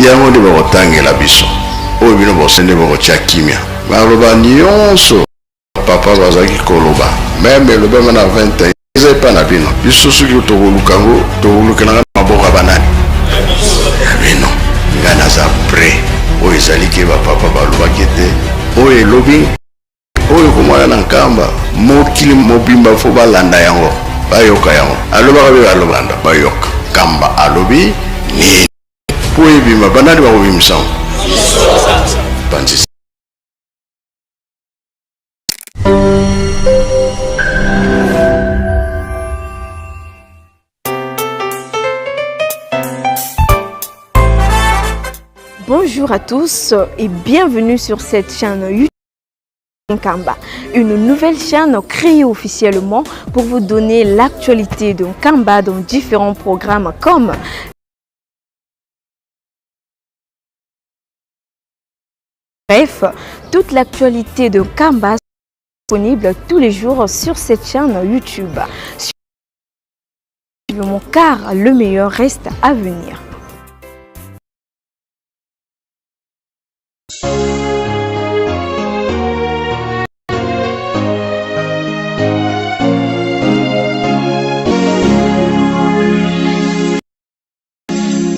Yango nde bakotangela biso. Oyo bino bose nde bokotia kimia. Maloba nyonso papa bazalaki koloba meme elobama na 21 eza epa na bino. Biso soki tokoluka yango, tokolukelanga maboko ya banani? Ya bino. Ngai naza prêt. Oyo ezali ke bapapa balobaki ete oyo elobi oyo komona na Nkamba, mokili mobimba fo balanda yango, bayoka yango. Alobaka mpe balobanda bayoka Nkamba alobi nini mpo ebima. Banani bakobimisa yango? Panzi. Bonjour à tous et bienvenue sur cette chaîne YouTube Nkamba, une nouvelle chaîne créée officiellement pour vous donner l'actualité de Nkamba dans différents programmes comme Bref, toute l'actualité de Nkamba disponible tous les jours sur cette chaîne YouTube. Suivez-moi car le meilleur reste à venir.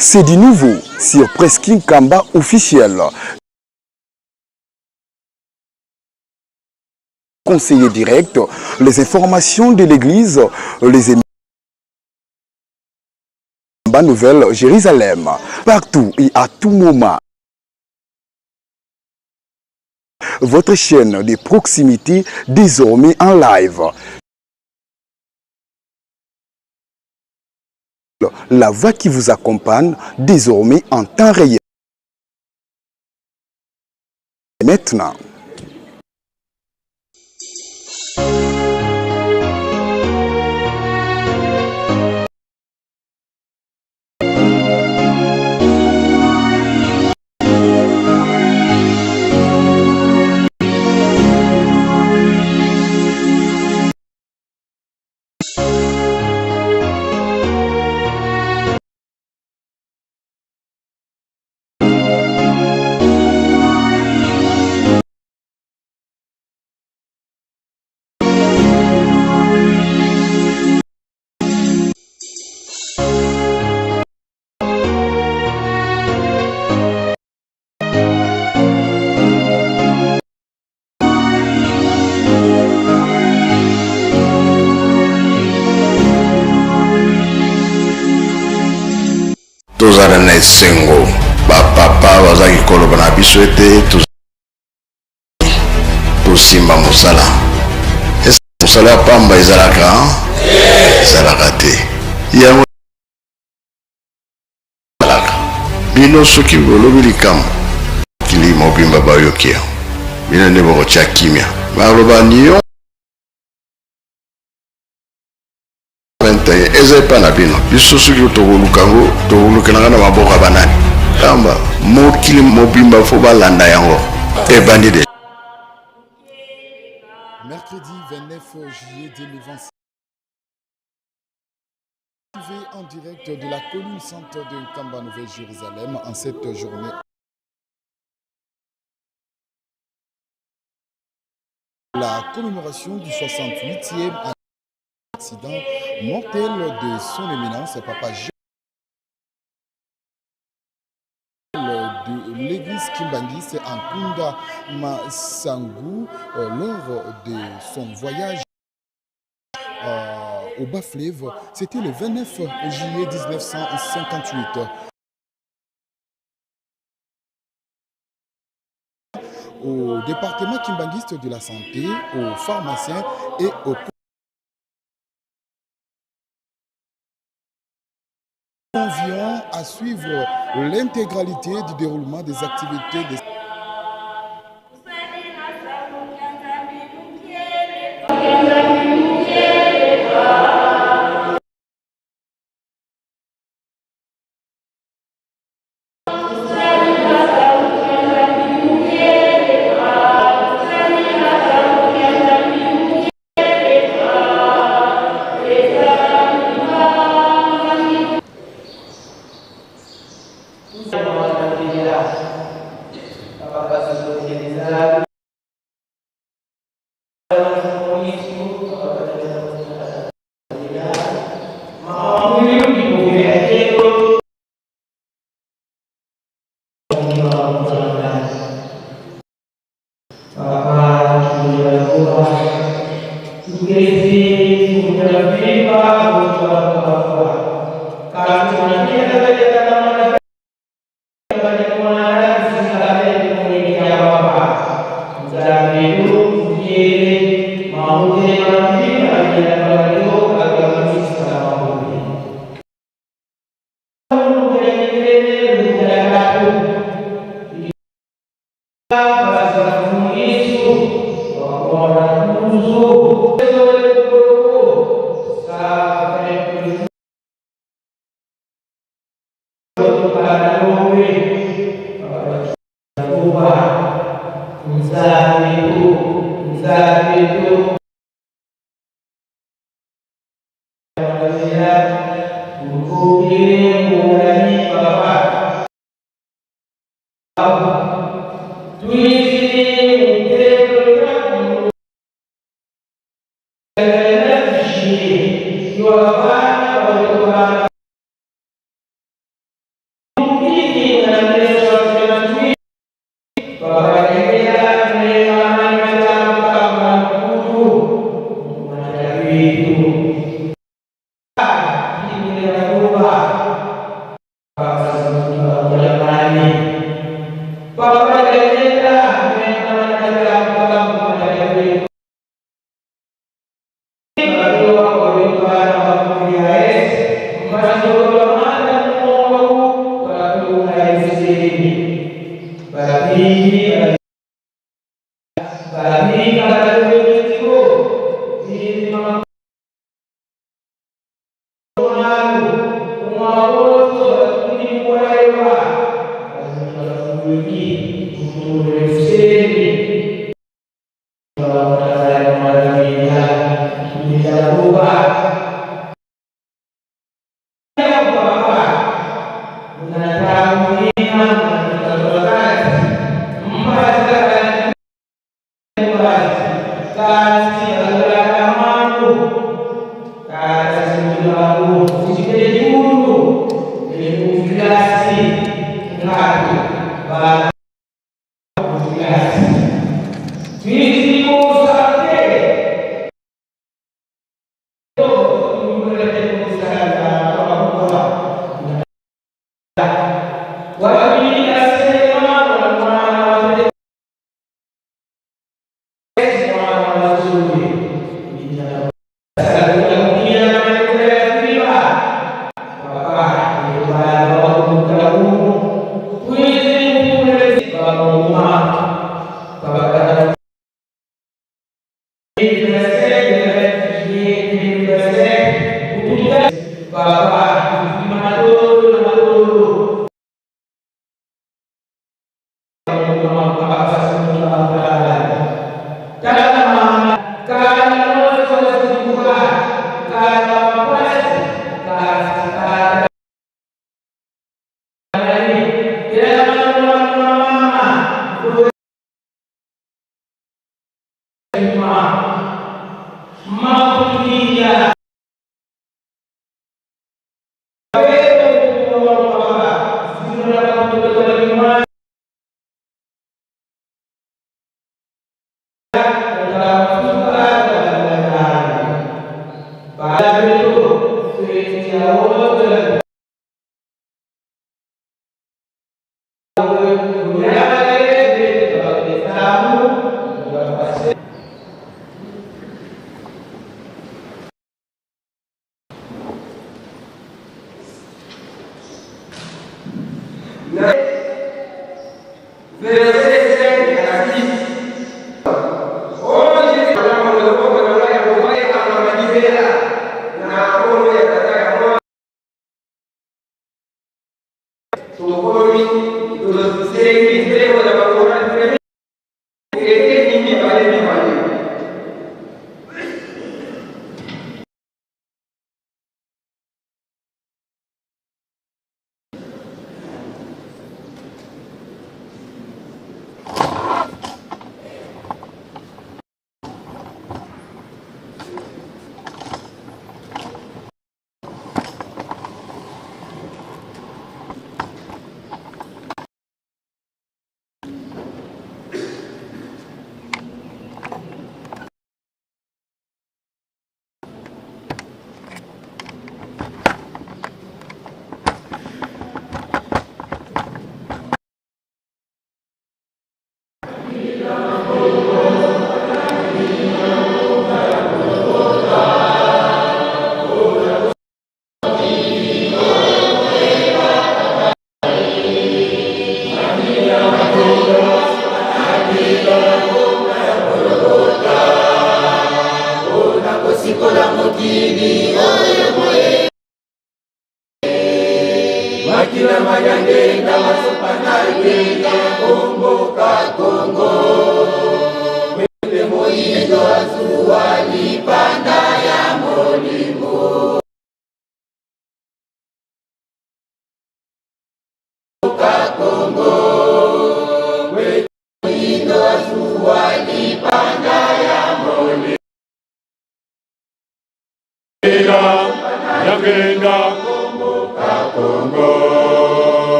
C'est du nouveau sur Presqu'île Nkamba officiel. Conseiller direct, les informations de l'église, les émissions Nouvelle Jérusalem, partout et à tout moment. Votre chaîne de proximité désormais en live. La voix qui vous accompagne désormais en temps réel. Maintenant. Tozala na esengo, bapapa bazalaki koloba na biso ete tosimba mosala. Mosala ya pamba ezalaka ezalaka te. Yango ezalaka bino soki bolobi likambo, mokili mobimba bayoki yango. Bino nde bokotia kimia. Baloba nio 21 eza epa na bino. Biso soki tokoluka yango, tokolukelanga na maboko ya banani? Kamba mokili mobimba fo balanda yango. Ebandi de Mercredi 29 juillet 2026. En direct de la colline sainte de Nkamba, Nouvelle-Jérusalem, en cette journée. La commémoration du 68e accident mortel de son éminence Papa Jean de l'église Kimbanguiste en Kunda Masangu lors de son voyage au Bas-Fleuve. C'était le 29 juillet 1958. Au département kimbanguiste de la santé, aux pharmaciens et aux convions à suivre l'intégralité du déroulement des activités de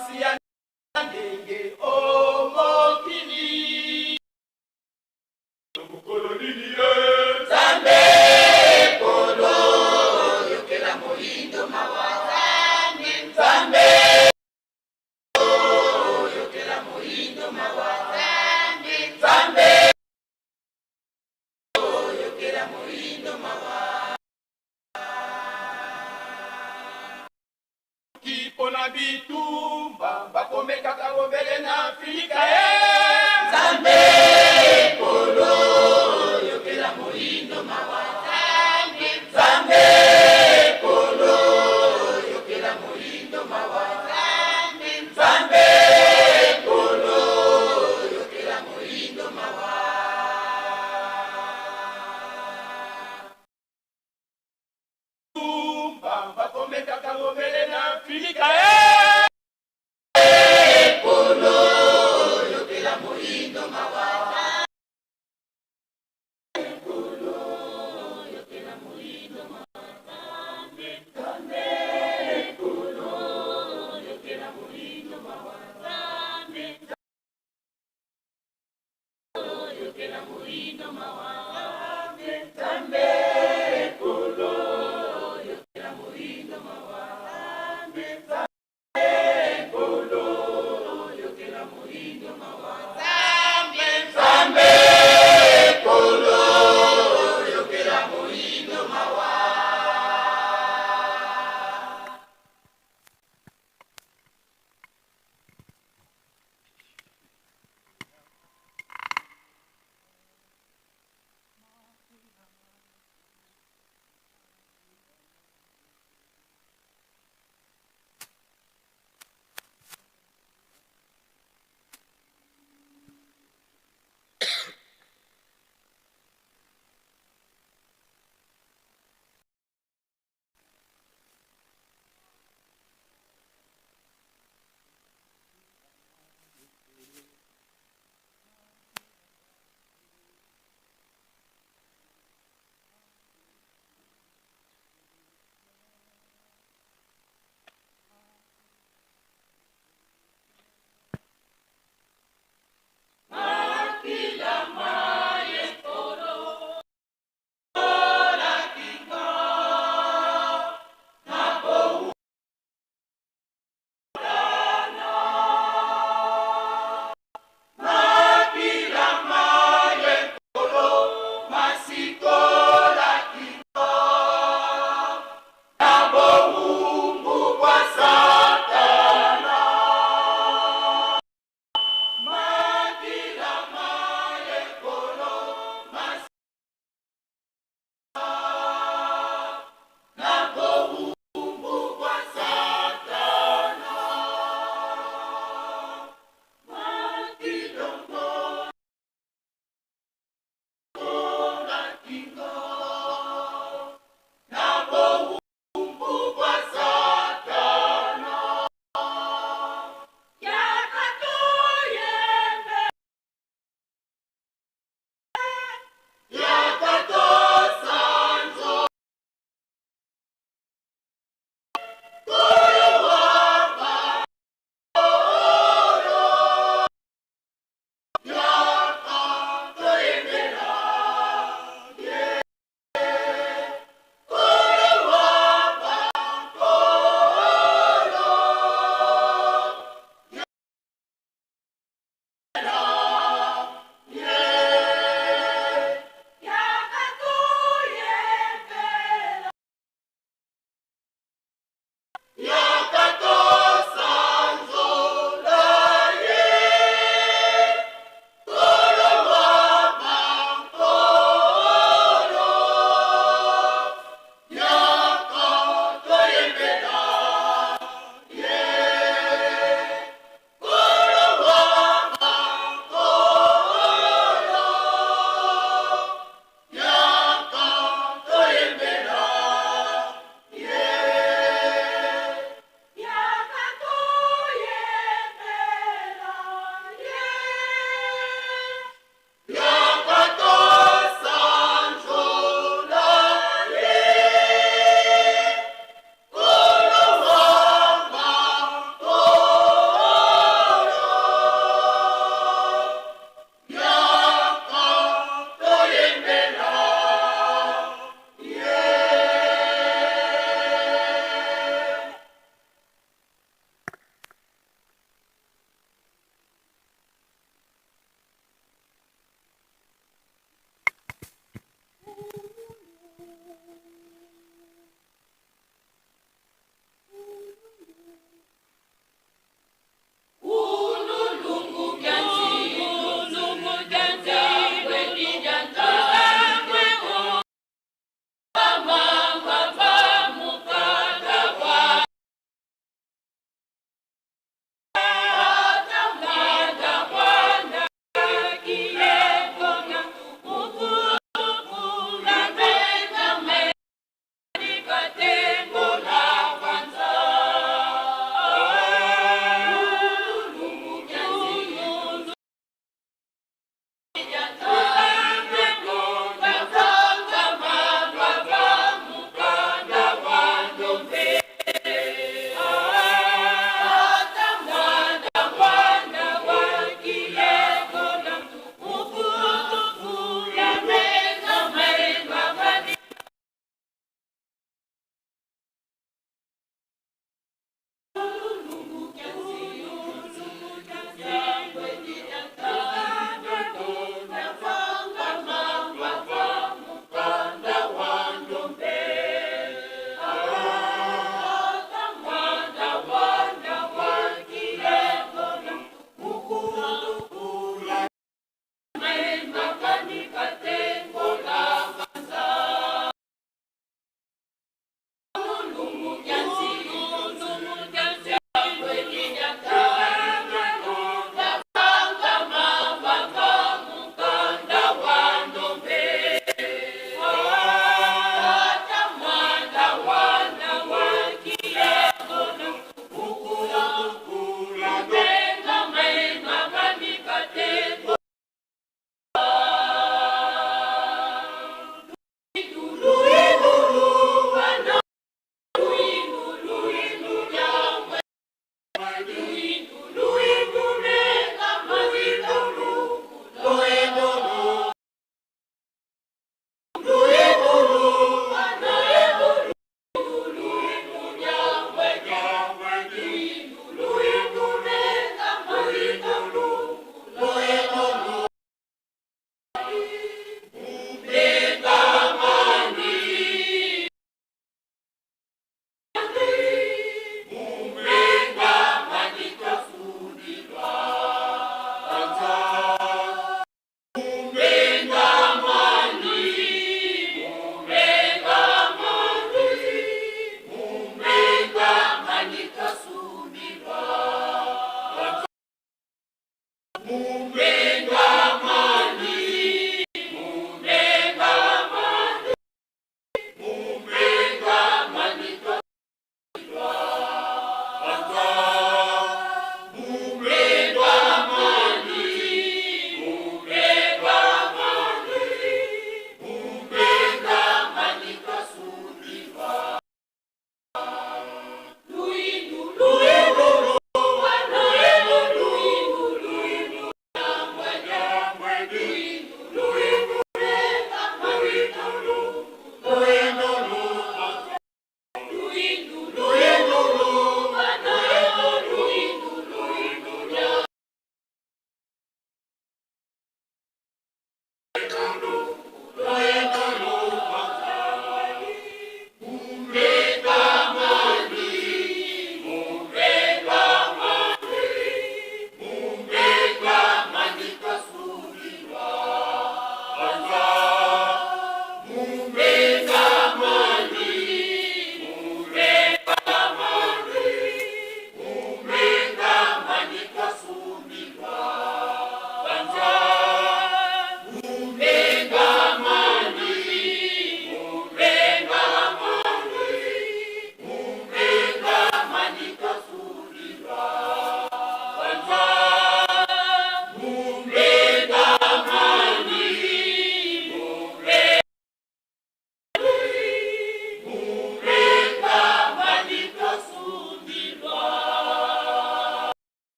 Makamwisi ya ndenge o mokili. Mokolo nini ye? Nzambe kolo yokela moyindo mawa. Nzambe, Nzambe yokela moyindo mawa. Nzambe, Nzambe yokela moyindo mawa. Mpo na bitumba bakomekaka bobele na Afrika e Nzambe kolo yokela moyindo mawa. Nzambe, Nzambe kolo yokela moyindo mawa. Nzambe, Nzambe kolo yokela moyindo mawa. Bakomekaka bobele na Afrika e Ekolo yokela moyindo mawa. Ekolo yokela moyindo mawa. Nzambe, Nzambe, ekolo yokela moyindo mawa. Nzambe, yokela moyindo mawa. Nzambe, ekolo yokela moyindo mawa. Nzambe, ekolo yokela moyindo mawa. Nzambe, Nzambe, ekolo yokela moyindo mawa.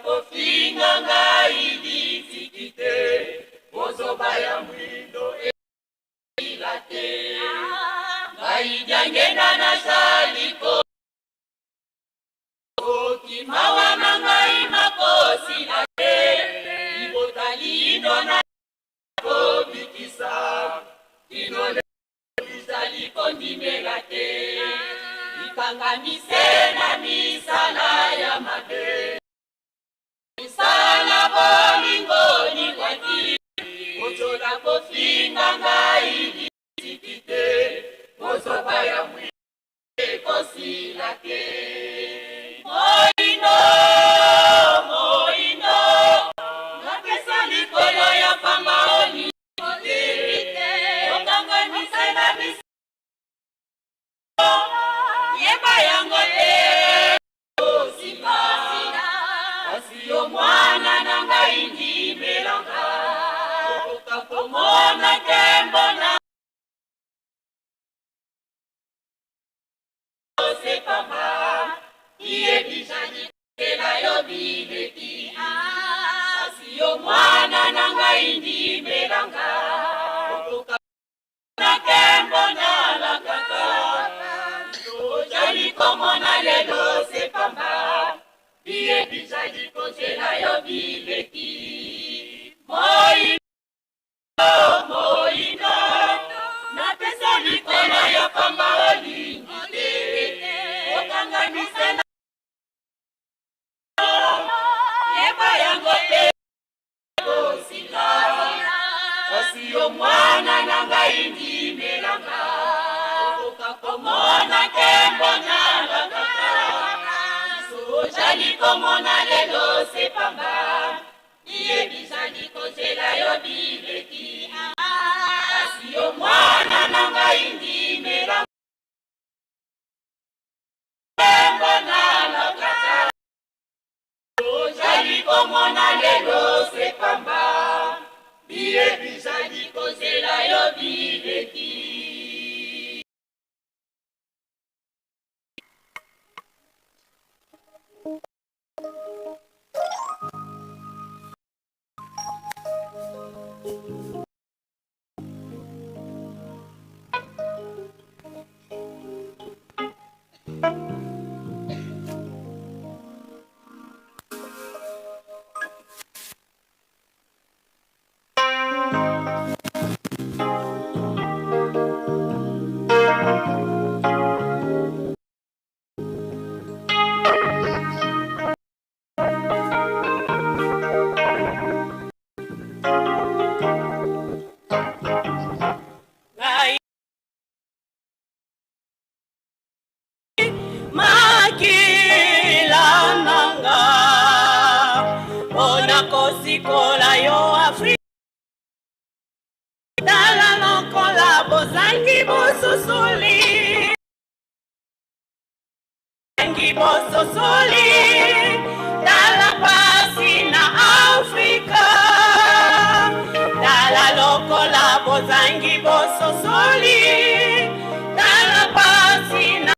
Kofinga ngai litiki te, bozoba ya mwindo. Kino lelo bizali kondimela te, bikangami se na misala ya mabe. Misala bolingo likwaki, kotyola kofinga ngai litiki te, bozoba ya mwi ekosila te. Moindo, moindo, napesa likolo ya pamba olingi te, okangami se na biso, yeba yango te osika. Kasi yo mwana na ngai ndimelanga, okoka komona nkembo na osepamba iyebizali yo bileki. Kasi yo mwana na ngai ndimelanga, okoka na nkembo nalakaka. Ozali komona lelo sepamba, biyebizali kozela yo bileki. Moindo, moindo, napesa likolo ya pamba olingi te, okangamise na yeba yango te kosila. Kasi yo mwana na ngai ndimelanga, okoka komona nkembo nalakaka. Ozali komona lelo sepamba, iyebizali kozela yo bileki. Kasi yo mwana na ngai ndimelanga, nkembo nalakaka. Ozali komona lelo sepamba, biyebizali kozela yo bileki. Ngai makila nanga mpona kosikola yo Afrika. Tala lokola bozangi bososoli, bozangi bososoli, tala pasi na Afrika. Tala lokola bozangi bososoli, tala pasi na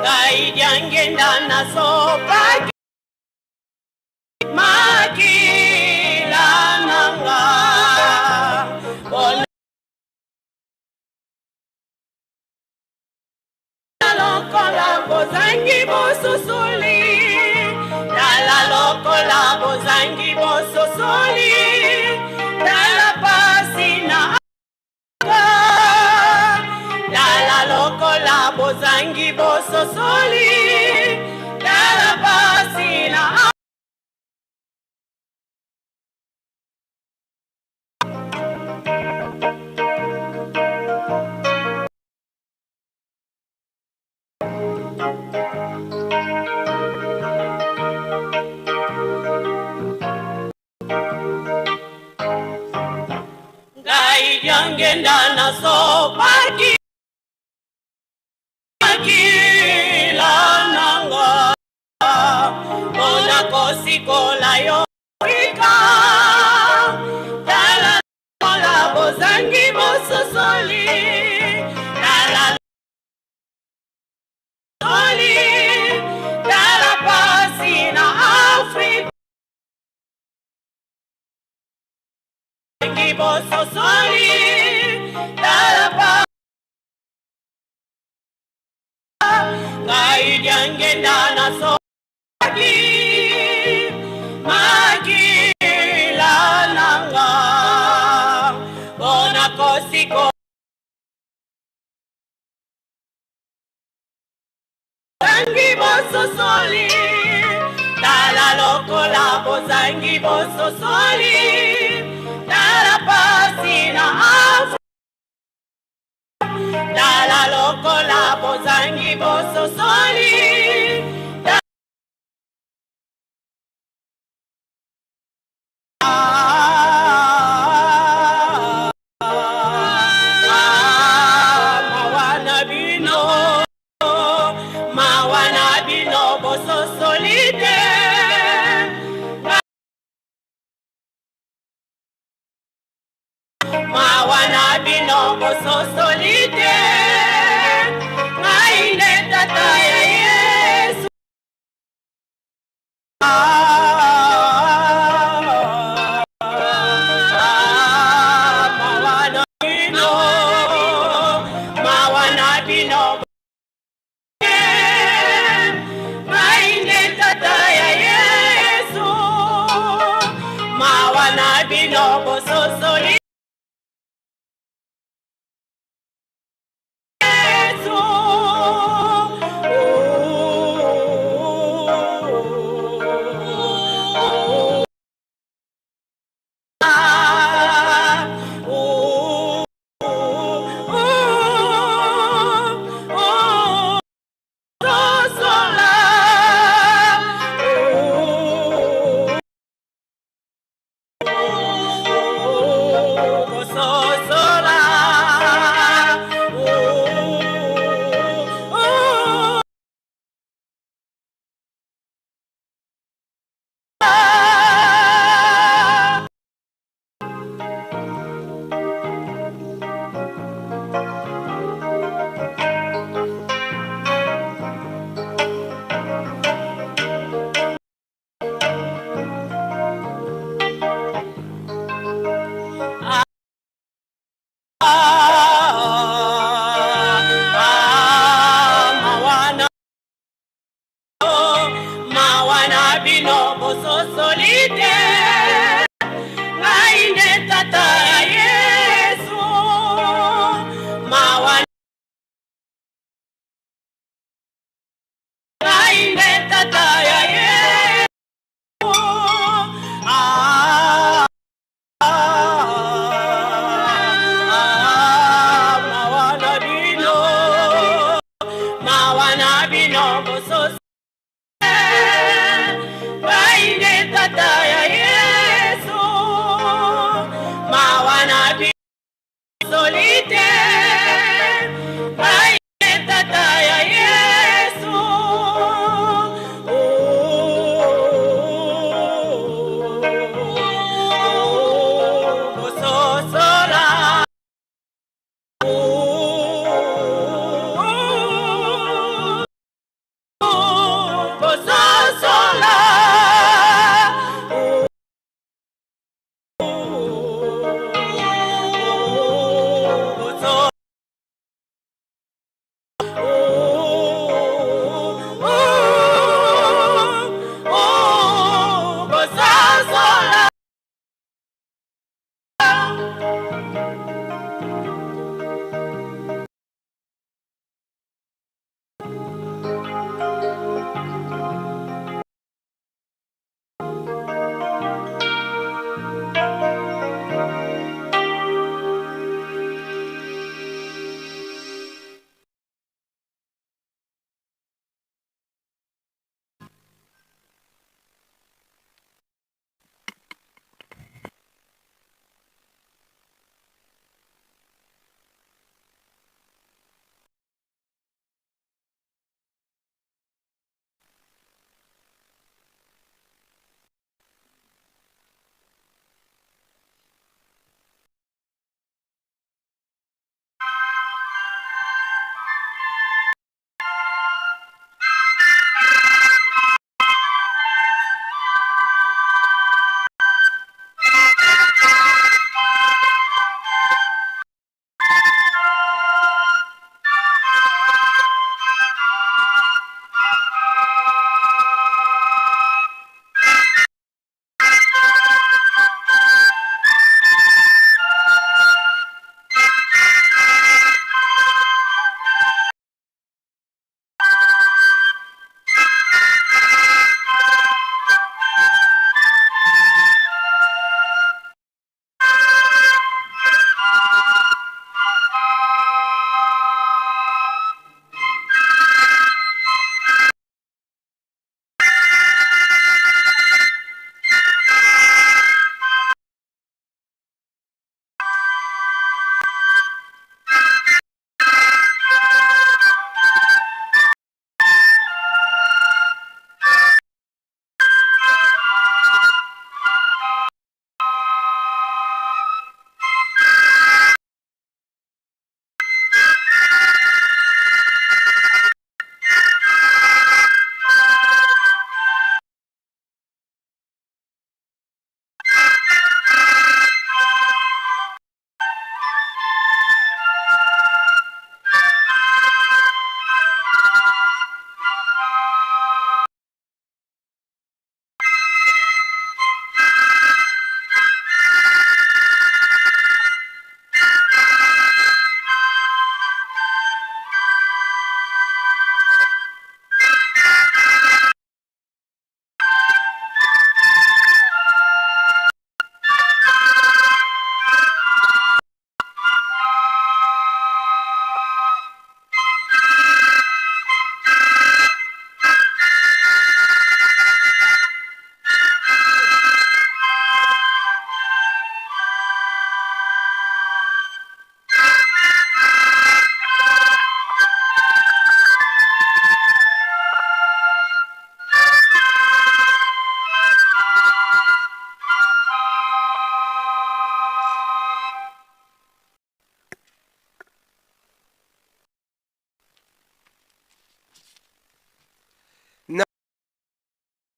ngai diangenda nazopaki makila nanga mpona lokola bozangi bososoli, tala lokola bozangi bososoli, tala pasi na tala lokola bozangi bososoli, tala pasi na. Ngai diangenda nazopaki makila nanga mpona kosikola yo Afrika. Tala lokola bozangi bososoli, tala soli, tala pasi na Afrika. Bozangi bososoli, tala pa ngai diangenda nazopaki makila nanga. bososoli tala lokola bozangi bososoli tala pasi na Afrika tala lokola bozangi bososoli. Mawa na bino, mawa na bino, bososoli te. Mawa na bino, bososoli te. Ngai nde tata ya Yesu. Mawa na bino, mawa na bino. Ngai nde tata ya Yesu. Mawa na bino, bososoli. Yesu.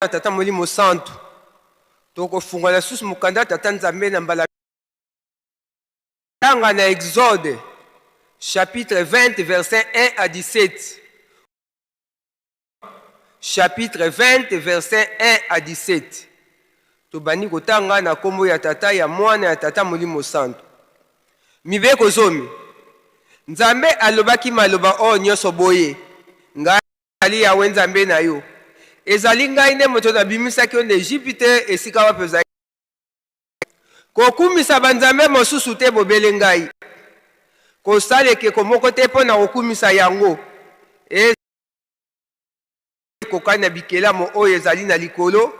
Tata Molimo Santu, tokofungola lisusu mokanda ya Tata Nzambe na mbala tanga na Exode chapitre 20 verset 1 à 17. Chapitre 20 verset 1 à 17. Tobandi kotanga na kombo ya Tata, ya Mwana, ya Tata Molimo Santu. Mibeko zomi. Nzambe alobaki maloba oyo nyonso boye: Ngai Nazali Yawe Nzambe na yo. Ezali ngai nde moto nabimisaki yo na Ejipite, esika wapi ozalaki kokumisa banzambe mosusu te bobele ngai. Kosala ekeko moko te mpo na kokumisa yango. Ekokani na bikelamo oyo ezali na likolo,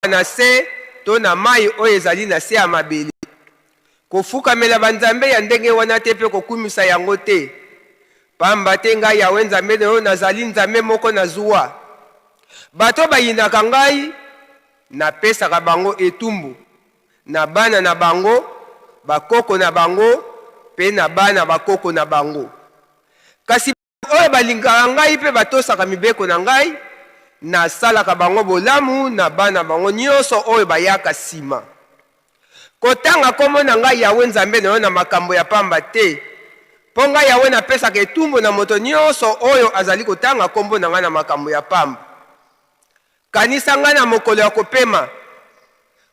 na se to na mai oyo ezali na se ya mabele. Kofukamela banzambe ya ndenge wana te mpe kokumisa yango te, pamba te ngai Yawe Nzambe na yo nazali Nzambe moko na zuwa. Bato bayinaka ngai, napesaka bango etumbu, na bana na bango, bakoko na bango mpe na bana bakoko na bango. Kasi Oyo balingaka ngai mpe batosaka mibeko na ngai, nasalaka bango bolamu na bana bango nyonso oyo bayaka nsima. Kotanga nkombo na ngai Yawe Nzambe na yo na makambo ya pamba te, mpo ngai Yawe napesaka etumbu na moto nyonso oyo azali kotanga nkombo na ngai na makambo ya pamba. Kanisa ngai na mokolo ya kopema,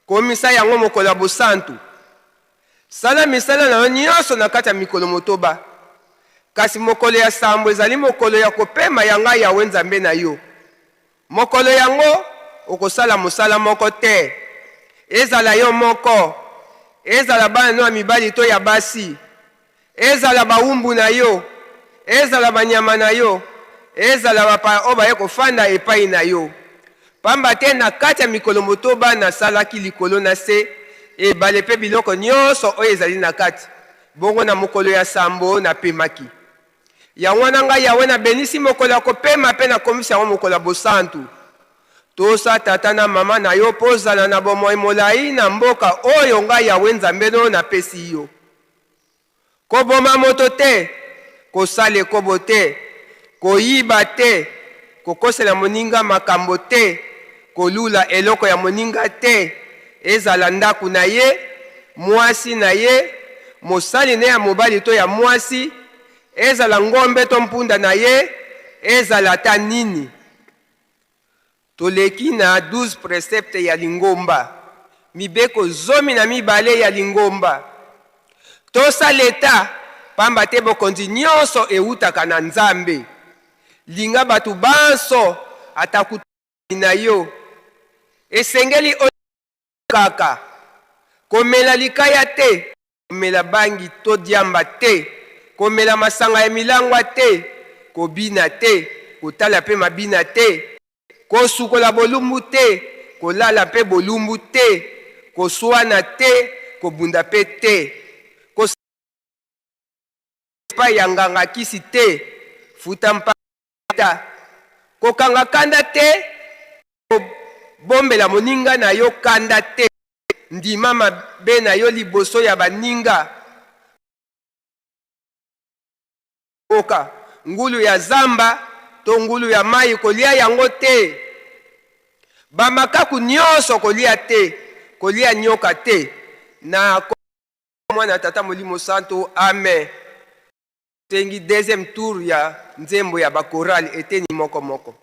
komisa yango mokolo ya bosantu. Sala misala na yo nyonso na kati ya mikolo motoba, kasi mokolo ya sambo ezali mokolo ya kopema ya ngai Yawe Nzambe na yo. Mokolo yango okosala mosala moko te, ezala yo moko, ezala bana no ya mibali to ya basi, Ezala bawumbu na yo, ezala banyama na yo, ezala bapaya oyo baye kofanda epai na yo. Pamba te na kati ya mikolo motoba nasalaki likolo na se, ebale mpe biloko nyonso oyo ezali na kati, bongo na mokolo ya sambo napemaki. Yango wana ngai Yawe nabenisi mokolo ya kopema mpe nakomisi yango mokolo ya bosantu. Tosa tata na mama na yo mpo ozala na bomoi molai na mboka oyo ngai Yawe Nzambe na yo napesi yo. Koboma moto te, kosala ekobo te, koyiba te, kokosela moninga makambo te, kolula eloko ya moninga te, ezala ndako na ye, mwasi na ye, mosali na ye ya mobali to ya mwasi, ezala ngombe to mpunda na ye, ezala ata nini. Toleki na 12 preceptes ya lingomba, mibeko 12 ya lingomba. Tosa l'Etat, pamba te bokonzi nionso ewutaka na Nzambe. Linga bato banso, ata kutu bayini na yo. Esengeli olingaka. Komela likaya te. Komela bangi to diamba te, komela masanga ya milangwa te, kobina te, kotala mpe mabina te, kosukola bolumbu te, kolala mpe bolumbu te, koswana te, kobunda mpe te, kosala epai ya nganga kisi te, futa mpata, kokanga kanda te, kobombela moninga na yo kanda te. Ndima mabe na yo liboso ya baninga. Oka ngulu ya zamba to ngulu ya mayi, kolia yango te. Bamakaku nyonso kolia te, kolia nyoka te. Na Mwana, Tata, Molimo Santo. Amen. Tosengi deuxième tour ya nzembo ya ba chorale eteni moko moko.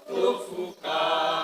Tofuka.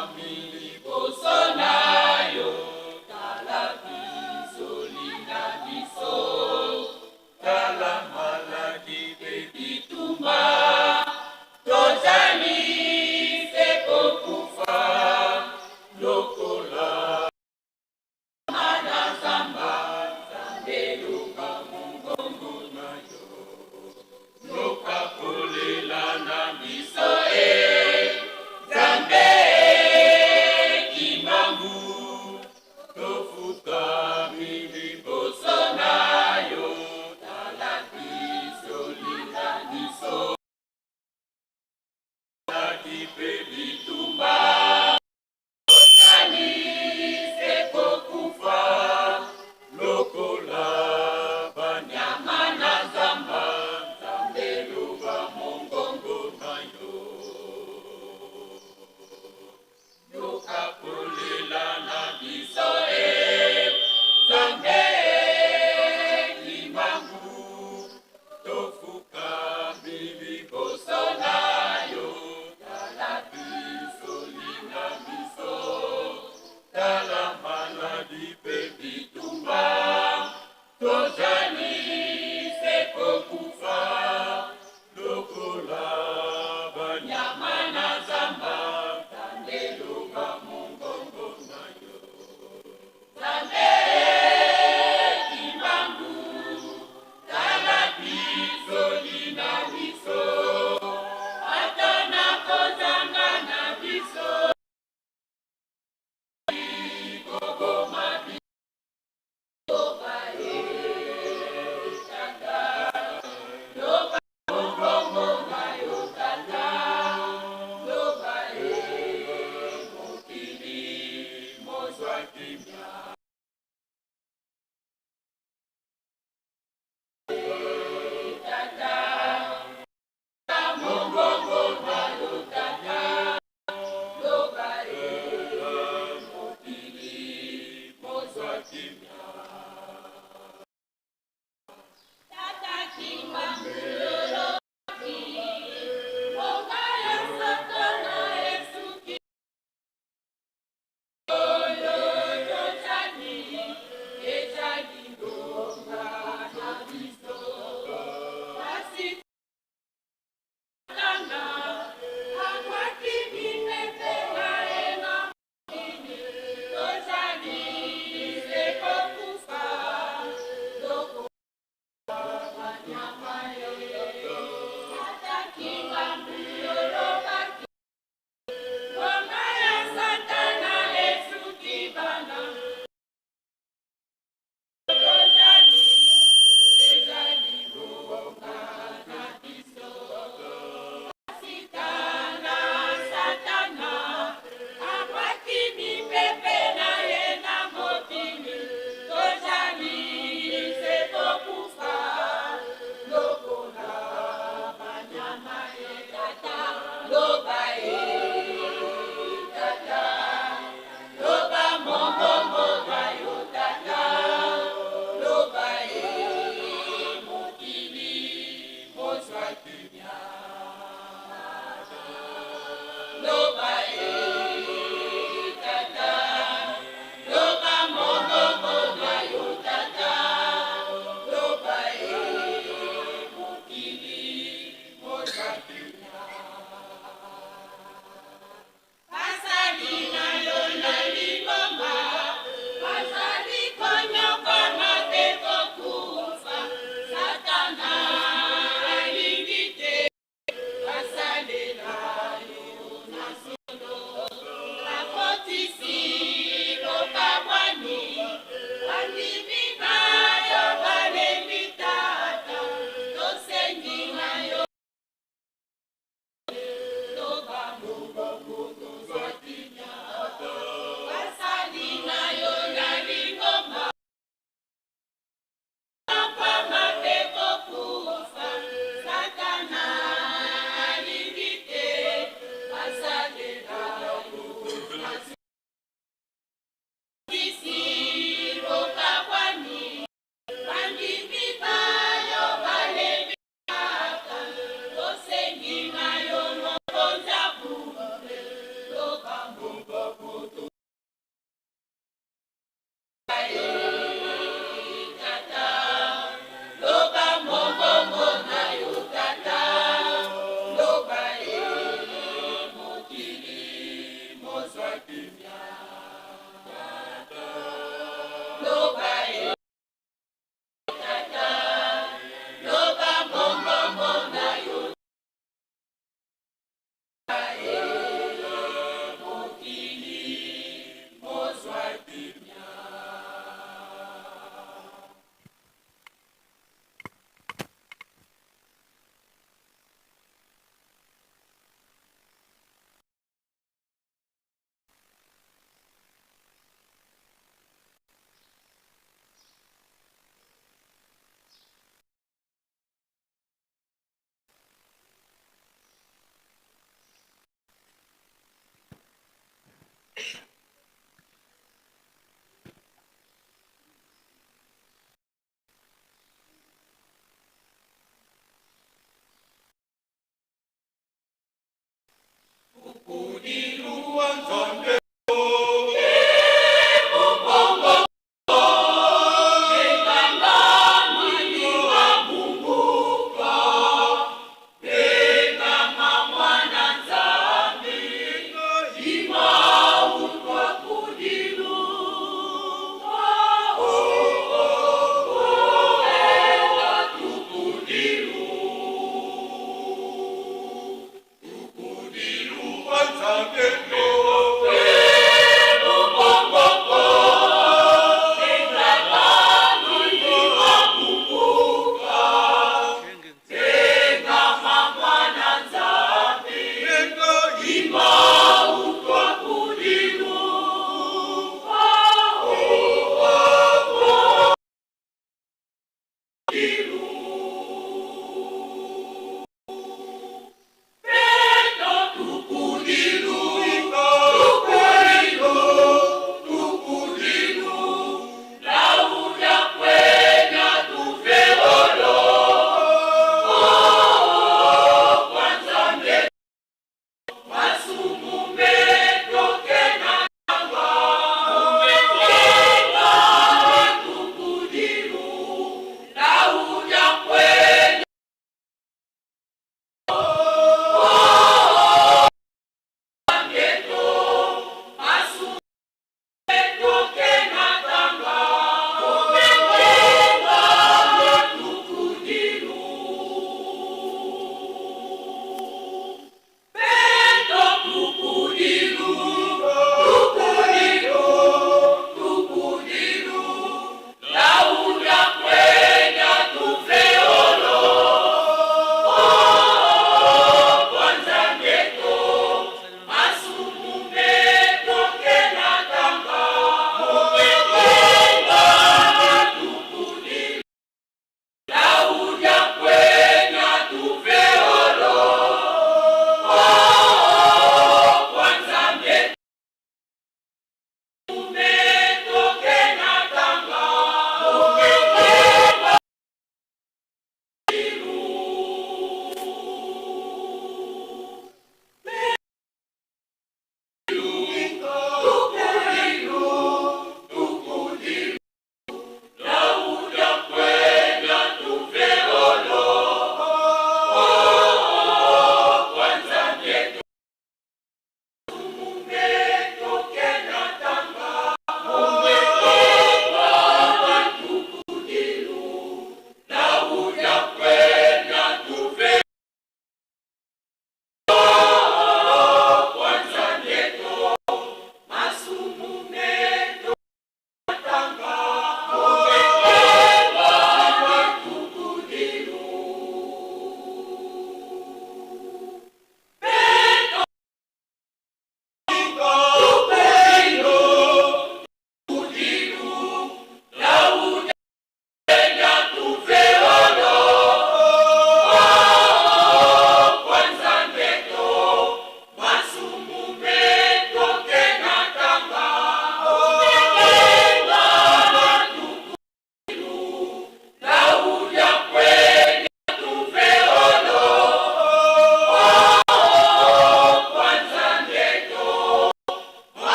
Nzambe.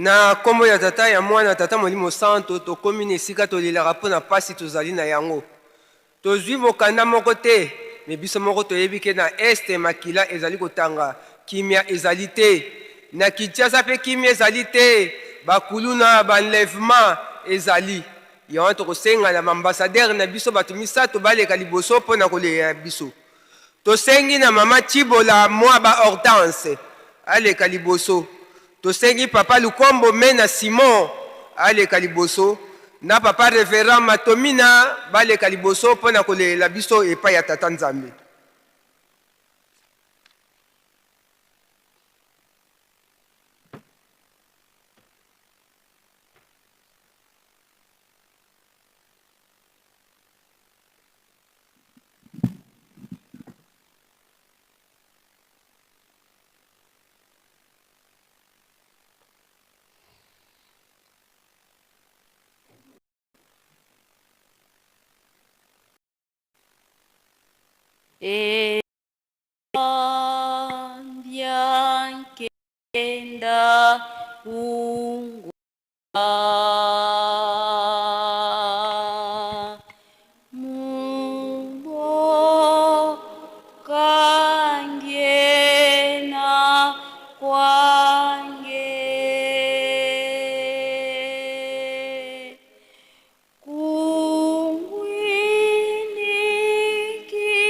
Na nkombo ya Tata, ya Mwana, Tata Molimo Santo, tokomi na esika tolelaka mpo na mpasi tozali na yango. Tozwi mokanda moko te, me biso moko toyebi ke na Est makila ezali kotanga, kimia ezali te. Na Kinshasa mpe kimia ezali te, ba kuluna, ba enlèvement ezali. Yango wana tokosenga na ba ambassadeurs na biso bato misato baleka liboso mpo na kolela biso. Tosengi na mama Tshibola Mwaba Hortense aleka liboso. Tosengi papa Lukombo Mena Simon aleka liboso na papa Reverend Matomina baleka liboso mpo na kolelela biso epai ya Tata Nzambe. E Biankenda ungwa Mubokangena kwange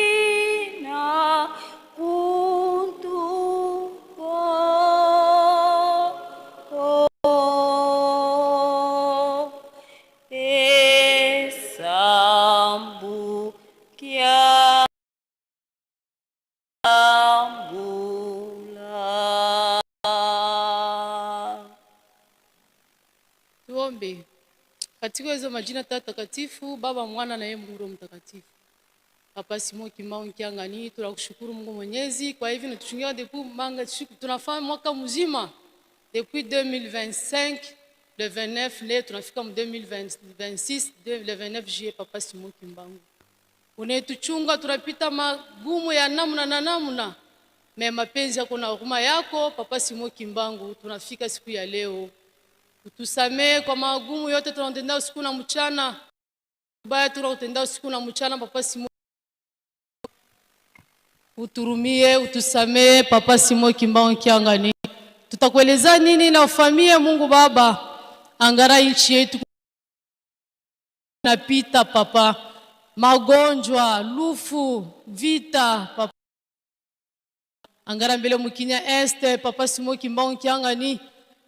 Kungwinikina kuntuko Esambu kya mbula. Tuombe. Katika hizo majina tatu takatifu, Baba, Mwana na yeye Mungu Roho Mtakatifu. Papa Simon Kimbangu Kiangani, tunakushukuru Mungu Mwenyezi kwa hivi natuchungia depuis manga siku tunafanya mwaka mzima depuis 2025 le 29 leo tunafika mu 2026 le 29 juillet. Papa Simon Kimbangu unetuchunga, tunapita magumu ya namna na namna, me mapenzi yako na huruma yako Papa Simon Kimbangu, tunafika siku ya leo. Utusamee kwa magumu yote tunatenda usiku na mchana, baya tunatenda usiku na mchana. Papa Simon uturumie, utusamee Papa Simon Kimbangu Kiangani. Tutakueleza nini na ufamie Mungu Baba, angara nchi yetu napita papa, magonjwa, lufu, vita papa. Angara mbele mukinya este papa Simon Kimbangu Kiangani,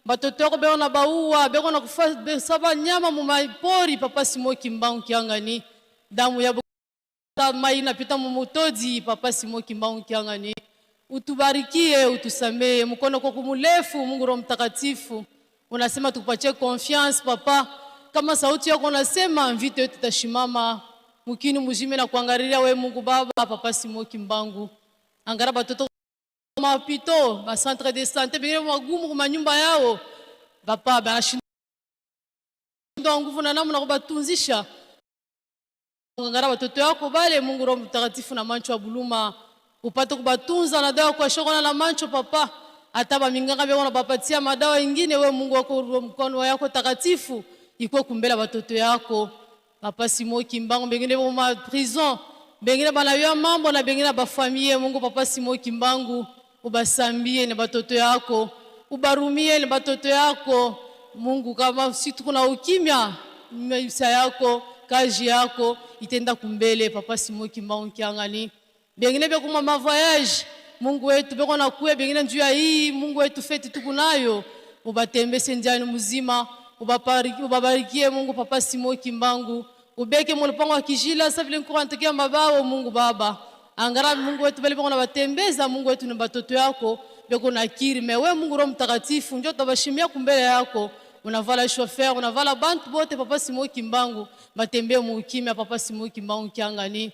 batoto yako beko na baua beko na kufa besaba nyama mu mapori papa Simon Kimbangu Kiangani, damu ya mai inapita mumutodi papa Simon Kimbangu Kiangani, utubarikie utusamee, mkono kwa kumulefu Mungu Roho Mtakatifu unasema tukupatie confiance papa, kama sauti yako unasema mvito yetu tashimama mukini muzime na kuangalilia we Mungu Baba. Papa Simon Kimbangu, angara batoto mapito ba centre de santé bengine magumu kwa manyumba yao papa, banashindwa nguvu na namna kubatunzisha. Ngara batoto yako bale Mungu Roho Mtakatifu na mancho ya buluma upate kubatunza na dawa kwa shoko na mancho papa, hata baminganga beko na bapatia madawa ingine, we Mungu wako mkono yako takatifu ikuwe kumbela batoto yako papa Simon Kimbangu, bengine bo ma prison, bengine banayua mambo na bengine bafamie. Mungu papa Simon Kimbangu ubasambie na batoto yako, ubarumie na batoto yako Mungu, kama si tuko na ukimya maisha yako kazi yako itenda kumbele papa Simon Kimbangu Kiangani. Bengine beko ma voyage Mungu wetu beko na kuya bengine njuu ya hii Mungu wetu feti tukunayo, ubatembese njiani mzima, ubabarikie Mungu papa Simon Kimbangu, ubeke mulupango wa kijila sa vile nkuwa ntukia mabao Mungu Baba. Angara Mungu wetu bali beko na batembeza Mungu wetu ni batoto yako beko na kiri mewe Mungu Roho Mtakatifu njoo tabashimia kumbele yako, unavala chauffeur unavala bantu bote papa Simon Kimbangu batembee mukimya papa Simon Kimbangu Kiangani.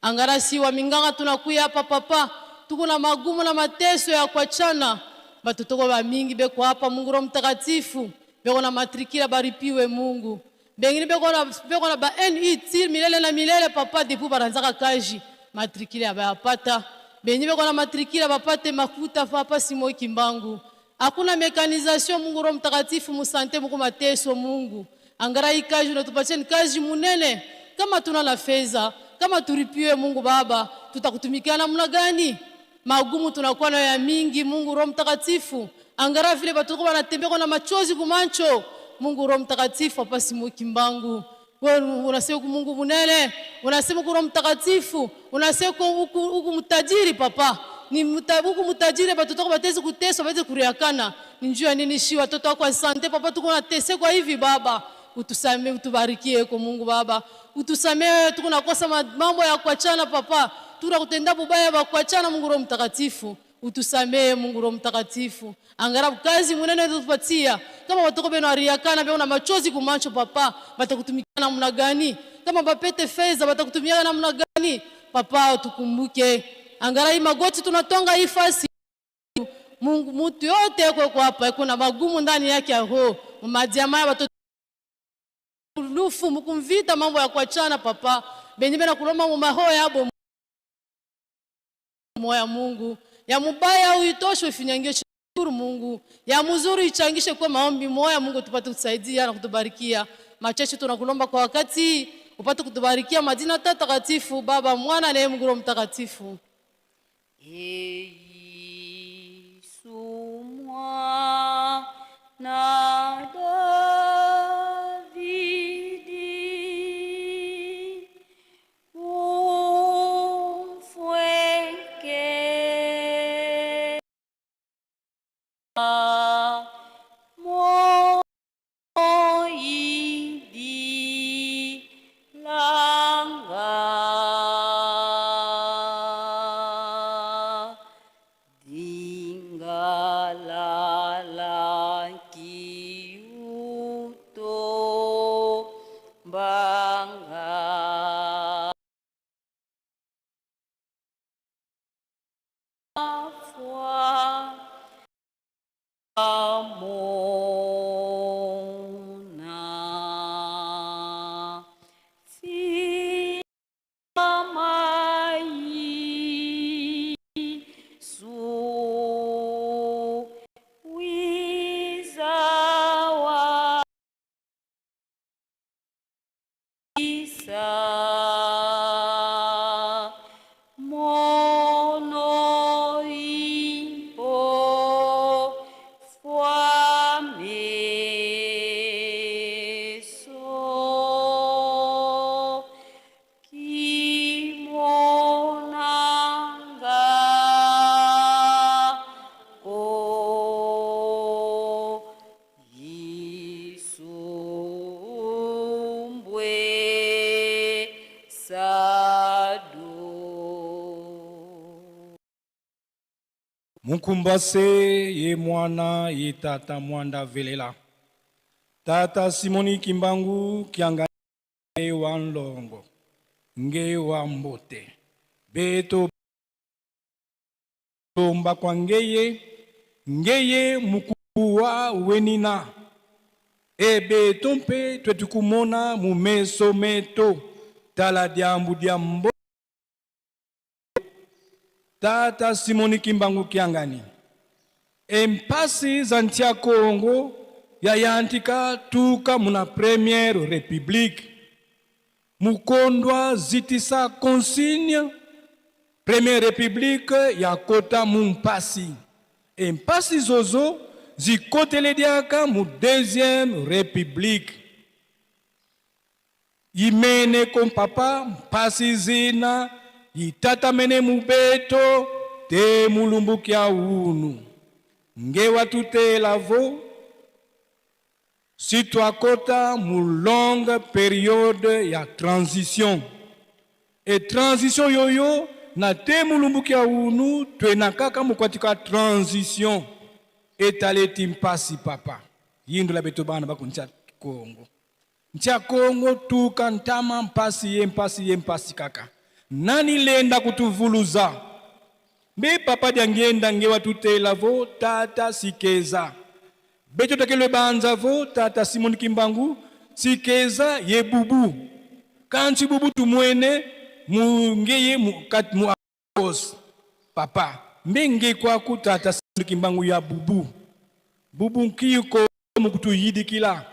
Angara si wa minganga tunakuya hapa papa, tuko na magumu na mateso ya kuachana, batoto ba mingi beko hapa Mungu Roho Mtakatifu beko na matrikila baripiwe Mungu, bengine beko na beko na ba NIT milele na milele papa, depuis baranzaka kaji matrikila bayapata, benye beko na matrikila bapate makuta papa Simon Kimbangu. Hakuna mécanisation, Mungu Roho Mtakatifu, mu santé muko mateso Mungu. Angara hii kazi unatupatia ni kazi munene. Kama tuna na fedha, kama tulipiwe Mungu Baba, tutakutumikia namna gani? Magumu tunakuwa nayo ya mingi, Mungu Roho Mtakatifu. Angara vile batu wanatembea na machozi kumancho. Mungu Roho Mtakatifu, Papa Simon Kimbangu. Wewe unasema huku Mungu munene, unasema huku Roho Mtakatifu, unasema huku mtajiri papa. Ni huku mtajiri batoto wako batezi kuteswa, batezi kuriakana. Ni njoo nini shi watoto wako asante papa, tuko nateseka hivi baba. Utusamee, utubarikie kwa Mungu Baba. Utusamee, tuko nakosa mambo ya kuachana papa. Tuna kutenda bubaya ba kuachana Mungu Roho Mtakatifu. Utusamee Mungu Roho Mtakatifu. Angarabu kazi munene tutupatia. Kama watoto beno ariakana beno na machozi kumacho papa, batakutumikia namna gani? Kama bapete fedha batakutumia namna gani? Papa tukumbuke. Angara hii magoti tunatonga hii fasi. Mungu mtu yote yuko kwa hapa, yuko na magumu ndani yake ya roho. Madiama ya watoto lufu mukumvita mambo ya kuachana papa. Benye bena kulomba mu maho yabo moya Mungu. Ya mubaya uitoshe ufinyangie shukuru Mungu. Ya mzuri ichangishe kwa maombi moya Mungu tupate kutusaidia na kutubarikia. Machache tunakulomba kwa wakati upate kutubarikia majina takatifu Baba, Mwana na Mungu Roho Mtakatifu. Yesu mwana Davidi, umfweke moidi langa dingalala kiuto banga afwa amona si amai su wizawa isa mono impo fwameso kimonanga ko isumbwe sadu. Mukumbase ye mwana ye tata mwanda velela. Tata Simoni Kimbangu kianga wa nlongo nge wa mbote. Beto lomba kwa ngeye ngeye mukuwa wenina. Ebe tompe twetukumona mumeso meto tala diambu diambo. Tata Simoni Kimbangu kiangani. Empasi za nchi ya Kongo ya yantika tuka muna Première République. Mukondwa zitisa consigne Première République ya kota mumpasi. Empasi zozo zikotele diaka mu Deuxième République. Imene kom papa mpasi zina itata mene mubeto te mulumbukia unu. Nge watutela vo si twakota mu longue période ya transition. E transition yoyo na te mulumbukia unu twena kaka mukwatika transition etaleti mpasi papa. Yindu la beto bana bako ncha Kongo. Ncha Kongo tuka ntama mpasi ye mpasi ye mpasi kaka. Nani lenda kutuvuluza? Mbe papa diangenda nge watutela vo tata sikeza. Beto takelwe banza vo tata Simon Kimbangu sikeza ye bubu. Kanchi bubu tumwene mu ngeye mu kat mu akos. Papa mbe nge kwa ku tata Simon Kimbangu ya bubu. Bubunkiko mukutuyidikila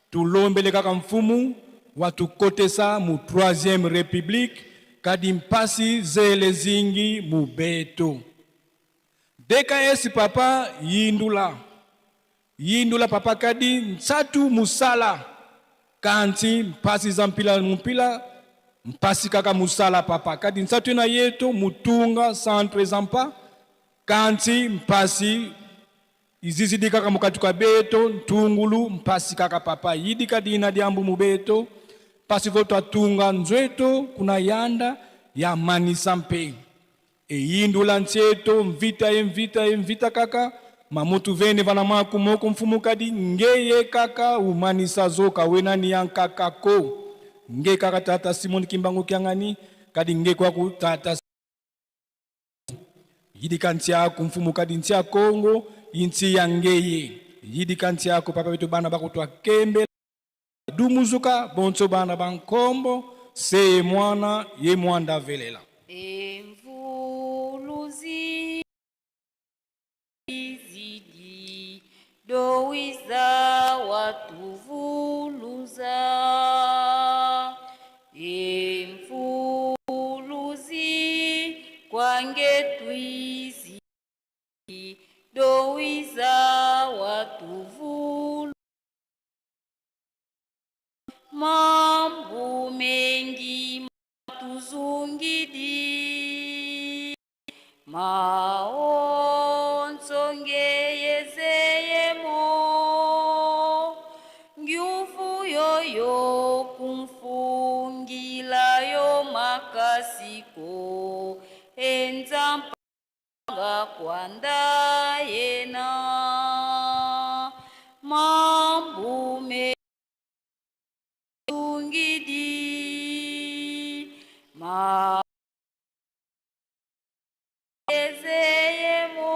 tulombele kaka mfumu watukotesa mu troisième république kadi mpasi zele zingi mubeto. DKS papa yindula yindula papa kadi ntsatu musala kanti mpasi za mpila mumpila mpasi kaka musala papa kadi ntsatu na yetu mutunga centre zampa kanti mpasi izizidi kaka mukati kwa beto ntungulu mpasi kaka papa yidika dina diambu mubeto pasi voto atunga nzweto kuna yanda ya manisa mpe eyindula ntieto mvita ye mvita ye mvita kaka mamutu vene vana maku moko mfumu kadi ngeye kaka umanisa zoka wenani yankakako nge kaka tata Simon Kimbangu Kiangani kadi nge kwaku tata yidika ntiako mfumu kadi ntia Kongo inti ya ngeye yidika ntiako papa betu bana bakutwa kembe dumuzuka bonso bana bankombo se ye mwana ye mwanda velela. Emvuluzi zidi dowiza watuvuluza emvuluzi kwange twizi dowiza watuvulu mambu mengi matuzungidi maonsongeyezeyemo ngyufu yoyo kumfungilayo makasiko enza mpanga kwanda yena mambu mengidi ma ezeyemo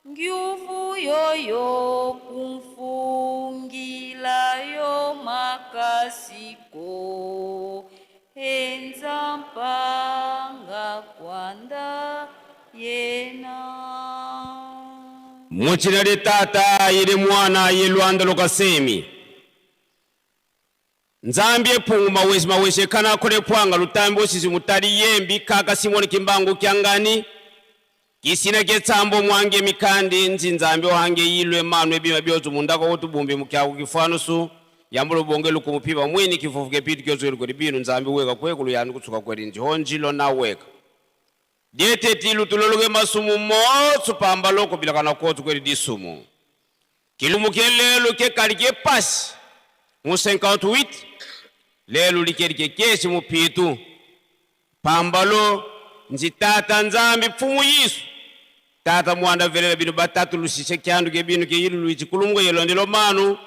ngyufu yoyo kumfungilayo makasiko enza mpanga kwanda yena. Muchina lye tata yili mwana ye lwanda lokasemi nzambi epungu mawesi mawesi ekana akole pwanga lutambi osisi mutali yembi kaka Simoni Kimbangu Kiangani kisina ketsambo mwange mikandi nzi nzambi ohange yilwe manu ebima byozu mundako otubumbi mukyaku kifanusu yambulo bonge lukumupiba mwini kifufuke pitu kyozu elikoli binu nzambi weka kwekulu yani kutsuka kweli njihonjilo na weka diete tilu tuloloke masumu motsu pamba loko bilakana kotsu kweli disumu kilumu kelelu kekali kepasi mu 58 lelu likeli kekesi mupitu pambalo nzi tata nzambi pfumu yisu tata mwanda velela binu batatu lusise kyandu ke binu ke yilu luichi kulungu yelondelo manu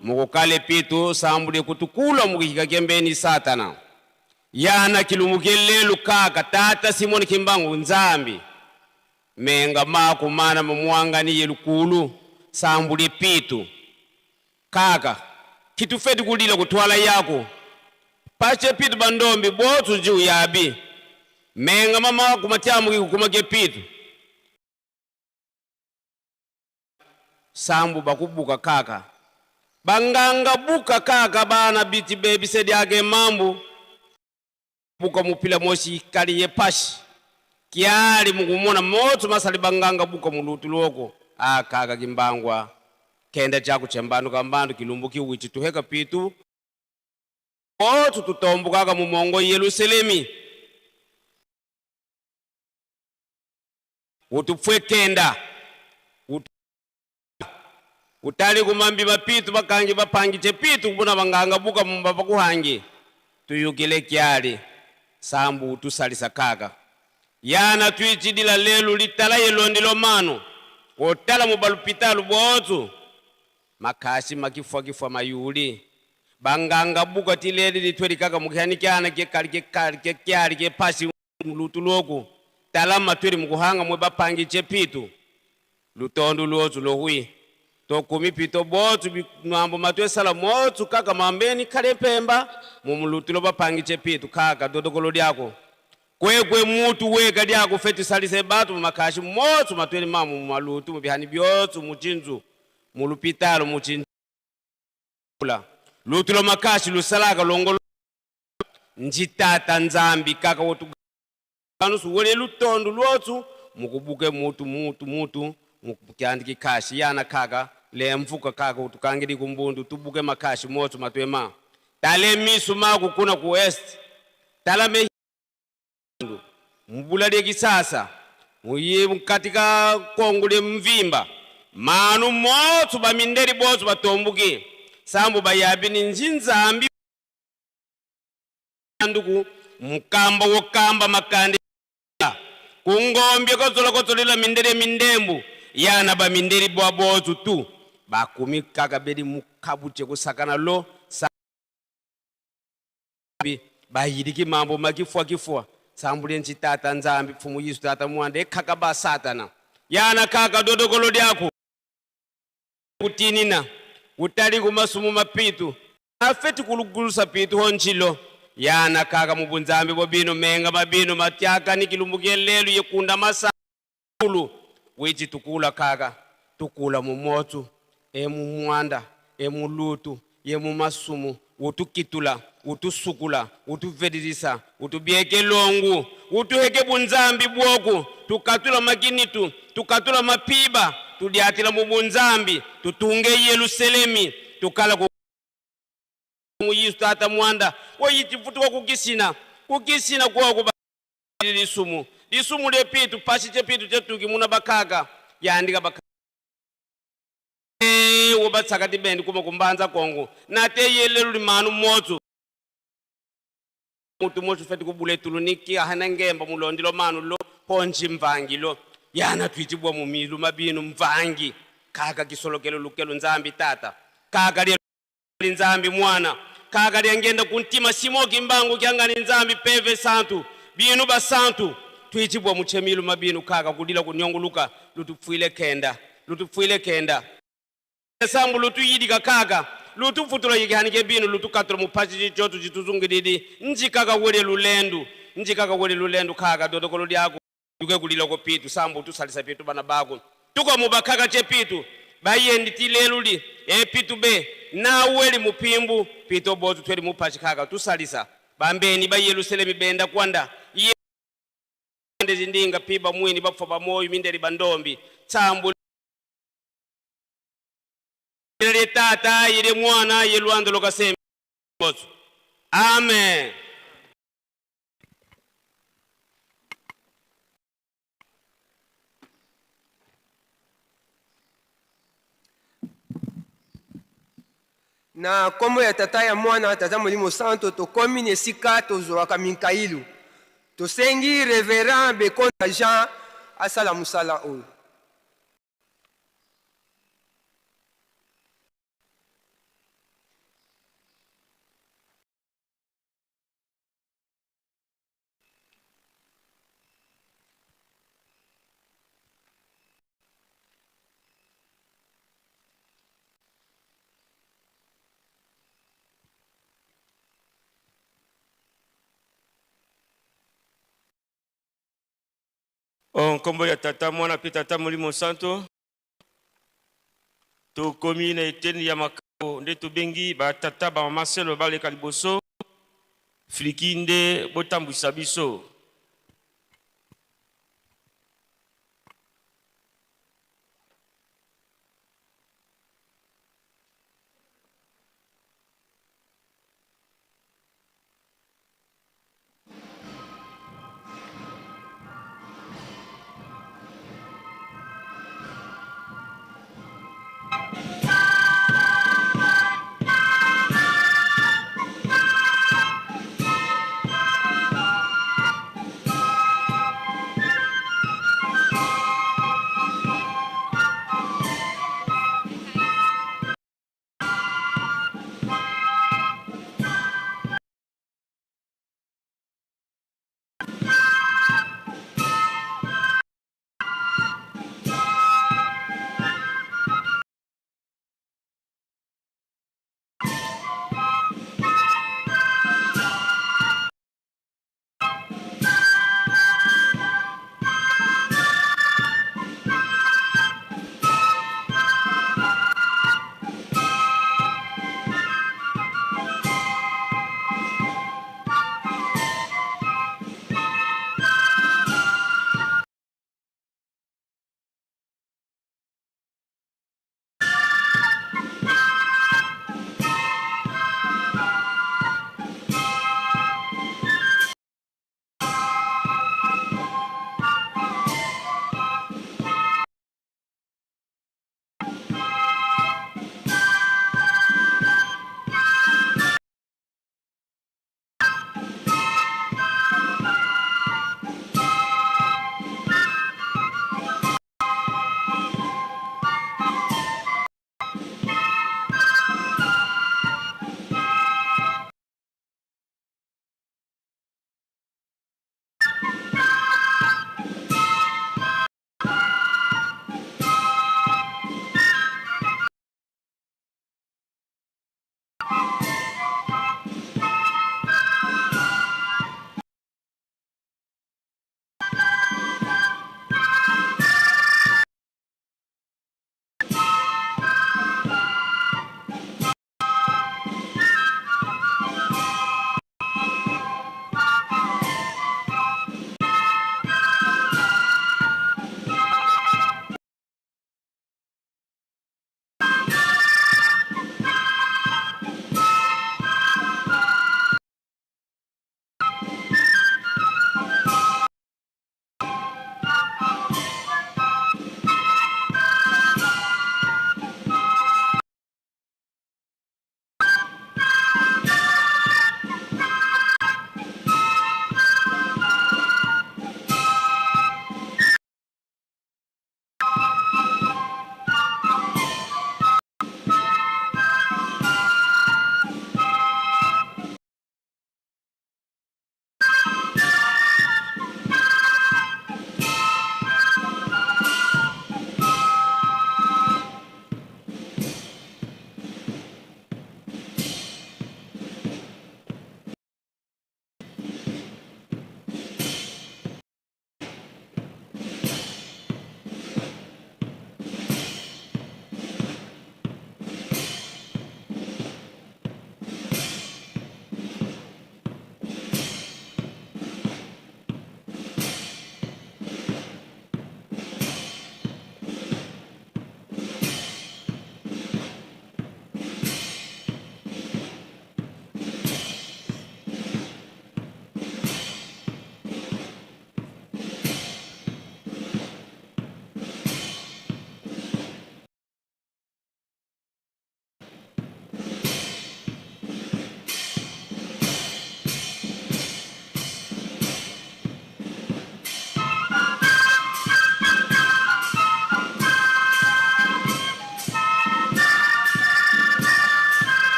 mukukale pitu sambule kutukula mukihika kembeni satana yana kilumu kelelu kaka tata Simoni Kimbangu nzambi menga maku mana mumwangani yelukulu sambule pitu kaka kitu fetu kulila kutwala yako pache pitu bandombi botsu nji uyabi menga mama kumatyamu kikukuma ke pitu sambu bakubuka kaka banganga buka kaka bana biti bebi sedi age mambu buka mupila mosi kali ye pashi kiali mukumona moto masali banganga buka mulutu loko akaka kimbangwa kenda chaku chembandu kambandu kilumbu kiwichi tuheka pitu otu tutombukaka mumongo Yerusalemi utupfwe kenda utali kumambi mapitu bakangi bapangi chepitu kubona banganga buka mumba bakuhangi tuyukile kyali sambu utusalisa kaka yana tuichidila lelu litala yelondilo manu kotala mubalupitalu botsu makasi makifwa kifwa mayuli banganga buka tileli litweli kaka mukhani kyana kekali kekali kekyali kepasi lutu loku tala matweli mukuhanga mwe bapangi chepitu lutondo lotsu lohwi tokumi pito botsu nwambo matwe sala motsu kaka mambeni kale pemba mumulutu lo bapangi chepitu kaka dodokolo lyako Kwekwe mutu weka lyaku tusalise batu mumakashi motsu matweli mamu mumalutu mubihani byotsu muchinzu mulupitalo muchinjula lutu lo makashi lusalaka longolo njitata nzambi kaka wotu anusu wole lutondo lwotsu mukubuke mutu mutu mutu mukyandiki kashi yana kaka lemvuka kaka utukangili kumbundu tubuke makashi motsu matwema tale misu maku kuna ku est tala me mbula lye kisasa muye katika kongo lye mvimba manu motsu bamindeli botsu batombuki sambu bayabi ni nzinzambi nduku mukamba wokamba makande kungombye kozola kozolila mindeli mindembu yana bamindeli bwa botsu tu bakumi kaka beli mukabuche kusakana lo bayiliki mambo makifwa kifwa sambule nchi tata nzambi pfumu yisu tata mwande kaka ba satana yana kaka dodokolo lyaku kutinina kutali kumasumu mapitu afeti kulugulusa pitu honchilo yana kaka mubunzambi bobino menga mabino matyaka nikilumbukie lelu yekunda masulu wichi tukula kaka tukula mumotsu emumwanda emulutu yemumasumu utukitula utusukula utuvedilisa utubyeke longu utuheke bunzambi bwoku tukatula makinitu tukatula mapiba tudyatila mu bunzambi tutunge yerusalemi tukala ku muyisu tata mwanda woyitifutuka kukisina kukisina kwoku lisumu lisumu lyepitu pasi chepitu chetuki muna bakaka yandika bakaka wobatsaka tibendi kuma kumbanza kongo nate yelelu limanu motsu mutu motsu feti kubule tuluniki ahana ngemba mulondilo manu lo ponji mvangi lo yana twitibwa mumilu mabinu mvangi kaka kisolokelo lukelo nzambi tata kaka lye nzambi mwana kaka lyangenda kuntima simoki mbangu kyangani nzambi peve santu binu basantu twitibwa muchemilu mabinu kaka kudila kunyonguluka lutupfwile kenda lutupfwile kenda sambu lutuyidika kaka lutufutula yikihanike binu lutukatula mupachi chichotu chituzungilili njikaka wele lulendu njikaka wele lulendu kaka dodokolo lyako yuke kulilako pitu sambu tusalisa pitu bana bako tuko mubakaka chepitu bayendi tileluli epitu be naweli mupimbu pito botu tweli mupachi kaka tusalisa bambeni ba Yerusalemi benda kwanda ndindinga piba mwini bapfa bamoyo mindeli bandombi tsambu ile tata ile mwana ye lwando lokasembe amen. Na nkombo ya tata ya mwana tata molimo santo tokomi na esika tozwaka minkailu tosengi reverend Bekonda Jean asala mosala oyo. Nkombo ya tata mwana mpe tata molimo santo tokomi na eteni ya makambo nde tobengi batata bamama selo baleka liboso filiki nde botambwisa biso.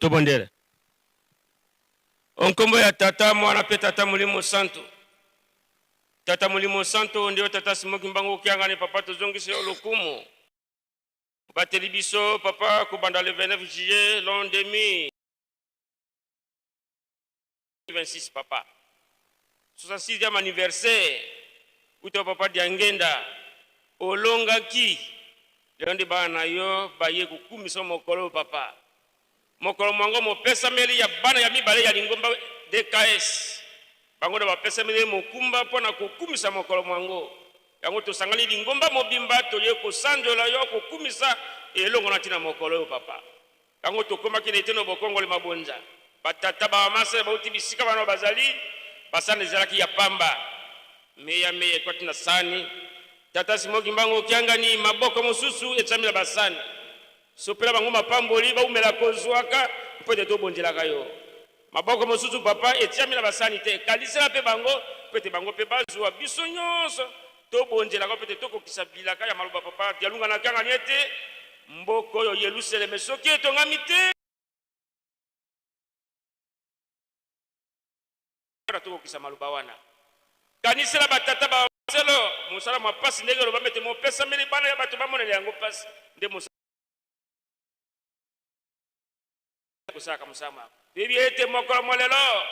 Tobondela. O nkombo ya Tata, Mwana mpe Tata Molimo Santu. Tata Molimo Santu, nde yo Tata Simon Kimbangu Kiangani, Papa tozongisi yo lokumu. Obateli biso Papa kobanda le 29 juillet l'an 2026 Papa. 66e anniversaire uta Papa Diangenda olongaki lelo nde bana na yo baye kokumisa mokolo Papa. Mokolo mwango mopesameli ya bana ya mibale ya lingomba DKS. Bango nde bapesameli mokumba mpo na kokumisa mokolo mwango. Yango tosangani lingomba mobimba toye kosanjola yo, kokumisa elongo na ntina mokolo oyo Papa. Yango tokomaki na eteno bokongoli mabonza. Batata ba bamasa bauti bisika bana bazali, basani ezalaki ya pamba. Meya meya ekwati na sani. Tata Simon Kimbangu Kiangani maboko mosusu etiami na basani. Sopela bango mapamboli baumela kozwaka mpo ete tobondelaka yo. Maboko mosusu papa etiami na basani te, kalisela mpe bango mpo ete bango mpe bazwa. Biso nyonso tobondelaka mpo ete tokokisa bilaka ya maloba papa Dialungana na Kiangani ete mboka oyo Yelusaleme soki etongami te, mpona tokokisa maloba wana. Kanisela batata ba selo mosala mwa mpasi ndenge elobami ete mopesameli bana ya bato bamonela yango mpasi nde mosala kosalaka mosala mwa toyebi ete mokolo mwa lelo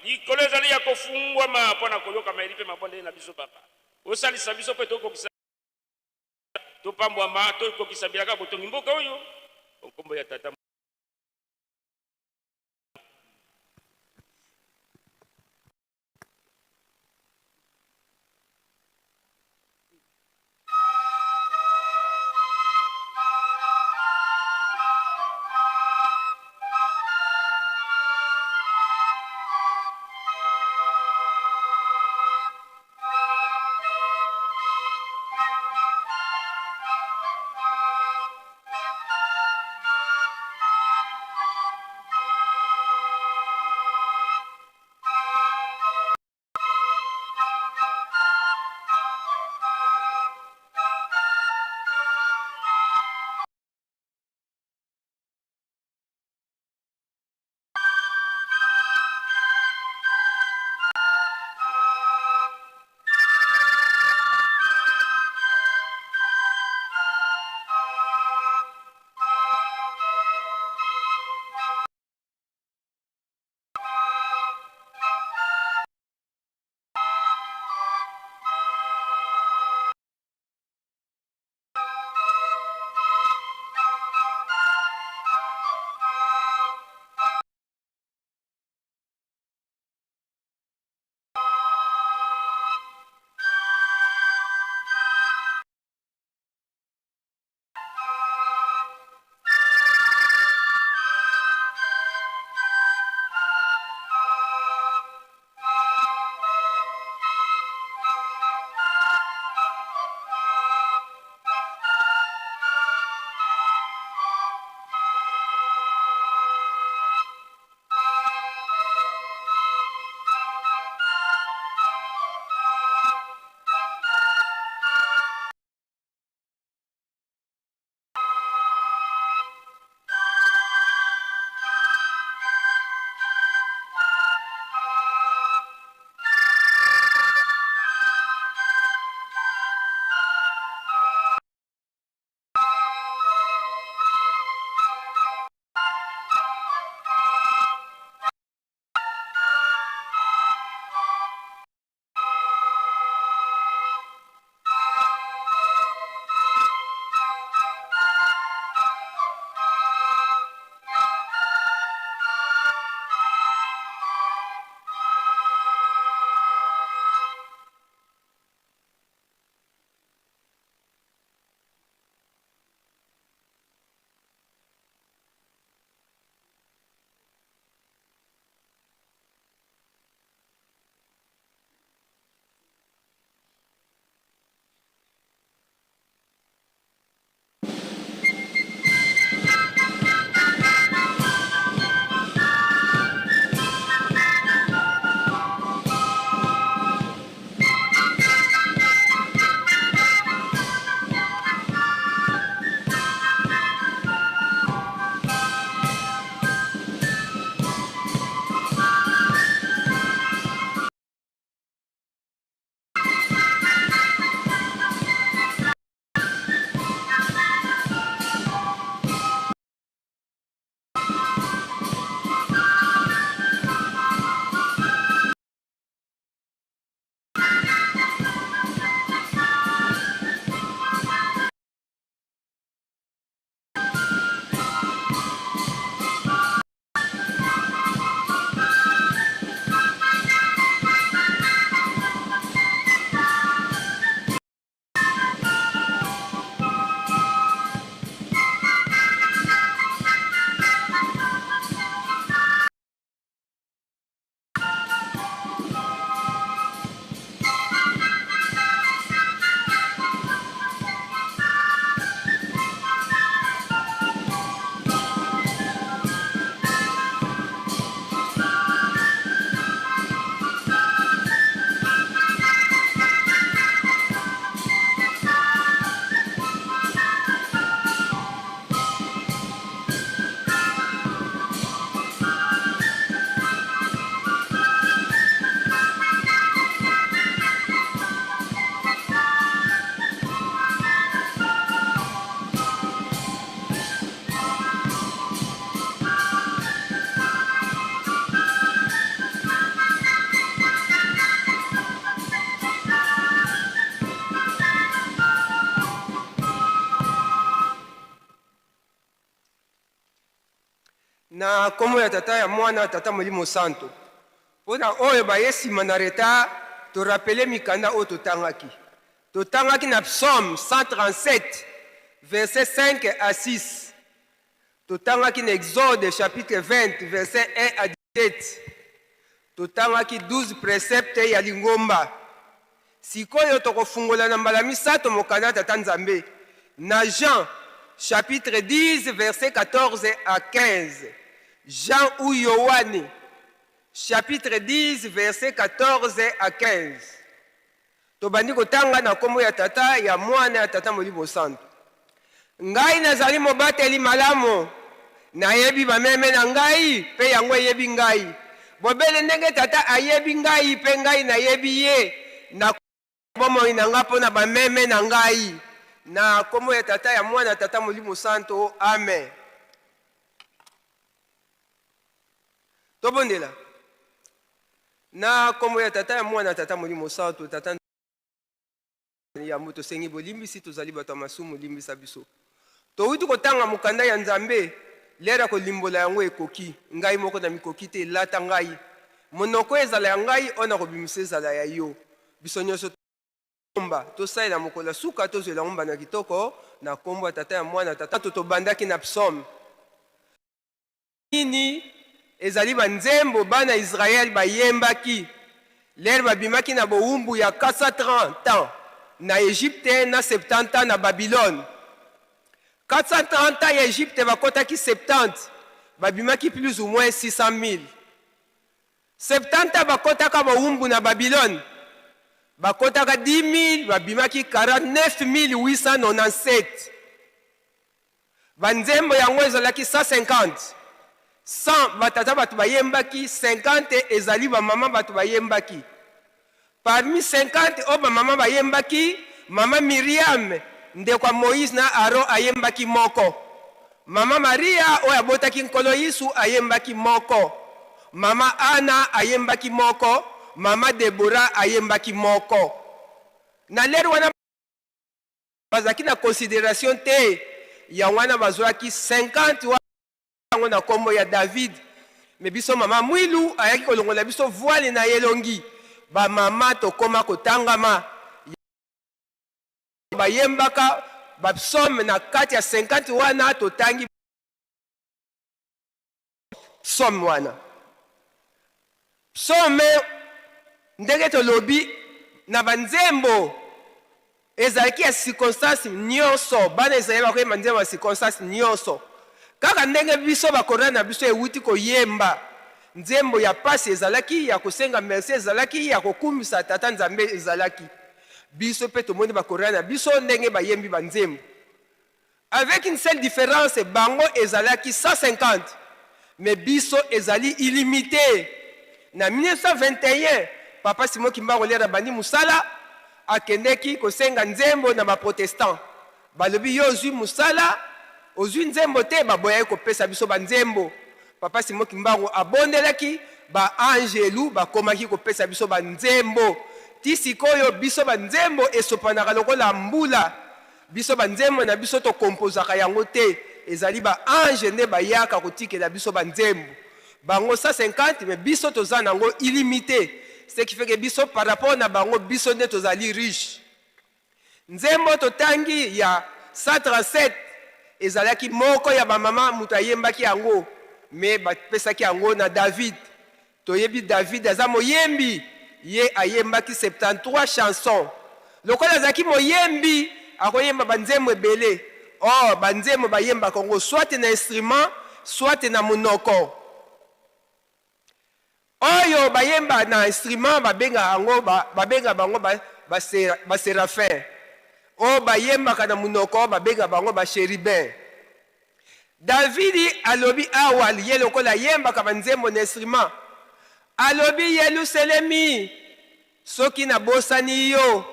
likolo ezali ya kofungwama mpo na koyoka mayeli mpe mabondeli na biso papa osalisa biso mpe tokokisa topambwama tokokisa bilaka botongi mboka oyo nkombo ya tata. Na nkombo ya Tata, ya Mwana, Tata Molimo Santo. Mpo na oyo baye nsima na retard, to rappeler mikanda oyo totangaki. Totangaki na Psaume 137, verset 5 à 6. Totangaki na Exode chapitre 20, verset 1 à 17. Totangaki 12 preceptes ya lingomba. Sikoyo tokofungola na mbala misato mokanda ya Tata Nzambe na Jean chapitre 10 verset 14 à 15. Jean ou Yoane chapitre 10 verset 14 à 15. Tobandi kotanga na kombo ya Tata, ya Mwana, ya Tata Molimo Santu. Ngai nazali mobateli malamu, nayebi bameme na ngai, mpe yango eyebi ngai, bobele ndenge Tata ayebi ngai mpe ngai nayebi ye, na bomoi na ngai mpo na bameme na ngai. Na kombo ya Tata, ya Mwana, ya Tata Molimo Santo. Amen. Tobondela. Na kombo ya Tata, ya Mwana, ya Tata Molimo Santo. Tata Yambo tosengi bolimbisi, tozali bato ya masumu, limbisa biso. Towuti kotanga mokanda ya Nzambe, lere ya kolimbola yango ekoki. Ngai moko namikoki te, lata ngai. Monoko ezala ya ngai, oyo nakobimisa ezala ya yo. Biso nionso tobomba, tosalela mokolo ya suka, tozwela yango mbano ya kitoko, na kombo ya Tata, ya Mwana, ya Tata. Tobandaki na psaume. Nini? Ezali ba nzembo bana Israël bayembaki lere babimaki na bowumbu ya 430 ans na Egypte na 70 ans na Babylone. 430 ans ya Egypte bakotaki 70, babimaki plus ou moins 600.000. 70 ans bakotaka bowumbu na Babylone, bakotaka 10.000, babimaki 49.897. Ba nzembo yango ezalaki 150. 100 ba tata bato bayembaki, 50 ezali ba mama bato bayembaki. Parmi 50 oyo ba mama bayembaki, mama Miriam, ndeko ya Moïse na Aaron ayembaki moko. Mama Maria oyo abotaki Nkolo Yesu ayembaki moko. Mama Anna ayembaki moko, mama Deborah ayembaki moko. Na lere wana Bazalaki na consideration te, yango wana bazuaki 50 yango na kombo ya David. Mais biso mama Mwilu ayaki kolongola biso voile na elongi, ba mama tokoma kotangama. Bayembaka ba psaumes na kati ya 50 wana totangi psaume wana. Psaume ndenge tolobi na ba nzembo ezalaki ya circonstance nionso, bana Israël bakoyemba nzembo ya circonstance nionso. Kaka ndenge biso ba chorale na biso ewuti koyemba nzembo ya pasi ezalaki, ya kosenga merci ezalaki, ya kokumisa Tata Nzambe ezalaki. Biso pe tomoni ba chorale na biso ndenge bayembi ba nzembo. Avec une seule difference, bango ezalaki 150 mais biso ezali illimite. Na 1921, Papa Simon Kimbangu lere abandi musala, akendeki kosenga nzembo na ba protestants. Balobi yo ozui musala, ozui nzembo te, baboyaki kopesa biso ba nzembo. Papa Simon Kimbangu abondelaki, ba angelu bakomaki kopesa biso ba nzembo. Ti sikoyo biso ba nzembo esopanaka lokola mbula. Biso ba nzembo na biso to composaka yango te, ezali ba anges nde bayaka kotikela biso ba nzembo. Bango 150 mais biso toza nango illimite, ce qui fait que biso par rapport na bango biso nde tozali riche. Nzembo totangi ya 137 ezalaki moko ya ba mama mutu ayembaki yango mais bapesaki yango na David. Toyebi David aza moyembi, ye ayembaki 73 chansons. Lokola azalaki moyembi, akoyemba ba nzembo ebele. Or, ba nzembo bayembaka yango soit na instrument, soit na monoko. Oyo bayemba na instrument babengaka yango, babengaka bango ba seraphins. Oyo bayembaka na monoko babengaka bango ba cherubins. Davidi alobi awa, ye lokola ayembaka banzembo na instrument, alobi, Yeluselemi, soki nabosani yo,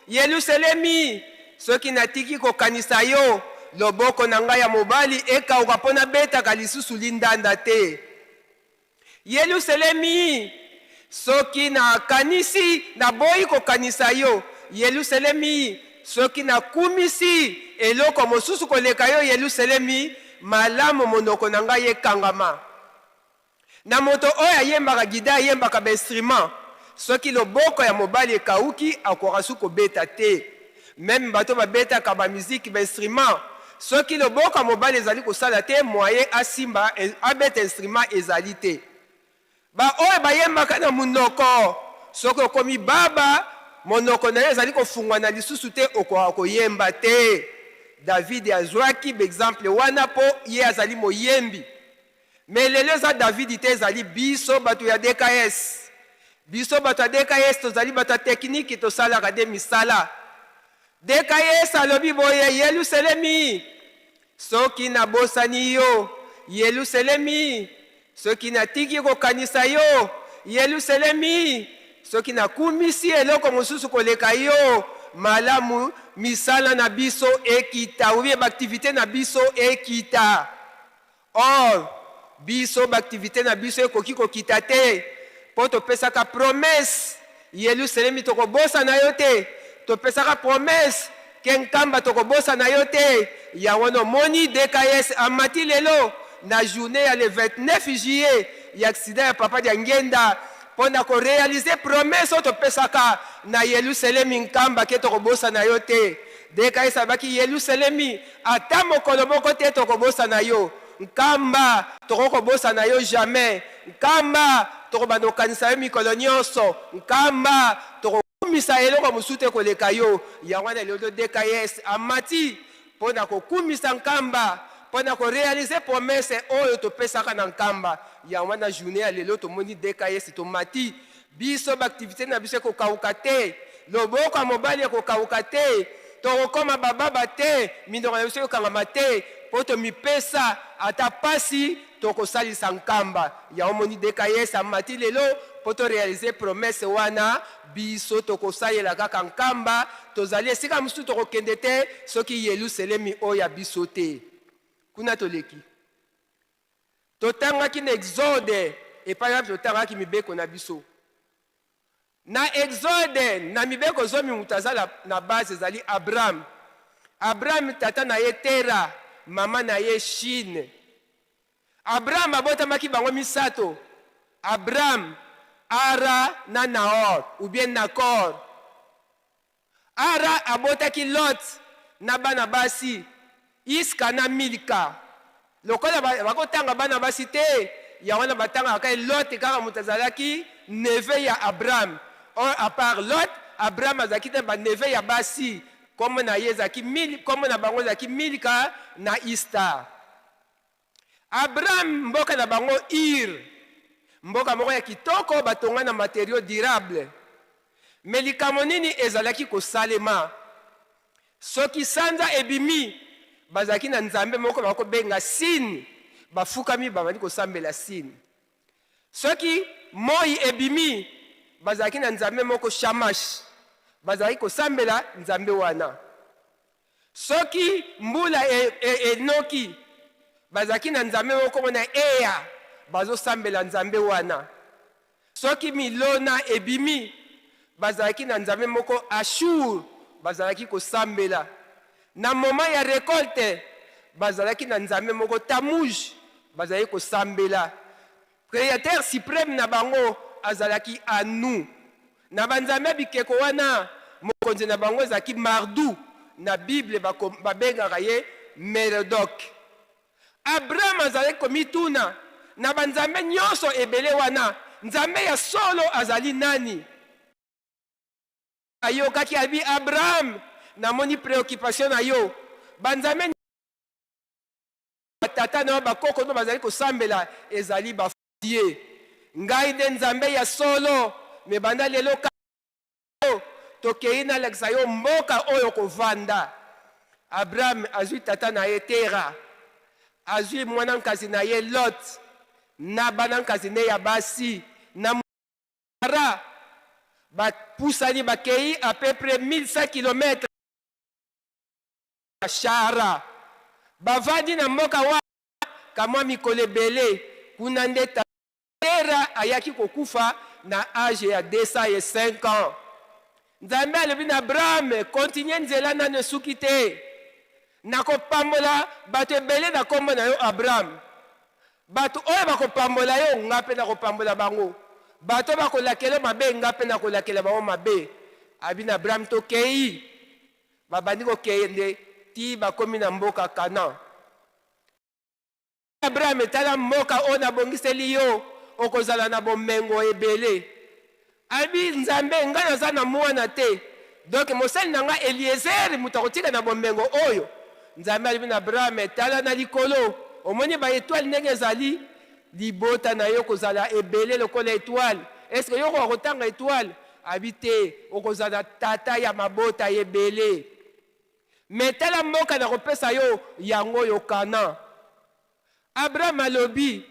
Yeluselemi, soki natiki kokanisa yo, loboko na ngai ya mobali ekauka mpo nabetaka lisusu lindanda te. Yelusalemi, soki nakanisi, naboyi kokanisa yo, Yelusalemi, soki nakumisi eloko mosusu koleka yo, Yelusalemi, malamu monoko na ngai ekangama. Na moto oyo ayembaka guitare, ayembaka ba instrument, soki loboko ya mobali ekauki, akoka su kobeta te. Meme bato babetaka ba musique, ba instrument, soki loboko ya mobali ezali kosala te, moyen asimba abeta instrument ezali te. Ba oyo bayembaka na monoko, soki okomi baba, monoko na yo ezali kofungwana lisusu te, okoka koyemba te. David azwaki ba exemple wana po ye azali moyembi. Mais lelo eza David te, ezali biso bato ya DKS. Biso bato ya DKS tozali bato ya technique, tosalaka nde misala. DKS alobi boye, Yelusalemi, soki nabosani yo, Yelusalemi, soki natiki kokanisa yo, Yelusalemi, soki nakumisi eloko mosusu koleka yo, malamu misala na biso ekita, ou bien ba activite na biso ekita. Or, biso ba activites na biso ekoki kokita te mpo topesaka promesse Yelusalemi tokobosana yo te, topesaka promesse ke Nkamba tokobosana yo te. Yango wana omoni DKS amati lelo na journee ya le 29 juillet ya accident ya Papa Diangienda mpo na ko realiser promesse oyo topesaka na Yelusalemi Nkamba ke tokobosana yo te. DKS alobaki Yelusalemi Ata mokolo moko te tokobosana yo Nkamba, tokoki kobosana yo jamais Nkamba, tokobanda kokanisa yo mikolo nionso Nkamba, tokokumisa eloko mosusu te koleka yo Yango wana lelo DKS amati mpo na kokumisa Nkamba, mpo na ko realiser promesse oyo topesaka na Nkamba. Yango wana journee ya lelo tomoni DKS tomati. Biso ba activites na biso ekokawuka te, loboko ya mobali ekokawuka te, tokokoma ba baba te, minoko na biso ekokangama te, po tomipesa ata pasi tokosalisa Nkamba. Yango omoni DKS amati lelo po to realiser promesse wana, biso tokosalela kaka Nkamba, tozali esika mosusu tokokende te soki Yeluselemi oyo ya biso te. Kuna toleki. Totangaki na Exode, epai wapi totangaki mibeko na biso. Na Exode, na mibeko zomi, moto aza na base ezali Abraham. Abraham, tata na ye Tera, mama na ye Chine. Abraham abotamaki bango misato, Abraham, Ara na Nahor, ou bien Nakor. Ara abotaki Lot na bana basi, Iska na Milka. Lokola bakotanga bana basi te, yango wana batangaka kaka Lot kaka moto azalaki neveu ya Abraham. Or, à part Lot, Abraham azalaki na ba neveu ya basi, kombo na ye ezalaki Mil, kombo na bango ezalaki Milka na Ista. Abraham mboka na bango Ur, mboka moko ya kitoko batonga na materiaux durables. Mais likambo nini ezalaki kosalema? Soki sanza ebimi, bazalaki na nzambe moko bakobenga Sin, bafukami babandi kosambela Sin. Soki moi ebimi, bazalaki na nzambe moko Shamash, bazalaki kosambela nzambe wana. Soki mbula e, e, enoki, bazalaki na nzambe moko kombo na Ea, bazosambela nzambe wana. Soki milona ebimi, bazalaki na nzambe moko Ashur, bazalaki kosambela. Na moment ya recolte, bazalaki na nzambe moko Tamuj, bazalaki kosambela. Createur supreme na bango azalaki Anu. Na ba nzambe ya bikeko wana, mokonzi na bango ezalaki Mardu, na Bible babengaka ye Merodok. Abraham azalaki komituna, na ba nzambe nyonso ebele wana, Nzambe ya solo azali nani? Ayokaki alobi, Abraham, namoni preoccupation na yo. Ba nzambe ba tata na yo, ba koko no bazali kosambela ezali ba dieu. Ngai nde Nzambe ya solo, me banda lelo kaka tokei nalakisa yo mboka oyo okovanda. Abraham azwi tata na ye Tera, azwi mwana nkazi na ye Lot, na bana nkazi ne ya basi na Sara, bapusani bakei à peu près 1100 kilomètres Shara. Bavandi na mboka wana kamwa mikolo ebele. Kuna nde Tera ayaki kokufa na age ya 205 ans. Nzambe alobi na Abraham, continue nzela nanu esuki te. Nakopambola bato ebele na kombo na yo Abraham. Bato oyo bakopambola yo, nga mpe nakopambola bango. Bato oyo bakolakela yo mabe, nga mpe nakolakela bango mabe. Abi na Abraham, tokei. Babandi kokende tii bakomi na mboka Canaan. Abraham, tala mboka oyo nabongiseli yo, okozala na bomengo ebele. Abi, Nzambe, nga naza na mwana te, donc mosali na nga Eliezer moto akotika na bomengo oyo. Nzambe alobi na Abraham, tala na likolo, omoni ba etoiles ndenge ezali? Libota na yo ekozala ebele lokola etoile. Est-ce que yo okoka kotanga etoile? Abi, te, okozala tata ya mabota ebele. Mais tala mboka nakopesa yo, yango oyo Canaan. Abraham alobi,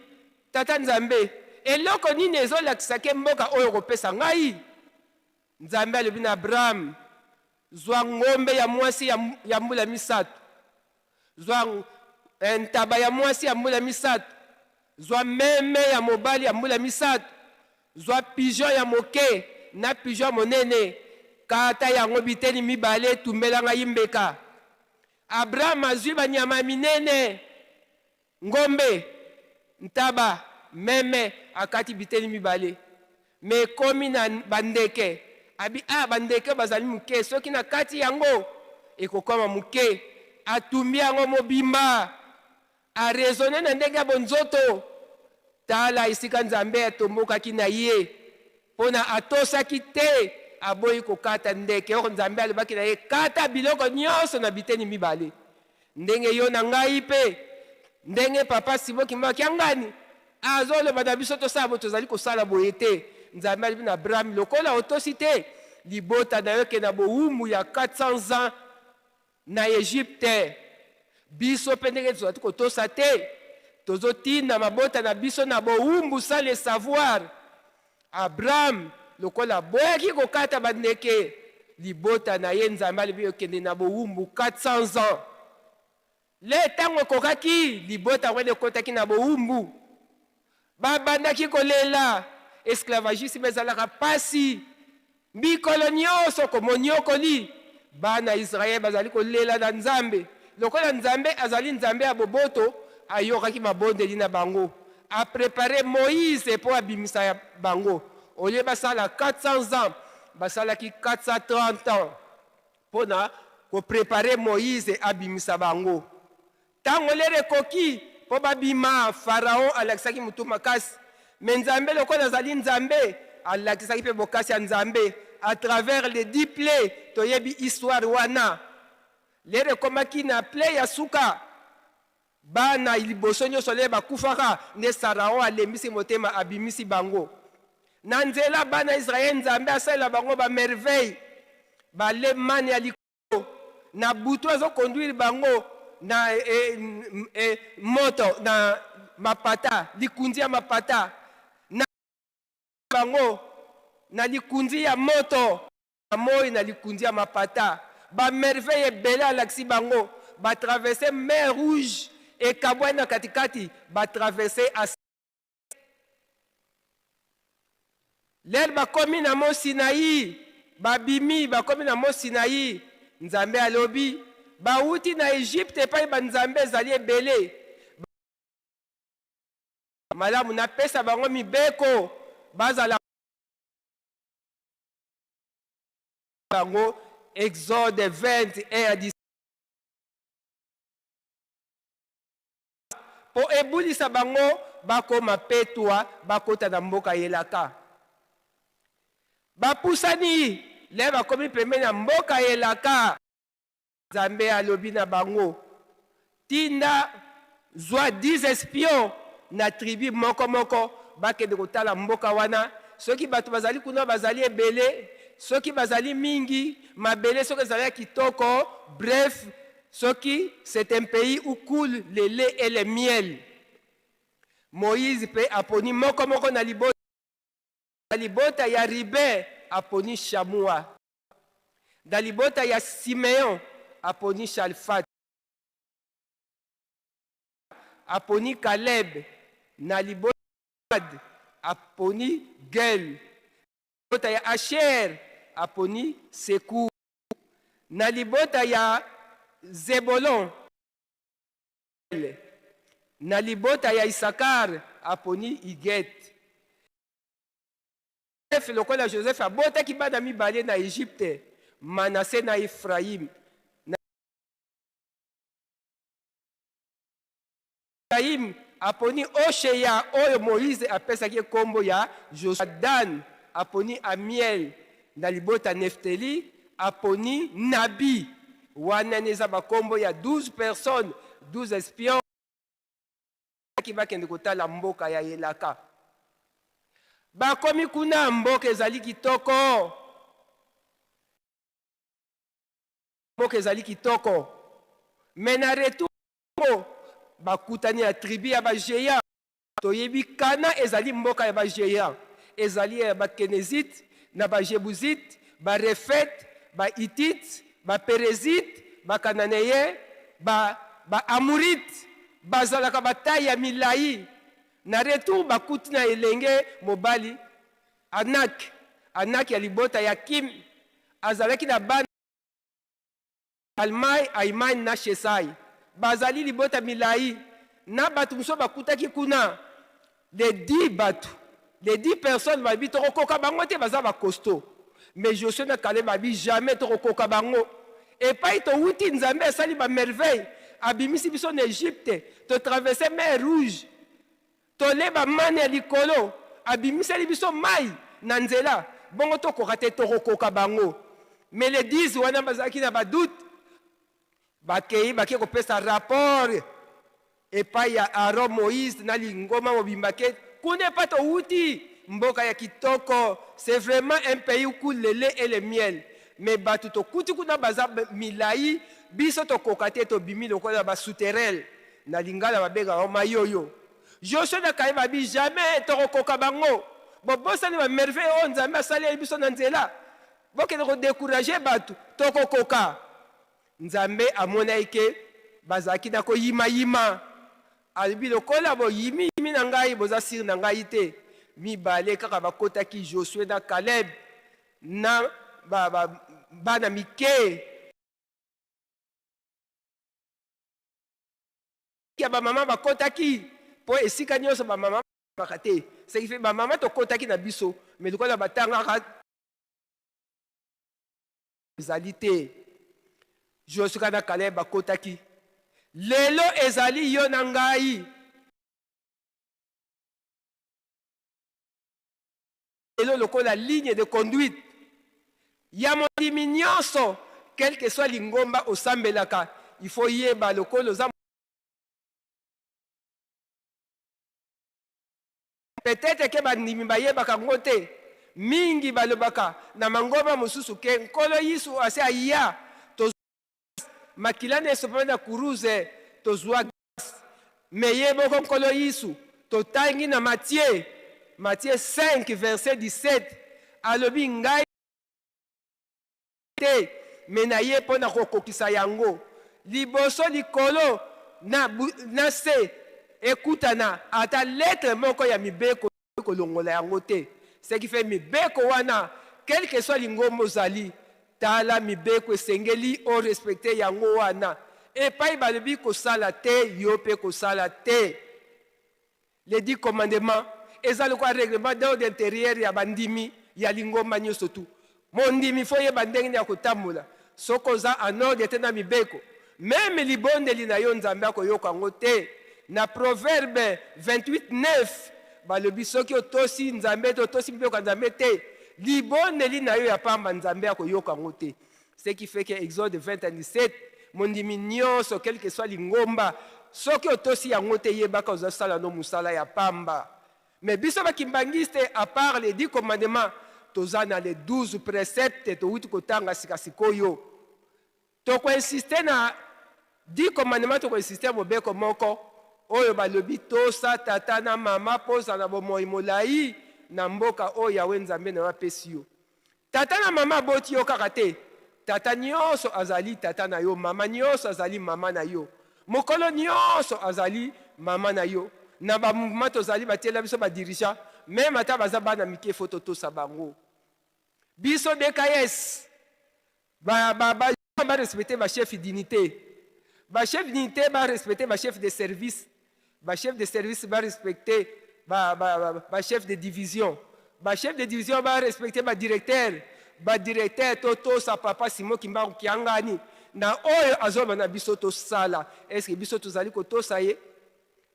Tata Nzambe, eloko nini ezolakisa ke mboka oyo okopesa ngai? Nzambe alobi na Abraham, zwa ngombe ya mwasi ya mbula misatu, zwa ntaba ya mwasi ya mbula misatu, zwa meme ya mobali ya mbula misatu, zwa pigeon ya moke na pigeon ya monene, kata yango biteni mibale, tumbela ngai mbeka. Abraham azwi banyama ya minene, ngombe, ntaba, meme, akati biteni mibale. Mais ekomi na bandeke, abi, ah, bandeke bazali moke, soki nakati yango ekokoma moke. Atumbi yango mobimba, a raisonner na ndenge ya bonzoto. Tala esika Nzambe atombokaki na ye pona atosaki te, aboyi kokata ndeke or Nzambe alobaki na ye kata biloko nionso na biteni mibale. Ndenge yo na ngai pe ndenge papa Simon Kimbangu Kiangani azoloba na biso tosala boye, tozali kosala boye te. Nzambe alobi na Abraham lokola otosi te, libota na yo ekende na bowumbu ya 400 ans Na Egypte, biso pe ndenge tozalaki kotosa te, tozotinda mabota na biso na bowumbu sans le savoir. Abraham lokola aboyaki kokata bandeke, libota na ye Nzambe alobi okende na bowumbu 400 ans. Le tango ekokaki, libota wana ekotaki na bowumbu. Babandaki kolela. Esclavagisme ezalaka pasi. Mikolo nyonso komoniokoli, bana Israel bazali kolela na Nzambe. Lokola Nzambe azali Nzambe ya boboto, ayokaki mabondeli na bango. A preparer Moïse po abimisa bango. Au lieu basala 400 ans, basalaki 430 ans pona ko preparer Moïse abimisa bango. Tango lere ekoki po babima, Pharaon alakisaki mutu makasi. Mais Nzambe lokola azali Nzambe, alakisaki pe bokasi ya Nzambe à travers les 10 plaies. Toyebi histoire wana. Lere ekomaki na plaie ya suka, bana liboso nionso lere bakufaka, nde Pharaon alembisi motema abimisi bango. Na nzela bana Israël, Nzambe asalela bango ba merveilles, bale manne ya likolo. Na butu azo conduire bango na e, e, moto na mapata, likunzi ya mapata na bango na likunzi ya moto na moi na likunzi ya mapata. Ba merveille ebele alakisi bango, ba traverse mer rouge ekabwani na katikati, ba traverse Lere bakomi na mont Sinaï, babimi, bakomi na mont Sinaï, Nzambe alobi, bawuti na Egypte epai ba nzambe ezali ebele, malamu napesa bango mibeko, bazala bango Exode 21 à 17. Mpo ebulisa bango bakoma petwa, bakota na mboka y'elaka. Bapusani lè bakomi pembeni ya mboka y'elaka. Nzambe alobi na bango, Tinda, zwa 10 espions na tribu moko moko, bakende kotala mboka wana, soki bato bazali kuna bazali ebele, soki bazali mingi, mabele soki ezali ya kitoko, bref, Soki c'est un pays où coule le lait et le miel. Moïse pe aponi moko moko na libota. Na libota ya Ruben aponi Shamua. Na libota ya Simeon aponi Shalfat. Aponi Caleb. Na libota ya Gad aponi Gel. Na libota ya Asher aponi Sekur. Na libota ya Zebolon. Na libota ya Isakar, aponi Iget. Lokola Joseph abotaki bana mibale na Egypte, Manase na Ephraim. Na Ephraim aponi Osheya oyo Moïse apesaki ye kombo ya Josua. Dan aponi Amiel, na libota Nefteli aponi Nabi. Wana eza bakombo ya 12 personnes, 12 espions bakende kotala mboka ya elaka. Bakomi kuna, mboka ezali kitoko, mboka ezali kitoko, mais na retour bakutani ya tribu ya bagéants. Toyebi Kana ezali mboka ya bagéants, ezali ya Bakenezite na Bajebuzite, Barefete, Bahitite, Baperezite, Bakananeye, Baamorite. Bazalaka bataille ya milai. Na retour bakuti na elenge mobali Anak, Anak ya libota ya Kim, azalaki na bana Almai, Aiman na Shesai. Bazali libota milai. Na bato mosusu bakutaki kuna, les 10 bato, les 10 personnes babi tokokoka bango te, baza bacostaud. Mais Josué na Caleb babi jamais tokokoka bango. Epai towuti, Nzambe asali bamerveille, abimisi biso na Egypte, totraverse mer Rouge, toleba mane ya likolo, abimiseli biso mai na nzela, bongo tokoka te? Tokokoka bango. Mais les 10 wana bazalaki na badoute. Bakei, bake kopesa rapport epai ya Aaron, Moïse na lingoma mobimba ke kuna epai towuti, mboka ya kitoko, c'est vraiment un pays où coule le lait et le miel, mais bato tokuti kuna baza milai, biso tokoka te, tobimi lokola basauterelles. Na lingala babengaka mayoyo. Josue na Kaleb babi jamais tokokoka bango, bobosani bamerveille oyo Nzambe asaleli biso na nzela, bokende kodécourager bato, tokokoka. Nzambe amonaki ke bazalaki na koyimayima, alobi lokola boyimiyimi na ngai, boza sûr na ngai te. Mibale kaka bakotaki, Josue na Kaleb na bana mike ya bamama bakotaki, mpo esika nyonso bamama baka te. Ce qui fait bamama tokotaki na biso, mais lokola batangaka ezali te. Josue na Kaleb bakotaki. Lelo ezali yo na ngai. Lelo lokola ligne de conduite ya mondimi nyonso, quel que soit lingomba osambelaka, il faut yeba lokola oza peut-être ke bandimi bayebaka yango te mingi. Balobaka na mangomba mosusu ke Nkolo Yesu asi aya, makila na esopami na kuruze, tozwa grâce. Mais ye moko Nkolo Yesu, totangi na Matthieu 5 verset 17, alobi ngai te, mais na ye mpo na kokokisa yango. Liboso likolo na se ekutana, ata lettre moko ya mibeko kolongola yango te. Ce qui fait mibeko wana, quel que soit lingomba ozali, tala mibeko esengeli orespecte yango wana. Epai balobi kosala te, yo mpe kosala te. Les 10 commandements eza lokola règlement d'ordre intérieur ya bandimi ya lingomba nyonso. Tu mondimi, faut yeba ndenge nini ya kotambola. Soki oza en ordre te na mibeko, même libondeli na yo, Nzambe akoyoka yango te. Na Proverbe 28 9 balobi soki otosi Nzambe te, otosi mibeko ya Nzambe te, libondeli na yo ya pamba, Nzambe akoyoka yango te. Ce qui fait que Exode 20 17, mondimi nyonso, quel que soit lingomba, soki otosi yango te, yebaka ozosala no mosala ya pamba. Mais biso bakimbangiste, à part les 10 commandements, toza na les 12 préceptes towuti kotanga sika sikoyo. Tokoinsiste na 10 commandements, tokoinsiste mobeko moko oyo balobi tosa tata na mama mpo ozala na bomoi molai na mboka oyo Yawe Nzambe na yo apesi yo. Tata na mama aboti yo kaka te. Tata nyonso azali tata na yo, mama nyonso azali mama na yo, mokolo nyonso azali mama na yo. Na bamouvement tozali, batiela biso badirigeants, même ata baza bana mike, faut totosa bango. Biso DKS barespecte bachef d'unité, bachef d'unité barespecte bachef de service. Ba chef de service ba respecter ba, ba, ba, ba chef de division. Ba chef de division ba respecter ba directeur. Ba directeur totosa papa Simon Kimbangu Kiangani na oyo azoloba na biso tosala. Est-ce que biso tozali kotosa ye?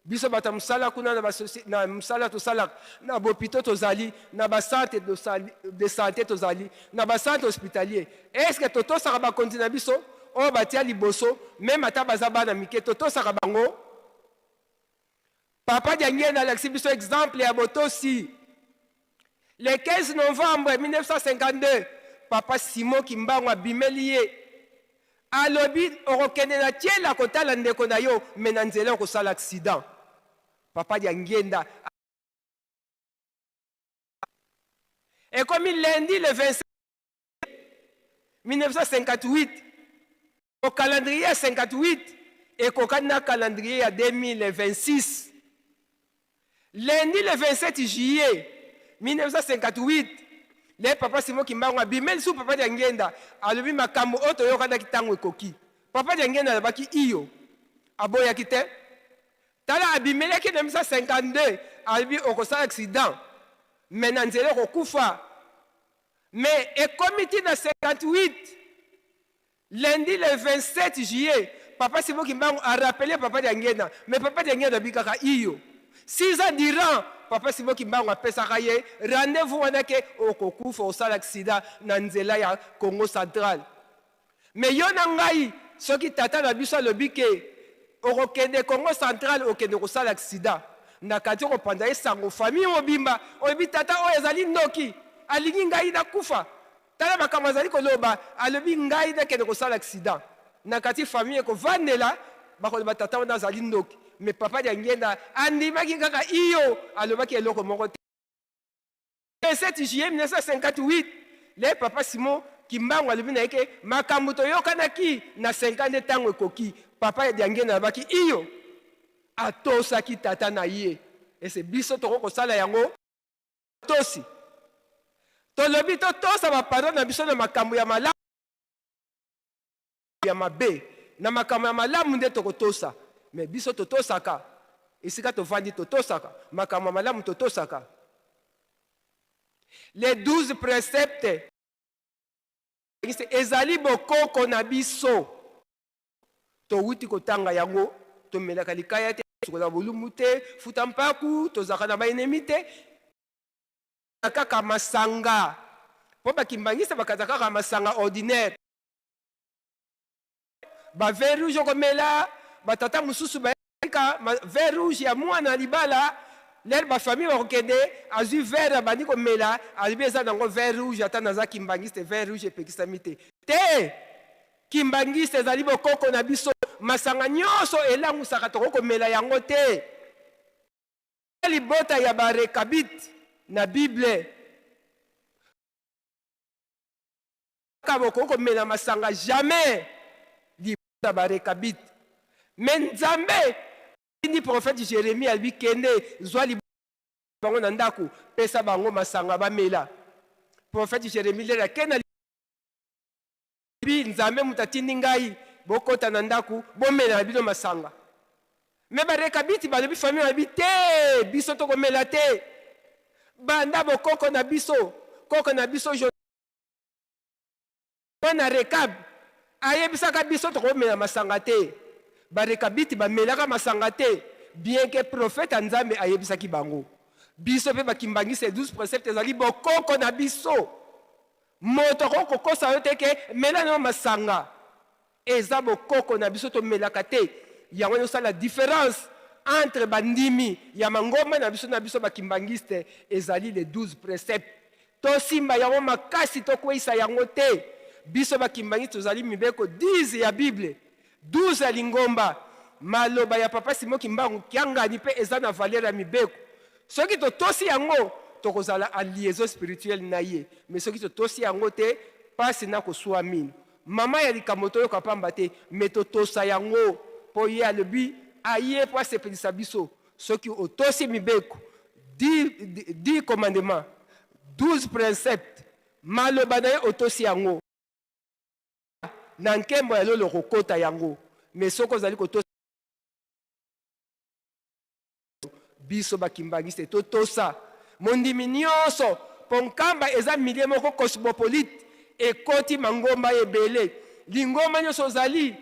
Biso bato ya mosala kuna na, na mosala tosalaka na bopito tozali na ba centre de santé tozali na ba centre hospitalier. Est-ce que totosaka bakonzi na biso oyo batia liboso meme ata baza bana mike totosaka bango? Papa Diangienda alakisi biso exemple ya botosi. Le 15 novembre 1952, Papa Simon Kimbangu abimeli ye. Alobi okokende na Tshela kotala ndeko na yo, mais na nzela okosala accident. Papa Diangienda ekomi lundi le 25 1958 au calendrier ya 58 ekokani na calendrier ya 2026. Lundi le 27 juillet 1958 le papa Simon Kimbangu abimeli su papa Diangienda alobi makambo oyo toyokanaki ntango ekoki. Papa Diangienda alobaki iyo, aboyaki te. Tala abimelaki na 1952 alobi okosala accident mais na nzela okokufa. Mais ekomi ti na 58 lundi le 27 juillet papa Simon Kimbangu a rappeler papa Diangienda mais papa Diangienda abi kaka iyo. 6 ans durant papa Simon Kimbangu apesaka ye rendez-vous wana ke okokufa osala accident na nzela ya Congo central. Mais yo na ngai soki tata na biso alobi ke okokende Congo central okende kosala accident na kati okopanza ye sango famille mobimba olobi tata oyo azali ndoki alingi ngai nakufa tala makambo azali koloba alobi ngai nakende kosala accident na kati famille ekovandela bakoloba tata wana azali ndoki. Mais papa Diangienda andimaki kaka iyo alobaki eloko moko te. 27 juillet 1958 le papa Simon Kimbangu alobi na ye ke makambo toyokanaki na 50 nde ntango ekoki. Papa ya Diangienda alobaki iyo, atosaki tata na ye. Ese biso tokoki kosala yango? Tosi tolobi totosa ba parents na biso na makambo ya malamu ya mabe, na makambo ya malamu nde tokotosa. Mais biso totosaka esika tovandi, totosaka makambo ya malamu, totosaka les 12 préceptes ezali bokoko na biso. Towuti kotanga yango, tomelaka likaya te, tosukolaka bolumbu te, futa mpaku, tozalaka na ba ennemi te, kaka masanga po ba kimbanguiste bakata kaka masanga ordinaire. Ba vin rouge okomela, ba tata mosusu bayaka vin rouge ya mwana libala, lere ba famille bakokende, azwi verre abandi komela, alobi eza nango vin rouge, ata naza kimbanguiste vin rouge epekisami te. Te! Kimbanguiste ezali bokoko na biso, masanga nyonso elangusaka tokoki komela yango te. Libota ya ba Rekabite na Bible. Kaka bokoki komela masanga jamais libota ba rekabite mais nzambe atindi prophète Jeremie alobi kende zwa libota bango na ndako pesa bango masanga bamela. Prophète Jeremie lelo akenda bi nzambe moto atindi ngai bokota na ndako bomela na bino masanga. Mais ba rekabiti balobi famille balobi te biso tokomela te banda bokoko na biso koko na biso Mwana Rekab ayebisaka biso tokomela masanga te. Ba Rekabiti bamelaka masanga te bien que prophète ya Nzambe ayebisaki bango. Biso pe ba Kimbanguiste 12 preceptes ezali bokoko na biso. Moto akoki kokosa yo te ke mela nayo masanga. Eza bokoko na biso tomelaka te. Yango ezo sala difference entre ba ndimi ya mangomba na biso na biso ba kimbanguiste ezali les 12 preceptes. Tosimba yango makasi tokweyisa yango te. Biso ba kimbanguiste tozali mibeko 10 ya bible, 12 ya lingomba. Maloba ya papa Simon Kimbangu Kiangani pe eza na valeur ya mibeko. Soki totosi yango tokozala en liaison spirituelle na ye mais soki totosi yango te pasi na kosua minu. Maman ya likambo toyoka pamba te mais totosa yango po ye alobi aye po asepelisa biso soki otosi mibeko 10 commandements 12 princeptes maloba na ye otosi yango na nkembo ya lola okokota yango mais soki ozali kotosa. Biso ba kimbanguiste totosa mondimi nionso po Nkamba eza milieu moko cosmopolite ekoti mangomba ebele lingomba nionso ozali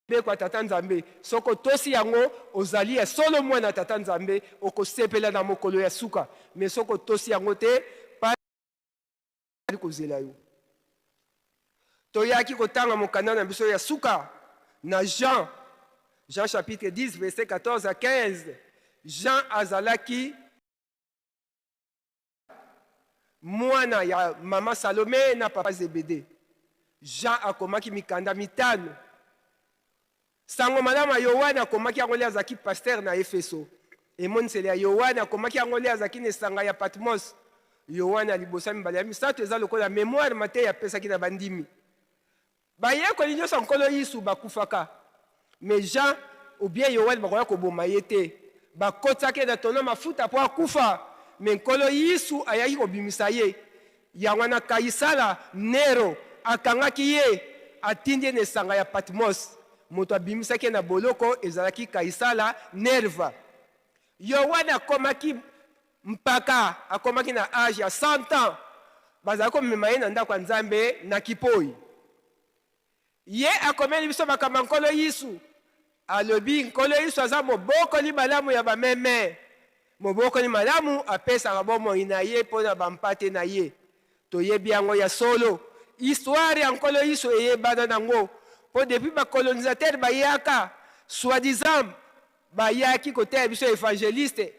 mibeko ya Tata Nzambe soki otosi yango ozali ya solo mwana ya Tata Nzambe okosepela na mokolo ya suka mais soki otosi yango te pa ezali kozela yo. Toyaki kotanga mokanda na biso ya suka na Jean, Jean chapitre 10 verset 14 à 15. Jean azalaki mwana ya mama Salome na papa Zebede. Jean akomaki mikanda mitano. Sango malamu ya Yoane akomaki yango nde azalaki pastere na Efeso. Emoniseli ya Yoane akomaki yango nde azalaki na esanga ya Patmos. Yoane ya liboso, ya mibale, ya misato eza lokola memoire, mateya apesaki na bandimi. Bayekoli nionso ya Nkolo Yesu bakufaka, mais Jean ou bien Yoane bakoya koboma ye te. Bakotisaki ye na tonneau mafuta po akufa, mais Nkolo Yesu ayaki kobimisa ye. Yango wana Kayisala Nero akangaki ye, atindi ye na esanga ya Patmos. Moto abimisaki ye na boloko ezalaki Kayisala Nerva. Yoane akomaki mpaka, akomaki na age ya 100 ans, bazalaki komema ye na ndako ya Nzambe na kipoi. Ye akomeli biso makambo ya Nkolo Yesu. Alobi, Nkolo Yesu aza mobokoli malamu ya bameme. Mobokoli malamu apesaka bomoi na ye mpo na bampate na ye. Toyebi yango ya solo. Histoire ya Nkolo Yesu eyebana nango mpo depuis ba colonisateurs bayaka, soi-disant bayaki koteya biso evangeliste,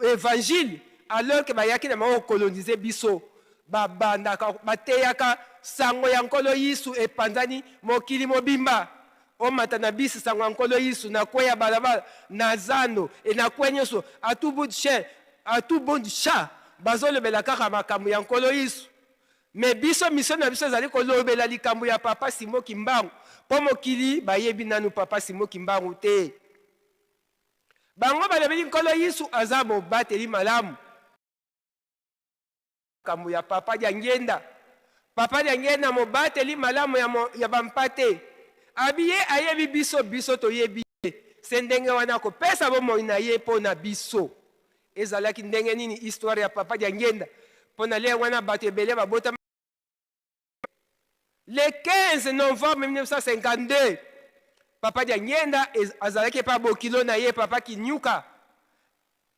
Evangile alors que bayaki na bango ko coloniser biso ba bandaka bateyaka sango ya Nkolo Yesu epanzani mokili mobimba omata na bus sango ya Nkolo Yesu na coin ya balabala na zando et na coin nionso à tout bout de chien à tout bout de chat bazolobela kaka makambo ya Nkolo Yesu mais biso mission na biso ezali kolobela likambo ya Papa Simon Kimbangu po mokili bayebi nanu Papa Simon Kimbangu te. Bango balobeli Nkolo Yesu aza mobateli malamu. Makambo ya Papa Diangienda. Papa Diangienda mobateli malamu ya, mo, ya bampate. Abi ye ayebi biso, biso toyebi ye. Se ndenge wana akopesa bomoi na ye mpo na biso. Ezalaki ndenge nini histoire ya Papa Diangienda? Mpo na lere wana bato ebele babotama Le 15 novembre 1952, Papa Diangienda azalaki epa bokilo na ye Papa Kinyuka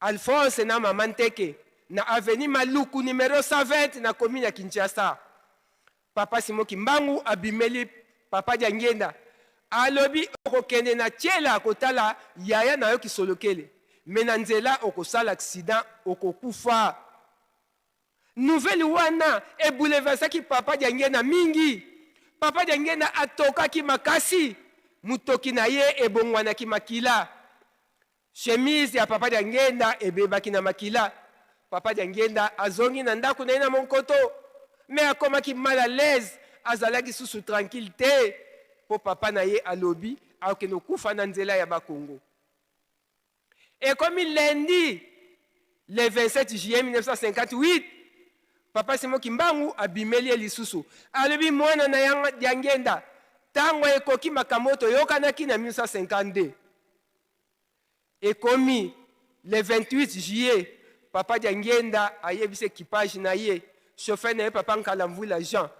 Alphonse na Mama Nteke na avenue Maluku numero 120 na commune ya Kinshasa. Papa Simon Kimbangu abimeli Papa Diangienda alobi okokende na Tshela kotala yaya na yo Kisolokele mais na nzela okosala accident okokufa. Nouvelle wana e bouleversaki Papa Diangienda mingi. Papa Diangienda atokaki makasi, mutoki na ye ebongwanaki makila. Chemise ya Papa Diangienda ebebaki na makila. Papa Diangienda azongi na ndako na ye na Monkoto, mais akomaki mal à l'aise, azalaki susu tranquille te po papa na ye alobi akokende kokufa na nzela ya Bas-Congo. Ekomi lundi le 27 juillet 1958, Papa Simon Kimbangu abimeli ye lisusu. Alobi mwana na ya Diangienda, tango ekoki makambo oyo toyokanaki na 1952. Ekomi le 28 juillet, Papa Diangienda ayebisi equipage na ye, chauffeur na ye Papa Nkala Mvula Jean,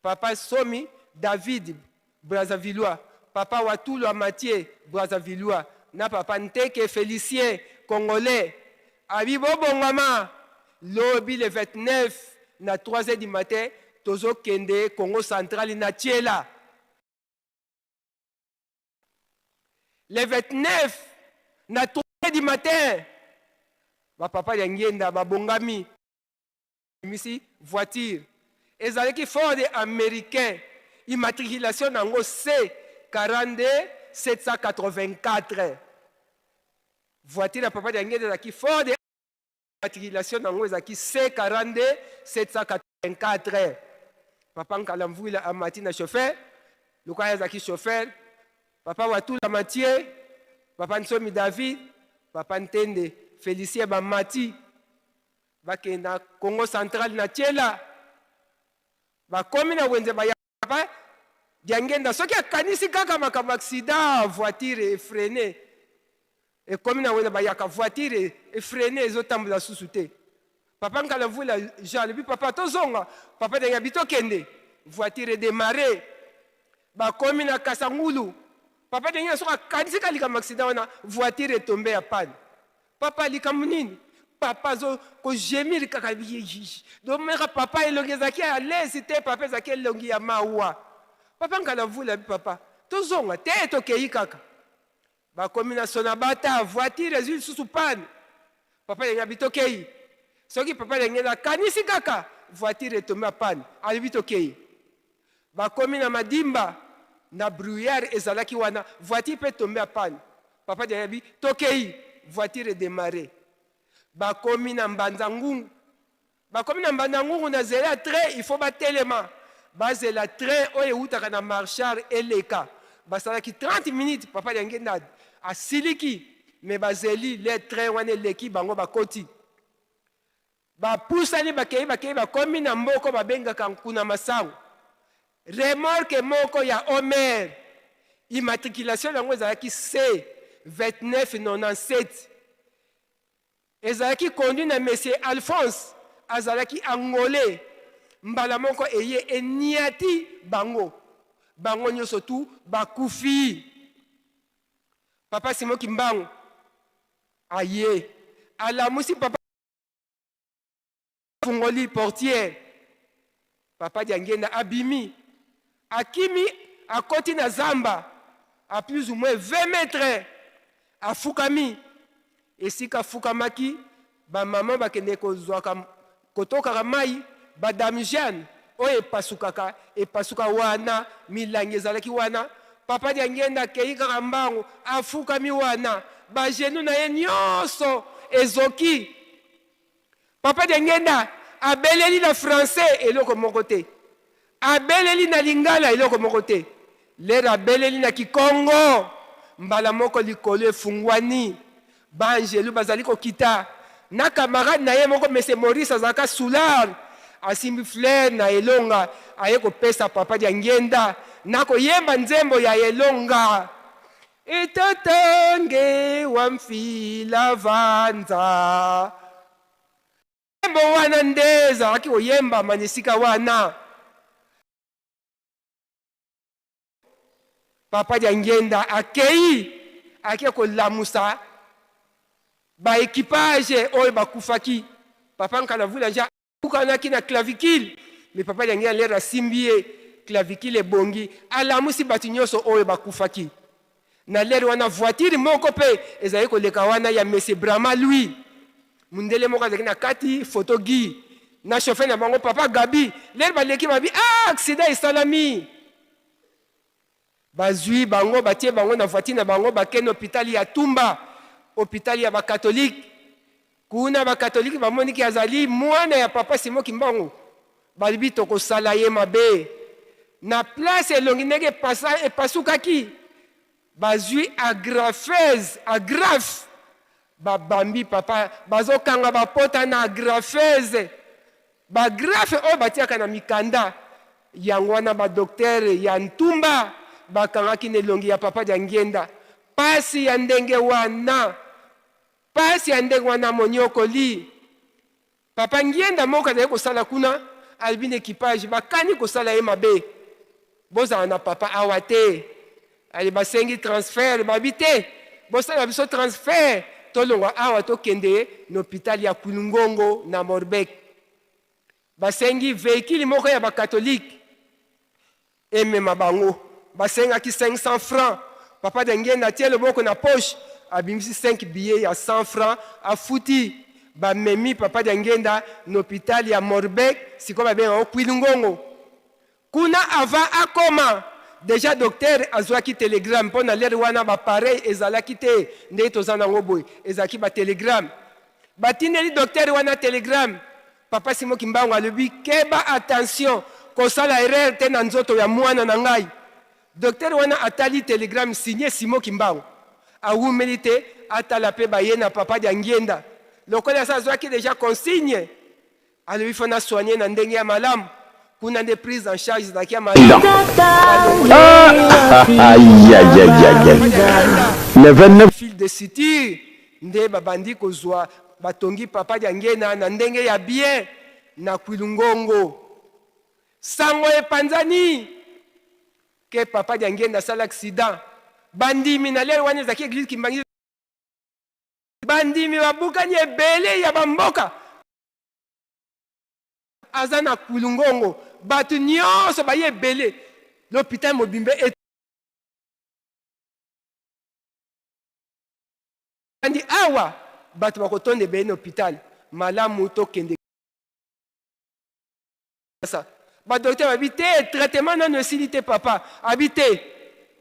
Papa Somi David, Brazzavillois, Papa Watulwa Mathieu, Brazzavillois, na Papa Nteke Felicien, Congolais, abi bobongama, lobi le 29 na 3 heures du matin tozo kende Congo central na Tshela. Le 29 na 3 heures du matin ba papa Diangienda babongami. Abimisi voiture ezalaki Ford americain immatriculation na yango C 42 784. Voiture ya papa Diangienda ezalaki Ford immatriculation na yango ezalaki C 42 784. Papa Nkala Mvuila amati na chauffeur lokola ye azalaki chauffeur, papa Watula Mathieu, papa Nsomi David, papa Ntende Felicien bamati Bakende na Congo central na Tshela, bakomi na wenze ba papa Diangenda soki akanisi kaka makambo accident voiture efrene. Ekomi na wena bayaka voiture e freine ezotambola susu te. Papa Nkala Mvula Jean alobi papa tozonga, papa ndenge abi tokende, voiture e demarre. Bakomi na Kasangulu, papa ndenge na soki akanisi ka likambo accident wana, voiture e tombe ya panne. Papa likambo nini? Papa azo ko gemir kaka domeka papa elongi ezalaki à l'aise te, papa ezalaki elongi ya mawa. Papa Nkala Mvula abi papa tozonga te, tokeyi kaka. Bakomi na Sonabata, voiture ezwi lisusu panne. Papa Lenge abi tokeyi. Soki papa Lenge akanisi kaka voiture etombe ya panne, alobi tokeyi. Bakomi na Madimba, na brouillard ezalaki wana, voiture pe etombe ya panne. Papa Lenge abi tokeyi, voiture edemarre. Bakomi na Mbanza Ngungu, Bakomi na mbanda ngungu na zela ya train il faut batelema bazela train oyo ewutaka na marchar eleka basalaki 30 minutes papa Diangienda asiliki mais bazeli le train wana eleki bango bakoti bapusani bakei bakei bakomi na mboko babengaka nkuna masango remorque moko ya Homer immatriculation yango ezalaki C 2997 Ezalaki conduit na monsieur Alphonse azalaki angolais mbala moko eye eniati bango bango nioso tout bakufi papa Simon kimbangu aye alamusi papa afungoli portière Papa Diangienda abimi, akimi akoti na zamba à plus ou moins 20 mètres, afukami. Esika afukamaki, ba mamans bakende kozwaka, kotokaka mayi, ba dame-jeanne oyo epasukaka, epasuka wana, milangi ezalaki wana. Papa Diangienda akeyi kaka mbangu, afukami wana, ba genoux na ye nionso ezoki. Papa Diangienda abeleli na français eloko moko te. Abeleli na lingala eloko moko te. Lere abeleli na kikongo, mbala moko likolo efungwani. Ba angelu bazali kokita. Na camarade na ye moko Monsieur Maurice azalaka soulard, asimbi fleur na elonga aye kopesa Papa Diangienda na koyemba nzembo ya elonga. Etatange wa mfila vanza. Nzembo wana nde ezalaki koyembama na esika wana. Papa Diangienda akei, ake kolamusa ba equipage oyo bakufaki. Papa Nkalavula nja Abukanaki na clavicule, mais papa Diangienda lere asimbi ye clavicule ebongi, alamusi batu nionso oyo bakufaki. Na lere wana voiture moko pe ezalaki koleka wana ya monsieur Brahma Louis, mundele moko azalaki na kati, photo Guy na chauffeur na bango papa Gaby, lere baleki babi ah accident esalami. Bazui bango batie bango na voiture na bango bakende na hopital ya Tumba, hopital ya ba catholique. Kuna ba catholique bamoni ke azali mwana ya papa Simon Kimbangu, balobi tokosala ye mabe. Na place elongi ndenge epasukaki, bazui agrafeuse, agrafe, babambi papa, bazokanga ba pota na agrafeuse. Ba graphes oyo batiaka na mikanda, yango wana ba docteurs ya Ntumba bakangaki na elongi ya Papa Diangienda. Pasi ya ndenge wana, pasi ya ndenge wana moniokoli. Papa Ngienda moko azali kosala kuna, alobi na equipage bakani kosala ye mabe. Bozala na papa awa te. Allez basengi transfert, babi te, bosala biso transfert tolongwa awa tokende na hopital ya Kwilungongo na Morbek. Basengi vehicule moko ya ba catholique emema bango. Basengaki 500 francs. Papa Diangienda atie loboko na poche, abimisi 5 billets ya 100 francs, afuti. Bamemi Papa Diangienda na hopital ya Morbek, sikoyo babengaka yango Kwilungongo. Kuna avant akoma dejà docteur azuaki telegramme po na l'heure wana ba appareil ezalaki te ndenge toza nango boye ezalaki ba telegramme batindeli docteur wana telegramme papa Simon Kimbangu alobi keba attention kosala erreur te na nzoto ya muana na ngai docteur wana atali telegramme signe Simon Kimbangu awumeli te atala pe baye na papa Diangienda lokola asi azuaki dejà consigne Alobi faut na soigner na ndenge ya malamu kuna nde prise en charge ezalaki ya malamu. Aïe aïe aïe aïe. Le 29 Fil de suture nde babandi kozwa batongi Papa Diangienda na ndenge ya bien na Kwilu-Ngongo. Sango epanzani ke Papa Diangienda asala accident. Bandimi na lere wana ezalaki eglise Kimbanguiste, bandimi babukani ebele ya ba mboka. Aza na Kwilu-Ngongo, batu nionso baye ebele, l'hopital mobimba e Andi awa bato bakotonda ebele na hopital, malamu tokende Kinshasa. Ba docteur babi te traitement nanu esili te papa, abi te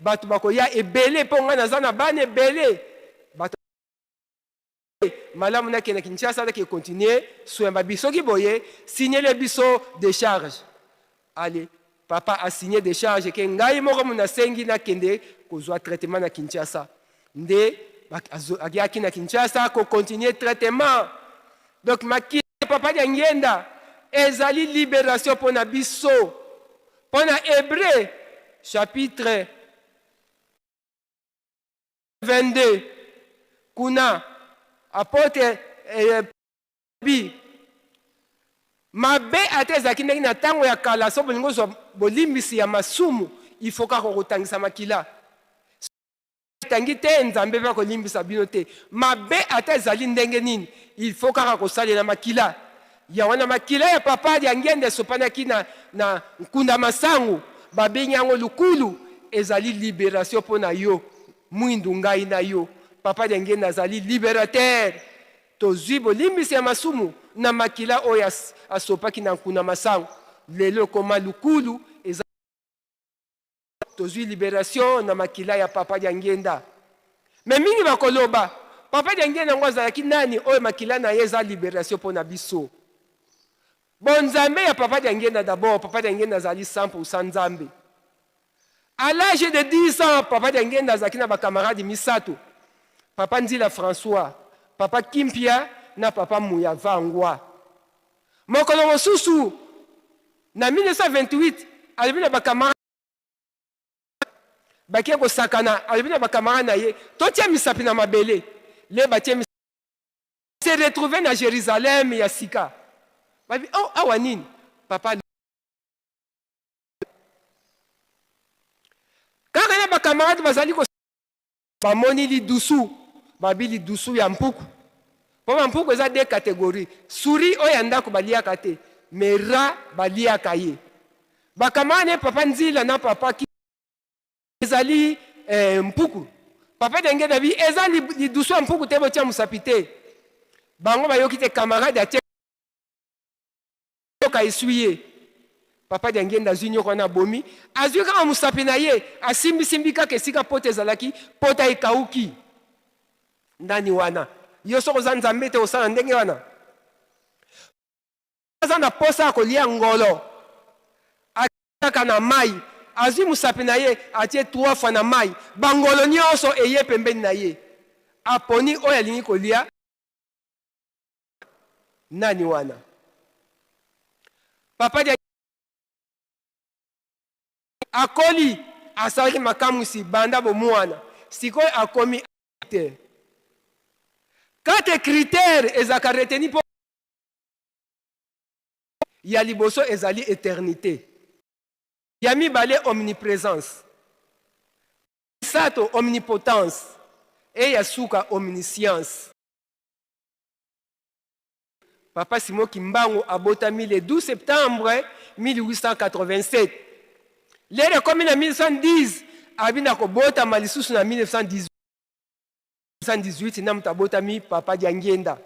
bato bakoya ebele mpo ngai naza na bana ebele, bato malamu nakende Kinshasa nake continuer soin. Babi soki boye signele biso decharge. Allez papa a signe decharge ke ngai moko mu nasengi nakende kozua traitement na Kinshasa. Nde akeyaki na Kinshasa ko continuer traitement. Donc makila ya papa Diangienda ezali liberation pona biso. Pona Hebreu chapitre 22 kuna apotre Bi. Mabe ata ezalaki ndenge na tango ya kala soki bolingi ozwa bolimbisi ya masumu il faut kaka kotangisa makila. Soki otangi te Nzambe pe akolimbisa bino te. Mabe ata ezali ndenge nini il faut kaka kosalela makila. Yango wana makila ya papa Diangienda esopanaki na na nkunda masangu babengi yango lukulu ezali liberation po na yo mwindu ngai na yo. Papa Diangienda azali liberateur. Tozwi bolimbisi ya masumu na makila oyo asopaki na nkuna masangu. Lelo ekoma lukulu eza tozwi liberation na makila ya Papa Diangienda. Mais mingi bakoloba Papa Diangienda yango azalaki nani oyo makila na ye eza liberation mpo na biso? Bonzambe ya Papa Diangienda d'abord, Papa Diangienda azali 100% Nzambe. À l'age de 10 ans, Papa Diangienda azalaki na ba camarades misato, Papa Nzila François, Papa Kimpia na Papa Muya Vangwa. Mokolo mosusu, na 1928, alobi na ba camarades bake kosakana, alobi na ba camarades na ye, totia misapi na mabele. Le batie misapi se retrouver na Jerusalem ya sika. Babi, oh, awa nini? Papa Kaka na ba camarades bazali ko bamoni lidusu, babi lidusu ya mpuku. Po ba mpuku eza deux categories, souris oyo ya ndako baliaka te, mais rat baliaka ye. Ba camarades na ye papa Nzila na papa ki ezali eh, mpuku. Papa Dengede abi eza lidusu ya mpuku te, botia mosapi te. Bango bayoki te, camarade atie Nyoka eswi ye. Papa Diangienda azwi nyoka wana abomi, azwi kaka mosapi na ye, asimbisimbi kaka esika pota ezalaki, pota ekauki. Nani wana? Yo soki oza Nzambe te osala ndenge wana? Aza na posa ya kolia ngolo, kaka na mayi, azwi mosapi na ye atie trois fois na mayi, bangolo nionso eye pembeni na ye, aponi oyo alingi kolia. Nani wana? Papa dia akoli asalaki makamwisi banda bomuana sikoyo akomi te. Quatre critères ezalaka retenu mpo ya liboso ezali eternite, ya mibale omnipresence, misato omnipotence et ya suka omniscience. Papa Simon Kimbangu abotami le 12 septembre 1887. Lere ekomi na 1910, abi na kobotama lisusu na 1918 na moto abotami Papa Diangienda.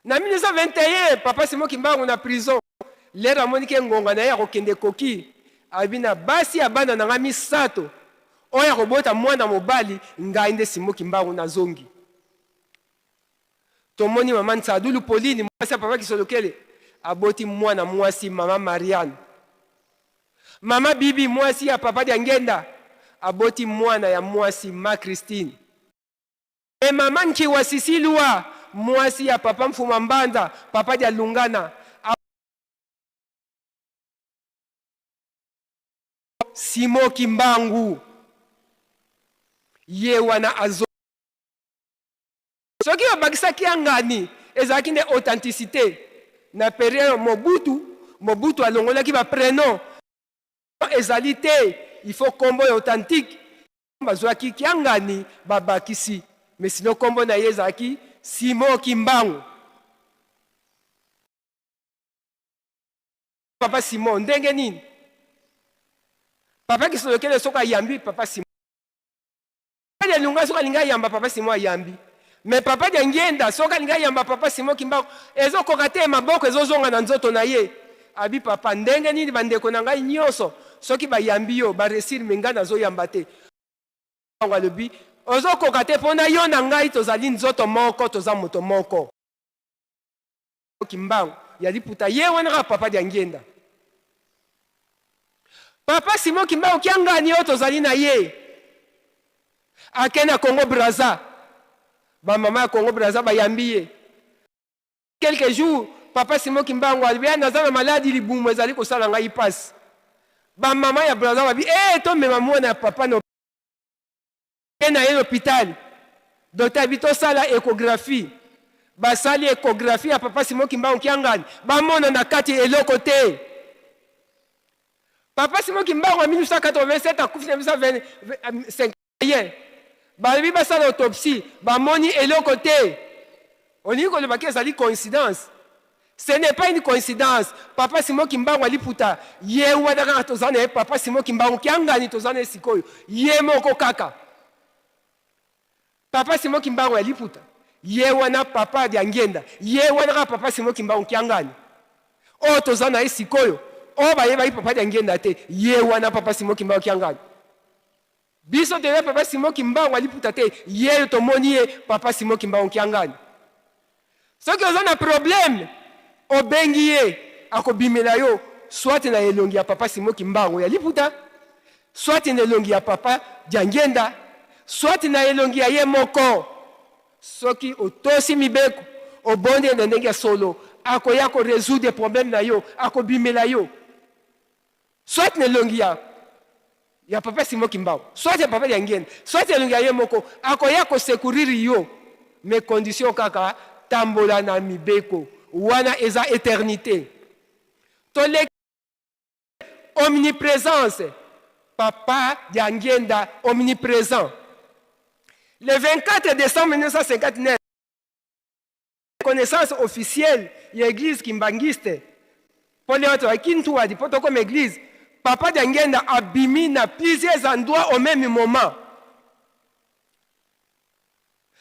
Na 1921, Papa Simon Kimbangu na prison, lere amoni ke ngonga na ye ya kokende ekoki, abi na basi ya bana na ngai misato, oyo akobota mwana mobali, ngai nde Simon Kimbangu nazongi. Tomoni mama Nsadulu Pauline, mwasi ya papa Kisolokele, aboti mwana mwasi mama Marianne. Mama Bibi, mwasi ya papa Diangenda, aboti mwana ya mwasi ma Christine. E mama Nkiwa Sisilua, mwasi ya papa Mfuma Mbanza, papa Dialungana, Simon Kimbangu. Ye wana azo Soki babakisaki Kiangani ezalaki nde authenticite. Na periode Mobutu, Mobutu alongolaki ba prenom ezali te, il faut kombo ya authentique. Bazwaki Kiangani babakisi, mais sinon kombo na ye ezalaki Simon Kimbangu. Papa Simon ndenge nini? Papa Kisolokele soki ayambi Papa Simon Dialunga soki alingi ayamba Papa Simon ayambi, mais Papa Diangienda soki alingi ayamba Papa Simon Kimbangu ezokoka te, maboko ezozonga na nzoto na ye. Abi papa ndenge nini bandeko na ngai nyonso soki bayambi yo ba reussir mais ngai nazoyamba te. Alobi ozokoka te mpo na yo na ngai tozali nzoto moko, toza moto moko. Kimbangu ya liputa ye wana kaka Papa Diangienda. Papa Simon Kimbangu Kiangani oyo tozali na ye ake na Congo Brazza, ba mama ya Congo Brazza bayambi ye quelques jours. Papa Simon Kimbangu alobi naza na maladi libumu ezali kosala ngai mpasi. Ba mama ya Brazza babi eh tomema mwana ya papa na na ye l'hôpital. Docteur abi tosala échographie. Basali échographie ya Papa Simon Kimbangu Kiangani, bamona na kati eloko te. Papa Simon Kimbangu en 1987 akufi na 1951. Balobi basala autopsie, bamoni eloko te. Olingi koloba ke ezali coïncidence? Ce n'est pas une coïncidence. Papa Simon Kimbangu aliputa ye wana kaka toza na ye. Papa Simon Kimbangu Kiangani toza na ye sikoyo, ye moko kaka. Papa Simon Kimbangu ya liputa ye wana, Papa Diangienda ye wana kaka, Papa Simon Kimbangu Kiangani oyo toza na ye sikoyo, oyo bayebaki Papa Diangienda te, ye wana Papa Simon Kimbangu Kiangani. Biso toyebi Papa Simon Kimbangu aliputa te, ye tomoni ye Papa Simon Kimbangu Kiangani. Soki oza na problème obengi ye, akobimela yo soit na elongi ya Papa Simon Kimbangu ya liputa, soit na elongi ya Papa Diangienda, soit na elongi ya ye moko. Soki otosi mibeko, obondeli na ndenge ya solo, akoya ko résoudre problème na yo, akobimela yo soit na elongi ya Papa Simon Kimbangu, soit ya Papa Diangienda, soit elongi ya ye moko, akoya kosecourir yo. Mais condition kaka tambola na mibeko wana, eza éternité. Toleki omniprésence. Papa Diangienda omniprésent. Le 24 décembre 1959, connaissance officielle ya église kimbanguiste, mpo leo toyaki Ntuadi mpo tokoma église, Papa Diangienda abimi na plusieurs endroits au même moment.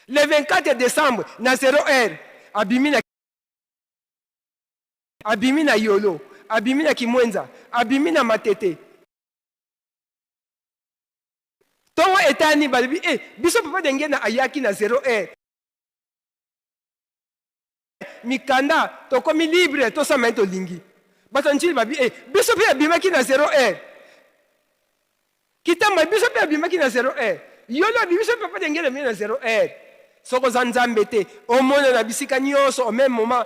Le 24 décembre na 0 heure abimi na Yolo, abimi na Kimwenza, abimi na Matete. Ntongo etani, balobi e biso Papa Diangienda ayaki na 0 heure, mikanda tokomi libre, tosama ye tolingi. Bato Njili babi e biso mpe abimaki na 0 heure. Kitamba, biso mpe abimaki na 0 heure. Yolo abi biso mpe Papa Diangienda abimi na 0 heure. Soki oza Nzambe te, omona na bisika nyonso au même moment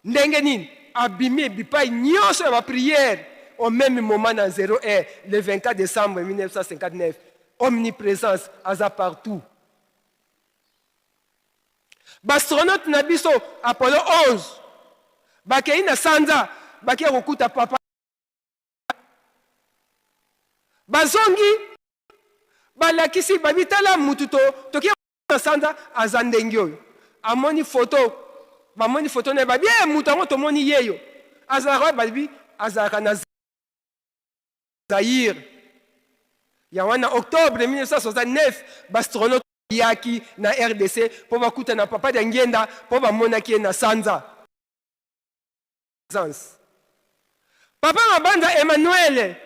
ndenge nini? Abimi bipai nyonso ya baprière au même moment na 0 heure le 24 décembre 1959. Omniprésence, aza partout. Baastronaute na biso Apollo 11 bakei na sanza, bakei kokuta papa, bazongi, balakisi, babi tala mutu to toki na sanza aza ndenge oyo. Amoni foto, bamoni foto na ye, babi e mutu yango tomoni yeyo azalaka oyo, babi azalaka na Zaïre. Ya wana octobre 1969, baastronaute yaki na RDC mpo bakuta na Papa Diangienda, mpo bamonaki ye na sanza. Papa Mabanza Emmanuel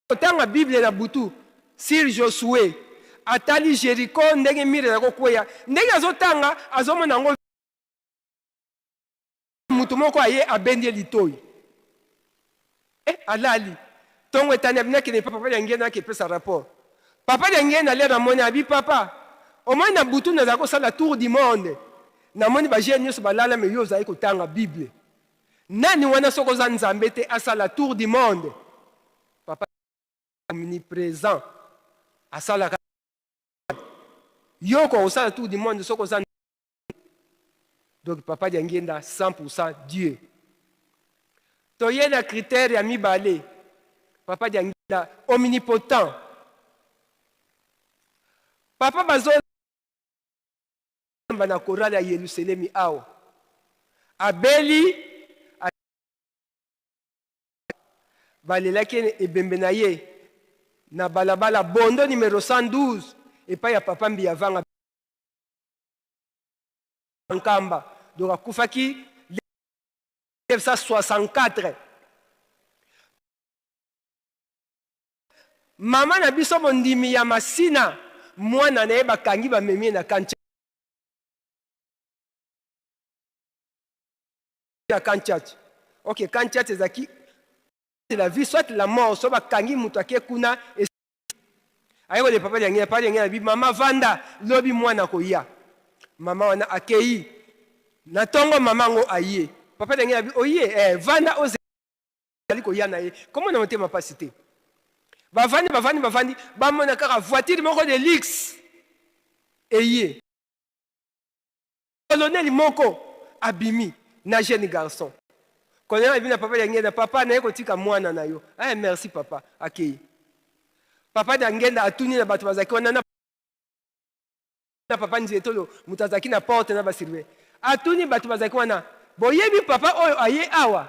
kotanga Bible na butu sur Josué, atali Jéricho ndenge mur ezali kokweya, ndenge azotanga azomona yango, moto moko aye abendi ye litoi. Alali, ntongo etani, abi nakende Papa Diangienda, nake epesa rapport. Papa Diangienda lere amoni, abi papa, omoni na butu nazali kosala tour du monde, namoni bajeune nyonso balala, mais yo ozali kotanga Bible. Nani wana soki oza Nzambe te asala tour du monde? Papa Omnipresent asalaka yo ko osala tour du monde soki oza. Donc papa Diangienda 100% Dieu. Toye na critère ya mibale, papa Diangienda omnipotent. Papa bazo na chorale ya Yelusalemi awa abeli, balelaki ebembe na ye na balabala Bondo numero 112 epai ya papa Mbiyavanga Nkamba. Donc akufaki 1964. Mama na biso mondimi ya Masina, mwana na ye bakangi bamemi ye na Kantiati. Ok, Kantiati ezalaki la vie soit la mort. So bakangi moto ake kuna, aye kole papa Diangienda. Papa Diangienda bi mama vanda, lobi mwana koya. Mama wana akei na ntongo, mama yango aye. Papa Diangienda bi oye, vanda, ozali koya na ye komona motema pasi te. Bavandi, bavandi, bavandi, bamona kaka voiture moko de luxe eye, colonel moko abimi na jeune garçon. Colonel abi na papa Diangienda: "Papa, naye kotika mwana na yo." "Ah, merci papa." Akei. Papa Diangienda atuni na bato bazalaki wana na papa Nzetolo, moto azalaki na porte na basurveille. Atuni bato bazalaki wana: "Boyebi papa oyo aye awa,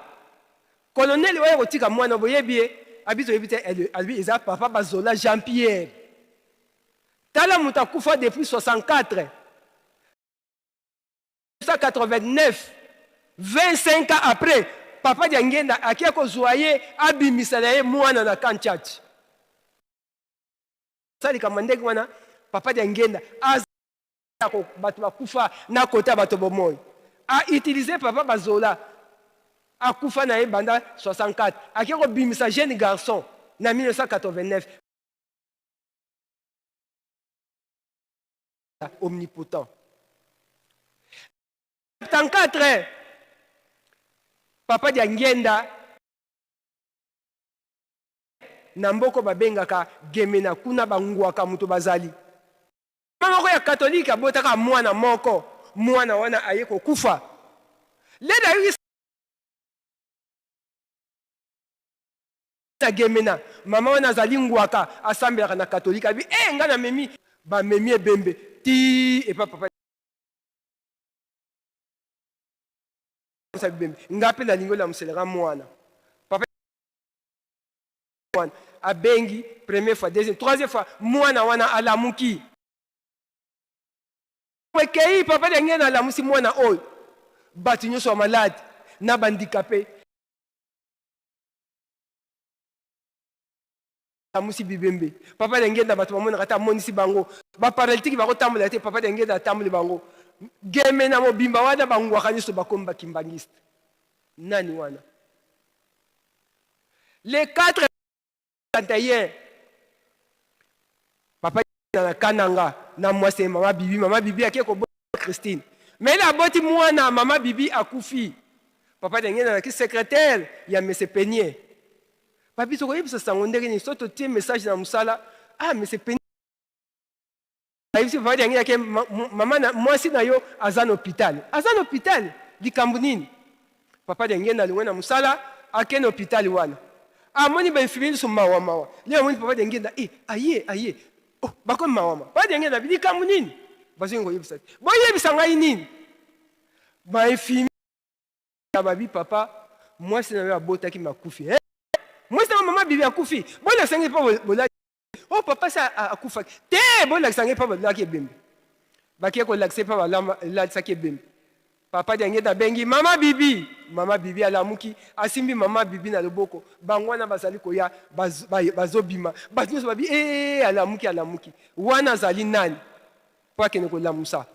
colonel oyo kotika mwana, boyebi ye?" Abi: "Toyebi te." Abi: "Eza papa Bazola Jean Pierre. Tala, moto akufa depuis 64, 1989, 25 ans après, papa Diangienda akia kozwa ye, abimisa na ye mwana na Kantiati." Likambo ndenge wana, papa Diangienda aza bato bakufa na kota bato bomoi, autiliser papa Bazola akufa na ye banda 64, akia kobimisa jeune garçon na 1989. Omnipotent. 74, papa Diangienda na mboko babengaka Gemena, kuna bangwaka moto bazali. Moko ya katolike abotaka mwana moko, mwana wana aye kokufa. Lelo ayoki na Gemena, mama wana azali ngwaka, asambelaka na katolike. Abi e ngai namemi, bamemi ebembe ti epa papa bibembe. Nga mpe nalingi olamuselaka mwana. Papa wana abengi première fois, deuxième, troisième fois, mwana wana alamuki. Ekei, papa ndenge na alamusi mwana oyo, bato nyonso ya malade na bahandicapé amusi bibembe. Papa Diangienda, bato bamonaka te, amonisi bango. Baparalytique bakotambola te, papa Diangienda atamboli bango. Geme na mobimba wana, bangwaka nyonso bakomi bakimbangiste. Nani wana? Le 4 51, papa na Kananga na mwasi mama Bibi. Mama Bibi ake kobota Christine, mais ele aboti mwana, mama Bibi akufi. Papa Diangienda azalaki secrétaire ya mese Penier. Papi, tokoyebisa sango ndenge nini so totie message na mosala? Ah, mese Penier ayebisi papa Diangienda ke mama na mwasi na yo aza na hôpital, aza na hôpital, likambo nini? Papa Diangienda alongwe na mosala, ake na hôpital wana, amoni bainfirmier nyonso mawa mawa. Le amoni papa Diangienda, e aye aye, oh, bakomi mawa mawa. Papa Diangienda abi: "Likambo nini?" Bazongi koyebisa te. "Boyebisa ngai nini?" Bainfirmier babi: "Papa, mwasi na yo abotaki makufi. Eh? Mwasi na mama Bibi akufi, bolakisa ngai mpo bolaki." "Oh papa, se akufaki te, bolakisa ngai mpo balaki ebembe." Bakie kolakisa mpo balalisaki ebembe. Papa Diangienda abengi mama Bibi. Mama Bibi alamuki, asimbi mama Bibi na loboko. Bango wana bazali koya, bazobima. Bato nyonso babi: "E, alamuki, alamuki." Wana azali nani mpo akende kolamusa,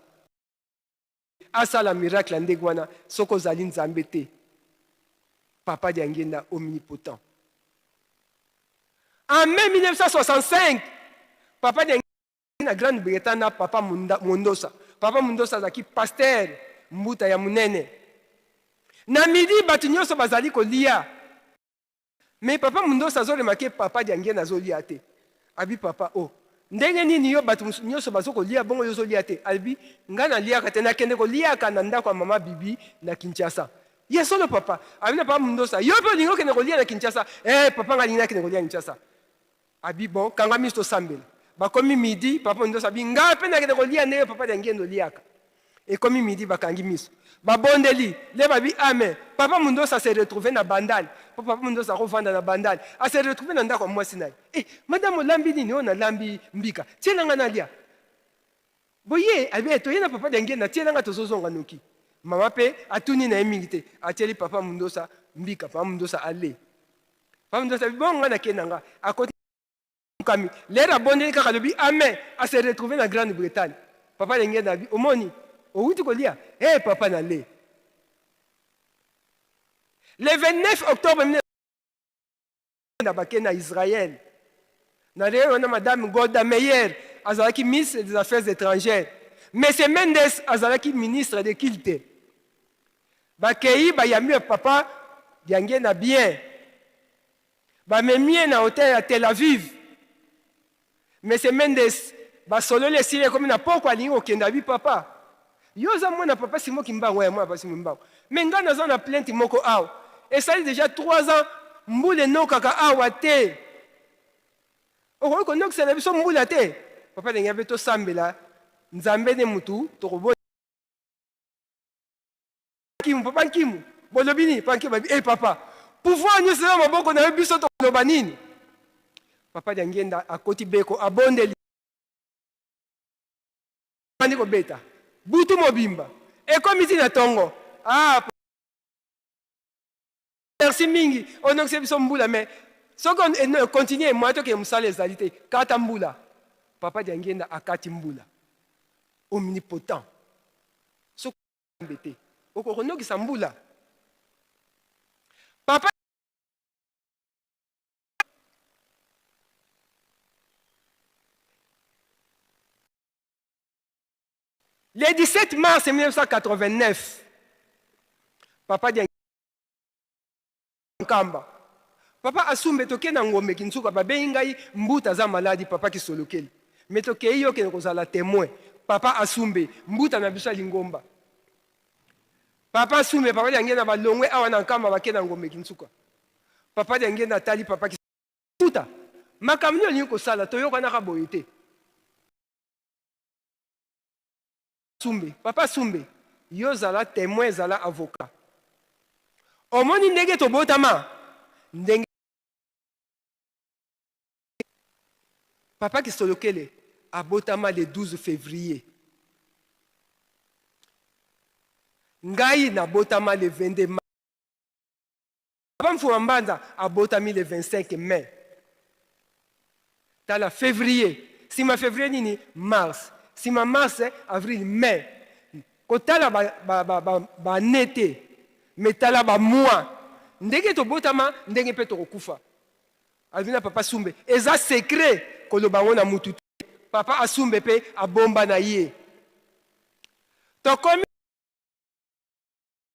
asala miracle ya ndenge wana soki ozali Nzambe te? Papa Diangienda omnipotent. En mai 1965, papa Diangienda na Grande-Bretagne na papa Mondosa. Papa Mondosa azalaki pasteur mbuta ya monene. Na midi, bato nyonso bazali kolia. Mais papa Mundosa azo remarquer papa Diangienda azo lia te. Abi papa oh ndenge nini yo bato nyonso bazo kolia bongo yo ozolia te? Alobi nga naliaka te, nakende koliaka na ndako ya mama Bibi na Kinshasa. Ye solo papa. Abi na papa Mundosa yo mpe olingi okende kolia na Kinshasa? Eh papa nga alingi nakende kolia na Kinshasa. Abi bon kanga miso tosambela. Bakomi midi, papa Mundosa abi nga mpe nakende kolia ndenge papa Diangienda oliaka. Ekomi midi bakangi miso. Babondeli, le babi amen. Papa Mundosa se retrouver na Bandal. Po papa Mundosa ako vanda na Bandal. A se retrouver na ndako ya mwasi na ye. Eh, madame olambi nini? Oh nalambi mbika. Tiela nga nalia. Boye, abi eh, toye na papa Diangienda, tiela nga tozozonga noki. Mama pe atuni na ye mingi te. Atieli papa Mundosa mbika, papa Mundosa ale. Papa Mundosa abi bon nga nake na nga. Akoti Kami lere abondeli kaka alobi amen a se retrouver na Grande Bretagne. Papa Lengenda abi omoni owuti kolia eh papa na le. Le 29 octobre 19 bake na Israël. Na lelo wana madame Golda Meir azalaki ministre des Affaires étrangères. Monsieur Mendes azalaki ministre de culte. Bakei bayambi papa Diangienda bien. Bamemi ye na hotel ya Tel Aviv. Monsieur Mendes basololi esili ekomi na pokwa alingi kokende abi papa yo oza mwana papa Simon Kimbangu ya mwana papa Simon Kimbangu mais ngai naza na plainte moko awa esali deja 3 ans mbula enokaka awa te okoki konokisa na biso mbula te papa ndenge mpe tosambela Nzambe nde mutu tokobo Nkimu, papa Nkimu, bolobi nini? Papa Nkimu babi, eh papa, pouvoir nyonso eza na maboko na yo, biso tokoloba nini? Papa Diangienda akoti beko, abondeli, bandi kobeta butu mobimba, ekomi ti na tongo. Ah, merci mingi, onokisi biso mbula, mais soki continue moyen tokende mosala ezali te, kata mbula. Papa Diangienda akati mbula, omnipotent. Soki Nzambe te. Okoki konokisa mbula. Papa Le 17 mars 1989, Papa Nkamba, Papa Asumbe toke na Ngombe Kinsuka babengi ngai Mbuta aza maladi Papa Kisolokele mais tokeyi yo okende kozala temoin Papa Asumbe Mbuta na biso ya lingomba Papa Asumbe Papa Diangienda balongwe awa na Nkamba bake na Ngombe Kinsuka Papa Diangienda atali Papa Mbuta makambo nini olingi kosala toyokanaka boye te Sumbe, papa Sumbe, yo zala temoin zala avocat. Omoni ndenge tobotama? Ndenge Papa Kisolokele abotama le 12 février. Ngai nabotama le 22 mars. Papa Mfuma Mbanza abotami le 25 mai. Tala février, sima février nini? Mars. Sima mars, avril, mai. Kotala ba ba ba ba, ba année te, mais tala ba mois. Ndenge tobotama, ndenge pe tokokufa. Alobi na papa Sumbe, eza secret koloba yango na mutu te. Papa Asumbe pe abomba na ye. Tokomi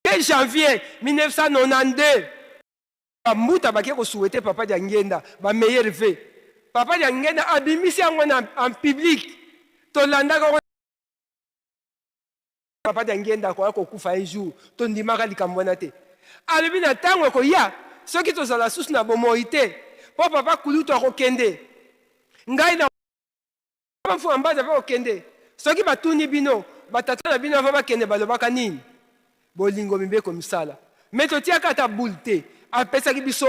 2 janvier 1992, ba mbuta bake ko souhaiter papa Diangienda ba meilleurs vœux. Papa Diangienda abimisi yango na en public, tolandaka yango. Papa Diangienda akoya kokufa un jour, tondimaka likambo wana te. Alobi na tango ekoya soki tozala susu na bomoi te, po papa kulutu akokende, ngai na Papa Mfuma Mbanza pe okende soki batuni bino ba tata na bino avant bakende balobaka nini? Bolingo mibeko misala mais totiaka ata boule te apesaki biso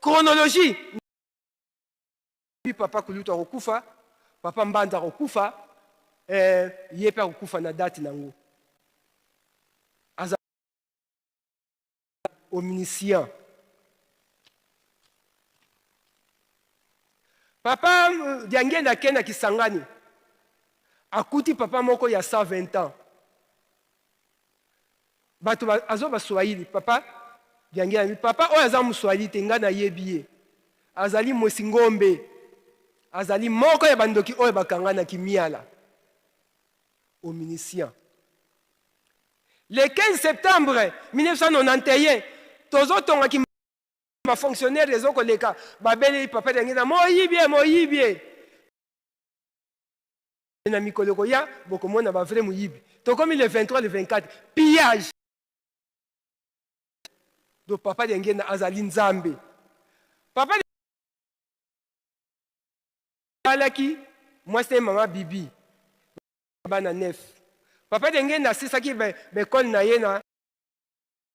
chronologie papa kulutu akokufa papa Mbanza akokufa eh, ye pe akokufa na date nango aza omniscient. Papa euh, Diangienda ake na Kisangani akuti papa moko ya 120 ans bato azo baswahili papa Diangienda papa oyo aza moswahili te ngai nayebi ye azali mwesi ngombe azali moko ya bandoki oyo bakanga na kimiala omniscient Le 15 septembre 1991, tozotonga ki Ba fonctionnaire ezo koleka babeleli papa Diangienda moyibi e moyibi e. Na mikolo ekoya bokomona ba vrai moyibi. Tokomi le 23 le 24 pillage. Donc papa Diangienda azali Nzambe. Papa alaki mwasi na ye mama Bibi bana 9. Papa Diangienda asisaki ba ecole na ye na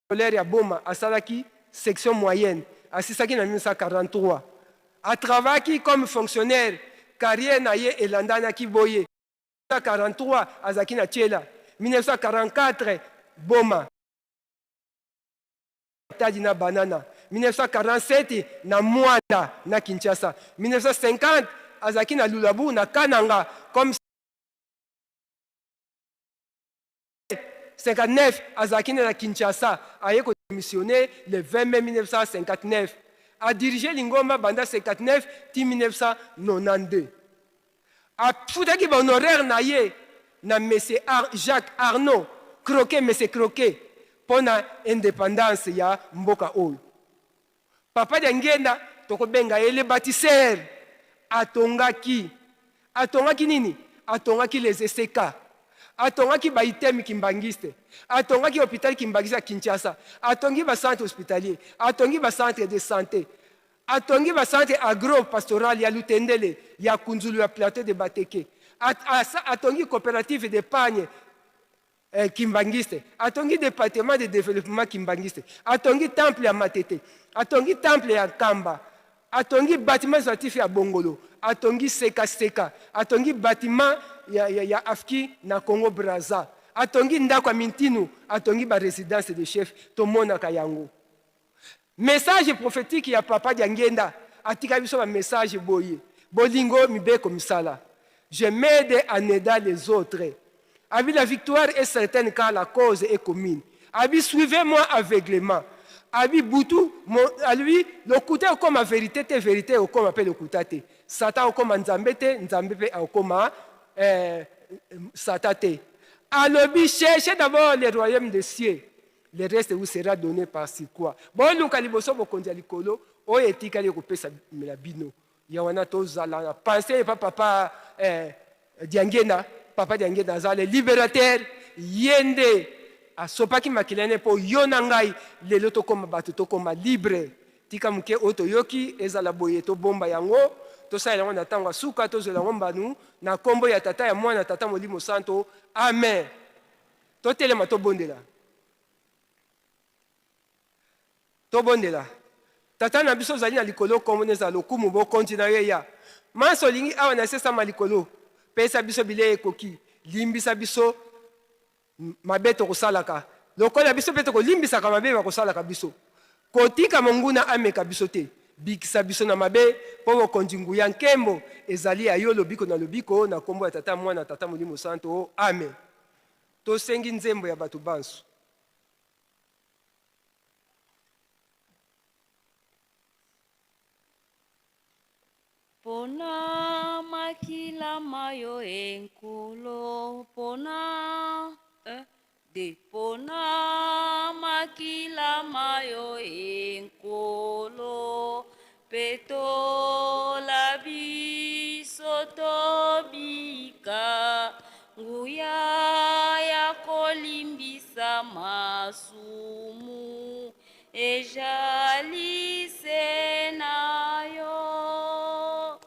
Scolaire ya Boma, asalaki section moyenne, asisaki na 1943. A travaillaki comme fonctionnaire, carrière na ye elandanaki boye, 1943 azalaki na Tshela, 1944 Boma, Matadi na Banana, 1947 na Muanda na Kinshasa, 1950 azalaki na Lulabu na Kananga comme 59 azalaki nde na Kinshasa, aye ko demissionner le 20 mai 1959. A diriger lingomba banda 59 ti 1992. Afutaki ba honoraires na ye na Monsieur Ar Jacques Arnaud Croquet, Monsieur Croquet, mpo na independance ya mboka oyo. Papa Diangienda tokobenga ye le batisseur atongaki atongaki nini? Atongaki les ECK, atongaki ba items kimbanguiste, atongaki hopital kimbanguiste ya Kinshasa, atongi ba centres hospitaliers, atongi ba centres de sante, atongi ba centres agro pastoral ya Lutendele, ya Kunzulu, ya plateau de Bateke, atongi cooperative d'epargne Eh, kimbanguiste atongi departement de developpement kimbanguiste atongi temple ya matete atongi temple ya nkamba atongi batiment administratif ya bongolo atongi sekaseka atongi batiment ya, ya, ya afki na congo braza atongi ndako ya mintinu atongi ba residence de chef tomonaka yango Message prophetique ya papa Diangienda atika biso ba message boye bolingo mibeko misala je m'aide en aidant les autres abi la victoire est certaine car la cause est commune abi suivez moi aveuglement abi butu mon alobi lokuta ekoma verite te verite ekoma pe lokuta te satan akoma nzambe te nzambe pe akoma eh, satan te alobi cherchez d'abord le royaume des cieux Le reste vous sera donne par surcroit. Boluka liboso bokonzi ya likolo, oyo etikali ekopesamela bino. Ya wana tozala na pensee epa papa eh, Diangienda. Papa Diangienda aza le libérateur, ye nde asopaki makila ne mpo yo na ngai lelo tokoma bato, tokoma libre. Tika moke oyo toyoki ezala boye, tobomba yango, tosalela yango na ntango ya suka, tozwela yango mbano na nkombo ya Tata, ya Mwana, Tata Molimo Santo. Amen. Totelema tobondela. Tobondela. Tata na biso ozali na likolo, nkombo na ezala lokumu, bokonzi na yo eya. Manso olingi awa na se esama likolo. Pesa biso bilei ekoki. Limbisa biso mabe tokosalaka, lokola biso mpe tokolimbisaka mabe bakosalaka biso. Kotika monguna ameka biso te. Bikisa biso na mabe, mpo bokonzi, nguya, nkembo ezali ya yo lobiko na lobiko, na nkombo ya Tata, Mwana, Tata Molimo Santo. Amen. Tosengi nzembo ya bato banso. Pona makila ma yo e Nkolo, pona un, deux. Pona makila ma yo e Nkolo, Petola biso tobika, nguya ya kolimbisa masumu ejali se na yo.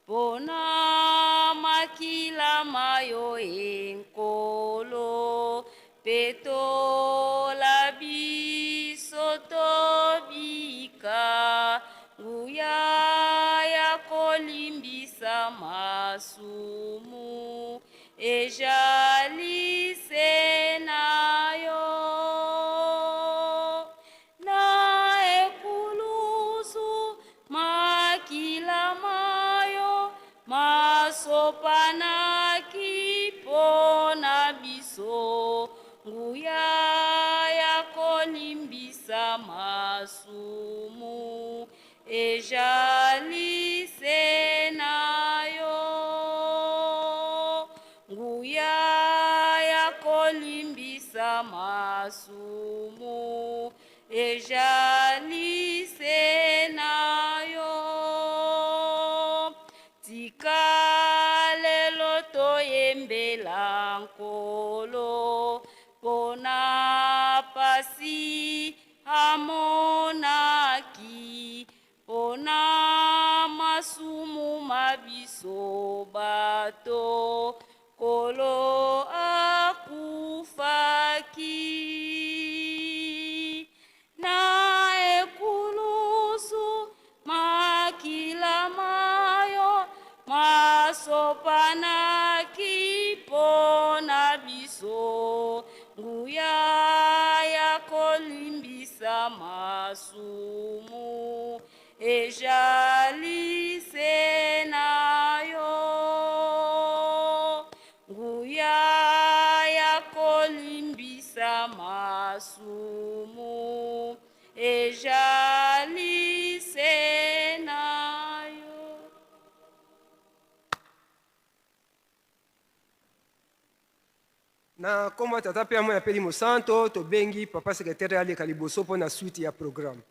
Pona makila ma yo e Nkolo, petola biso tobika, nguya ya kolimbisa masumu ejali se na yo. Na ekulusu makila mayo masopanaki mpo na biso, nguya ya kolimbisa masumu ejali se na yo. Nguya ya kolimbisa masumu. ejali se na yo. Tika lelo toyembela Nkolo pona pasi amonaki, pona masumu ma biso bato, Nkolo akufaki. Na ekulusu makila mayo masopanaki pona biso, nguya ya kolimbisa masumu ejali se na yo. Nguya ya kolimbisa masumu ejali se na yo. Na nkombo ya Tata mpe ya Mwana mpe Elimo Santo, tobengi Papa Secretaire aleka liboso mpo na suite ya programme.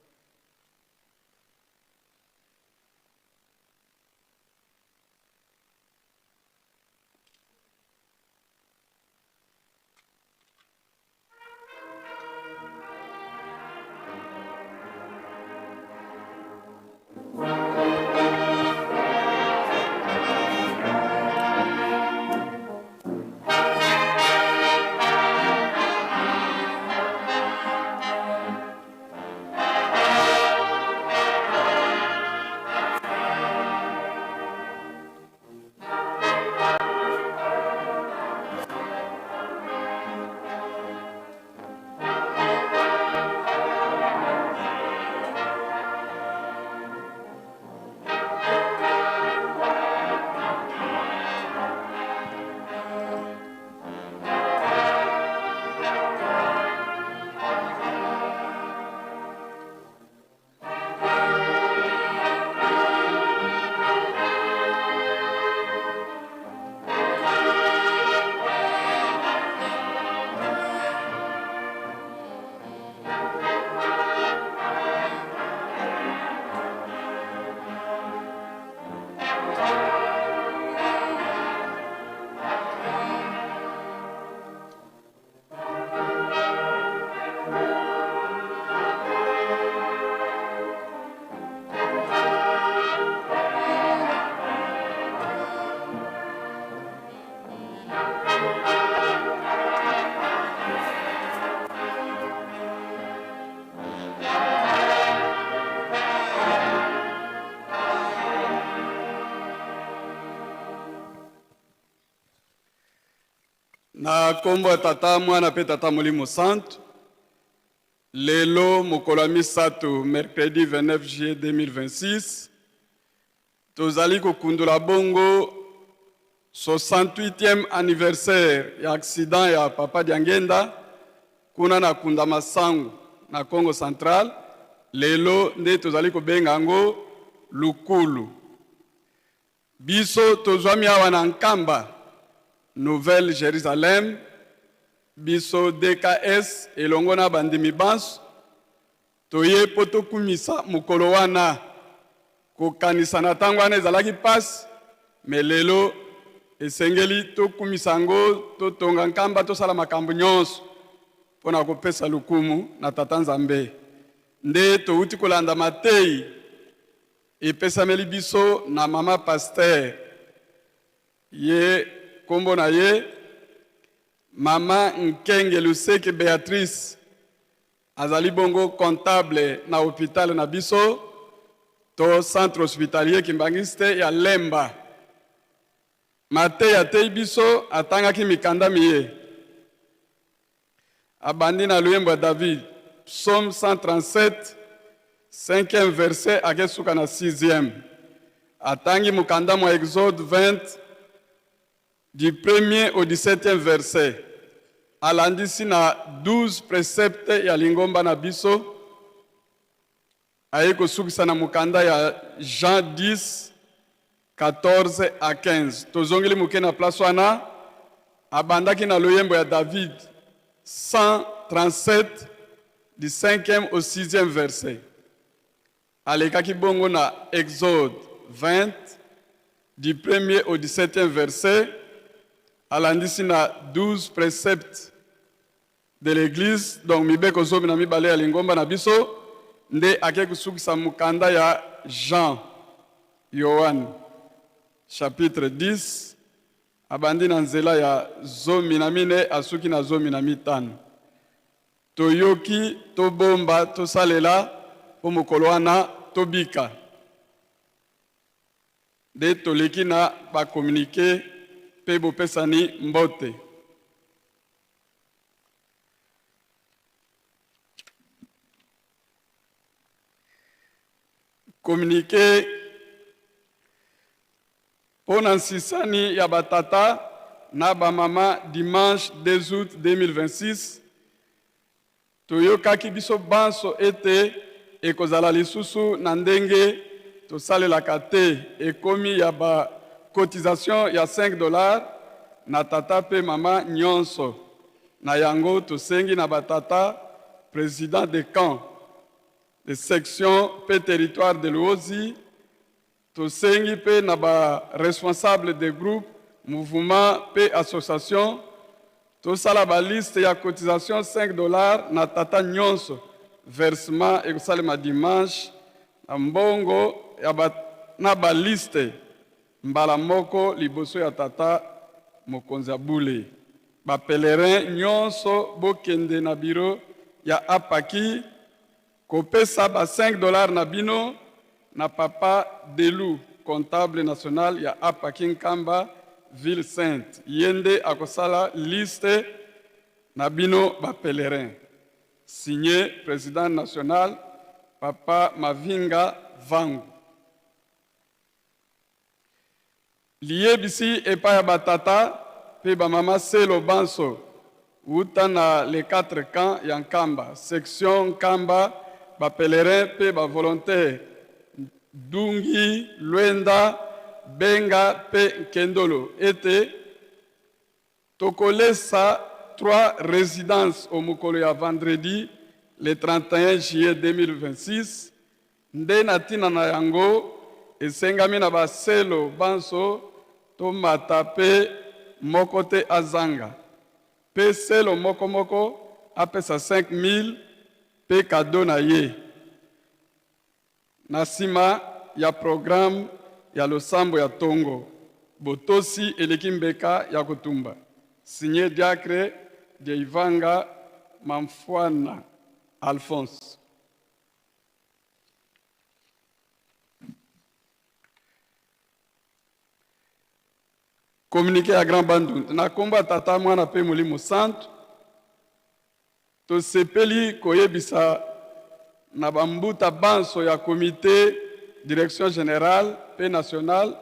Na nkombo ya Tata, Mwana mpe Tata Molimo Santu, lelo mokolo ya misato, mercredi 29 juillet 2026, tozali kokundola bongo 68e anniversaire ya accident ya Papa Diangenda kuna na Kunda Masangu na Congo Central. Lelo nde tozali kobenga yango Lukulu. Biso tozwami awa na Nkamba, Nouvelle Jerusalem, biso DKS elongo na bandimi banso toye mpo tokumisa mokolo wana. Kokanisa na ntango wana ezalaki mpasi, me lelo esengeli tokumisa yango, totonga Nkamba, tosala makambo nyonso mpo na kopesa lokumu na Tata Nzambe. Nde towuti kolanda mateyi Epesameli biso na mama pasteur ye kombo na ye mama Nkenge Luseke Beatrice azali bongo comptable na hopital na biso to centre hospitalier kimbangiste ya Lemba. Mateya ateyi biso atangaki mikanda miye. Abandi na loyembo ya David, Psaume 137, 5e verset ake suka na 6e. Atangi mokanda mwa Exode 20 du premier au 17e verset. Alandisi na 12 preceptes ya lingomba na biso. Aye kosukisa na mokanda ya Jean 10, 14 à 15. Tozongeli moke na place wana, abandaki na loyembo ya David 137. du 5e au 6e verset. Alekaki bongo na Exode 20, du premier au 17e verset, alandisi na 12 preceptes de l'Eglise, donc mibeko 12 ya lingomba na biso, nde ake kosukisa mokanda ya Jean, Yoane, chapitre 10, abandi na nzela ya 14 asuki na 15. Toyoki, tobomba, tosalela mpo mokolo wana tobika. Nde toleki na ba communique mpe bopesani mbote. Communique mpo na nsisani ya batata na bamama dimanche 2 août 2026, toyokaki biso banso ete ekozala lisusu na ndenge tosalelaka te, ekomi ya ba cotisation ya 5 dollars na tata mpe mama nyonso. Na yango tosengi na batata president de camp, de section mpe territoire de Luozi, tosengi mpe na ba responsable de groupe, mouvement mpe association tosala ba liste ya cotisation 5 dollars na tata nyonso. Versement ekosalema dimanche na mbongo ya ba, na ba liste mbala moko liboso ya tata mokonzi ya bule. Ba pèlerin nyonso bokende na bureau ya APAKI kopesa ba 5 dollars na bino na papa Delu, comptable national ya APAKI Nkamba ville sainte. Ye nde akosala liste na bino ba pèlerin. Signé président national papa Mavinga Vangu. Liyebisi epai ya batata mpe bamama selo banso wuta na les 4 camps ya Nkamba, section Nkamba, ba pèlerins mpe ba volontaires Dungi, Luenda, Benga mpe Nkendolo ete Tokolesa trois residences o'mokolo ya vendredi le 31 juillet 2026, nde na tina na yango esengami na ba selo banso tomata pe moko te azanga, pe selo moko moko apesa 5000 pe cadeau na ye. Na sima ya programme ya losambo ya tongo, botosi eleki mbeka ya kotumba. Signé Diacre Dieivanga Mamfuana Alphonse. Communiqué ya Grand Bandundu na kombo ya Tata, Mwana pe Molimo Santu. Tosepeli koyebisa na ba mbuta banso ya Comite Direction Generale mpe Nationale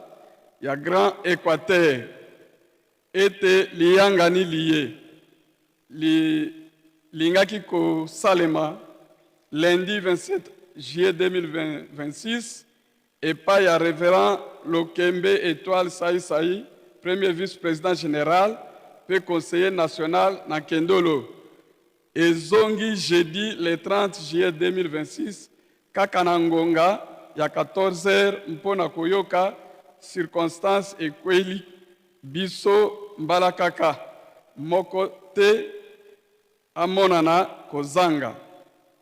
ya Grand Equateur ete liyangani liye li lingaki kosalema lundi 27 juillet 2026 epai ya Reverend Lokembe Etoile Sai Sai, premier vice-president general mpe conseiller national na Nkendolo, ezongi jeudi le 30 juillet 2026 kaka na ngonga ya 14 heures mpo na koyoka circonstance ekweli biso mbalakaka moko te amonana kozanga.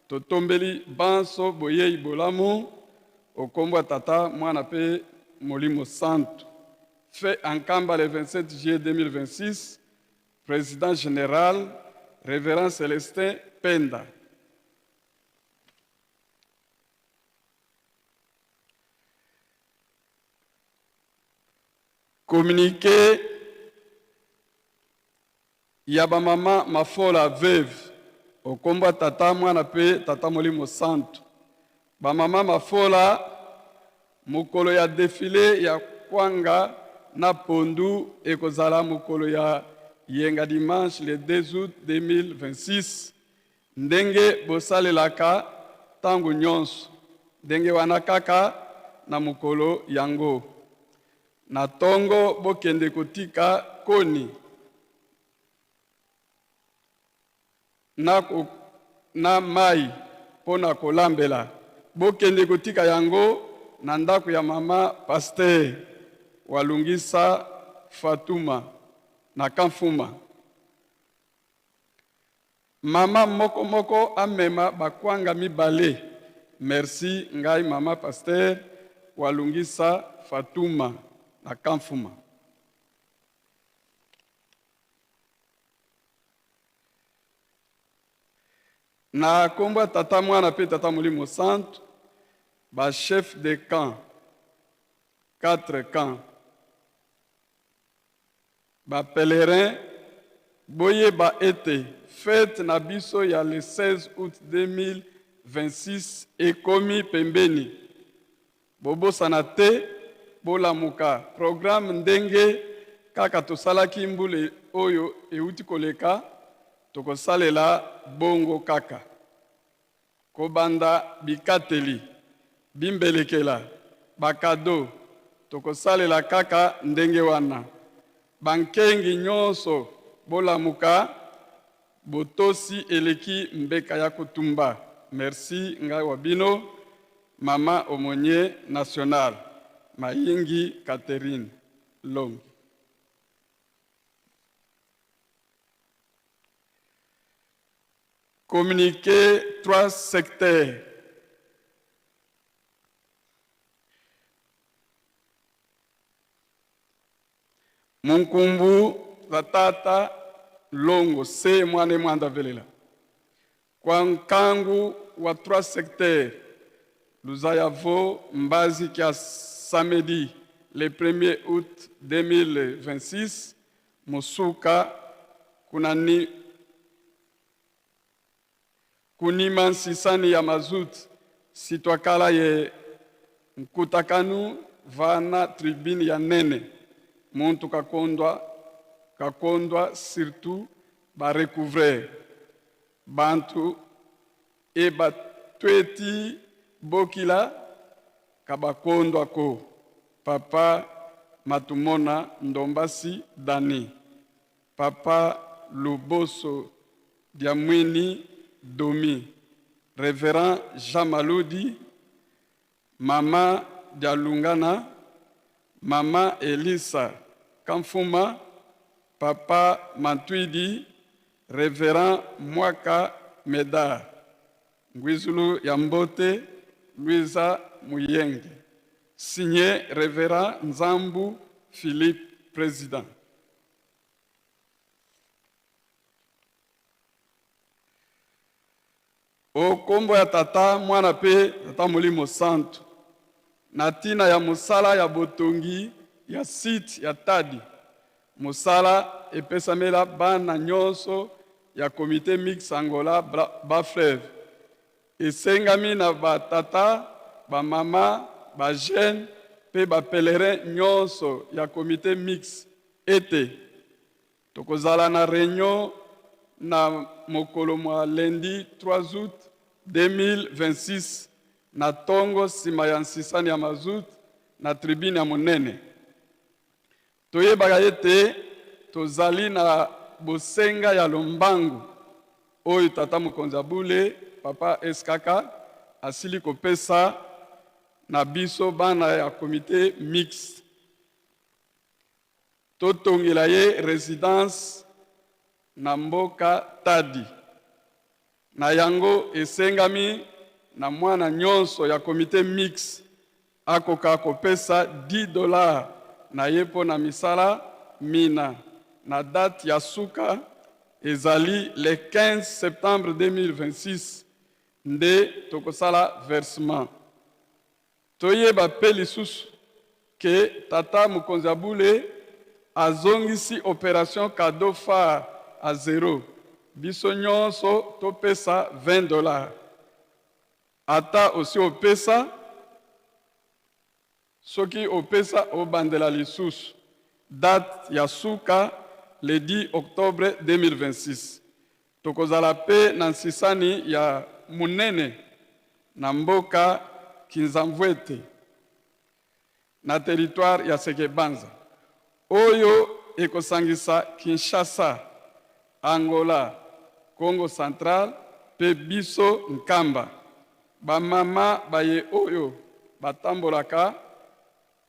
Totombeli banso boyei bolamu o kombo ya Tata, Mwana mpe Molimo Santu. Fait à Nkamba le 27 juillet 2026, President general, Reverend Celestin Penda. Communiqué Ya ba mama mafola veuve o kombo ya tata mwana pe tata molimo santu ba mama mafola mokolo ya defile ya kwanga na pondu ekozala mokolo ya yenga dimanche le 2 aout 2026 ndenge bosalelaka tango nyonso ndenge wana kaka na mokolo yango Na tongo bokende kotika koni na ko na mai mpo na kolambela. Bokende kotika yango na ndako ya mama pasteur Walungisa Fatuma na Kamfuma. Mama moko moko amema ba kwanga mibale. Merci ngai mama pasteur Walungisa Fatuma na Kamfuma. Na kombo ya Tata, Mwana mpe Tata Molimo Santu, ba chefs de camp, quatre camps, ba pèlerins, boyeba ete fete na biso ya le 16 août 2026 ekomi pembeni. Bobosana te, bolamuka, programme ndenge kaka tosalaki mbula oyo euti koleka, tokosalela bongo kaka. Kobanda bikateli, bimbelekela, ba cadeaux, tokosalela kaka ndenge wana. Bankengi nyonso bolamuka, botosi eleki mbeka ya kotumba. Merci ngai wa bino mama aumonier national Mayingi Catherine Longi. Communiqué 3 secteurs. Munkumbu za tata Longo se mwana mwanda velela kwa nkangu wa 3 secteurs Luzayavo Mbazi kia samedi le 1er août 2026 Musuka kunani kunima nsisani ya mazut sitwakala ye nkutakanu vana tribune ya nene muntu kakondwa kakondwa surtout ba recouvrer bantu e batweti bokila kabakondwa ko papa Matumona Ndombasi Dani Papa Luboso Diamwini Domi, Reverend Jean Maludi, Mama Dialungana, Mama Elisa Kamfuma, Papa Mantwidi, Reverend Mwaka Medard, Ngwizulu ya Mbote, Luiza Muyenge. Signé Reverend Nzambu Philippe, President. O kombo ya Tata, Mwana pe Tata Molimo Santu, na tina ya mosala ya botongi ya site ya Tadi, mosala epesamela bana nyonso ya Comite Mixte Angola Bas-Fleuve, esengami na ba tata, ba mama, ba jeunes pe ba pèlerins nyonso ya Comite Mixte ete Tokozala na reunion na mokolo mwa lundi 3 aout 2026 na tongo sima ya nsisani ya mazout na tribune ya monene. Toyebaka ete tozali na bosenga ya lombangu oyo Tata Mokonzi ya Bule, Papa SKK, asili kopesa na biso bana ya comite mixte. Totongela ye residence na mboka Tadi. Na yango, esengami na mwana nyonso ya comite mixte akoka kopesa 10 dollars na ye mpo na misala mina na date ya suka ezali le 15 septembre 2026 nde tokosala versement. Toyeba pe lisusu que tata mokonzi ya bule azongisi operation cadeau phare à zero, biso nionso topesa 20 dollars. Ata osi opesa, soki opesa obandela lisusu, date ya suka le 10 octobre 2026. Tokozala pe na nsisani ya munene na mboka Kinzamvuete, na territoire ya Seke-Banza, oyo ekosangisa Kinshasa, Angola, Kongo Central pe. mpe biso Nkamba. Ba mama baye oyo batambolaka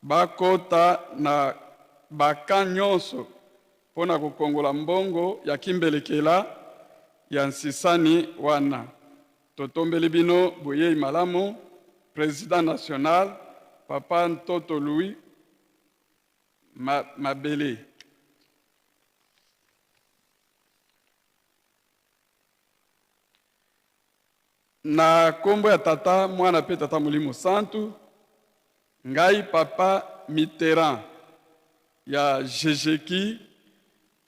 bakota na ba camps nyonso mpo na kokongola mbongo ya kimbelekela ya nsisani wana. Totombeli bino boyei malamu, President national Papa Ntoto Louis Mabele. Na kombo ya Tata, Mwana pe Tata Molimo Santu, ngai Papa Mitterrand ya Jejeki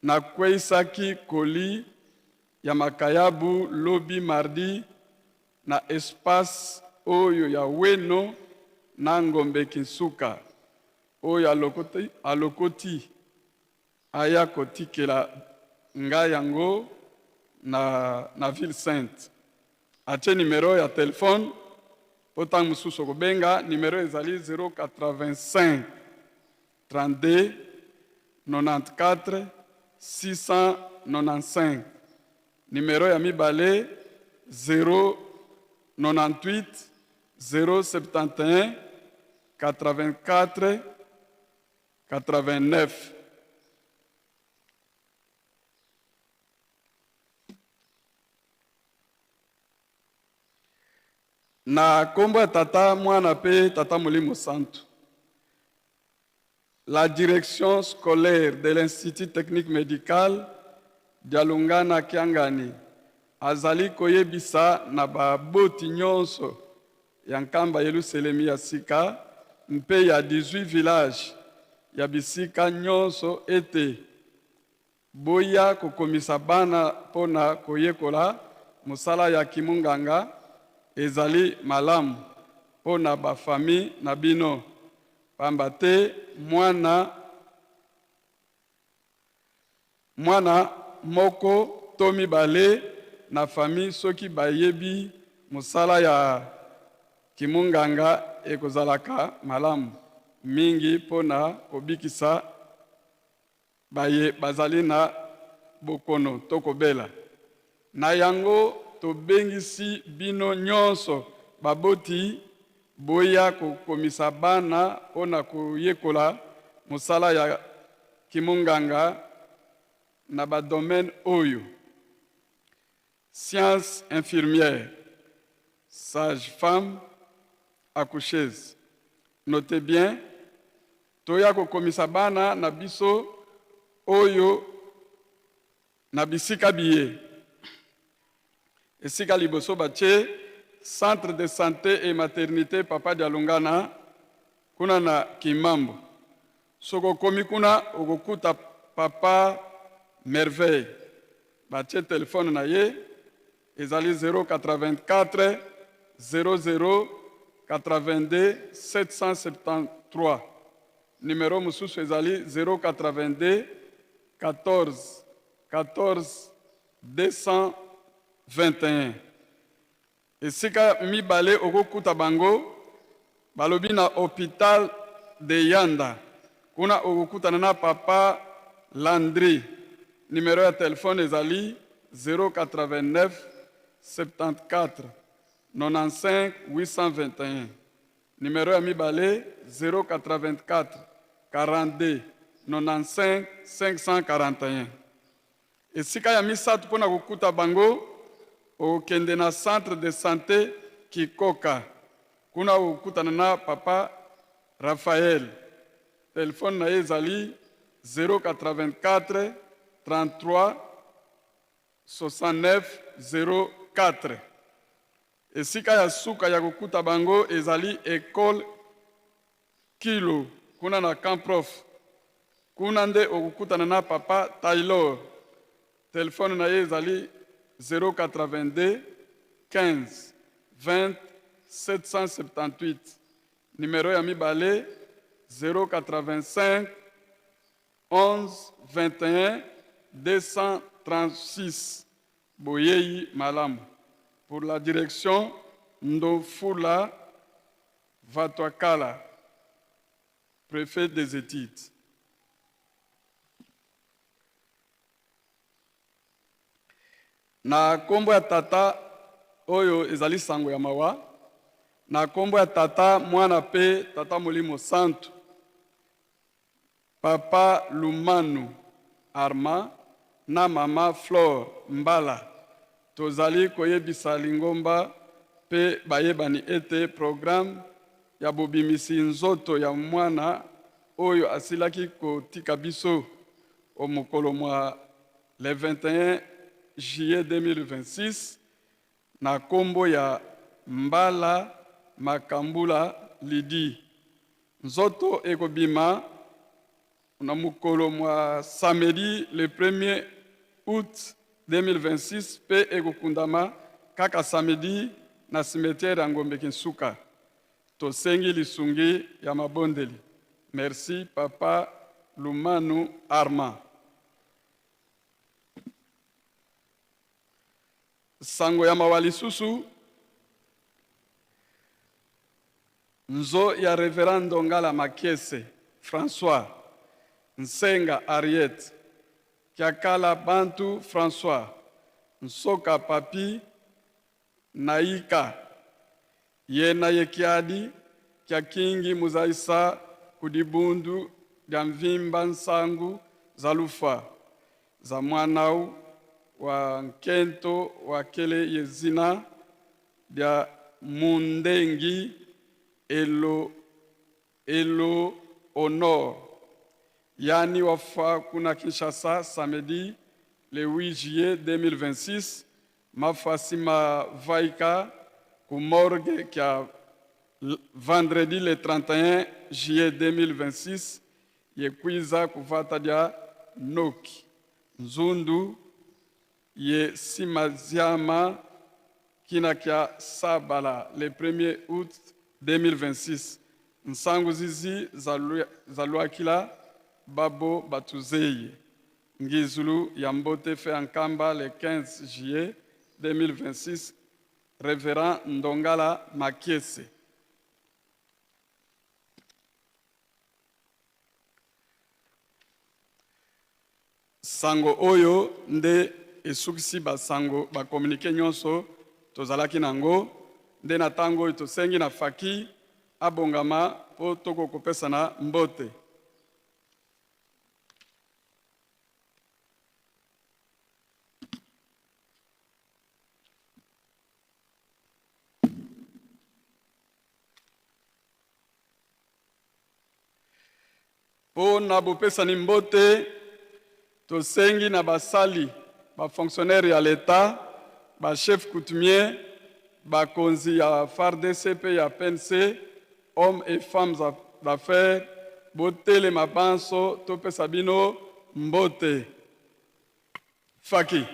nakweisaki colis ya makayabu lobi mardi na espace oyo ya Weno na Ngombe Kinsuka oyo alokoti, alokoti aya kotikela nga yango na, na ville sainte. Atie numero ya telephone mpo ntango mosusu okobenga. Numero ezali 085 32 94 695. Numero ya mibale 098 071 84 89. Na kombo ya Tata, Mwana pe Tata Molimo Santu. La direction scolaire de l'Institut technique médical Dialungana Kiangani azali koyebisa na baboti nyonso ya Nkamba Yeluselemi ya sika mpe ya 18 villages ya bisika nyonso ete boya kokomisa bana mpo na koyekola mosala ya kimunganga ezali malamu mpo na ba famille na bino pamba te mwana Mwana moko to mibale na famille soki bayebi mosala ya kimunganga ekozalaka malamu mingi mpo na kobikisa baye bazali na bokono to kobela. Na yango tobengisi bino nyonso baboti boya kokomisa bana mpo na koyekola mosala ya kimonganga na ba domaines oyo, sciences infirmières, sage-femme, accoucheuse. Notez bien, toya kokomisa bana na biso oyo na bisika biye. Esika liboso batie Centre de sante et maternite Papa Dialungana kuna na Kimambo. Soki okomi kuna okokuta Papa Merveille. Batie telephone na ye ezali 084 00 82 773. Numero mosusu ezali 082 14 14 221. Esika mibale okokuta bango balobi na hopital de Yanda kuna okokutana na papa Landry numero ya telephone ezali 089 74 95 821 numero ya mibale 084 42 95 541. Esika ya misato mpo na kokuta bango, okokende na centre de sante Kikoka. Kuna okokutana na papa Raphaël. Telephone na ye ezali 084 33 69 04. Esika ya suka ya kokuta bango ezali ecole Kilo, kuna na camp prof. Kuna nde okokutana na papa Taylor. Telephone na ye ezali 082 15 20 778. Numero ya mibale 085 11 21 236. Boyeyi malamu. Pour la direction, Ndofula Vatwakala, prefet des études. Na kombo ya Tata, Oyo ezali sango ya mawa. Na kombo ya Tata, Mwana pe Tata Molimo Santu. Papa Lumanu Armand na mama Flore Mbala tozali koyebisa lingomba pe bayebani ete programme ya bobimisi nzoto ya mwana oyo asilaki kotika biso o mokolo mwa le 21 juillet 2026 na kombo ya Mbala Makambula Lydie. Nzoto ekobima na mokolo mwa samedi le premier aout 2026 mpe ekokundama kaka samedi na cimetière ya Ngombe Kinsuka. Tosengi lisungi ya mabondeli. Merci papa Lumanu Armand. Sango ya mawa lisusu, nzo ya Reverend Ndongala Makiese François, Nsenga Harriet, Kiakala Bantu François, Nsoka Papy Naika, Yena ye kiadi kia kingi muzaisa kudi bundu dia mvimba nsangu za lufa za muanau wa nkento wa kele ye zina dia Mundengi Elo Elo Honor Yani wafa kuna Kinshasa samedi le 8 juillet 2026 Mafasi ma vaika ku morgue kya vendredi le 31 juillet 2026 ye kwiza kuvata dia noki nzundu ye simaziama kina kya sabala le 1er août 2026 nsangu zizi za luakila babo batuzeye. Ngizulu ya mbote fe Nkamba le 15 juillet 2026 Reverend Ndongala Makiese. Sango oyo nde esukisi ba sango ba communique nyonso tozalaki nango nde na tango oyo tosengi na Faki abongama po toko kopesana mbote. Mpo na bopesani mbote, tosengi na basali, ba fonctionnaires ya l'Etat, ba chefs coutumiers, bakonzi ya fardc mpe ya pnc, Hommes et femmes d'affaires botelema banso topesa bino mbote. Faki.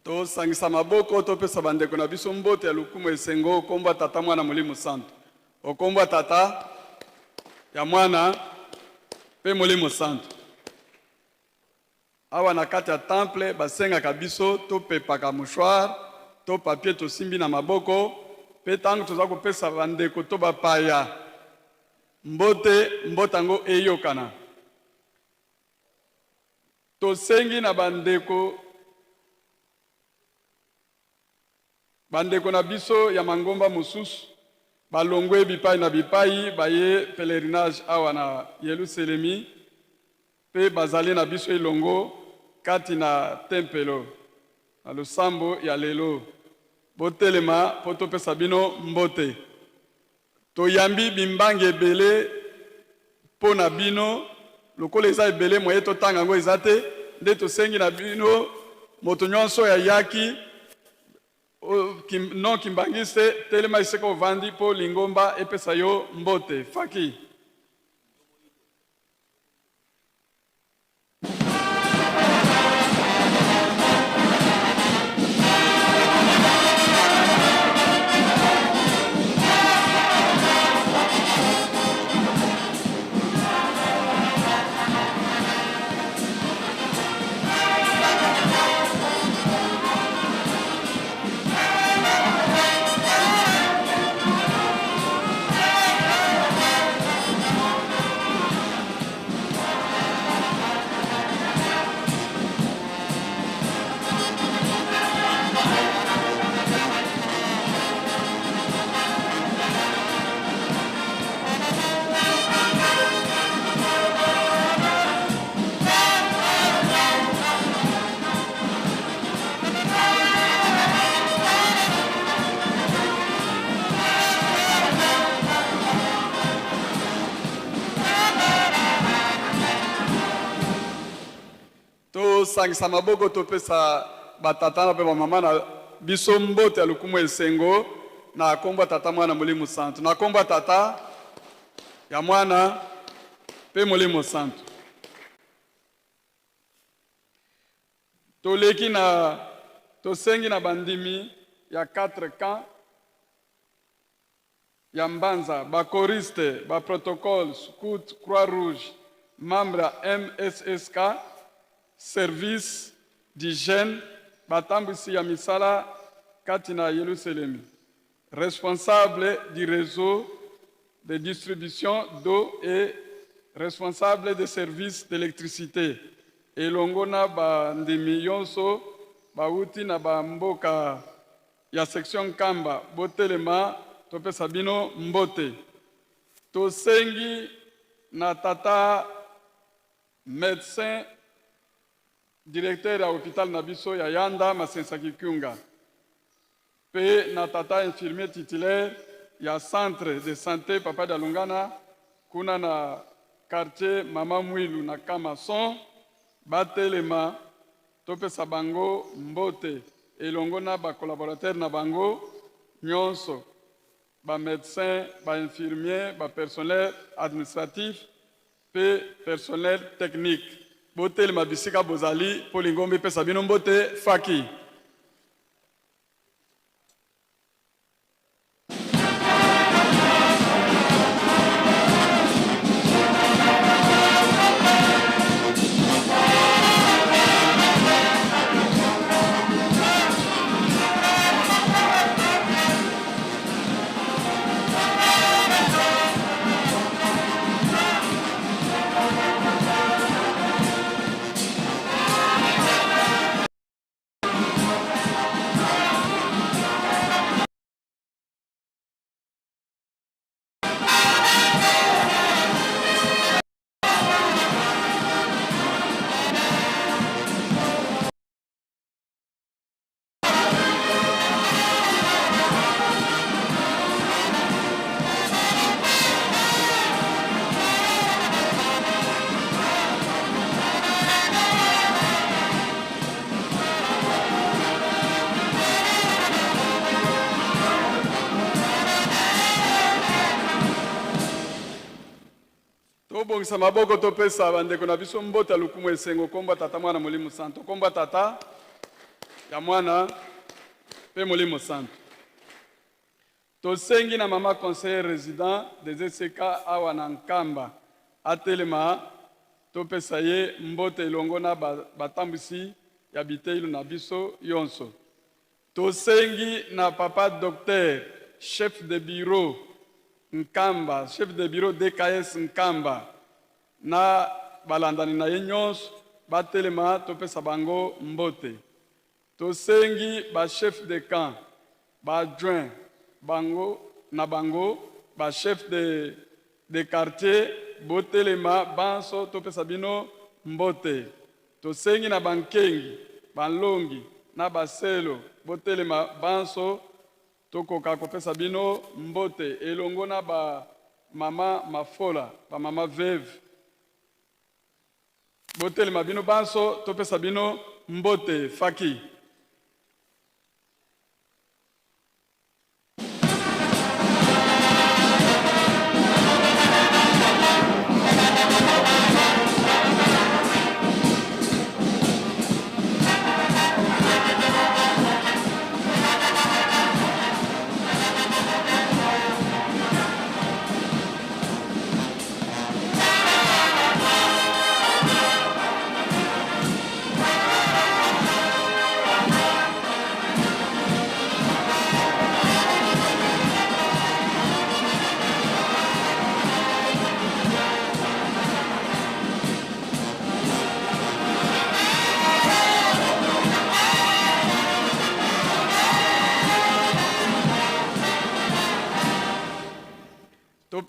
Tosangisa maboko topesa bandeko na biso mbote ya lokumu esengo okombo ya Tata Mwana Molimo Santu. Okombo ya Tata ya Mwana mpe Molimo Santu. Awa na kati ya temple basengaka biso topepaka mouchoir to papier tosimbi na maboko mpe ntango toza kopesa bandeko to bapaya mbote, mbote yango eyokana. Tosengi na bandeko bandeko na biso ya mangomba mosusu balongwe bipai na bipai baye pelerinage awa na Yeluselemi mpe bazali na biso elongo kati na tempelo na losambo ya lelo. Botelema mpo topesa bino mbote. Toyambi bimbangi ebele mpo na bino, lokola eza ebele moye totanga yango eza te, nde tosengi na bino moto nyonso oyo ayaki. kim, non kimbangiste telema esika ovandi mpo lingomba epesa yo mbote faki. Tosangisa maboko topesa batata na mpe bamama na biso mbote ya lokumu esengo na nkombo ya Tata, Mwana, Molimo Santu. Na nkombo ya Tata, ya Mwana mpe Molimo Santu. Toleki na tosengi na bandimi ya 4 camps ya Mbanza, ba choristes, ba protocoles, scout, Croix Rouge, membre ya MSSK, service d'hygiène, batambwisi ya misala kati na Yelusalemi, responsable du réseau de distribution d'eau et responsable des services d'électricité, elongo na bandimi yonso bawuti na ba mboka ya section Nkamba, botelema topesa bino mbote. Tosengi na tata medecin directeur ya hopital na biso ya Yanda Masensa Kikunga pe na tata infirmier titulaire ya centre de sante Papa Dialungana kuna na quartier Mama Mwilu na Camp Maçon, batelema topesa bango mbote elongo na ba collaborateurs na bango nyonso, ba medecins, ba infirmiers, ba personnels administratifs pe personnel technique. Botelema bisika bozali mpo lingomba epesa bino mbote. Faki. Tobongisa maboko topesa bandeko na biso mbote ya lokumu esengo kombo ya Tata Mwana Molimo Santo kombo ya Tata ya Mwana mpe Molimo Santo. Tosengi na mama conseiller resident des ECK awa na Nkamba atelema topesa ye mbote elongo na batambwisi ya biteyelo na biso yonso. Tosengi na papa docteur chef de bureau Nkamba, chef de bureau DKS Nkamba na balandani na ye nyonso batelema topesa bango mbote. Tosengi ba chefs de camp, ba adjoints bango na bango, ba chefs de de quartier botelema banso topesa bino mbote. Tosengi na ba nkengi, ba nlongi na ba selo botelema banso tokoka kopesa bino mbote elongo na ba mama mafola, ba mama veuve. Botelema bino banso topesa bino mbote faki.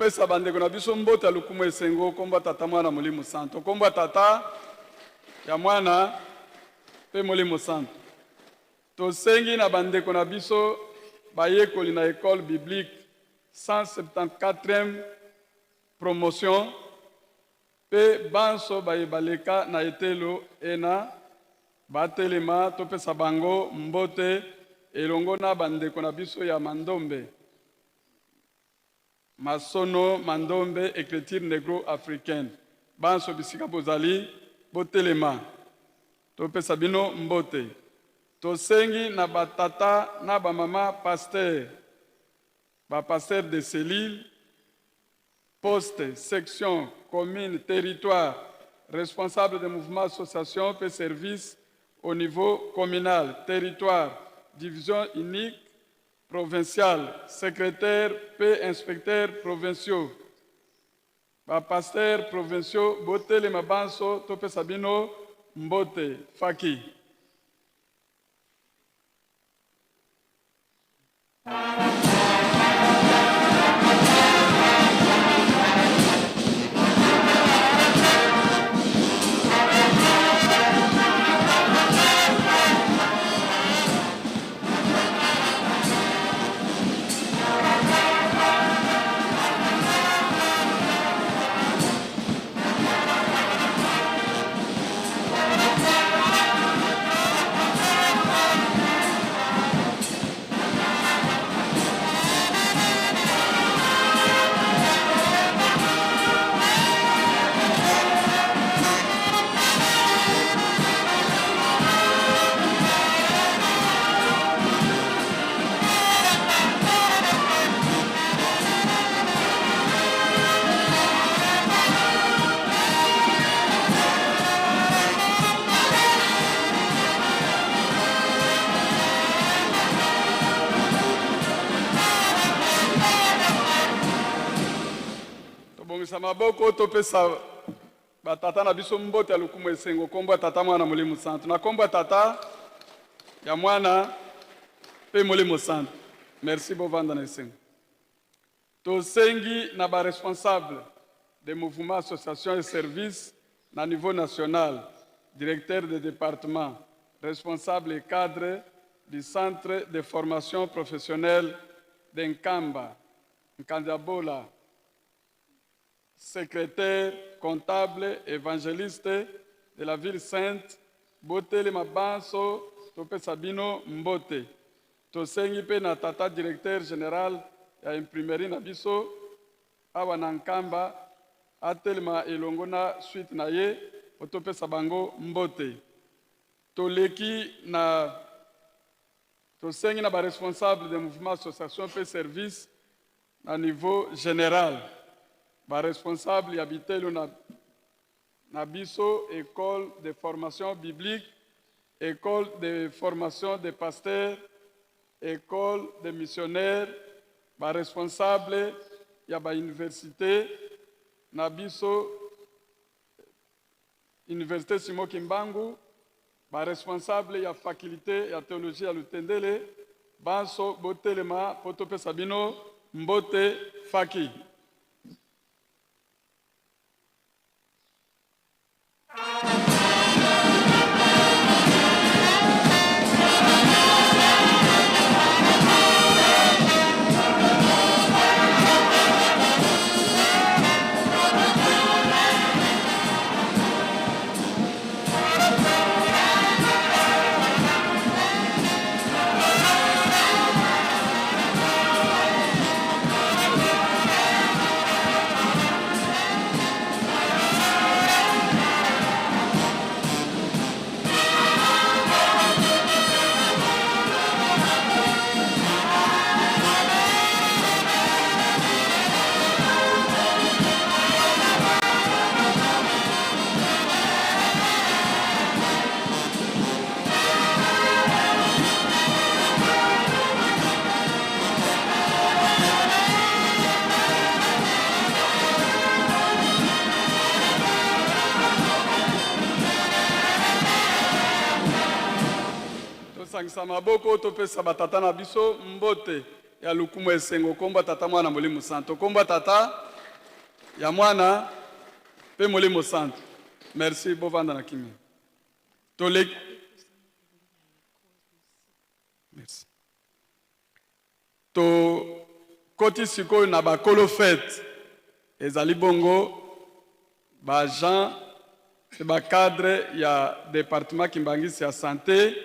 Topesa bandeko na biso mbote ya lokumu esengo, kombo ya Tata, Mwana, Molimo Santo. Kombo ya Tata, ya Mwana mpe Molimo Santo. Tosengi na bandeko na biso bayekoli na Ecole biblique 174e promotion mpe banso baye baleka na etelo ena batelema topesa bango mbote elongo na bandeko na biso ya Mandombe. Masono Mandombe Ecriture Negro Africaine banso bisika bozali botelema topesa bino mbote. Tosengi na ba tata na ba mama pasteur, ba pasteurs de cellule, poste, section, commune, territoire, responsable de mouvement, association pe service au niveau communal, territoire, division unique, provincial, secretaire pe inspecteur provinciaux, ba pasteurs provinciaux botelema banso topesa bino mbote faki. Tobongisa maboko topesa Ba tata na biso mbote ya lokumu esengo kombo ya tata mwana molimo santu na kombo ya tata ya mwana pe molimo santu merci bovanda na esengo tosengi na ba responsable de mouvement association et service na niveau national directeur de département responsable et cadre du centre de formation professionnelle de Nkamba Nkanzabola Secretaire, comptable, evangeliste de la ville sainte, botelema banso topesa bino mbote. Tosengi mpe na tata directeur general ya imprimerie na biso awa na Nkamba atelema elongo na suite na ye mpo topesa bango mbote. Toleki na tosengi na ba responsables de mouvement association mpe service Na niveau general, ba responsables ya bitelo na na biso, ecole de formation biblique, ecole de formation des pasteurs, ecole des missionnaires, ba responsables ya ba universites na biso, Universite Simon Kimbangu, ba responsables ya faculte ya theologie ya Lutendele, banso botelema mpo topesa bino mbote faki. Tosangisa maboko topesa batata na biso mbote ya lokumu esengo kombo tata mwana molimo santo kombo tata. ya Mwana mpe Molimo Santu. Merci, bovanda na kimia. Toleki. Merci. Tokoti sikoyo na bakolo fete. Ezali bongo ba agents mpe ba cadres ya departement kimbanguiste ya sante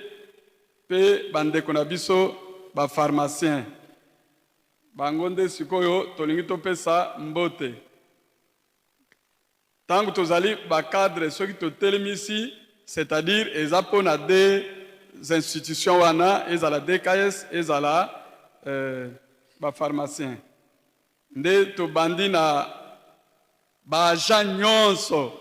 mpe bandeko na biso ba pharmaciens. Bango nde sikoyo tolingi topesa mbote. Tango tozali ba cadres soki totelemisi c'est à dire eza pona des institutions wana ezala DKS ezala ba pharmaciens nde tobandi na ba agents nyonso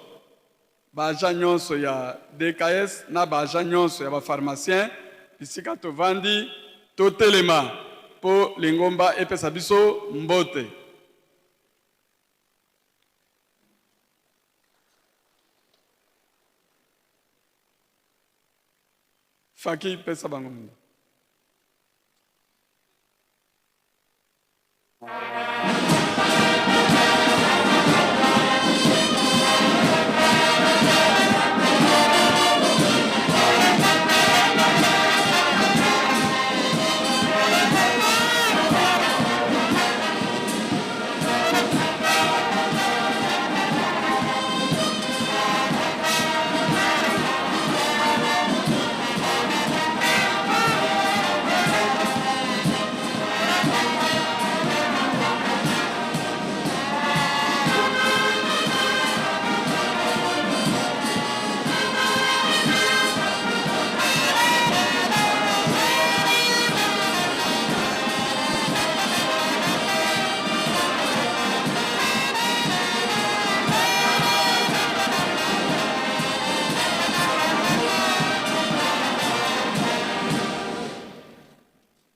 ba agents nyonso ya DKS na ba agents nyonso ya ba pharmaciens bisika tovandi totelema po lingomba epesa biso mbote. Faki pesa bango mbote.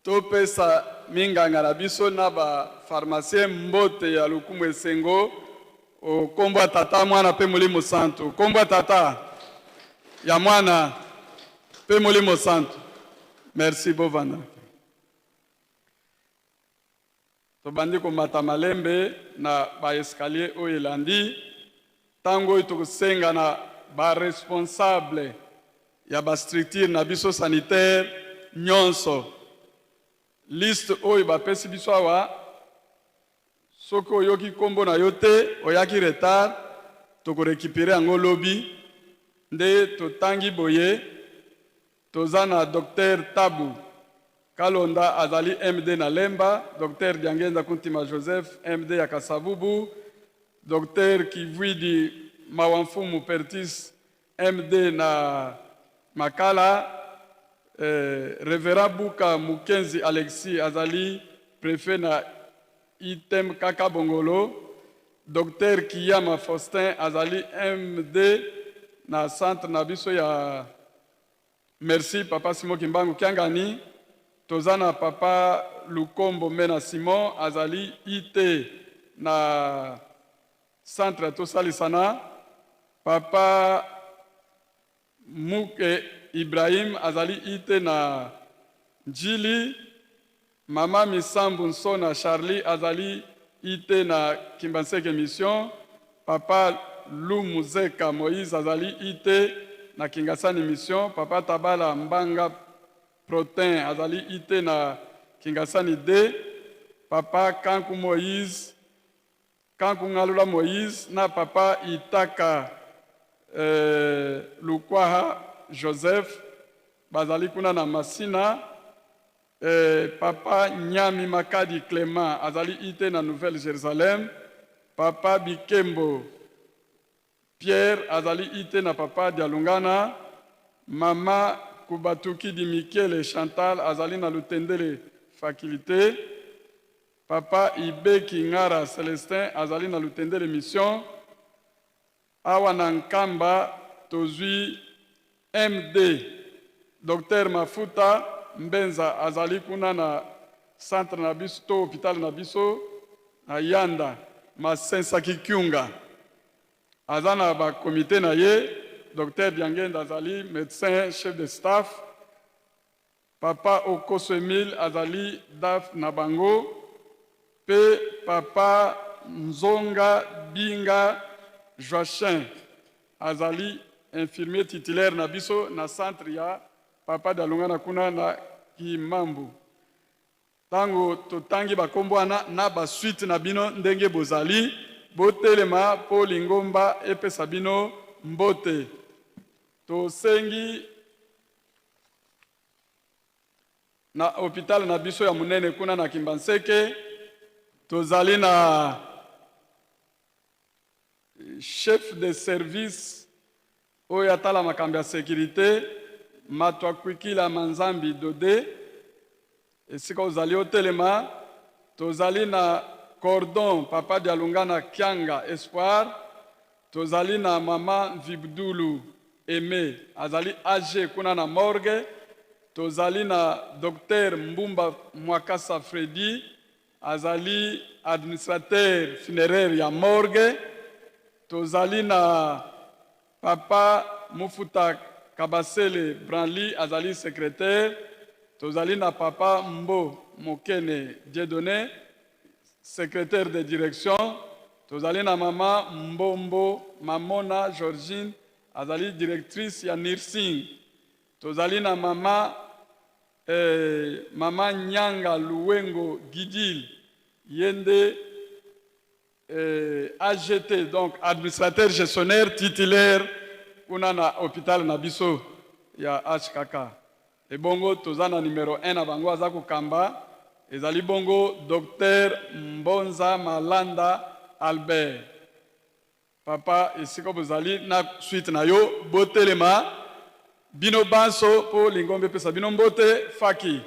Topesa minganga na biso na ba pharmacien mbote ya lokumu esengo o kombo ya Tata, Mwana pe Molimo Santu. Kombo ya Tata, ya Mwana pe Molimo Santu. Merci, bovanda. Tobandi komata malembe na ba escalier oyo elandi. Tango oyo tokosenga na ba responsables ya ba structures na biso sanitaires nyonso liste oyo bapesi biso awa, soki oyoki kombo na yo te, oyaki retard, toko recuperer yango lobi. Nde totangi boye, Toza na Docteur Tabu Kalonda azali MD na Lemba, Docteur Diangienda Kuntima Joseph MD ya Kasavubu, Docteur Kivuidi Mawa Mfumu Pertis MD na Makala, eh, Reverend Buka Mukenzi Alexis azali prefet na Item Kaka Bongolo, Docteur Kiyama Faustin azali MD na centre na biso ya Merci papa Simon Kimbangu Kiangani, toza na papa Lukombo Mena Simon azali IT na centre ya Tosalisana, papa Muke Ibrahim azali IT na Ndjili, mama Misambu Nsona Charlie azali IT na Kimbanseke Mission, papa Lumu Zeka Moïse azali IT na Kingasani Mission, papa Tabala Mbanga Protin azali IT na Kingasani 2, papa Kanku Moïse Kanku Ngalula Moïse na papa Itaka eh, Lukwaha Joseph bazali kuna na Masina. Eh, papa Nyami Makadi Clement azali IT na Nouvelle Jérusalem. Papa Bikembo Pierre azali IT na papa Dialungana. Mama Kubatukidi Mikele Chantal azali na Lutendele Faculté. Papa Ibeki Ngara Celestin azali na Lutendele Mission. Awa na Nkamba tozui MD Docteur Mafuta Mbenza azali kuna na centre na biso to hopital na biso na Yanda Masensa Kikiunga aza na ba comite na ye. Docteur Diangenda azali medecin chef de staff. Papa Okoso Emile azali daf na bango pe papa. Nzonga Binga Joachin azali infirmier titulaire na biso na centre ya Papa Dialungana kuna na Kimambu. Tango totangi ba kombo wana na ba suite na bino ndenge bozali, botelema po lingomba epesa bino mbote. Tosengi na hopital na biso ya munene kuna na Kimbanseke, tozali na chef de service oyo atala makambo ya securite, Matwakwikila Manzambi Dode, esika ozali otelema. Tozali na cordon Papa Dialungana Kianga Espoir, tozali na mama Mvibdulu Aime azali AG kuna na morgue, tozali na docteur Mbumba Mwakasa Freddy azali administrateur funeraire ya morgue, tozali na papa Mufuta Kabasele Branly azali secretaire, tozali na papa Mbo Mokene Dieudonne secretaire de direction, tozali na mama Mbombo Mamona Georgine azali directrice ya nursing, tozali na mama eh, mama Nyanga Luwengo Gidil ye nde eh, AGT donc administrateur gestionnaire titulaire kuna na hôpital na biso ya HKK. Ebongo toza na numero 1 na bango aza kokamba ezali bongo docteur Mbonza Malanda Albert. Papa esika bozali na suite na yo botelema bino banso po lingomba epesa bino mbote faki.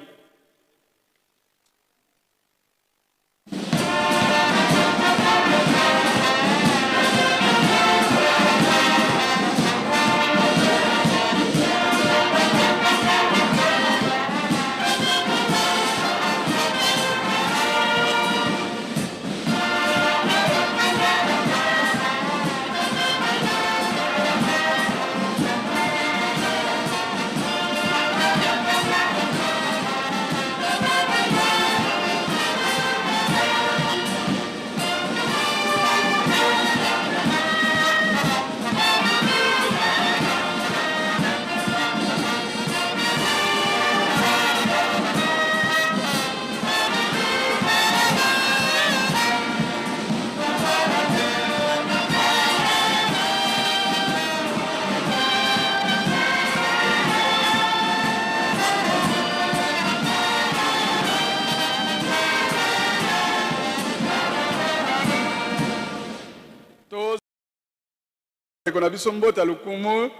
Ndeko na biso mbote ya lokumu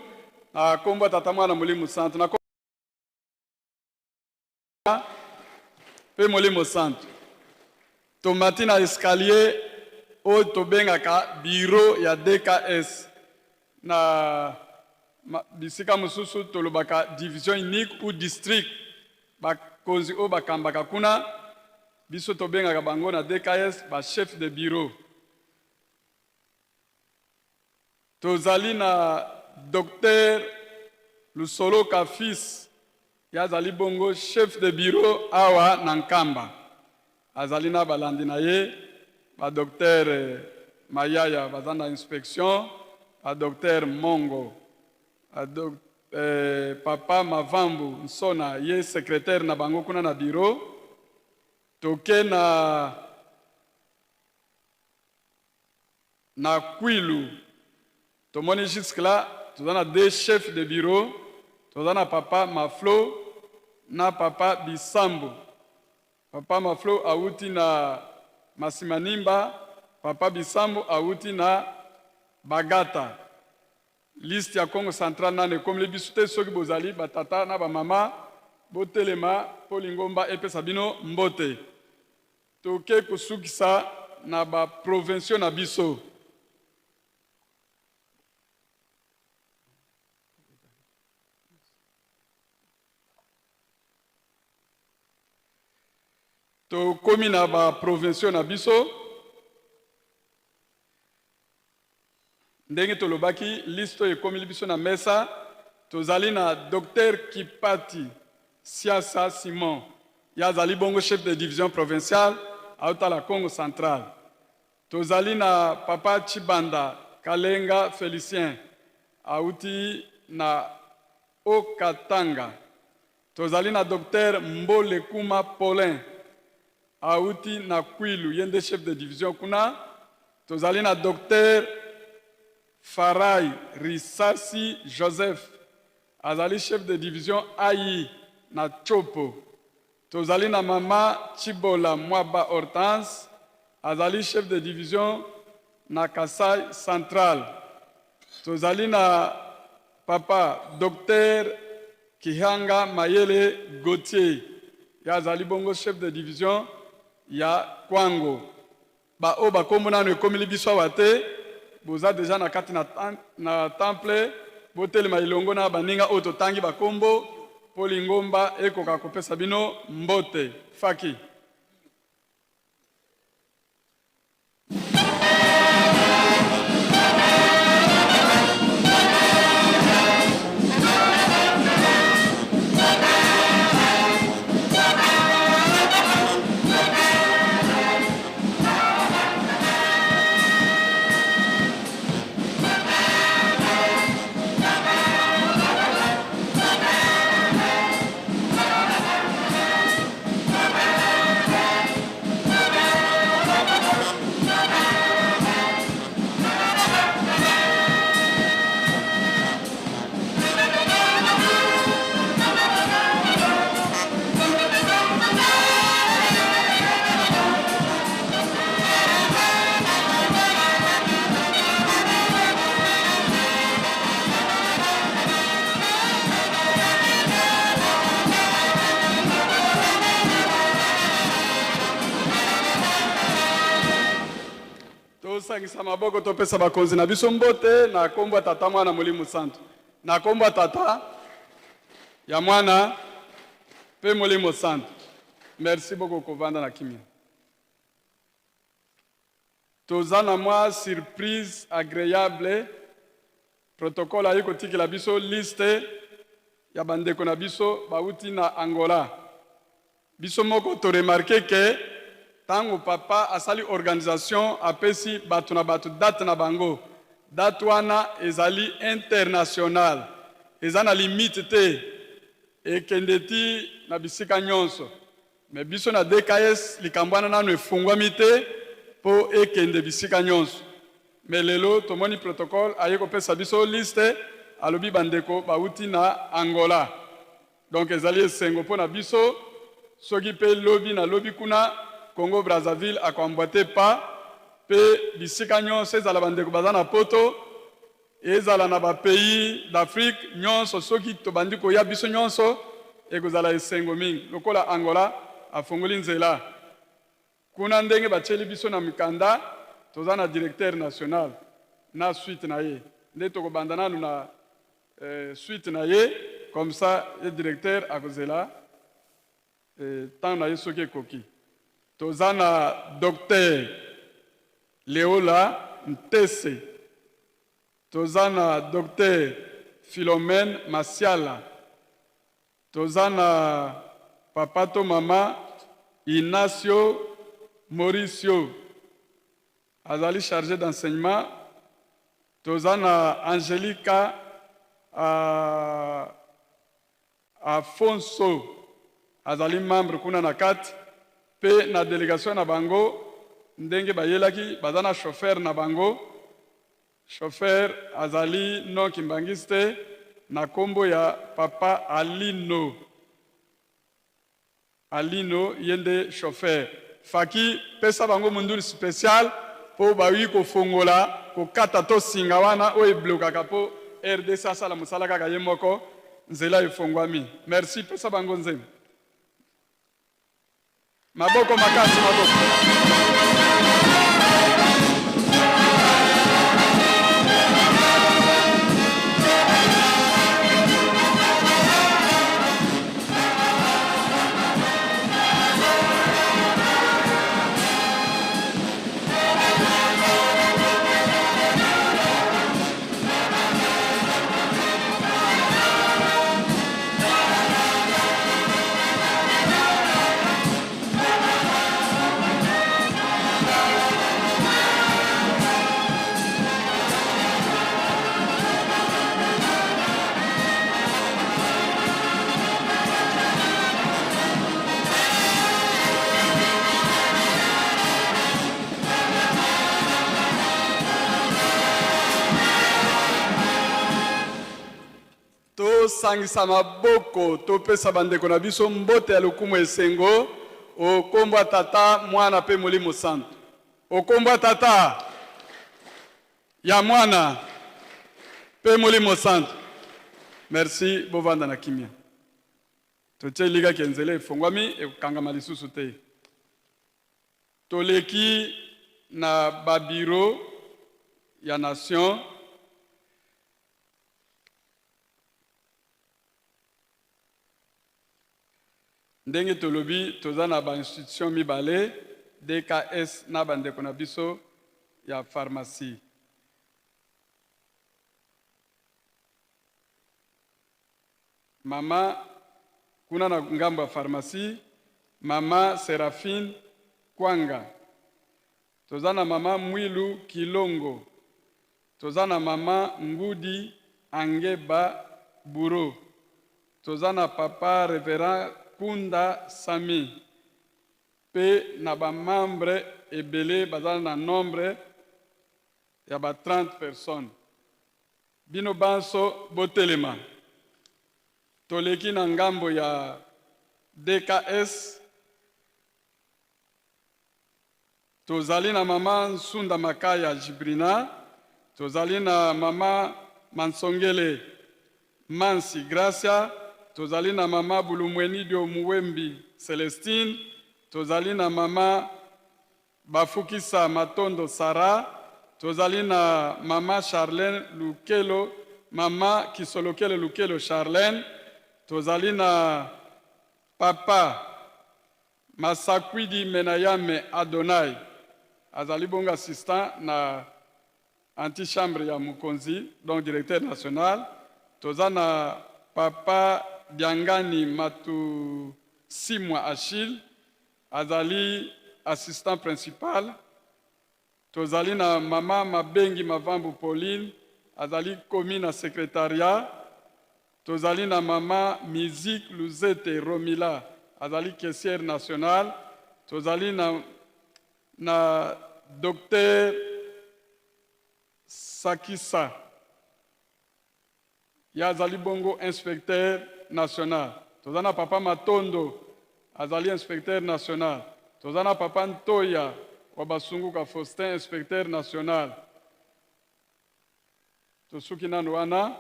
na kombo ya Tata Mwana Molimo Santu na mpe Molimo Santu. Tomati na escalier oyo tobengaka bureau ya DKS. Na bisika mosusu tolobaka division unique ou district. Bakonzi oyo bakambaka kuna, biso tobengaka bango na DKS ba chef de bureau. Tozali na Docteur Lusoloka Fils, ye azali bongo chef de bureau awa na Nkamba. Azali na balandi na ye ba Docteur Mayaya baza na inspection, ba Docteur Mongo, ba Papa Mavambu Nsona ye secretaire na bango kuna na bureau. Toke na Na Kwilu tomoni jusque là toza na deux chefs de bureau, toza na papa Maflo na papa Bisambo. Papa Maflo awuti na Masimanimba, papa Bisambo awuti na Bagata. Liste ya Kongo Central nanu ekomeli biso te, soki bozali ba tata na ba mama botelema mpo lingomba epesa bino mbote. Toke kosukisa na ba provinciaux na biso. Tokomi na ba provinciaux na biso. Ndenge tolobaki, liste oyo ekomeli biso na mesa, tozali na Docteur Kipati Siasa Simon, ye azali bongo chef de division provinciale, aotala Kongo Central. Tozali na papa Tshibanda Kalenga Felicien auti na Haut-Katanga. Tozali na Docteur Mbole Kuma Paulin auti na Kwilu, ye nde chef de division kuna. Tozali na Docteur Faray Risasi Joseph azali chef de division AI na Tshopo. Tozali na mama Tshibola Mwaba Hortense azali chef de division na Kasai Central. Tozali na papa Docteur Kihanga Mayele Gauthier ye azali bongo chef de division ya Kwango. Ba oyo ba kombo nanu ekomeli biso awa te, boza dejà na kati na na temple, botelema elongo na baninga oyo totangi ba kombo po lingomba ekoka kopesa bino mbote. Faki. Tosangisa maboko topesa bakonzi na biso mbote na nkombo ya Tata, Mwana, Molimo Santu. Na nkombo ya Tata, ya Mwana mpe Molimo Santu. Merci beaucoup kovanda na kimia. Toza na mwa surprise agreable. Protocole aye kotikela biso liste ya bandeko na biso bauti na Angola. Biso moko to remarquer que tango papa asali organisation apesi bato na bato date na bango. Date wana ezali internationale, eza na limite te, ekende ti na bisika nyonso. Mais biso na DKS likambo wana nanu efungwami te po ekende bisika nyonso. Mais lelo tomoni protocole aye kopesa biso liste, alobi bandeko bawuti na Angola. Donc ezali esengo mpo na biso soki mpe lobi na lobi kuna Congo Brazzaville ako emboiter pas mpe bisika nyonso ezala bandeko baza na poto ezala na ba pays d'Afrique nyonso soki tobandi koya biso nyonso ekozala esengo mingi lokola Angola afongoli nzela Kuna ndenge batieli biso na mikanda toza na directeur national na suite na ye nde tokobanda nanu na eh, suite na ye comme ça ye directeur akozela eh, temps na ye soki ekoki. Toza na docteur Leola Ntese, toza na docteur Philomène Masiala, Toza na papa to mama Inacio Mauricio azali charge d'enseignement, toza na Angelica Afonso azali membre kuna na kati pe na delegation na bango ndenge bayelaki baza na chauffeur na bango. Chauffeur azali non kimbanguiste na kombo ya papa Alino Alino ye nde chauffeur. Faki pesa bango munduli special po bayi kofongola kokata to singa wana oyo eblokaka po rdc asala musala kaka ye moko nzela efongwami merci pesa bango nzembo. Maboko makasi, maboko. Tosangisa maboko topesa bandeko na biso mbote ya lokumu esengo o kombo ya Tata, Mwana pe Molimo Santu. O kombo ya Tata, ya Mwana pe Molimo Santu. Merci, bovanda na kimia. Totie elikya ke nzela efongwami, ekokangama lisusu te. Toleki na ba bureau ya nation. Ndenge tolobi toza na ba institutions mibale, DKS na ba ndeko na biso ya pharmacie. Mama kuna na ngambo ya pharmacie, mama Seraphine Kwanga. Toza na mama Mwilu Kilongo. Toza na mama Ngudi Angeba Bourreau. Toza na papa Reverend Kunda Samy. Pe na ba membres ebele baza na nombre ya ba 30 personnes. Bino banso botelema. Toleki na ngambo ya DKS. Tozali na mama Nsunda Makaya Jibrina, tozali na mama Mansongele Mansi Gracia, tozali na mama Bulumwenidio Muwembi Celestine, tozali na mama Bafukisa Matondo Sarah, tozali na mama Charlène Lukelo, mama Kisolokele Lukelo Charlène, tozali na papa Masakwidi Menayame Adonai, azali bongo assistant na antichambre ya mokonzi, donc directeur national. Toza na papa Diangani Matusimwa Achille, azali assistant principal. Tozali na mama Mabengi Mavambu Pauline, azali commis na secretariat. Tozali na mama Musique Luzete Romila, azali caissière nationale. Tozali na, na docteur Sakisa, Ye azali bongo inspecteur national. Toza na papa Matondo azali inspecteur national. Toza na papa Ntoya wa Basunguka Faustin inspecteur national. Tosuki nanu wana.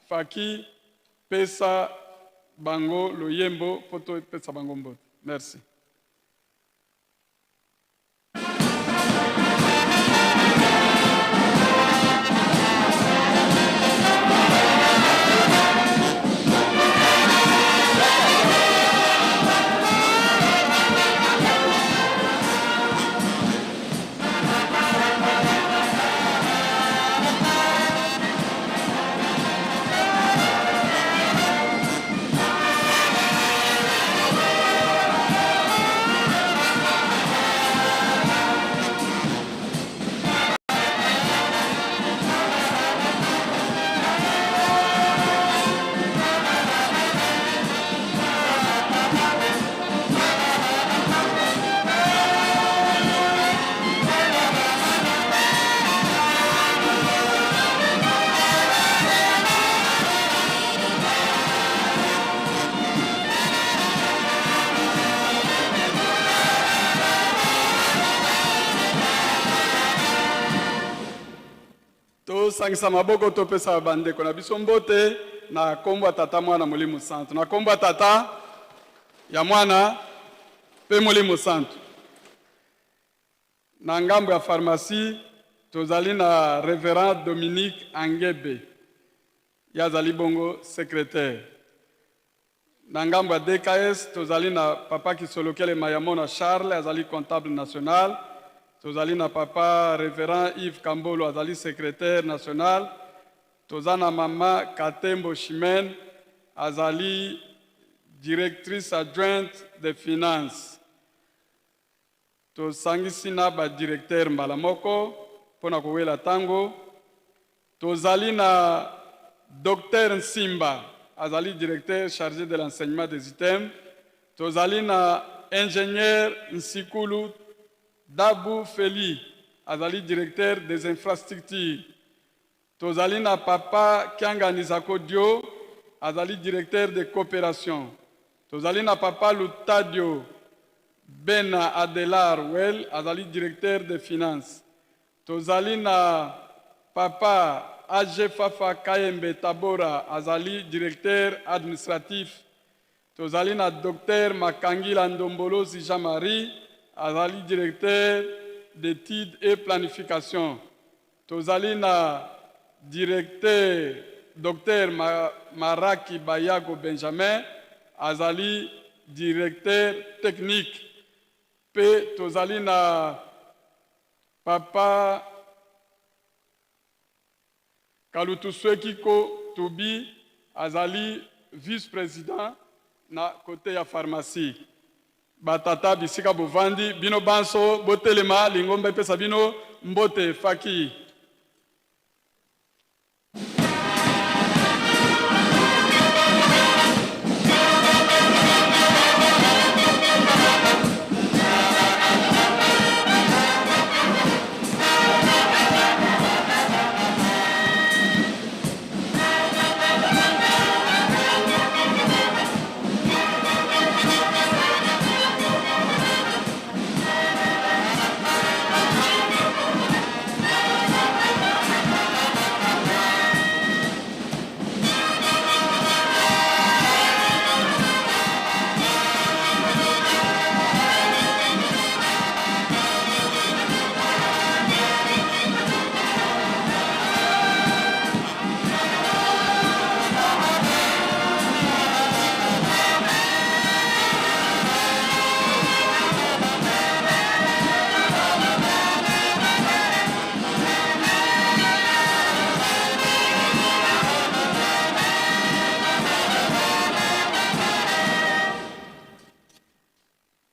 Faki pesa bango loyembo po topesa bango mbote. Merci. Tosangisa maboko topesa bandeko na biso mbote na nkombo ya Tata, Mwana, Molimo Santu. Na nkombo ya Tata, ya Mwana mpe Molimo Santu. Na ngambo ya pharmacie tozali na Reverend Dominique Angebe, ye azali bongo secretaire. Na ngambo ya DKS tozali na Papa Kisolokele Mayamona Charles, azali comptable national. Tozali na Papa Reverend Yves Kambolo, azali secretaire national. Toza na Mama Katembo Chimène, azali directrice adjointe des finances. Tosangisi na ba directeurs mbala moko mpo na kowela tango. Tozali na Docteur Nsimba, azali directeur charge de l'enseignement des items. Tozali na Ingenieur Nsikulu Dabu Feli, azali directeur des infrastructures. Tozali na Papa Kiangani Zakodio, azali directeur de coopération. Tozali na papa Lutadio Bena Adelar Well, azali directeur de finance. Tozali na papa AG Fafa Kayembe Tabora, azali directeur administratif. Tozali na docteur Makangila Ndombolozi Jean-Marie, azali directeur d'études et planification. Tozali na directeur docteur Maraki Bayago Benjamin, azali directeur technique. Pe tozali na papa Kalutuswekiko Tubi, azali vice-president na kote ya pharmacie. Batata bisika bovandi bino banso botelema, lingomba epesa bino mbote faki.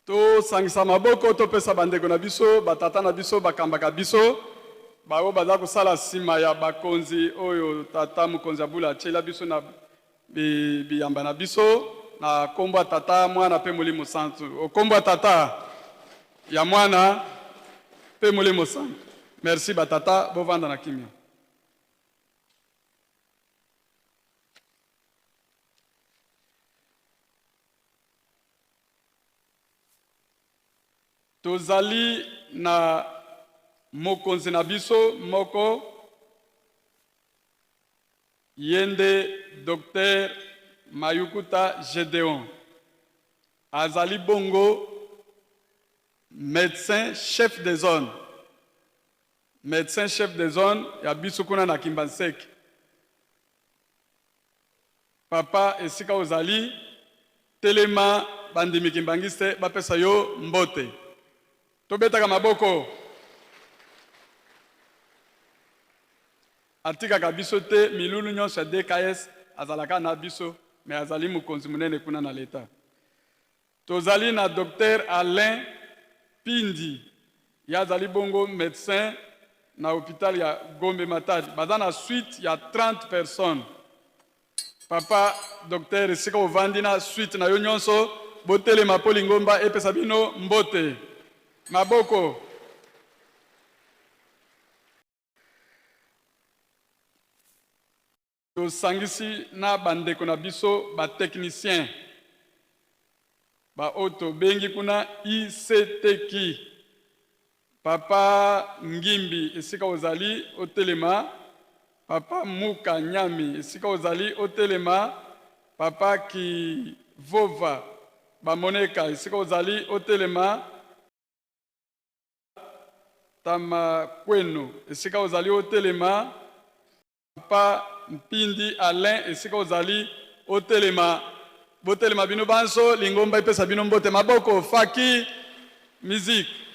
Tosangisa maboko, topesa bandeko na biso, batata na biso bakambaka biso, baoyo baza kosala nsima ya bakonzi oyo tata mokonzi ya bula atiela biso na biyamba na biso, na nkombo ya Tata, Mwana mpe Molimo Santu. O nkombo ya Tata, ya Mwana mpe Molimo Santu. Merci batata, bovanda na kimia. Tozali na mokonzi na biso moko, ye nde Docteur Mayukuta Gedeon. Azali bongo medecin chef de zone, medecin chef de zone ya biso kuna na Kimbanseke. Papa esika ozali telema bandimi kimbanguiste bapesa yo mbote. Tobetaka maboko. Atikaka biso te milulu nyonso ya DKS azalaka na biso mais azali mokonzi monene kuna na l'etat. Tozali na Docteur Alain Pindi, ye azali bongo medecin na hopital ya Gombe Matadi. Baza na suite ya 30 personnes. Papa docteur, esika ovandi na suite na yo nyonso, botelema mpo lingomba epesa bino mbote. Maboko. Tosangisi na ba ndeko na biso ba techniciens ba oyo tobengi kuna ICTQ. Papa Ngimbi esika ozali otelema, Papa Muka Nyami esika ozali otelema, Papa Kivova Bamoneka esika ozali otelema, Tamakweno esika ozali otelema. Papa Mpindi Alain esika ozali otelema, botelema bino banso, lingomba epesa bino mbote, maboko, faki, musique.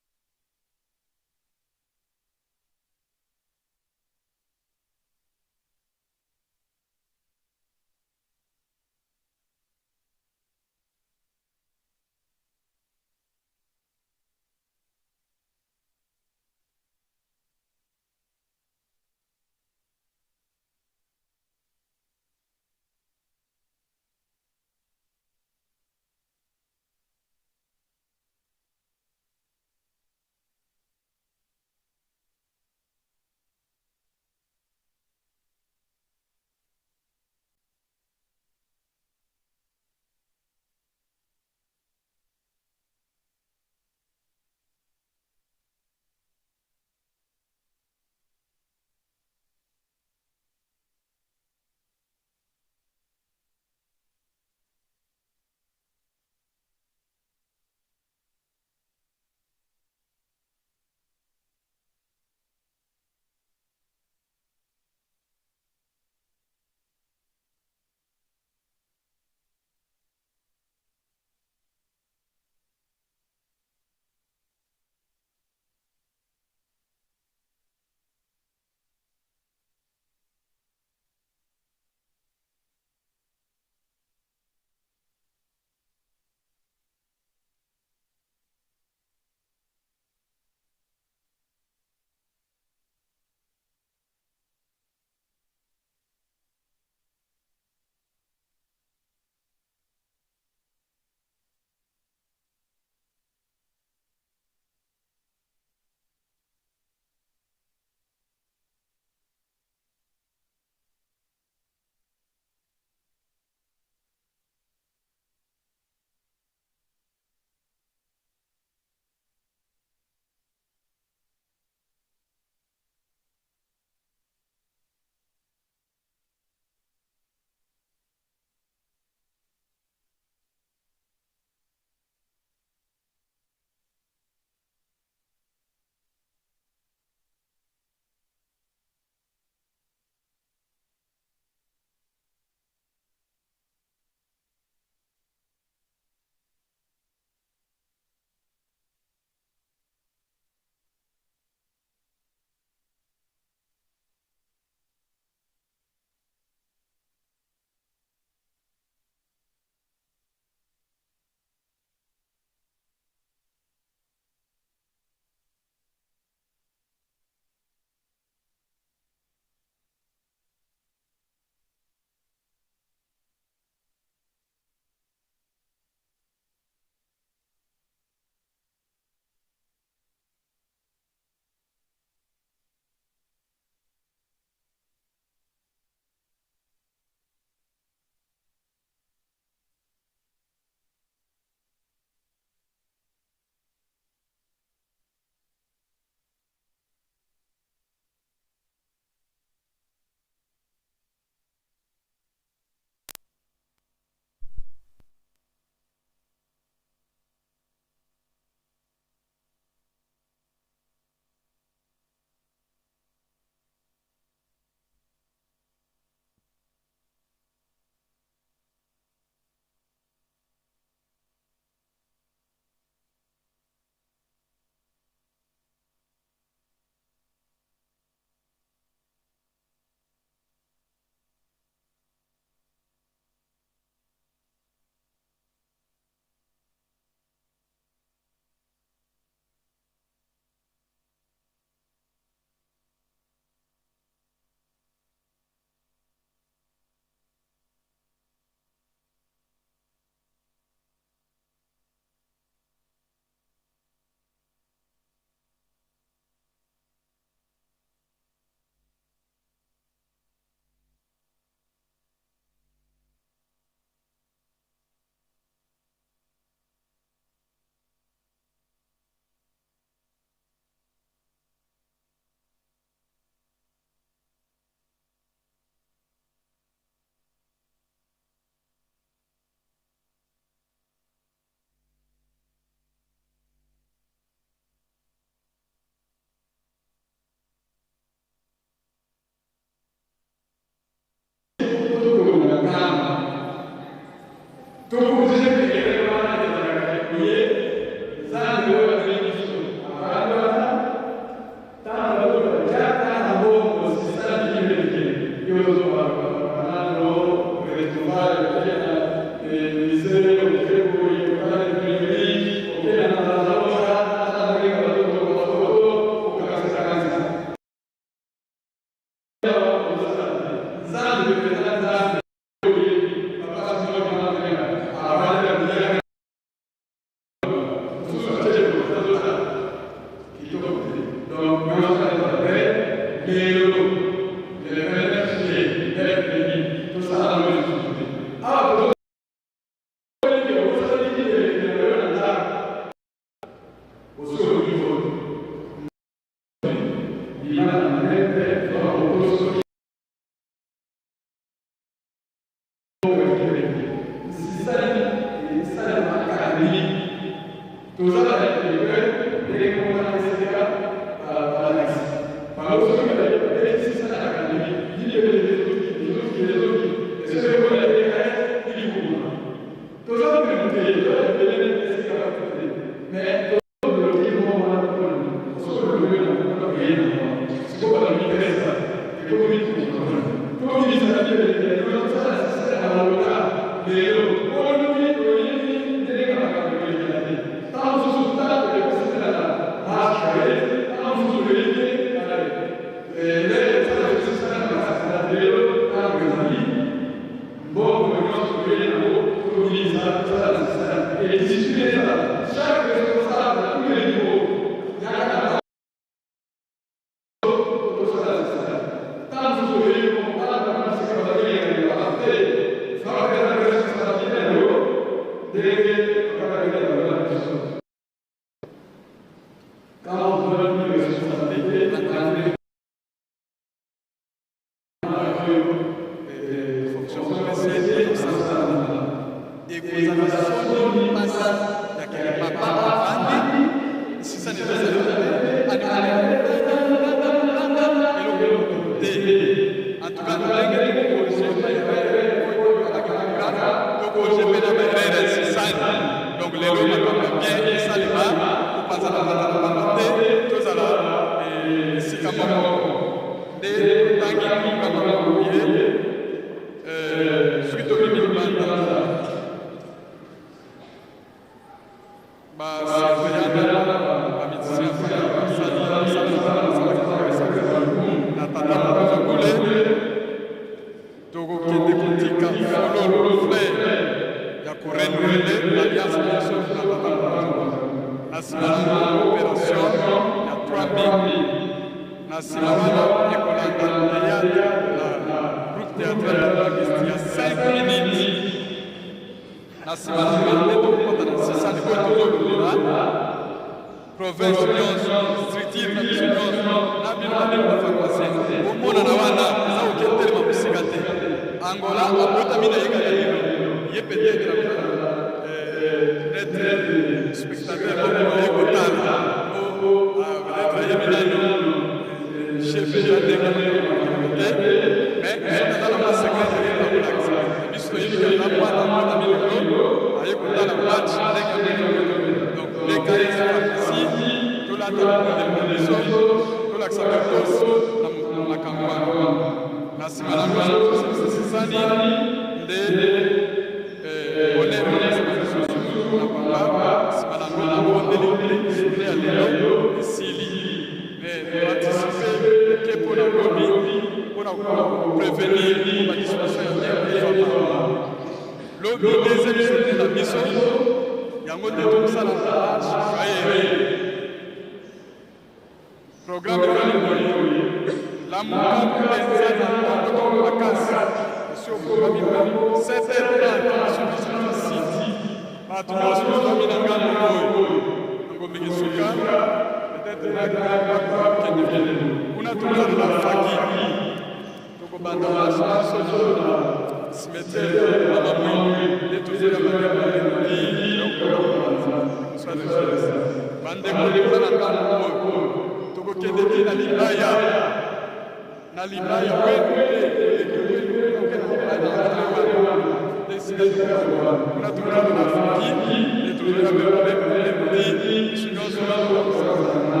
Nde esika tokozwa kuna tokokende na Afriki nde tozoya mpe malembe malembe ti biso nyonso tokosangana.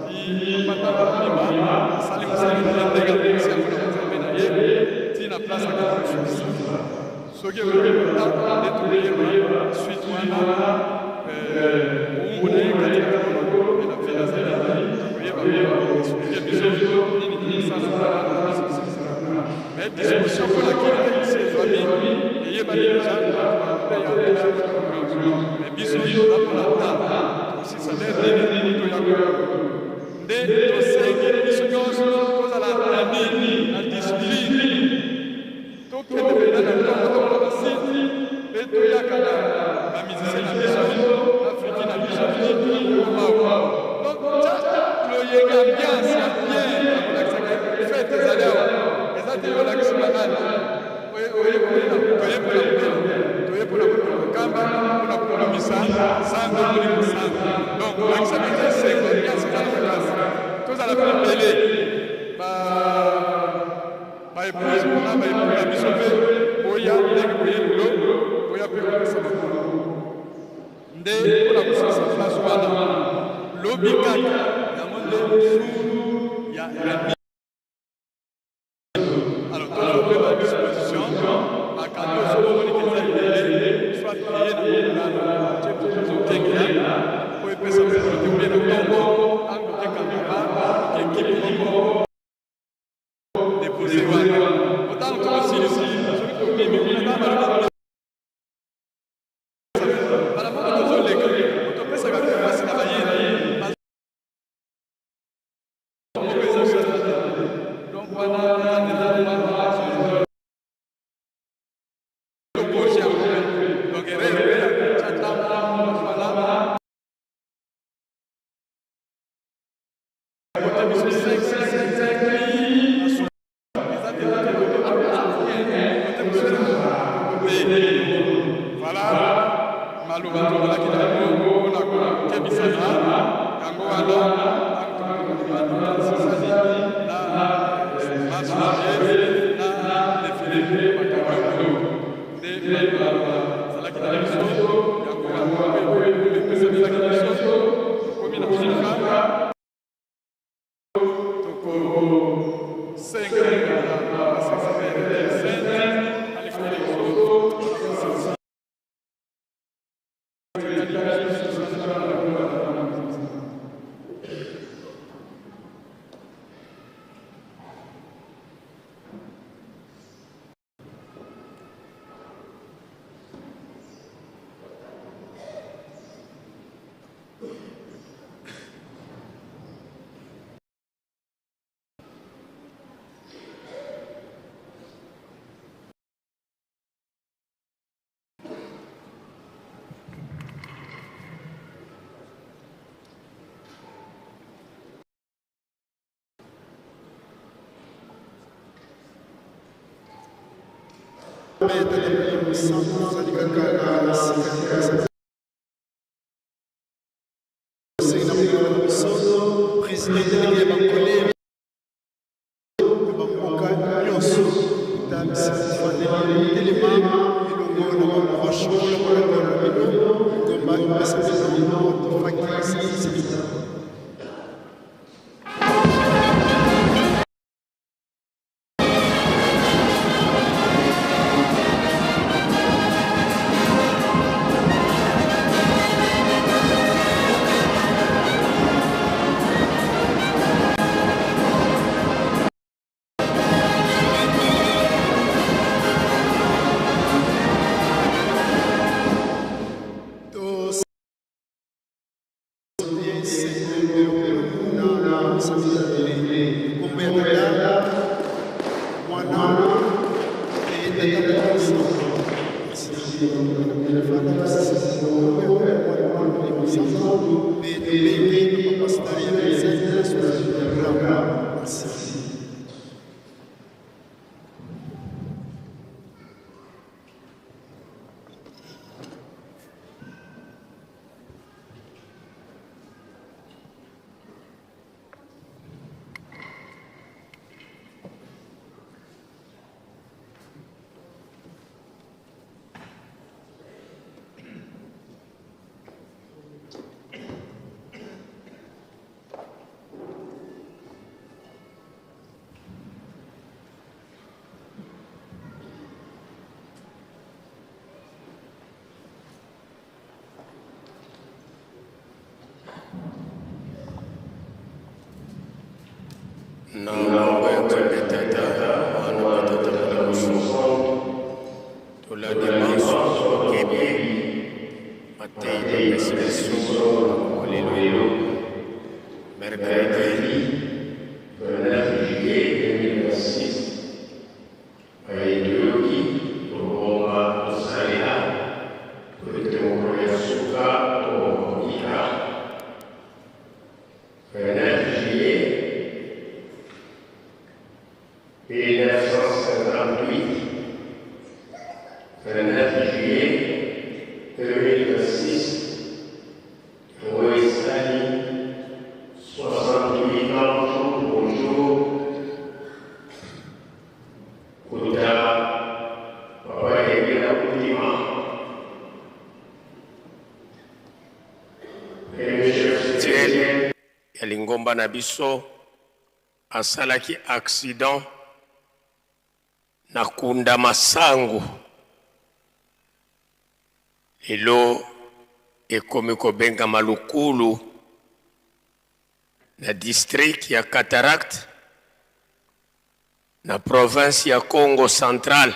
Ti papa ntango akobima asali mosala na ye ndenge abongisi yango na bonzambe na ye ti na place akende kosukisa. Soki ekoki kota nde tokoyeba suite wana mowumbu na ye kati na Nkolo mpe na vie azali akoyeba ko expliquer biso nini tokosala mpona kuna. Mais disposition mpo na kini te esi ezwami eyebani deja bato ya mais biso toza mpo na temps tokosisa lere nini po toya kuna. Nde tosengi biso nyonso tozala uni na discipline. Tokende mpenza na ntongo tokola ba site mpe toyaka na ba musiciens na biso na friki na biso mawa donc tya loyenge ambiance ya bien ya kolakisa ke fete ezali awa eza te yo olakisi banani toye mpona kobela toye mpona kotonga kamba mpona kokomisa Nzambe molimo santu donc kolakisa mpenza esengo ambiance ezala makasi tozala mpe ebele ba Ba epouse na ba epoux na biso mpe boya ndenge boye lelo, boya mpe kopesa maboko nde mpo na kosilisa place wana lobi kaka yango nde jour ya remise. Alors tozwa mpe ba disposition bakado soki omoni ke eza ebele soit eye na mokolo tie tozokengela mpo epesa mokolo te obie na ntongo ntango okekangama oke ekipe moko depose wana otango tokosilisa soki tobimi kuna ntango balobi mbala moko tozoleka topesaka mpe mpasi na bayini moko eza donc wana tokosi yango donc erreur mpe ya kotya ntango voilà. Voilà maloba tozalaki na yango mpona kokebisana yango wana na marche na defile makambo nde maloba ezalaki na biso yango wana epesamelaki biso tokomi na suka. Président délégué ya bankole ya bamboka nyonso ta bisika telema elongo na baproche collaborateur na bino ngomba epesa bino tofaki. Na nkombo ya Nzambe Tata, Mwana mpe Tata Molimo Mosantu, tolandi banso na bokebi mateyi bapesi biso na mokolo lelo, mercredi 29 juillet 2026. Baye toyoki, tobomba, tosalela, po ete mokolo ya suka tokoma kobika. 29 juillet 1958, 29 juillet 2026, yango esali 68 ans jour pour jour kuta Papa Yekela Kundima. Spirituel ya lingomba na biso asalaki accident na kunda masangu lelo ekomi kobengama lukulu na district ya Cataracte na province ya Kongo Central.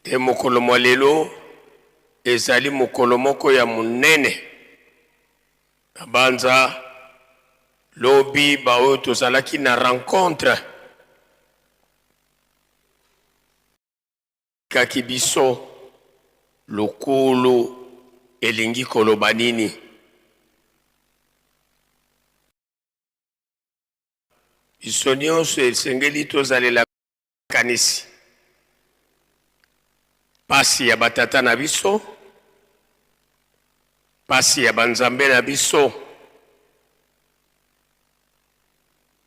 Nde mokolo mwa lelo ezali mokolo moko ya monene. Nabanza lobi baoyo tozalaki na rencontre kaki biso lukulu elingi koloba nini. Biso nyonso esengeli tozalela Kanisi pasi ya batata na biso, pasi ya banzambe na biso,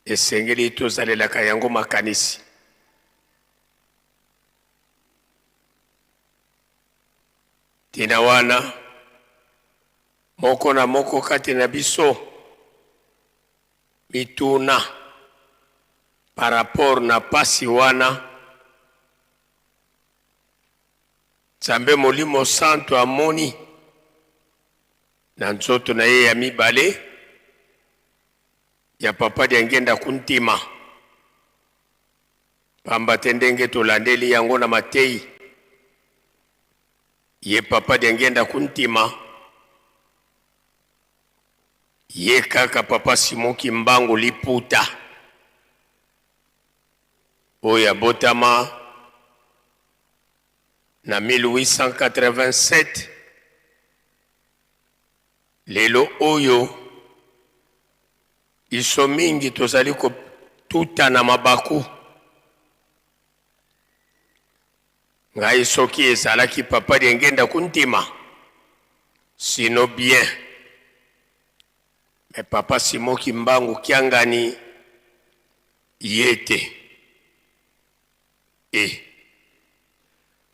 esengeli tozalelaka yango makanisi. Ntina wana moko na moko kati na biso Mituna par rapport na pasi wana, Nzambe Molimo Santu amoni na nzoto na ye ya mibale ya Papa Diangienda Kuntima, pamba te ndenge tolandeli yango na mateyi, ye Papa Diangienda Kuntima Ye kaka papa Simon Kimbangu liputa oyo abotama na 1887 lelo oyo biso mingi tozali kotutana mabaku. Ngai soki ezalaki papa Diengenda Kuntima sino bien mais papa Simon Kimbangu Kiangani ye te eh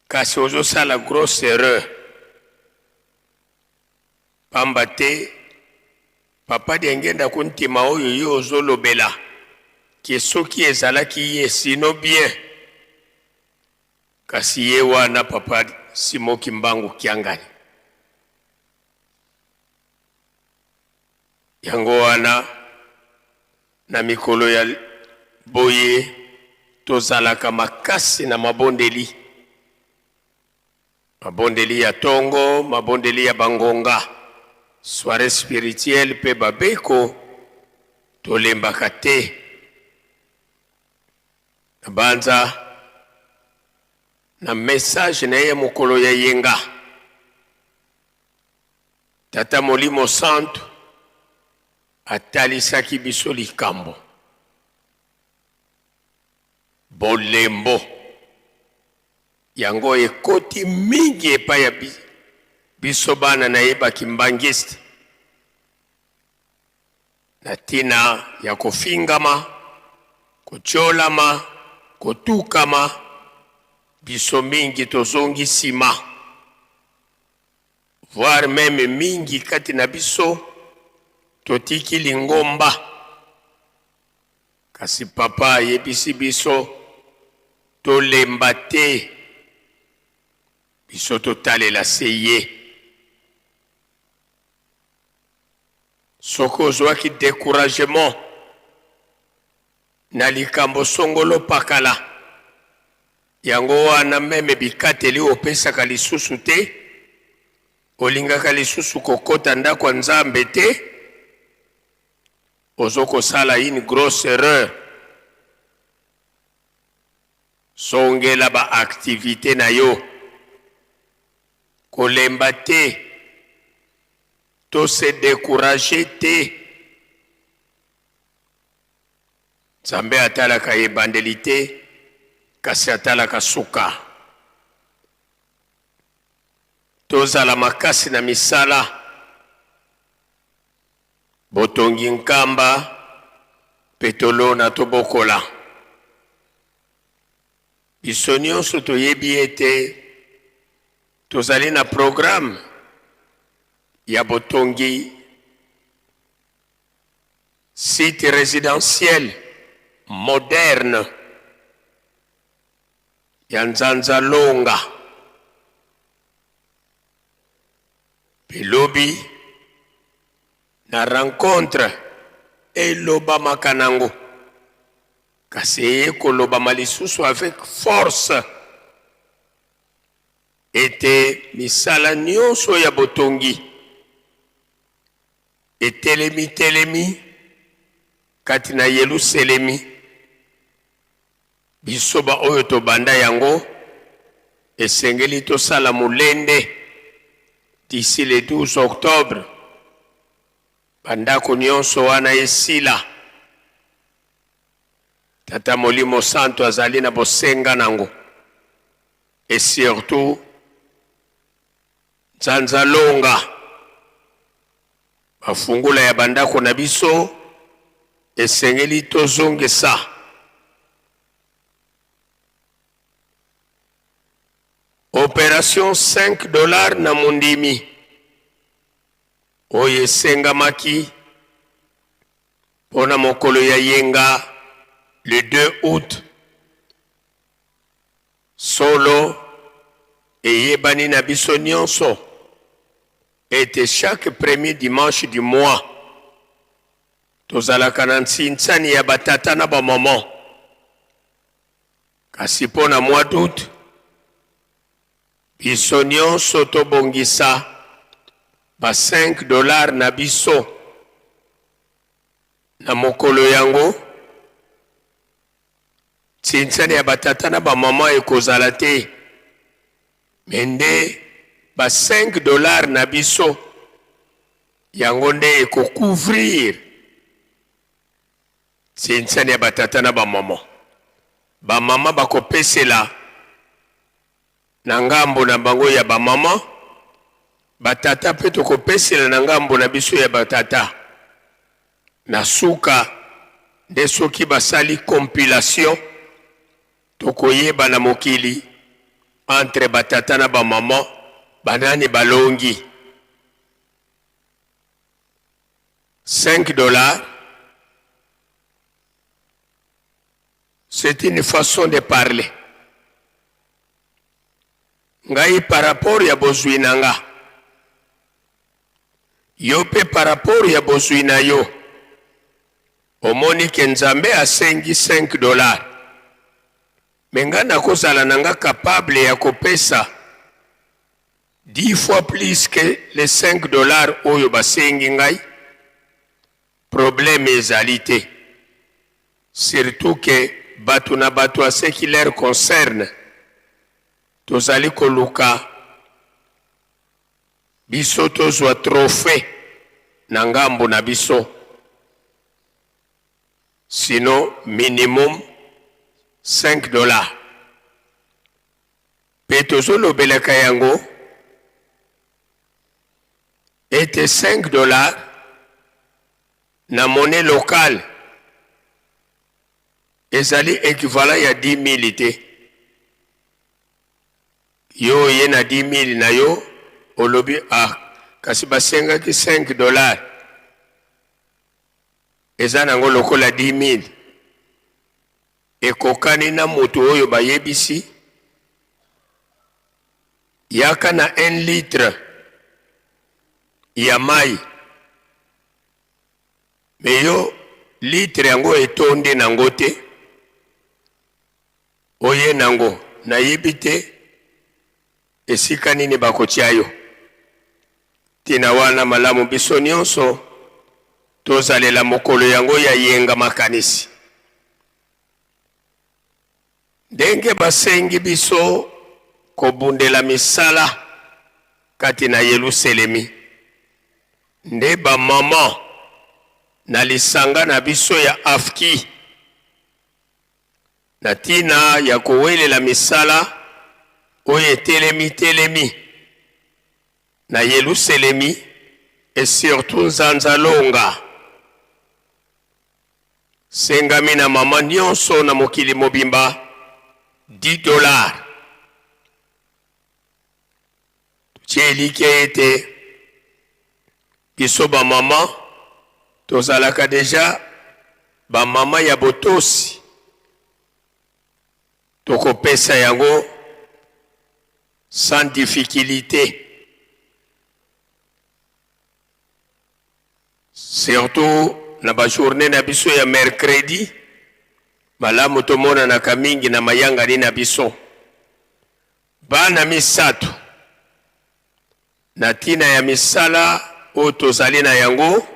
kasi ozosala grosse erreur pamba te papa Diangenda Kuntima oyo yo ozolobela ke soki ezalaki ye sino bien Kasi ye wana papa Simon Kimbangu Kiangani. Yango wana na mikolo ya boye tozalaka makasi na mabondeli, mabondeli ya tongo, mabondeli ya bangonga, soiree spirituelle pe babeko, tolembaka te. Nabanza na message na ye ya mokolo ya yenga, Tata Molimo Santu atalisaki biso likambo bolembo yango ekoti mingi epai ya biso bana na ye ba kimbanguiste na tina ya kofingama, kotiolama, kotukama, biso mingi tozongi sima, voire meme mingi kati na biso totiki lingomba. Kasi papa ayebisi biso tolemba te, biso totalela se ye. Soki ozwaki decouragement na likambo songolo pakala, yango wana meme bikateli opesaka lisusu te, olingaka lisusu kokota ndako ya Nzambe te, ozo kosala une grosse erreur. Zongela ba activites na yo. Kolemba te. To se decourager te. Nzambe atalaka ebandeli te, kasi atalaka suka. Tozala makasi na misala. Botongi Nkamba mpe tolona tobokola. Biso nionso toyebi ete tozali na programme ya botongi site residentiel moderne ya Nzanza Longa. Mpe lobi na rencontre elobamaka nango kasi eye kolobama lisusu avec force ete misala nionso ya botongi etelemi telemi kati na Yeluselemi. Biso ba oyo tobanda yango, esengeli tosala molende d'ici le 12 octobre ba ndako nionso wana esila. Tata Molimo Santu azali na bosenga nango et surtout Nzanza Longa, ba fungola ya ba ndako na biso esengeli tozongisa. Operation 5 dollars na mondimi oyo esengamaki mpo na mokolo ya yenga le 2 aout. Solo, eyebani na biso nionso ete chaque premier dimanche du mois tozalaka na nsinsani ya ba tata na ba maman. Kasi mpo na mois d'aout, biso nionso tobongisa ba 5 dollars na biso. Na mokolo yango, Nsinsani ya ba tata na ba maman ekozala te mais nde ba 5 dollars na biso yango nde eko couvrir nsinsani ya ba tata na ba maman. Ba maman bakopesela na ngambo na bango ya ba maman, ba tata mpe tokopesela na ngambo na biso ya ba tata. Na suka nde soki basali compilation tokoyeba na mokili entre ba tata na ba maman banani balongi. 5 dollars c'est une façon de parler. Ngai par rapport ya bozui na nga, yo pe par rapport ya bozui na yo, omoni ke Nzambe asengi 5 dollars, mais nga nakozala na nga capable ya kopesa 10 fois plus que les 5 dollars oyo basengi ngai, problème ezali te. Surtout que batu na batu à ce qui leur concerne tozali koluka biso tozua trophee na ngambo na biso sinon minimum 5 dollars pe tozolobelaka yango ete 5 dollars na monnaie locale ezali equivalent ya 10.000 te. Yo oye na 10.000 na yo olobi ah kasi basengaki 5 dollars eza nango lokola 10.000 ekokani na moto oyo bayebisi yaka na 1 litre ya mayi. Me yo litre yango etondi nango te, oye nango nayebi te esika nini bakotia yo. Ntina wana malamu biso nyonso tozalela mokolo yango ya yenga makanisi. Ndenge basengi biso kobundela misala kati na Yeluselemi, nde ba maman na lisanga na biso ya AFKI, na tina ya kowelela misala oyo etelemi telemi na Yeluselemi et surtout Nzanza Longa, Sengami na maman nionso na mokili mobimba 10 dollars. Totie elikya ete biso ba maman tozalaka dejà ba maman ya botosi, tokopesa yango sans difficulite. Surtout na ba journee na biso ya mercredi, malamu tomonanaka mingi na mayangani na biso. Bana misatu na ntina ya misala oyo tozali na yango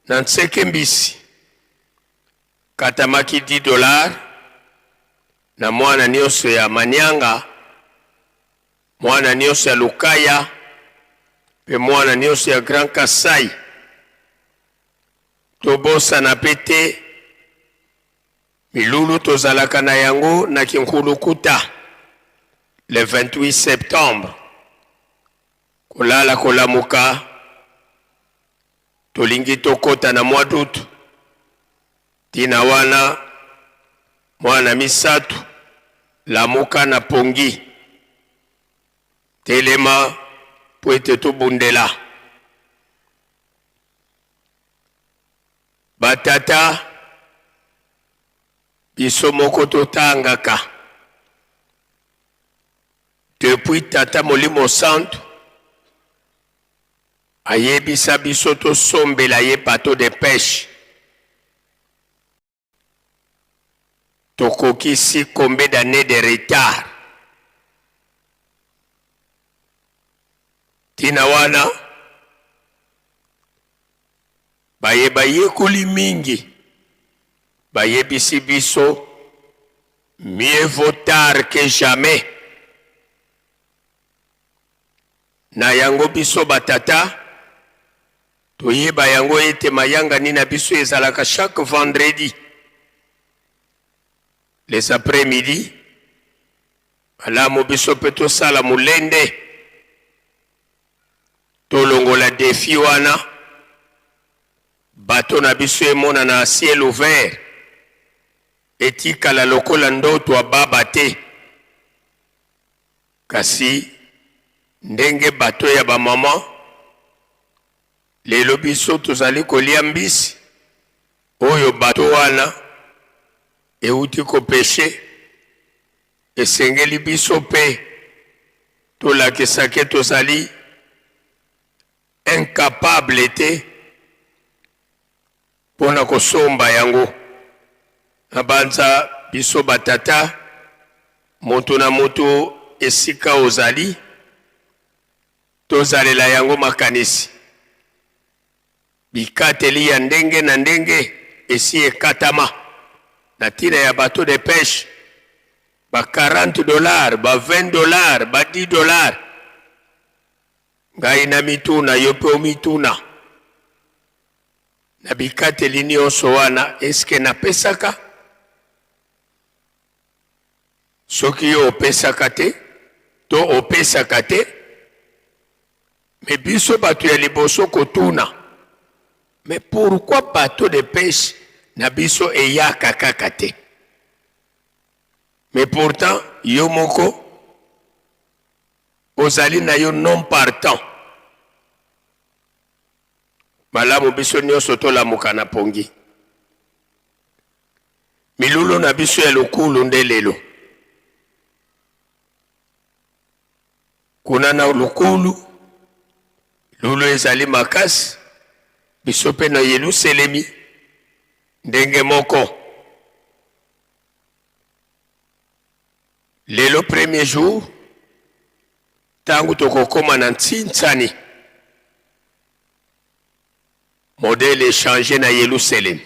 na nseke mbisi katamaki 10 dollars na mwana nyonso ya Manianga, mwana nyonso ya Lukaya mpe mwana nyonso ya Grand Kasai. Tobosana mpe te milulu tozalaka na yango na Kinkulukuta le 28 septembre. Kolala kolamuka, tolingi tokɔta na mois d'août. Ntina wana mwana misato, lamuka na pongi, telema mpo ete tobundela batata biso moko totangaka. Depuis Tata Molimo Santu ayebisa biso tosombela ye bateau de pêche, tokokisi combien d'années de retard? Ntina wana baye bayekoli mingi bayebisi biso: mieux vaut tard que jamais. Na yango biso batata toyeba yango ete mayangani na biso ezalaka chaque vendredi les après-midi. Malamu biso mpe tosala molende, tolongola défi wana, bato na biso emonana ciel ouvert, etikala lokola ndoto ya baba te. Kasi ndenge bato ya bamama lelo biso tozali kolia mbisi oyo bato wana euti kopêcher, esengeli biso mpe tolakisake tozali incapable te mpo na kosomba yango. Na banza biso batata, moto na moto esika ozali, tozalela yango makanisi. Bikateli ya ndenge na ndenge esi ekatama na ntina ya bateau de pêche, ba 40 dollars, ba 20 dollars, ba 10 dollars. Ngai na mituna, yo mpe omituna, na bikateli nyonso wana, eske napesaka? Soki yo opesaka te to opesaka te, me biso bato ya liboso kotuna: mais pourquoi bateau de pêche na biso eyaka kaka te? Mais pourtant yo moko ozali na yo non partant. Malamu biso nyonso tolamuka na pongi. Milulu na biso ya lokulu nde lelo kuna na lokulu. Lulu ezali makasi. Biso mpe na Yeluselemi ndenge moko. Lelo premier jour, ntango tokokoma na Ntsinsani, modèle echange na Yeluselemi.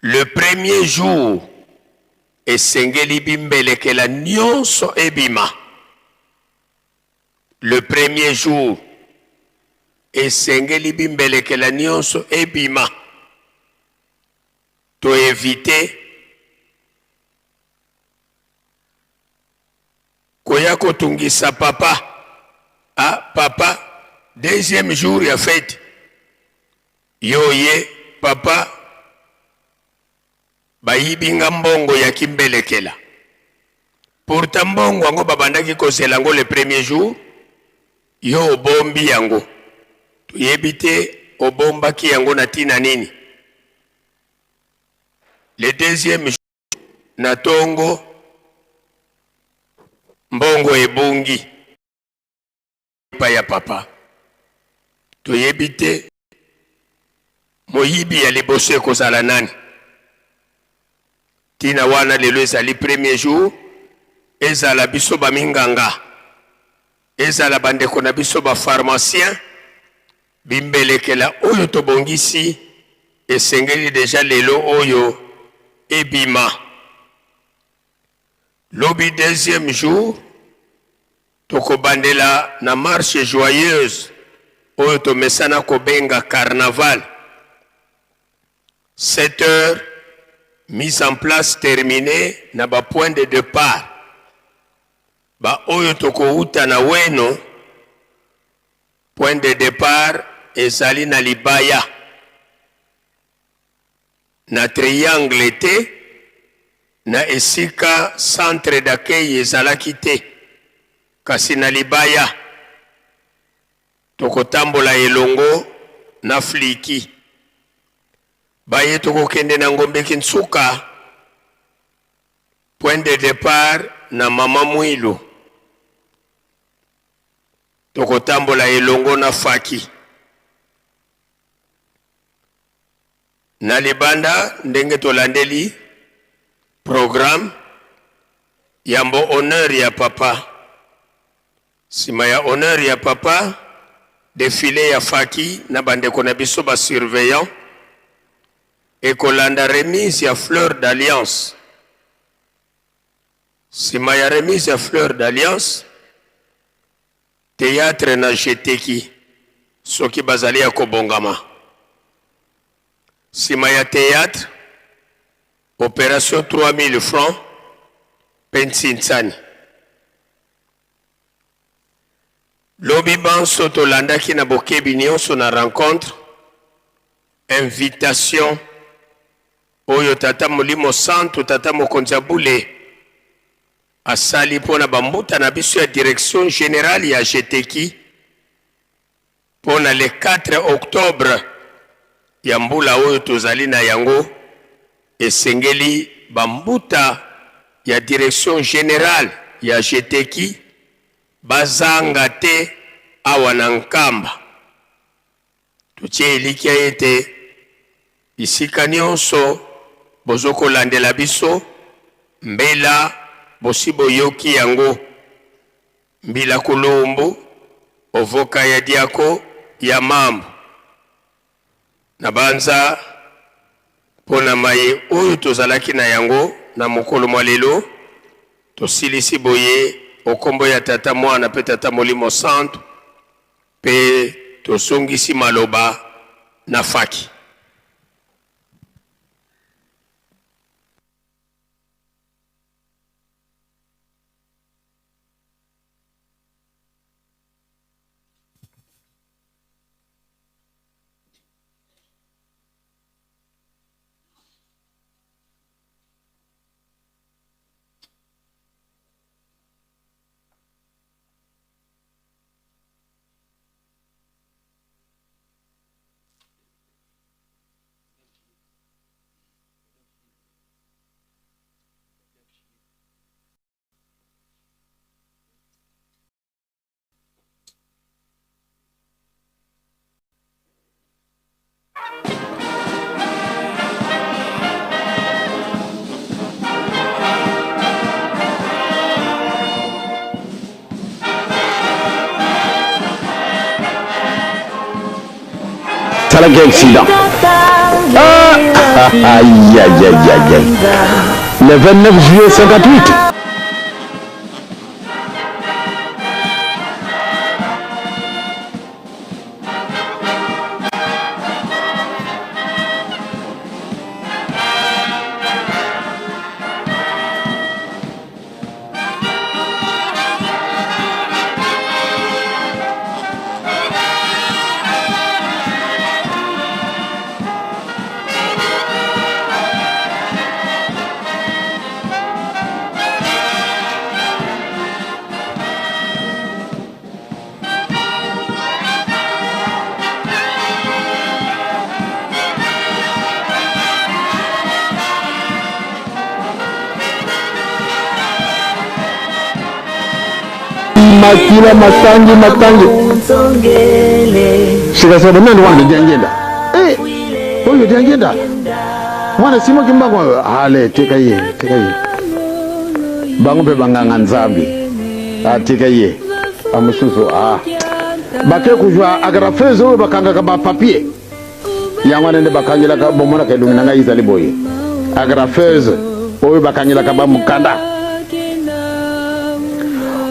Le premier jour esengeli bimbelekela nyonso ebima. Le premier jour esengeli bimbelekela nyonso ebima. To eviter koya kotungisa papa. Ah papa, deuxième jour ya fete yo oye papa, bayibi nga mbongo ya kimbelekela. Pourtant mbongo yango babandaki kozela yango le premier jour, yo obombi yango. Toyebi te obombaki yango na tina nini. Le deuxième jour na tongo mbongo ebungi epai ya papa. Toyebi te moyibi ya liboso ekozala nani. Tina wana lelo ezali premier jour, ezala biso ba minganga, ezala bandeko na biso ba pharmacien, bimbelekela oyo tobongisi esengeli deja lelo oyo ebima. Lobi deuxième jour tokobandela na marche joyeuse oyo tomesana kobenga carnaval. 7 heures mise en place terminee na ba points de depart. Ba oyo tokowuta na Weno, point de depart ezali na libaya na triangle te, na esika centre d'accueil ezalaki te, kasi na libaya. Tokotambola elongo na Fliki. Baye tokokende na Ngombe Kinsuka, point de depart na Mama Mwilu. Tokotambola elongo na Faki. Na libanda ndenge tolandeli programme, yambo honneur ya papa. Sima ya honneur ya papa, defile ya Faki na bandeko na biso ba surveillants ekolanda remise ya fleur d'alliance. Sima ya remise ya fleur d'alliance, theatre na Jeteki soki bazali ya kobongama. Sima ya theatre, operation 3000 francs mpe Ntsinsani. Lobi banso tolandaki na bokebi nionso na rencontre invitation oyo Tata Molimo Santu, Tata Mokonzi ya Bule asali mpo na bambuta na biso ya Direction Generale ya Geteki mpo na le 4 octobre ya mbula oyo tozali na yango. Esengeli ba mbuta ya Direction Generale ya Geteki bazanga te awa na Nkamba. Totie elikya ete bisika nionso bozokolandela biso, mbela bosi boyoki yango. Mbila kulumbu, ovoka ya diako ya mambu. Nabanza mpo na maye oyo tozalaki na yango na mokolo mwa lelo, tosilisi boye o nkombo ya Tata, Mwana mpe Tata Molimo Santu, mpe tozongisi maloba na faki. nasalaki accident. Ah, aïe, aïe, aïe, aïe. Le 29 juillet 58. Makila matangi matangi sikasika banani wana diangenda eh, oyo diangenda mwana simo kimbangu ale tika ye tika ye bango mpe banganga nzambe atika ye bamosusu ah. Bake kozwa agrafeuse oyo bakangaka bapapier yango wana nde bakangelaka bomonaka elongi na ngai ezali boye agrafeuse oyo bakangelaka bamokanda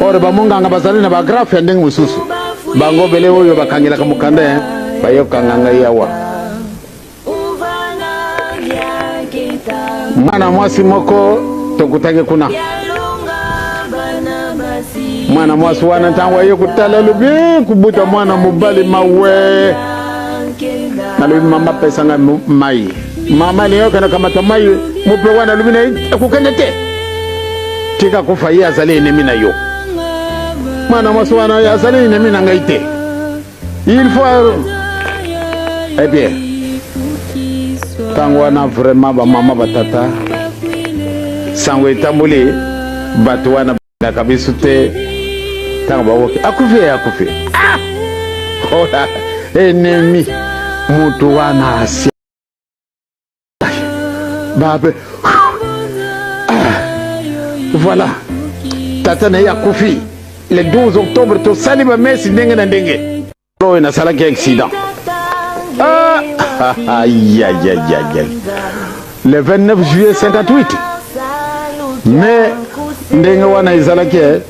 ore bamonganga bazali na bagrafe ya ndenge mosusu bango bele oyo bakangelaka mokanda eh, bayokanga ngai awa Mwana mwasi moko tokutaki kuna, mwana mwasi wana ntango aye kotala alobi eh, kubuta mwana mobali mawe. Nalobi mama pesa ngai mai. Mama alingi okende kamata mai mope wana alobi na ye akokende te, tika kufa, ye azali enemi na yo. Mwana mwasi wana azali enemi na ngai te. Il faut eh bien ntango wana vraiment bamama batata sango etamboli bato wana balingaka biso te ntango bakoki akufi ye akufi ah! Ola enemi moto wana asi babe ah! Voilà tata na ye akufi le 12 octobre tosali bamesi ndenge na ndenge oyo nasalaki accident ah! Aïe, aïe, aïe, aïe. Le 29 juillet 58 mais ndenge wana ezalaki eh.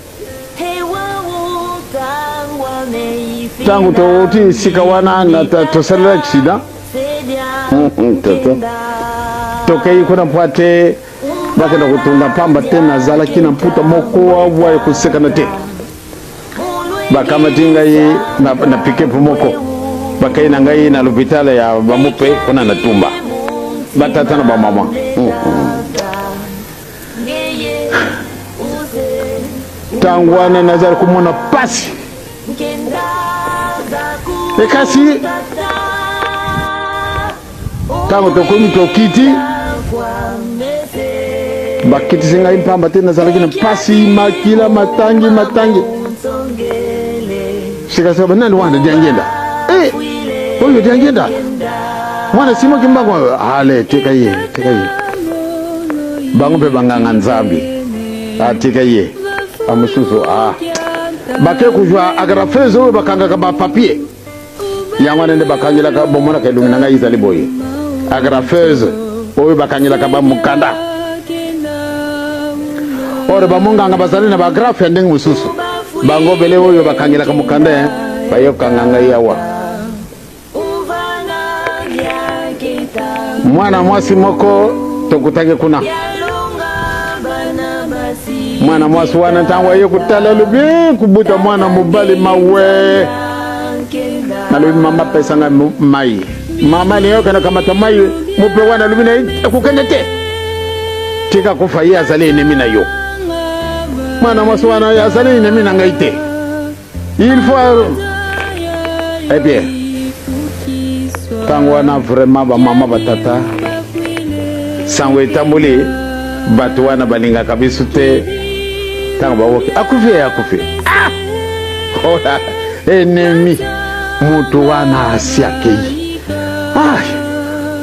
Ntango touti esika wana tosalela accident tata tokei kuna mpo ate bakenda kotonga pamba te nazalaki na mputa moko awa ya kosekana te bakamati ngai na, na pikepu moko bakei na ngai na lopitale ya bamupe kuna na tumba batata na bamama ntango wana nazali komona pasi ekasi ntango tokomi tokiti bakitisi ngai mpamba te nazalaki na mpasi makila matangi matangi sikasika banani wana diangenda eh, oyo diangenda mwana simo kimbangu ale tika ye tika ye bango mpe banganga nzambe atika ye bamosusu ah. Bake kozwa agrafeuse oyo bakangaka bapapier yango wana nde bakangelaka bomonaka elongi na ngai ezali boye agrafeuse oyo bakangelaka bamokanda ore bamonganga bazali na bagrafe ya ndenge mosusu bango bele oyo bakangelaka mokanda eh, bayokanga ngai awa Mwana mwasi moko tokutaki kuna, mwana mwasi wana ntango aye kotala alobi eh, kubuta mwana mobali mawe. Nalobi mama pesa ngai mai. Mama alingi okende kamata mai mope wana alobi na ye akokende te, tika kufa, ye azali enemi na yo. Mwana mwasi wana azali enemi na ngai te. Il faut eh bien ntango wana vraiment bamama batata sango etamboli bato wana balingaka biso te ntango bakoki akufi ye akufi ah! Ola enemi moto wana asi akei ah!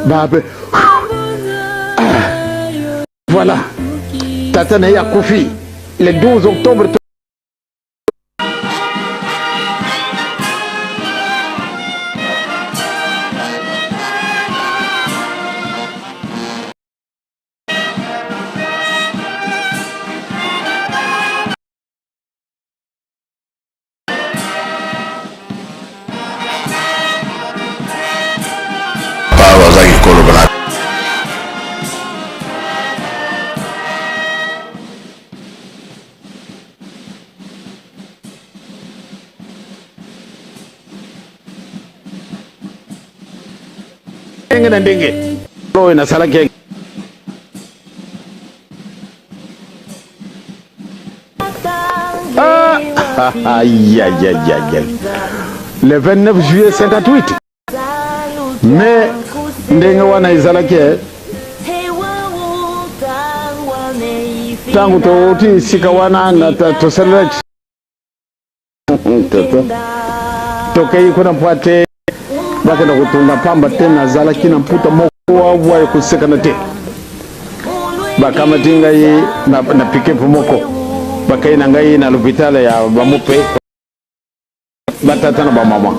Babe ah! Voilà tata na ye akufi le 12 octobre. ndenge na ndenge oyo nasalaki. Ah, aïe, aïe, aïe, aïe. Le 29 juillet 58. Mais ndenge wana ezalaki eh. Ntango touti esika wana tosalelaki tokei kuna mpo ate bakenda kotonga pamba te. Nazalaki na mputa moko awa ya kosekana te. Bakamati ngai na pick-up moko, bakei na ngai na l'hôpital ya bamupe, batata na bamama.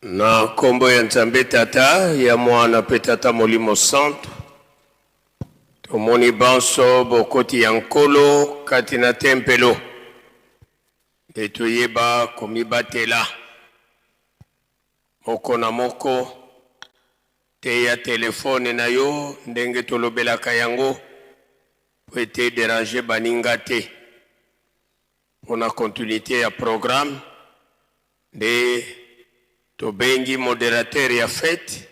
Na nkombo ya Nzambe Tata, ya Mwana mpe Tata Molimo Santu, tomoni banso bokoti ya Nkolo kati na tempelo, nde toyeba komibatela moko na moko. Teya telefone na yo ndenge tolobelaka yango mpo ete ederanger baninga te. Mpo na continuite ya programme nde tobengi moderateur ya fete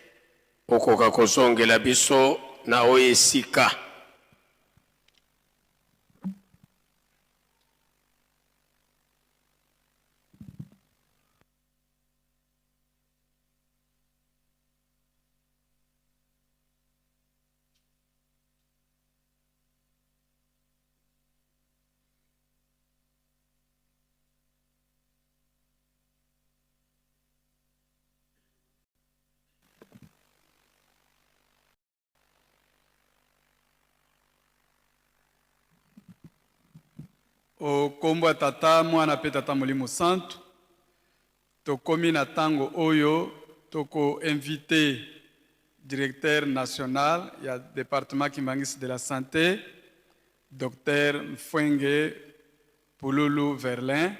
okoka kozongela biso na oyo esika. O nkombo ya Tata, Mwana mpe Tata Molimo Santu, tokomi na ntango oyo toko inviter directeur national ya departement Kimbanguiste de la sante, Docteur Mfuenge Pululu Verlin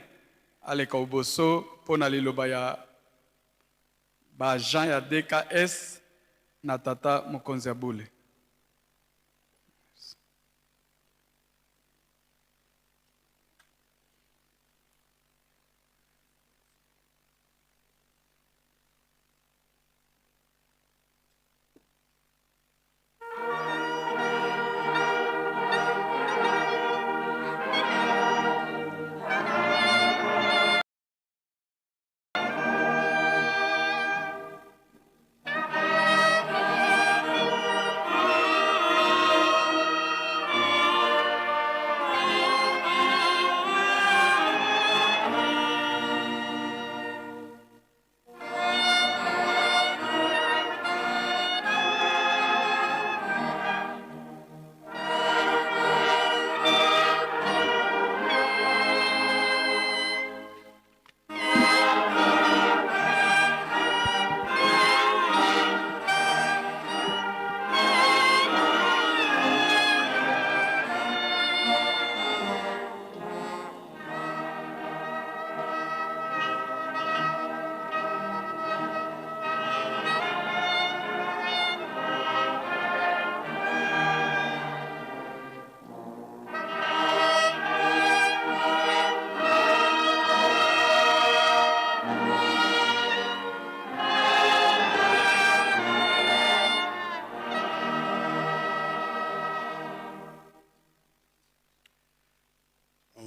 aleka oboso mpo na liloba ya ba agents ya DKS na tata mokonzi ya bule.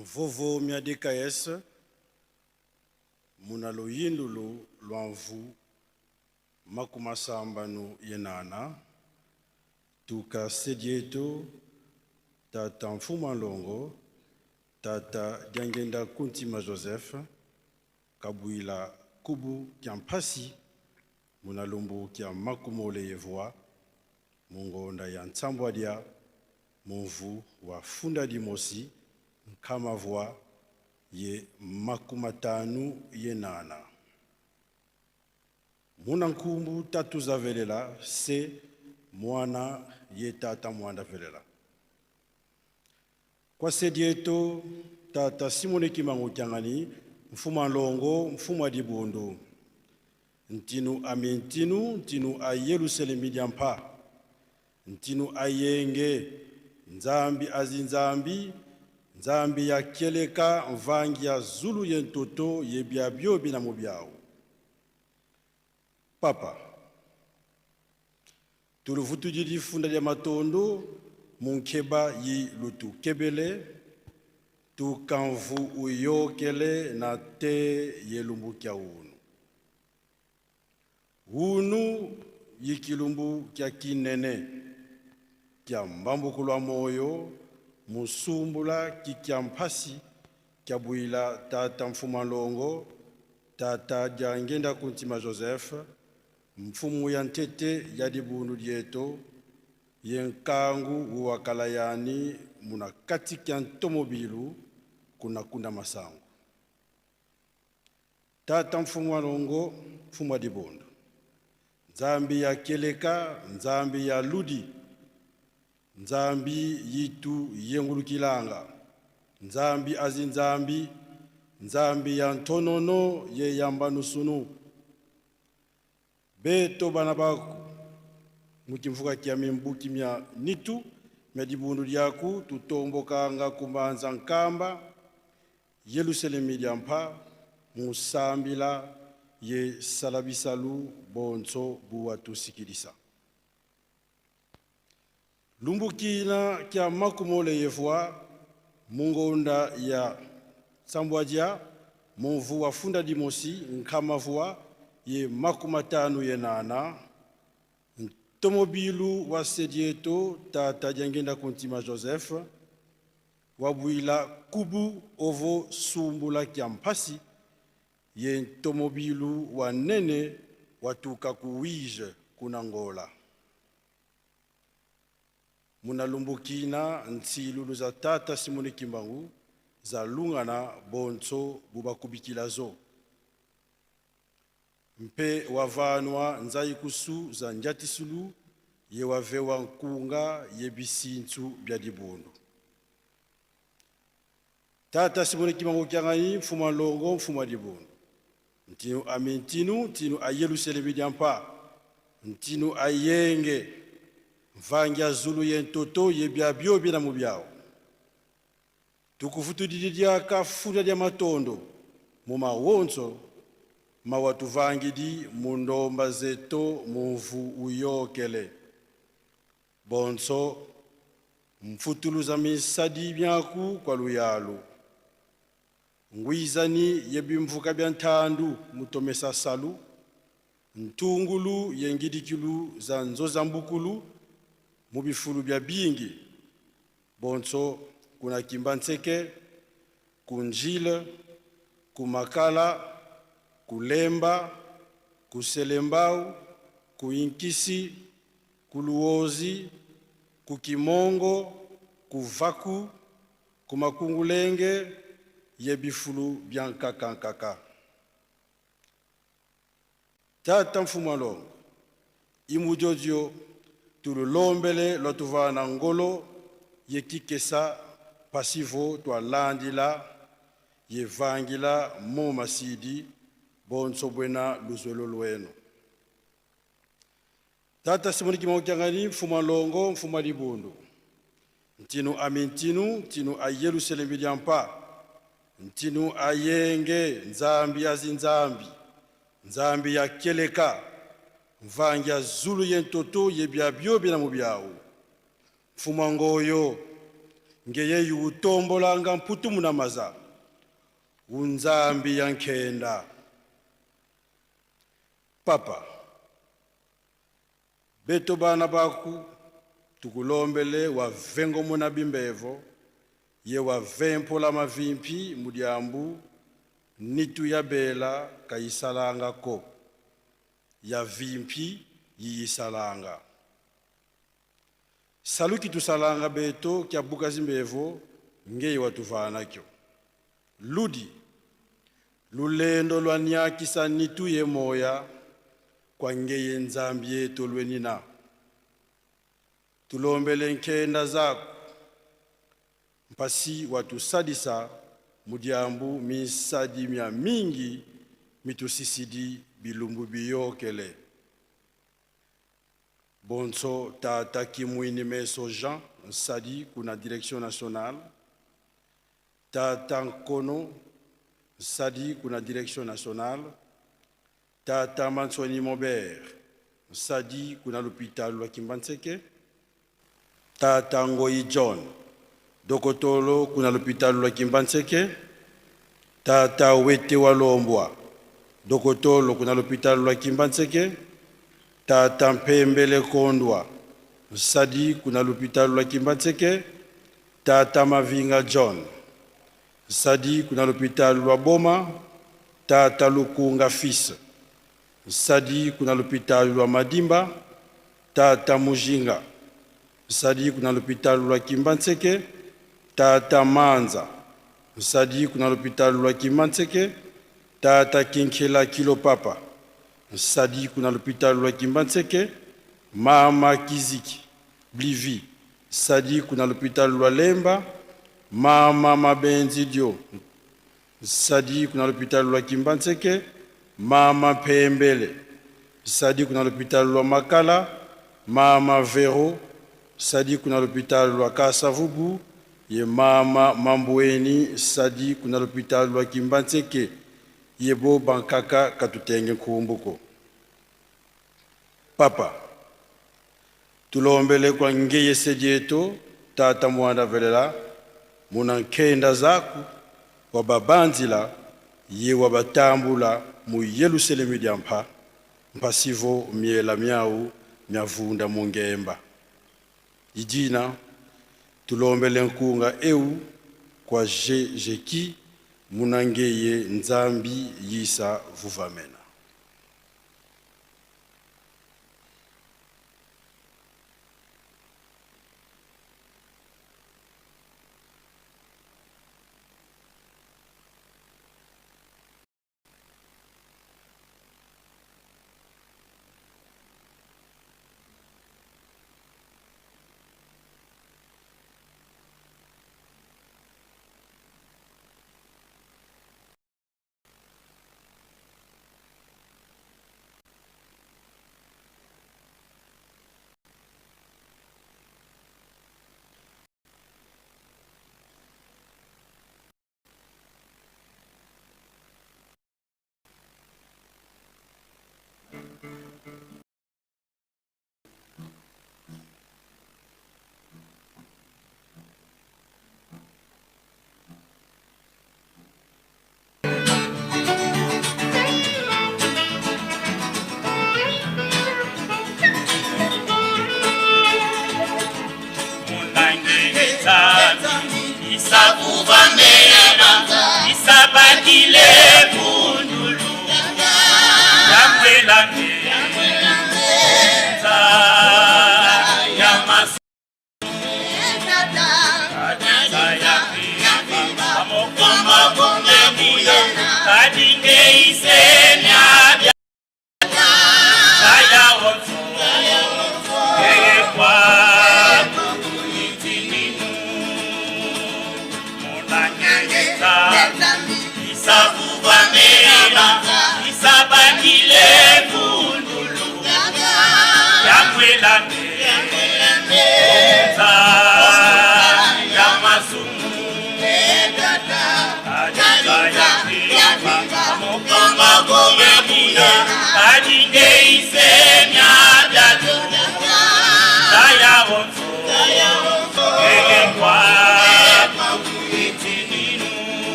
Mvovo mia DKS muna luyindulu lua mvu makumasambanu yenana tuka sedietu tata mfuma longo tata Diangenda Kuntima Joseph Kabuila kubu kia mpasi muna lumbu kia makumole yevua mungonda ya ntsambwadia mumvu wa funda dimosi nkamavua ye makumatanu yenana muna nkumbu tatu zavelela se mwana ye tata mwanda velela kwa sedieto tata Simone Kimbangu Kiangani mfuma longo mfuma dibundu ntinu amintinu ntinu a Yerusalemi diampa ntinu ayenge nzambi azinzambi nzambi ya keleka mvangi ya zulu ye ntoto ye biabio bina mubiao papa tuluvutu didi funda dia matondo munkeba yi lutukebele tukamvu uyokele na te yelumbu kya unu unu yikilumbu kya kinene kya mbambukulwa moyo musumbula kikya mpasi kya bwila tata mfuma longo tata Diangenda Kuntima Joseph mfumu ya ntete ya dibundu dieto ye nkangu uwakalayani muna kati kya ntomobilu kuna kunda masango tata mfumu wa longo mfumu wa dibundu. Nzambi ya Keleka, Nzambi ya Ludi, Nzambi yitu yengulukilanga, Nzambi azi Nzambi, Nzambi ya ntonono ye yamba nusunu. Beto bana baku mukimvuka kia mimbuki mya nitu mya dibundu diaku tutombokanga kumbanza nkamba Yelusalemi diampa musambila ye salabisalu bonso buwatusikilisa. Lumbukina kia makumole yevwa mungonda ya sambwadia monvu wa funda dimosi nkamavua ye makumatanu yenana ntomobilu wa sedieto tata diangenda kuntima Joseph wabwila kubu ovo sumbula kia mpasi ye ntomobilu wa nene watuka kuwije kunangola. Munalumbukina ntsilulu za tata Simoni Kimbangu za lungana bonso bubakubikila zo. Mpe wavanwa nzai kusu za njatisulu ye wavewa nkunga ye bisintsu bya dibundu. Tata Simoni Kimbangu kiangai mfumu wa longo mfumu wa dibundu. Ntinu amintinu ntinu ayeluselemi diampa ntinu ayenge mvangia zulu ye ntoto ye bya bio bina mu byao. Tukufutu didi dia kafunda dia matondo mu mawonso mawatuvangidi mundomba zeto muvu uyokele. Bonso mfutuluza misadi byaku kwa luyalu. Ngwizani yebimvuka bya ntandu mutomesa salu. Ntungulu yengidikilu za nzoza mbukulu mu bifulu bya bingi. Bonso kuna Kimbanseke, kunjile, kumakala, kulemba, kuselembau, kuinkisi, kuluozi, kukimongo, kuvaku, kumakungulenge, yebifulu bya nkakankaka. Tata mfumu alongo, imudiodio tululombele lwatuvana ngolo yekikesa pasivo twalandila yevangila mo masidi bonso bwena luzwelo lwenu. Tata Simoni Kimbangu Kiangani mfumu alongo mfumu wa dibundu. Ntinu amintinu ntinu a Yerusalemi diampa ntinu ayenge nzambi azi nzambi nzambi ya keleka mvangi ya zulu ye ntoto ye bya bio bina mu byao. Mfumu wa ngoyo ngeye yutombolanga mputu munamaza unzambi ya nkenda. Papa beto bana baku tukulombele wa vengo muna bimbevo ye wa vempola mavimpi mudiambu nitu ya bela kayisalanga ko ya vimpi yiyisalanga. Saluki tusalanga beto kya bukazi mbevo ngeye watuvanakyo. Ludi lulendo lwa nyakisa nitu ye moya kwa ngeye nzambi yetu lwenina. Tulombele nkenda zako mpasi watusadisa mudiambu misadi mya mingi mitusisidi bilumbu biyokele. Bonso tata Kimwini Meso Jean nsadi kuna direction nationale. Tata Nkono nsadi kuna direction nationale. Tata Mansoni Mobert nsadi kuna l'hôpital lwa Kimbanseke. Tata Ngoyi John Dokotolo kuna l'hôpital lwa Kimbanseke. Tata Wete Walombwa Dokotolo kuna l'hôpital lwa Kimbanseke. Tata Mpembele Kondwa nsadi kuna l'hôpital lwa Kimbanseke. Tata Mavinga John nsadi kuna l'hôpital lwa Boma. Tata Lukunga Fils nsadi kuna l'hôpital lwa Madimba. Tata Mujinga nsadi kuna l'hôpital lwa Kimbanseke. Tata Manza nsadi kuna l'hôpital lwa Kimbanseke. Tata Kinkela Kilopapa Nsadi kuna lopitalo lwa Kimbanseke, mama Kiziki Blivi Sadi kuna lopitalo lwa Lemba, mama Mabenzi Dio Sadi kuna lopitalo lwa Kimbanseke, mama Pembele Sadi kuna lopitalo lwa Makala, mama Vero Sadi kuna lopitalo lwa Kasavubu, ye mama Mambweni Sadi kuna lopitalo lwa Kimbanseke, yebo bankaka katutenge nkumbuko. Papa, tulombele kwa ngeye sedieto tata mwana velela muna nkenda zaku wa babanzila ye wa batambula mu Yerusalemu dia mpa mpasivo miela miau miavunda mungemba idina tulombele nkunga eu kwa jejeki munangeye nzambi yisa vuvamena.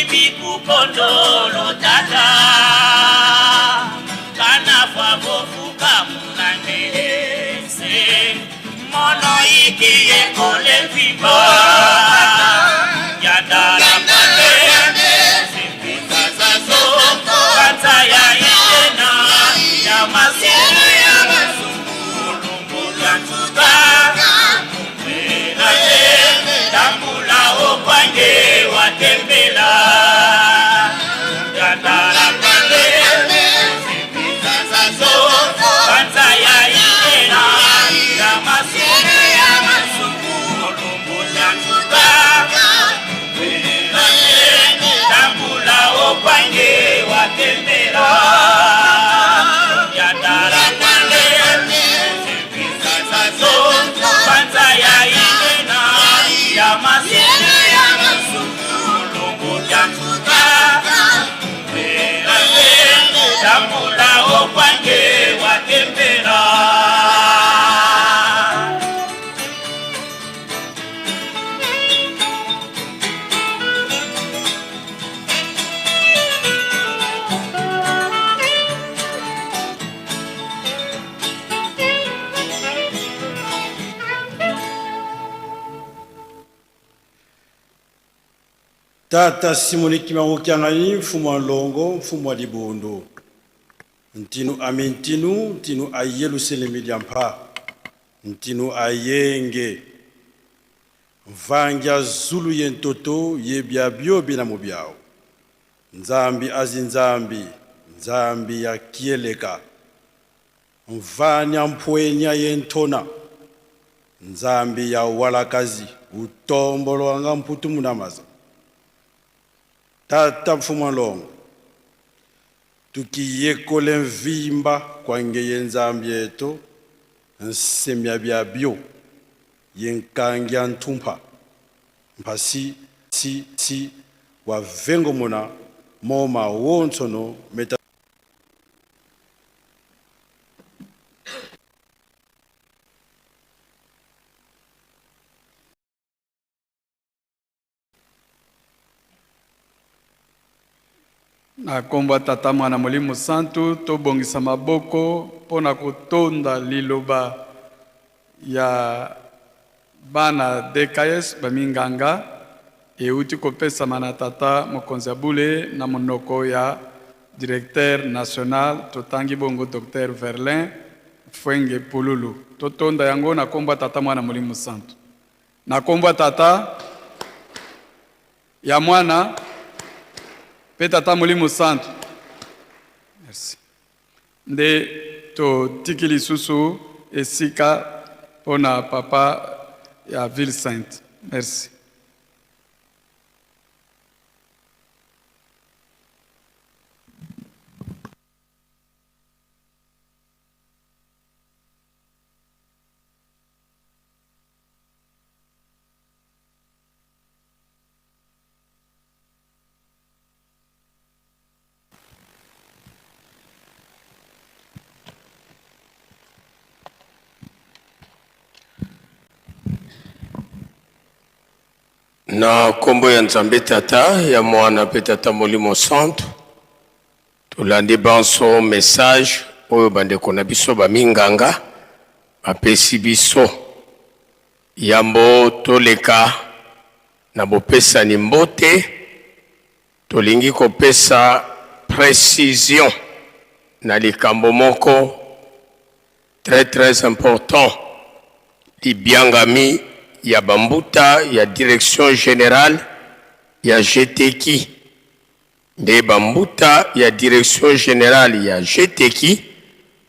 Bikukondolo tata kana fwa bofuka munangese mono ikiye kole vimba yandala pande simbizazazo kanza ya itena ya masumu mulungu lyanzuka mumwelate tambula okwange watembela yandala pande simbizazazo kanza ya itena ya masumu mulungu lyanzuka tambula okwange watembela yandala pande simbizazazo kanza ya itena ya masumu mulungu lyanzuka tambula okwange watembela. Tata Simoni Kimbangu Kiangani, mfumu wa Longo, mfumu wa Libondo. Ntinu ami ntinu, ntinu a Yelusalemi diampa. Ntinu ayenge. Mvangia Zulu ye ntoto ye bia bio bina mubiao. Nzambi azi nzambi, nzambi ya kieleka. Mvanya mpwenya ye ntona. Nzambi ya walakazi, utombolo anga mputu munamaza. Tata mfumu longo tukiyekole mvimba kwangeye nzambi yetu nsemya bya bio ye nkangia ntumpa mpasi si si wa vengomona moma wonsono meta. Na nkombo ya Tata, Mwana, Molimo Santu, tobongisa maboko mpo na kotonda liloba ya bana DKS baminganga euti kopesama na tata mokonzi ya bule na monoko ya directeur national. Totangi bongo Dr Verlin Fwenge Pululu. Totonda yango na nkombo ya Tata, Mwana, Molimo Santu. Na nkombo ya Tata, ya Mwana mpe Tata Molimo Santu. Merci. Nde totiki lisusu esika mpona papa ya Ville Sainte. Merci. Na nkombo ya Nzambe Tata, ya Mwana mpe Tata Molimo Santu, tolandi banso message oyo bandeko na biso baminganga bapesi biso. Yambo toleka na bopesani mbote, tolingi kopesa précision na likambo moko très très important: libiangami ya bambuta ya direction générale ya GTKI. Nde bambuta ya direction générale ya GTKI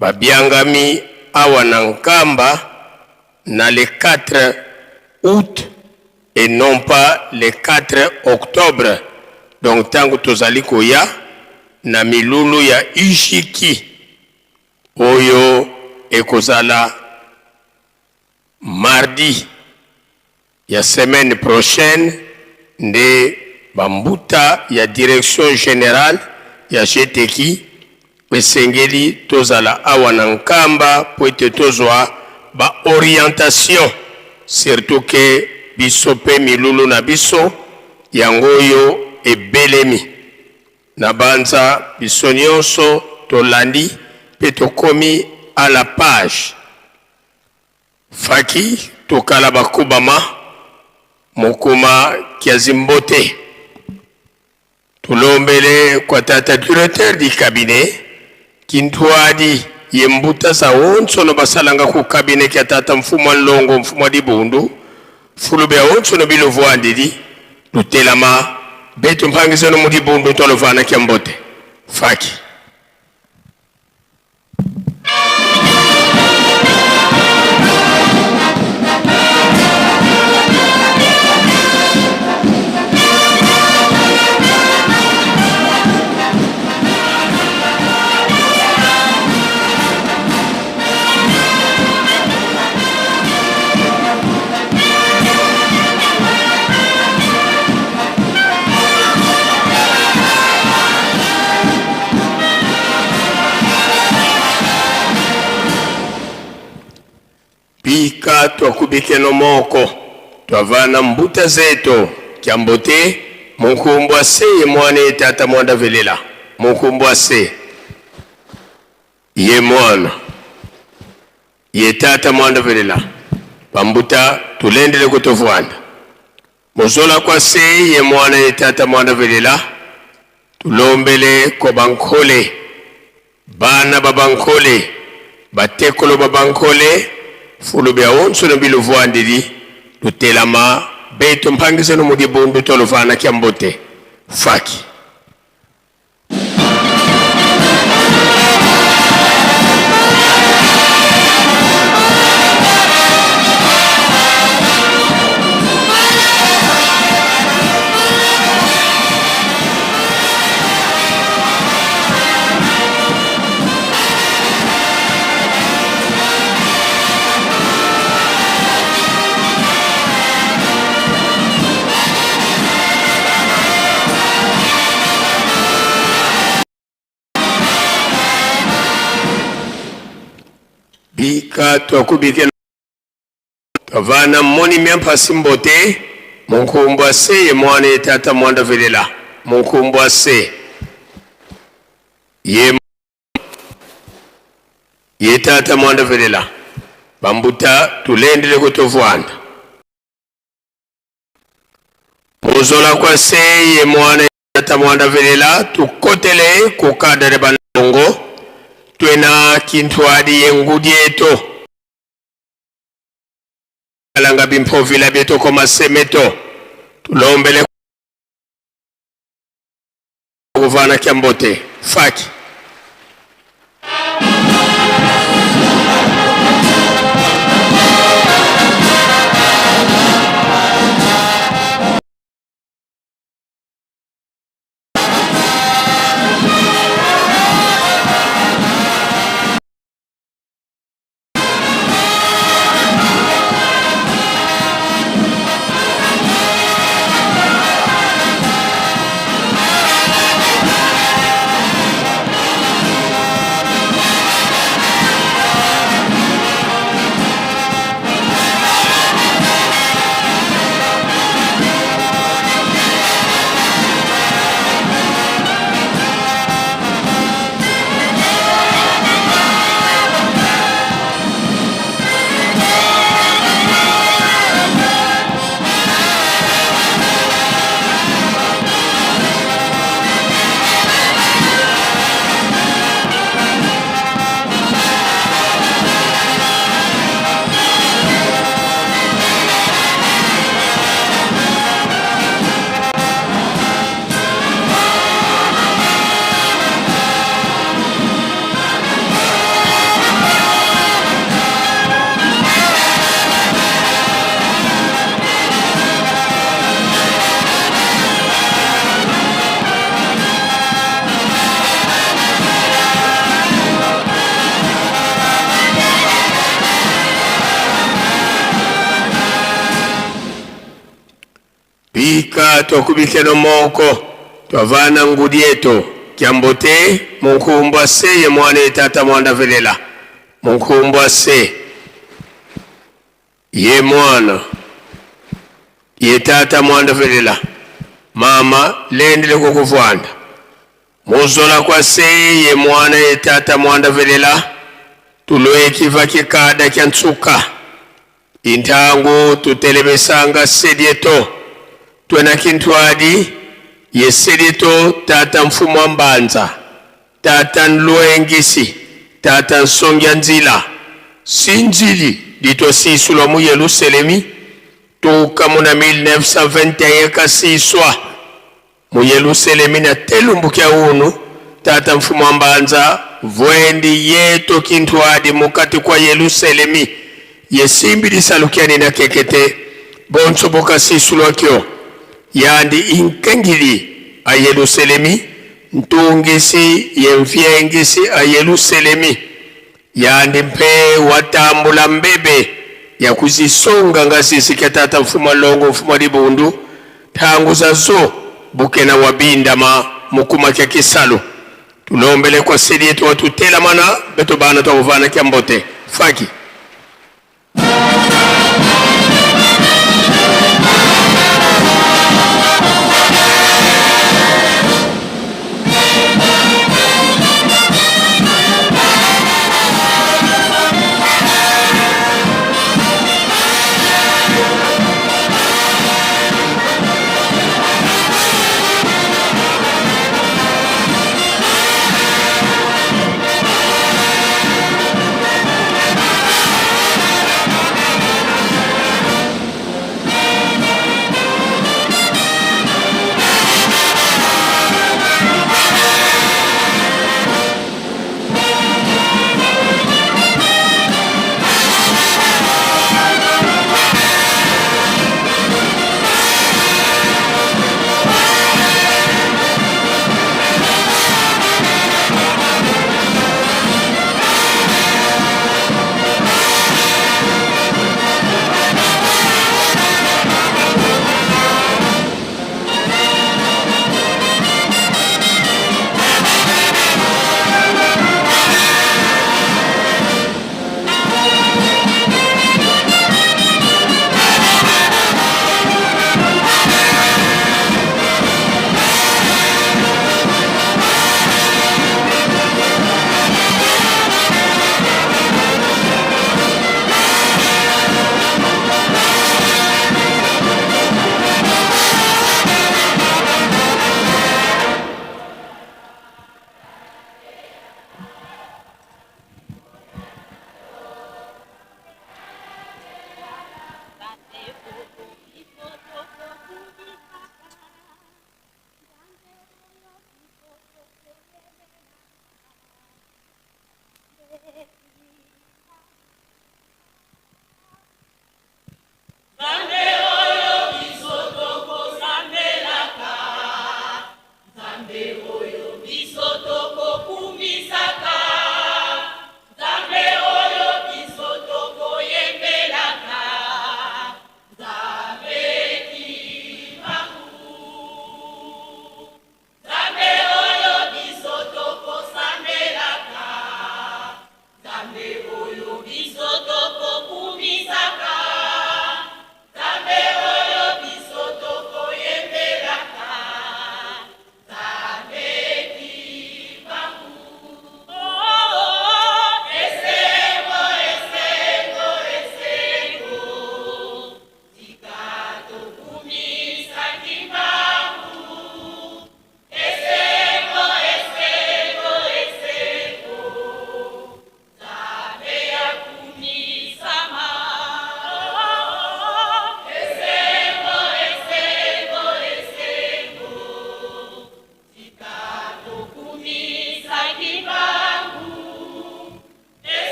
babiangami awa na Nkamba na le 4 août et non pas le 4 octobre. Donc ntango tozali koya na milulu ya UJKI oyo ekozala mardi ya semaine prochaine, nde bambuta ya direction générale ya GTKI esengeli tozala awa na Nkamba po ete tozwa baorientation, surtout ke biso mpe milulu na biso yango oyo. ebelemi. Nabanza biso nionso tolandi pe tokomi à la page. Faki tokala bakubama mokuma kiazimbote. Tulombele kwa tata directeur du cabinet kintuadi ye mbuta za onso no basalanga ku cabinet kia tata mfumu wa nlongo mfumu wa dibundu fulu bia onso no biluvuandidi lutelama betu mpangizeno mu dibundu ntwalovana kia mbote faki. Bika twakubikeno moko twavana mbuta zeto kyambote munkumbwa se ye mwana ye tata mwanda velela munkumbwa se ye mwana ye tata mwanda velela bambuta tulendele kutovwanda Mozola kwa se ye mwana ye tata mwana velela tulombele kwa bankole bana ba bankole batekolo ba bankole fulu bia onso no biluvuandidi lutelama beto mpangizeno mu dibundu toluvana kia mbote faki. Bika twakubike twavana moni myampasi mbote munkumbwa se ye mwana ye tata mwanda velela munkumbwa se ye ye tata mwanda velela bambuta tulendele kutovwanda Mozola kwa se ye mwana tata mwanda velela tukotele kukadere banongo twena kintwadi ye ngudi eto alanga bimpovila bieto koma semeto tulombele kuvana kyambote faki. Bika twakubikeno moko twavana ngudi eto kyambote munkumbwa se ye mwana ye tata mwanda velela munkumbwa se ye mwana ye tata mwanda velela. Mama lendele kukuvwanda muzola kwa seye mwana ye tata mwanda velela tulwekiva kikada kya ntsuka intangu tutelemesanga sedieto twena kintwadi ye sedieto tata mfumu wa mbanza tata nlwengisi tata nsongia nzila sinzili litwasisulwa mu Yeluselemi tuka muna 1921 kasiswa mu Yeluselemi na telumbu kya unu tata mfumu wa mbanza vwendi yeto kintwadi mukati kwa Yeluselemi yesimbi lisalukyani na kekete bonso bokasisulwa kyo yandi inkengili a Yeluselemi ntungisi yemvyengisi a Yeluselemi yandi mpe watambula mbebe ya kuzisonga ngasisi kya tata mfumu longo mfumu libundu tangu zazo bukena wabindama mukuma kya kisalu tulombele kwa seli yetu watutelamana beto bana twakuvana kya mbote faki.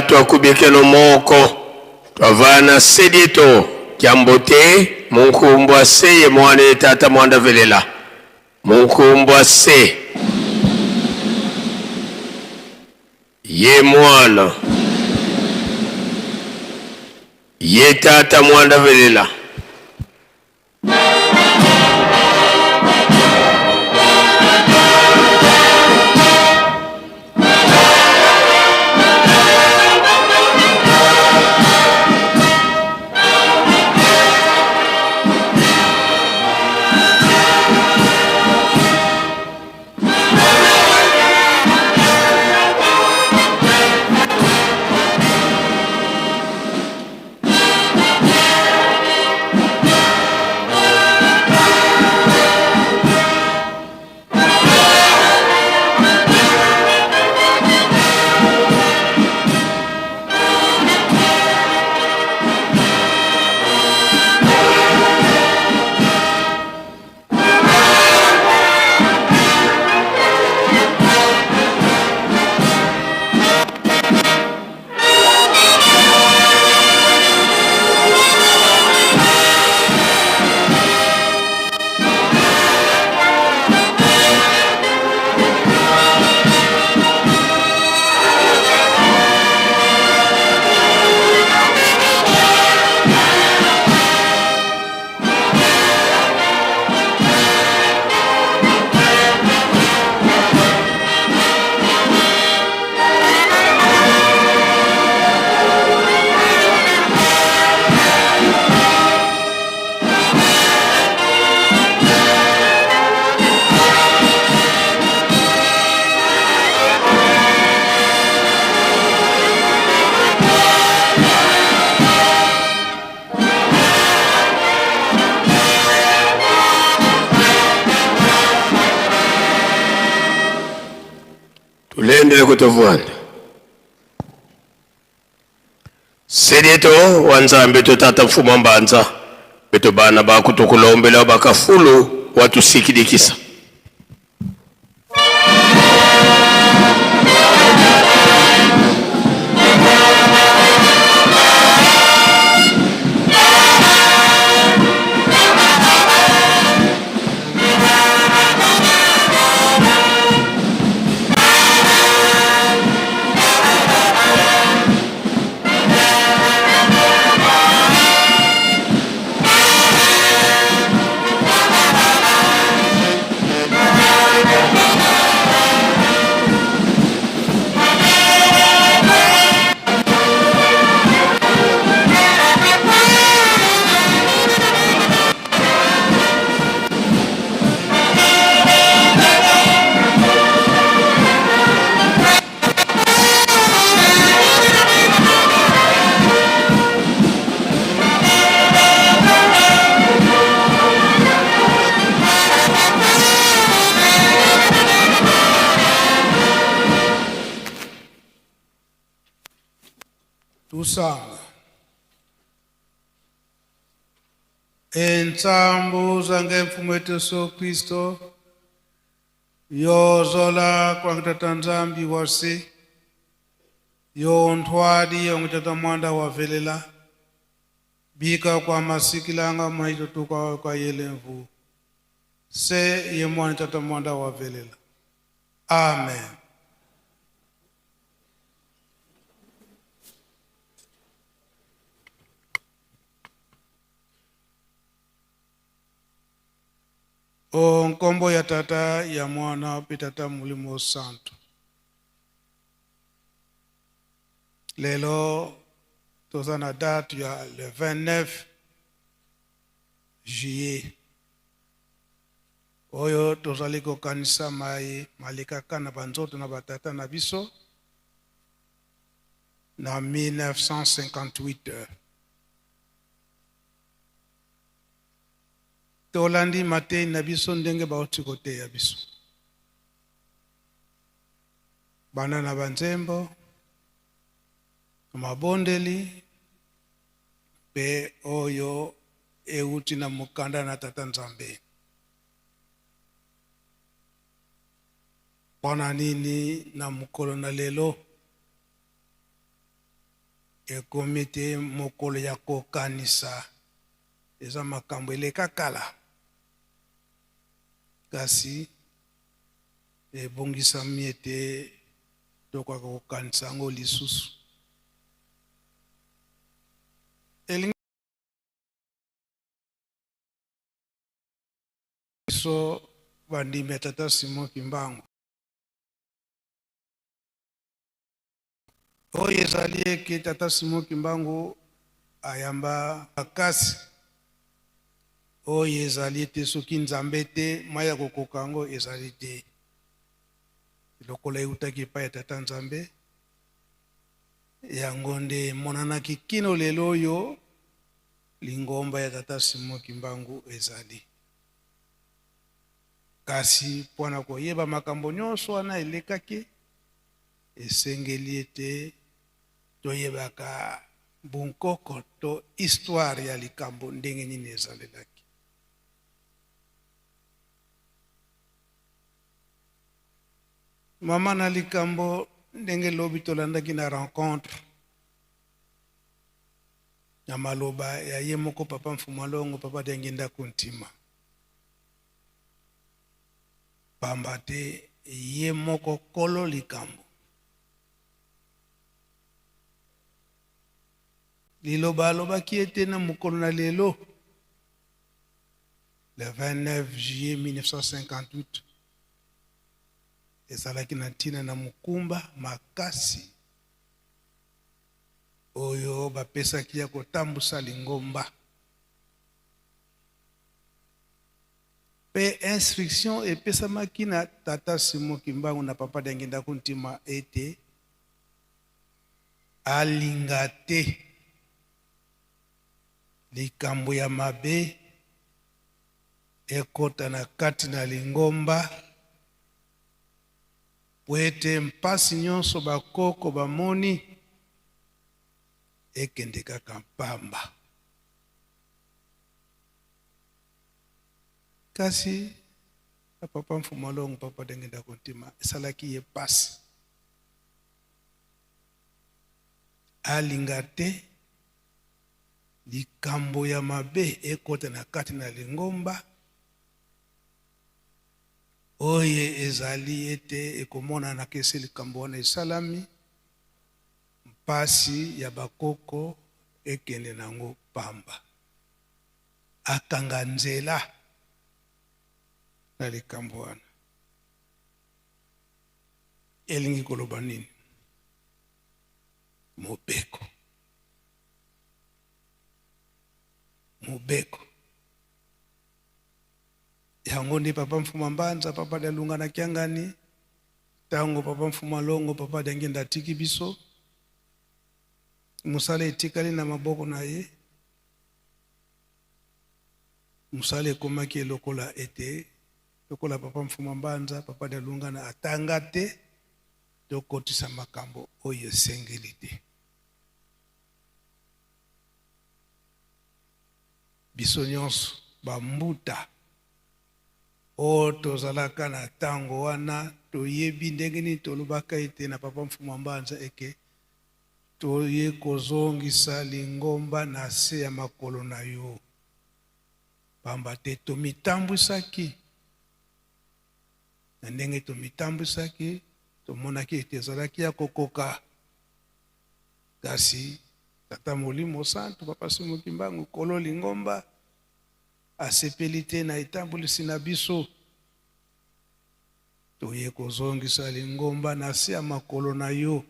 Twakubikeno moko twavana sedieto kyambote munkumbwa se ye mwana ye tata mwanda velela munkumbwa se ye mwana ye tata mwanda velela. Tulendele kutovwanda Sedieto wa Nzambe to tata mfumu wa mbanza beto bana bakutukulombela bakafulu watusikidikisa. Tusanga entsambu zange mfumo wetu Yesu Kristo yozola kwangitata nzambi wase yontwadi yongitata mwanda wavelela bika kwa masikilanga maitotuka kwa yelemvu se ye mwana tata mwanda wavelela. Amen. O nkombo ya tata ya mwana pe tata molimo santo. Lelo toza na date ya le 29 juillet oyo tozali kokanisa mai malekaka na banzoto na batata na biso na 1958. Tolandi matei na biso ndenge bauti koteya biso banda na banzembo na mabondeli mpe oyo euti na mokanda na Tata Nzambe. Mpo na nini na mokolo na lelo Ekomi ete mokolo ya kokanisa eza makambo eleka kala, kasi ebongisami ete tokoka kokanisa yango lisusu. Elingi biso bandimi ya Tata Simon Kimbangu. Oyo ezali eke Tata Simon Kimbangu ayamba makasi. Oyo ezali ete soki Nzambe te, mai ya kokoka yango ezali te. Lokola eutaki epai ya Tata Nzambe, yango nde emonanaki kino lelo oyo lingomba ya Tata Simon Kimbangu ezali. Kasi mpo na koyeba makambo nyonso wana elekaki, esengeli ete toyebaka bonkoko to histoire ya likambo ndenge nini ezalelaki. Mama na likambo ndenge lobi tolandaki na rencontre na maloba ya ye moko Papa Mfumu Alongo, Papa Diangienda Kuntima, pamba te ye moko kolo likambo. Liloba alobaki ete na mokolo na lelo, le 29 juillet 1958, ezalaki na ntina na mokumba makasi oyo bapesaki ya kotambusa lingomba. Mpe instruction epesamaki na Tata Simon Kimbangu na Papa Diangienda Kuntima ete alinga te likambo ya mabe ekota na kati na lingomba, mpo ete mpasi nyonso bakoko bamoni ekende kaka mpamba. Kasi na Papa Mfumu Alongo, Papa Diangienda Kuntima, esalaki ye mpasi. Alinga te likambo ya mabe ekota na kati na lingomba, oyo ezali ete ekomonana kese likambo wana esalami, mpasi ya bakoko ekende nango pamba. Akanga nzela na likambo wana. Elingi koloba nini? Mobeko. Mobeko. Yango nde Papa Mfuma Mbanza, Papa Dialunga na Kiangani, tango Papa Mfuma Longo, Papa Diangienda atiki biso, mosala etikali na maboko na ye. Mosala ekomaki lokola ete lokola Papa Mfuma Mbanza, Papa Dialungana atanga te, tokotisa makambo oyo esengeli te. Biso nyonso ba mbuta oyo tozalaka na tango wana toyebi ndenge nini tolobaka ete na Papa Mfuma Mbanza eke toye kozongisa lingomba na se ya makolo na yo, pamba te tomitambwisaki na ndenge tomitambwisaki, tomonaki ete ezalaki ya kokoka. Kasi Tata Molimo Santu, Papa Simon Kimbangu, Nkolo lingomba, asepeli te na etambwisi na biso. Toye kozongisa lingomba na se ya makolo na yo.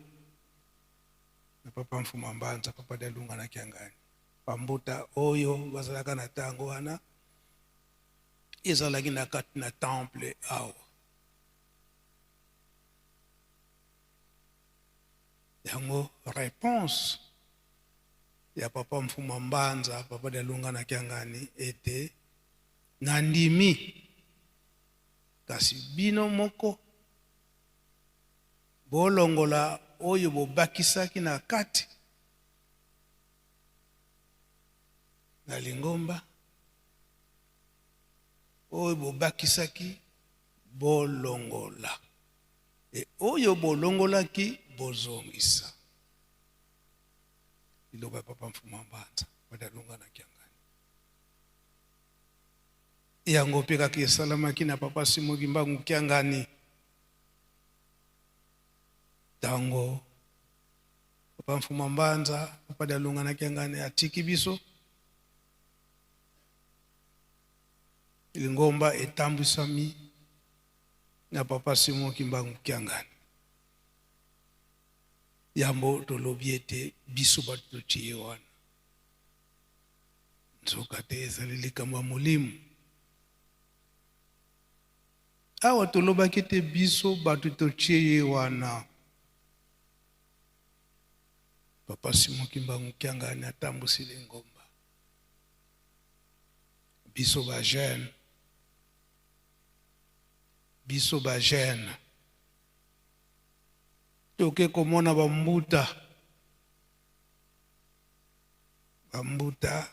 Na Papa Mfuma Mbanza, Papa Dialunga na Kiangani, bambuta oyo bazalaka na tango wana ezalaki na kati na temple awa. Yango reponse ya Papa Mfuma Mbanza, Papa Dialunga na Kiangani ete nandimi, kasi bino moko bolongola oyo bobakisaki na kati na lingomba, oyo bobakisaki bolongola, e oyo bolongolaki bozongisa. Liloba ya papa Mfumu a Mbanza, Papa Dialungana Kiangani. Yango mpe kaka esalamaki na papa Simon Kimbangu Kiangani. Tango papa Mfumu a Mbanza, papa Dialungana Kiangani atiki biso, lingomba etambwisami na papa Simon Kimbangu Kiangani. Yambo tolobi ete biso bato totie ye wana, nzoka te ezali likambo ya molimo. Awa tolobaki ete biso bato totie ye wana. Papa Simon Kimbangu Kiangani atambusi lingomba. Biso ba jeune, biso ba jeune toke komona ba mbuta, ba mbuta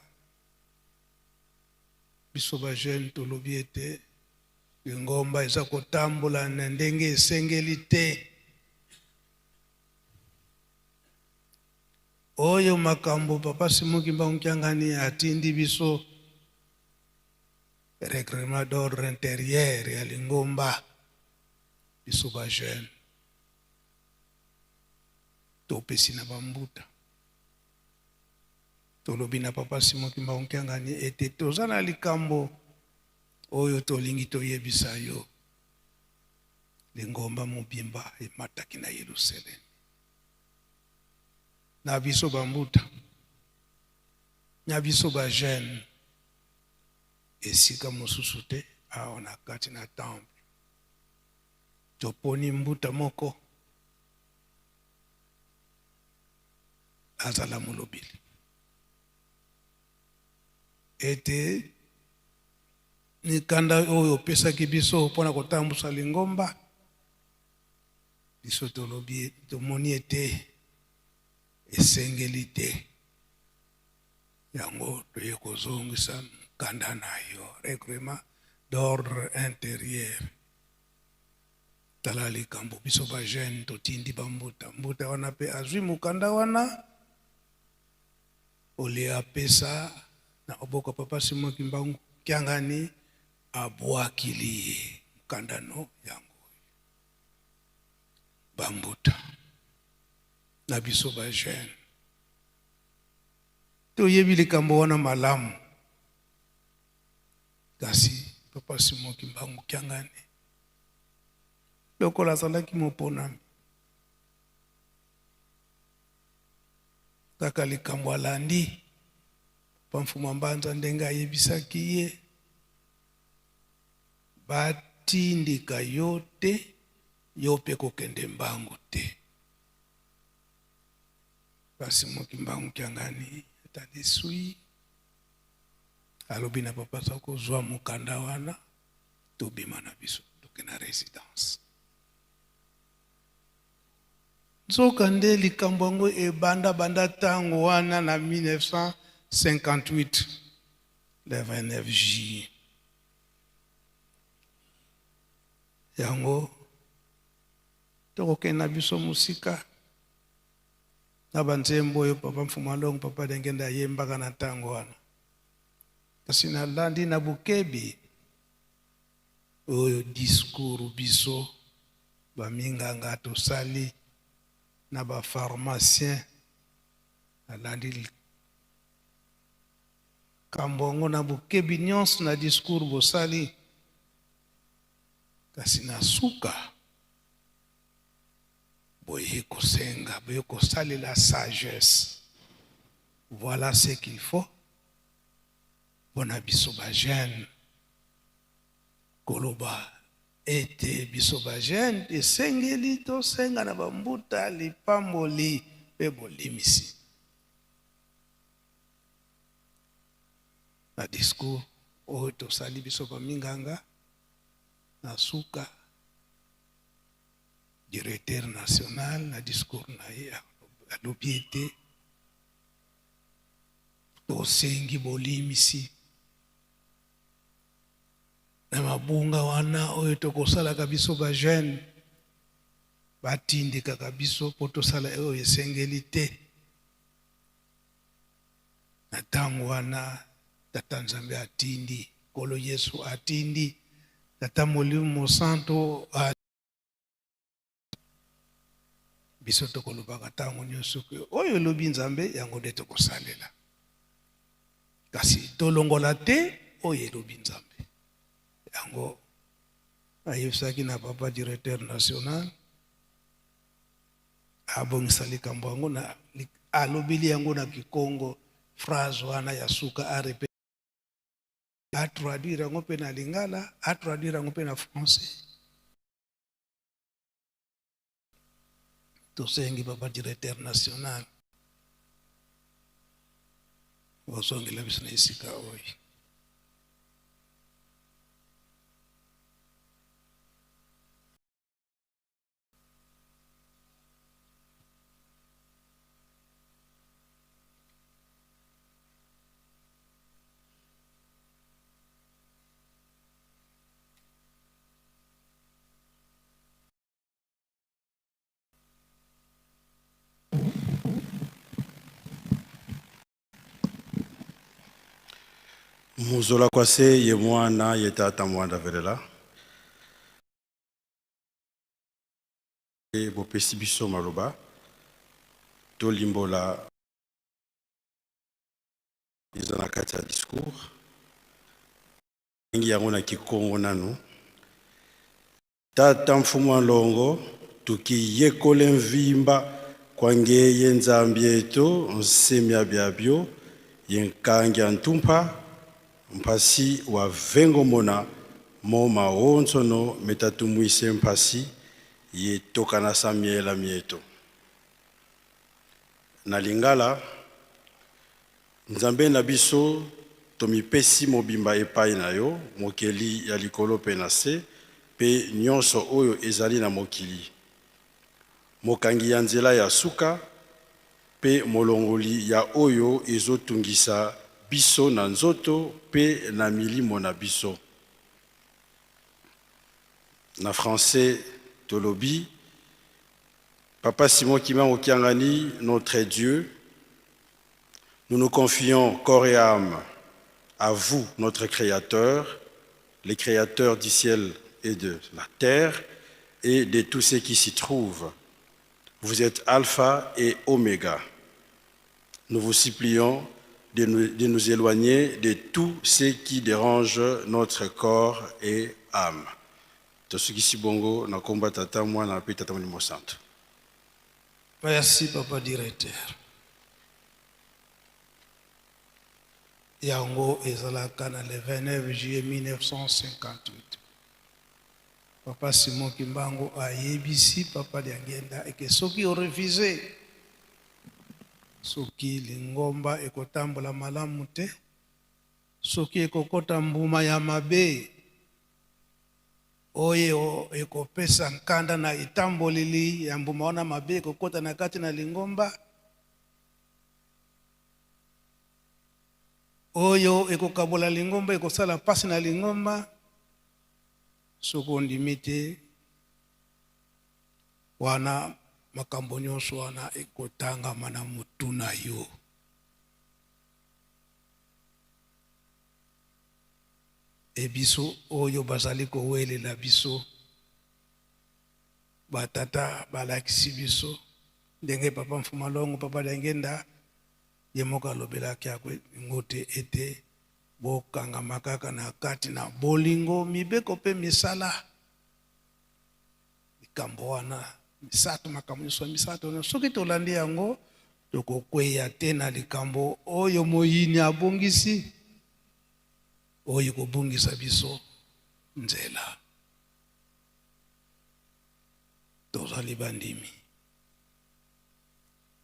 biso ba jeune tolobi ete lingomba eza kotambola na ndenge esengeli te. Oyo makambo papa Simon Kimbangu Kiangani atindi biso règlement d'ordre intérieur ya lingomba, biso ba jeune topesi na ba mbuta, tolobi na papa Simon Kimbangu Kiangani ete toza na likambo oyo tolingi toyebisa yo. Lingomba mobimba emataki na Yelusalemi. Na biso ba mbuta, na biso ba jeune, esika mosusu te, awa na kati na temple toponi mbuta moko azala molobeli ete mikanda oyo opesaki biso mpo na kotambusa lingomba, biso tolobi, tomoni ete esengeli te. Yango toye kozongisa mokanda na yo, règlement d'ordre intérieur. Tala likambo biso ba jeune totindi ba mbuta, mbuta wana pe azwi mokanda wana olie apesa na maboko ya papa Simon Kimbangu Kiangani, abwakili ye mokanda no yango oyo. Ba mbuta na biso ba jeune toyebi likambo wana malamu, kasi papa Simon Kimbangu Kiangani lokola azalaki moponami, kaka likambo alandi papa Mfuma Mbanza ndenge ayebisaki ye, batindika yo te, yo pe kokende mbangu te. Papa Simon Kimbangu Kiangani atandi sui, alobi na papa Sako, zwa mokanda wana tobima na biso toke na residence. Nzoka nde likambo yango ebanda banda tango wana na 1958 le 29 juillet. Yango tokokende na biso mosika na ba nzembo oyo papa Mfumu Alongo, papa Dengende ayembaka na tango wana. Kasi nalandi na bokebi oyo discours biso ba minganga tosali na ba pharmaciens, nalandi likambo yango na bokebi nyonso na discours bosali, kasi na suka boye kosenga, boye kosalela sagesse. Voilà ce qu'il faut pona biso ba jeunes, koloba ete biso ba jeunes esengeli tosenga na ba mbuta lipamboli pe bolimisi. Na discours oyo tosali biso ba minganga, na suka directeur national na discours na ye alobi ete tosengi bolimisi na mabunga wana oyo tokosalaka biso ba jeune, batindikaka biso po tosala oyo esengeli te. Na ntango wana Tata Nzambe atindi, Nkolo Yesu atindi, Tata Molimo Mosantu a biso tokolobaka ntango nyonso ke oyo elobi Nzambe yango nde tokosalela, kasi tolongola te oyo elobi Nzambe. Yango nayebisaki na papa directeur national abongisa likambo yango na alobeli yango na kikongo phrase wana ya suka a répéter a traduire yango mpe na lingala a traduire yango mpe na français. Tosengi papa directeur national ozongela biso na esika oyo. Muzola kwase ye mwana ye tata mwanda velela bopesi biso maloba tolimbola eza na kati ya discours Ngi yango na kikongo nanu. Tata Mfumu a Nlongo, tuki yekole mvimba kwa ngeye Nzambi eto nsemia biabio ye nkangi a ntumpa mpasi wa vengomona mo maonso metatumuise mpasi ye tokanasa miela mieto. Na lingala, Nzambe na biso, tomipesi mobimba epai na yo, Mokeli ya likolo mpe na se, mpe nyonso oyo ezali na mokili, Mokangi ya nzela ya suka mpe Molongoli ya oyo ezotungisa biso na nzoto mpe na milimo na biso. Na français tolobi, Papa Simon Kimbangu Kiangani, notre Dieu, nous nous confions corps et âme à vous, notre Créateur, le Créateur du ciel et de la terre et de tout ce qui s'y trouve. Vous êtes Alpha et Oméga. Nous vous supplions de nous, éloigner de tout ce qui dérange notre corps et âme. Tosukisi bongo na komba tata mwana mpe tata molimo santo. Merci papa directeur. Yango ezalaka na le 29 juillet 1958. Papa Simon Kimbangu ayebisi papa Diangienda eke soki orefuser soki lingomba ekotambola malamu te, soki ekokota mbuma ya mabe oyo ekopesa nkanda na etamboleli ya mbuma wana mabe ekokota na kati na lingomba, oyo ekokabola lingomba, ekosala mpasi na lingomba, soki ondimi te wana makambo nyonso wana ekotangama na motu na yo. E biso oyo bazali kowelela biso, batata balakisi biso ndenge papa Mfuma Longo, papa Diangienda ye moko alobelaki yango te ete bokangama kaka na kati na bolingo, mibeko mpe misala. Likambo wana misato, makambo nyonso ya misato wana, soki tolandi yango, tokokweya te na likambo oyo moyini abongisi, oyo ekobungisa biso nzela. Tozali bandimi.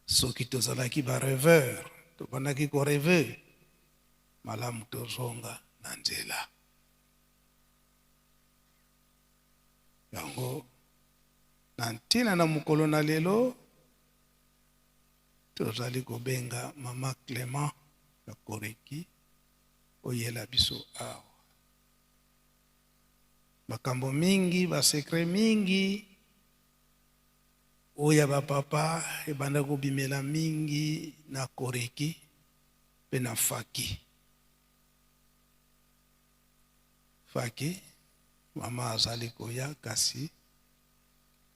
Soki tozalaki ba reveur, tobandaki ko rever, malamu tozonga na nzela. Yango na ntina na mokolo na lelo, tozali kobenga mama Clement ya Koreki oyela biso awa. Makambo mingi, ba secret mingi oyo ya ba papa ebanda kobimela mingi na Koreki. mpe na faki. Faki, mama azali koya, kasi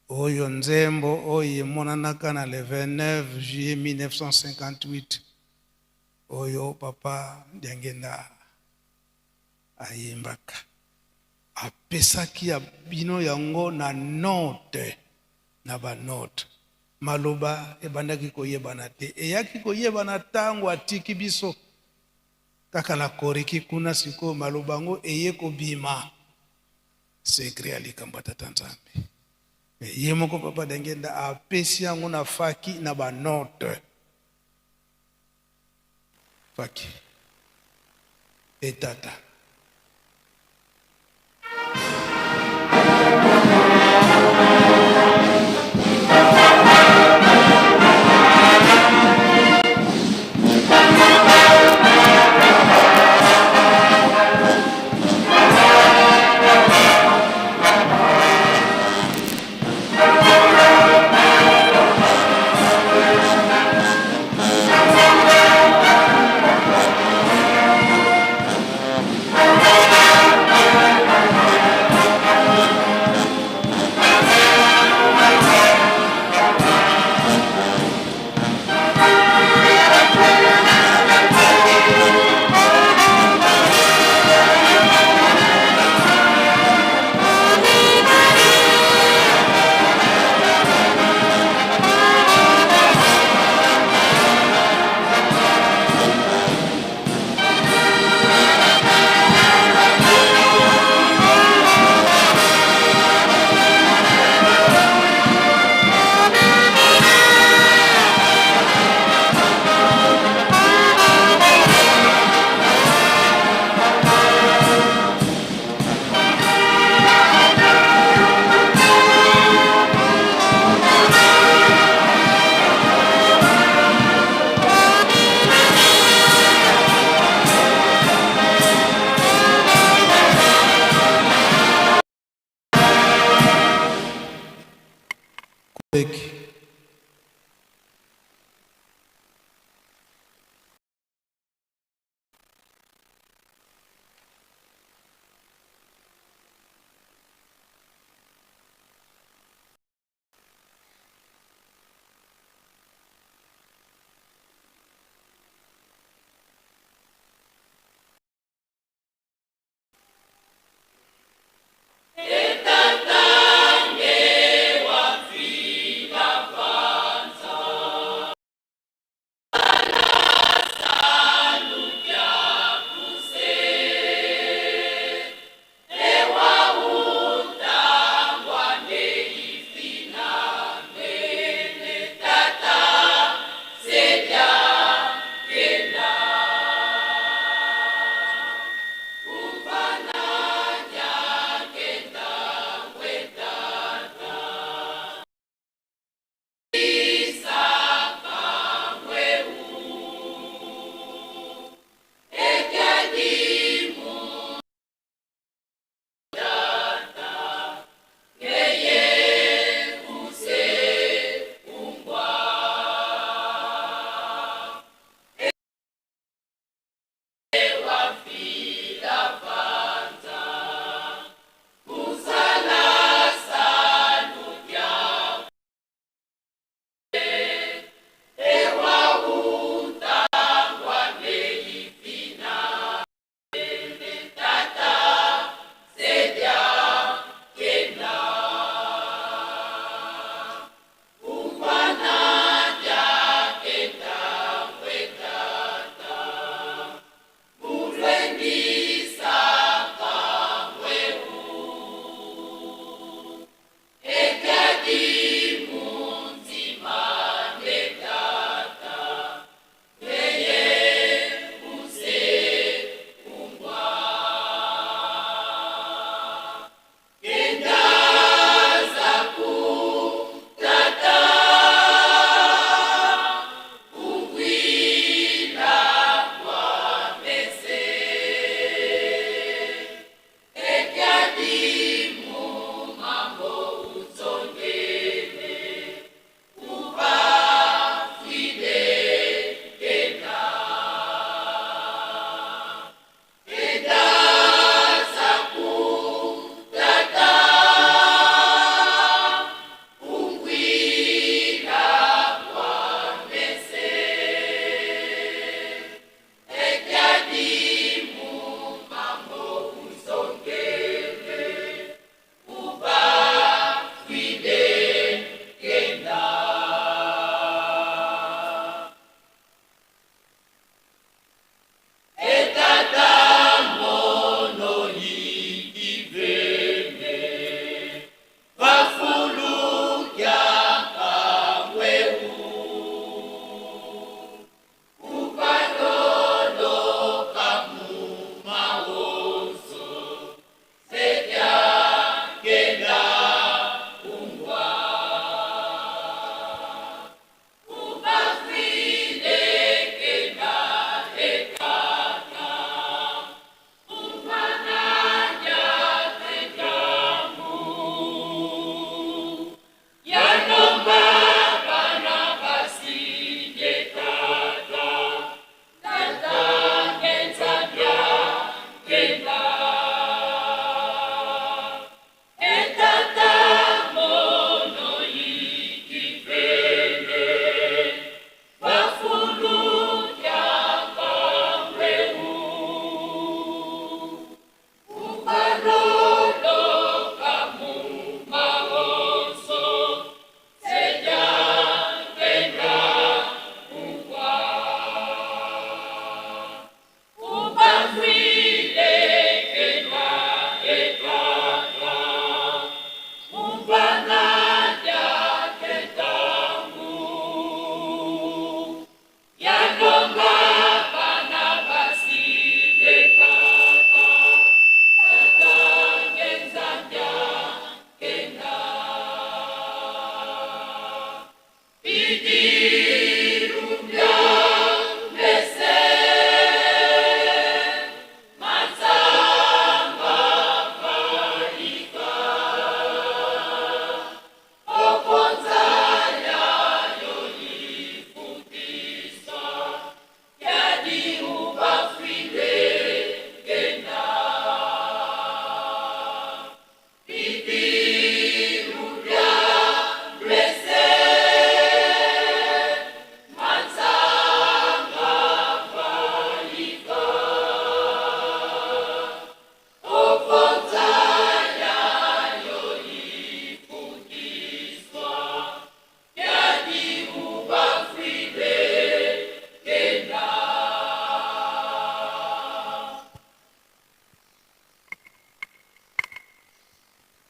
oyo nzembo oyo emonanaka na le 29 juillet 1958 oyo papa Diangenda ayembaka, apesaki ya bino yango na note na ba note. Maloba ebandaki koyebana te, eyaki koyebana ntango atiki biso kaka na koriki kuna. Sikoyo maloba yango eye kobima, secret ya likambo ya tata Nzambe. Me ye moko papa Diangenda apesi yango na faki na ba note. Faki etata. Koleki.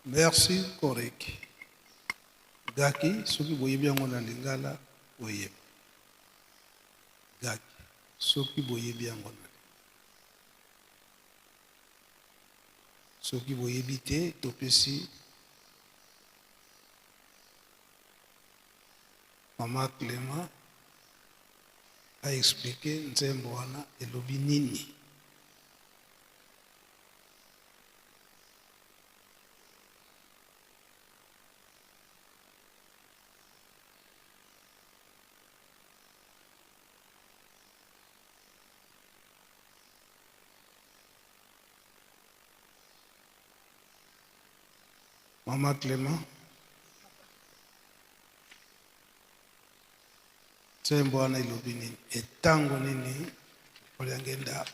Merci Koreki. Gaki, soki boyebi yango na lingala, boyeba. Gaki, soki boyebi yango na soki boyebi te, topesi Mama Clement a expliquer nzembo wana elobi nini. Mama Clement, nzembo wana elobi nini? Etango nini Oliangenda,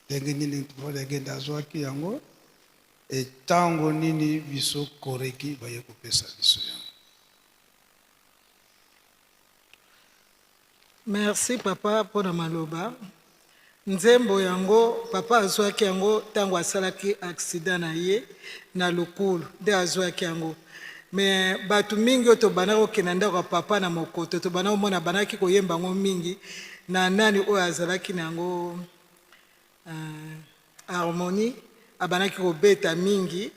ndenge nini Oliangenda azwaki yango? Etango nini biso Koreki baye kopesa biso yango? Merci papa mpo na maloba. Nzembo yango papa azwaki yango ntango asalaki accident na ye na Lukulu nde azwaki yango. Mais bato mingi oyo tobandaki kokende na ndako ya papa na Mokoto, tobandaki komona abandaki koyemba yango mingi na nani oyo azalaki na yango harmonie, abandaki kobeta mingi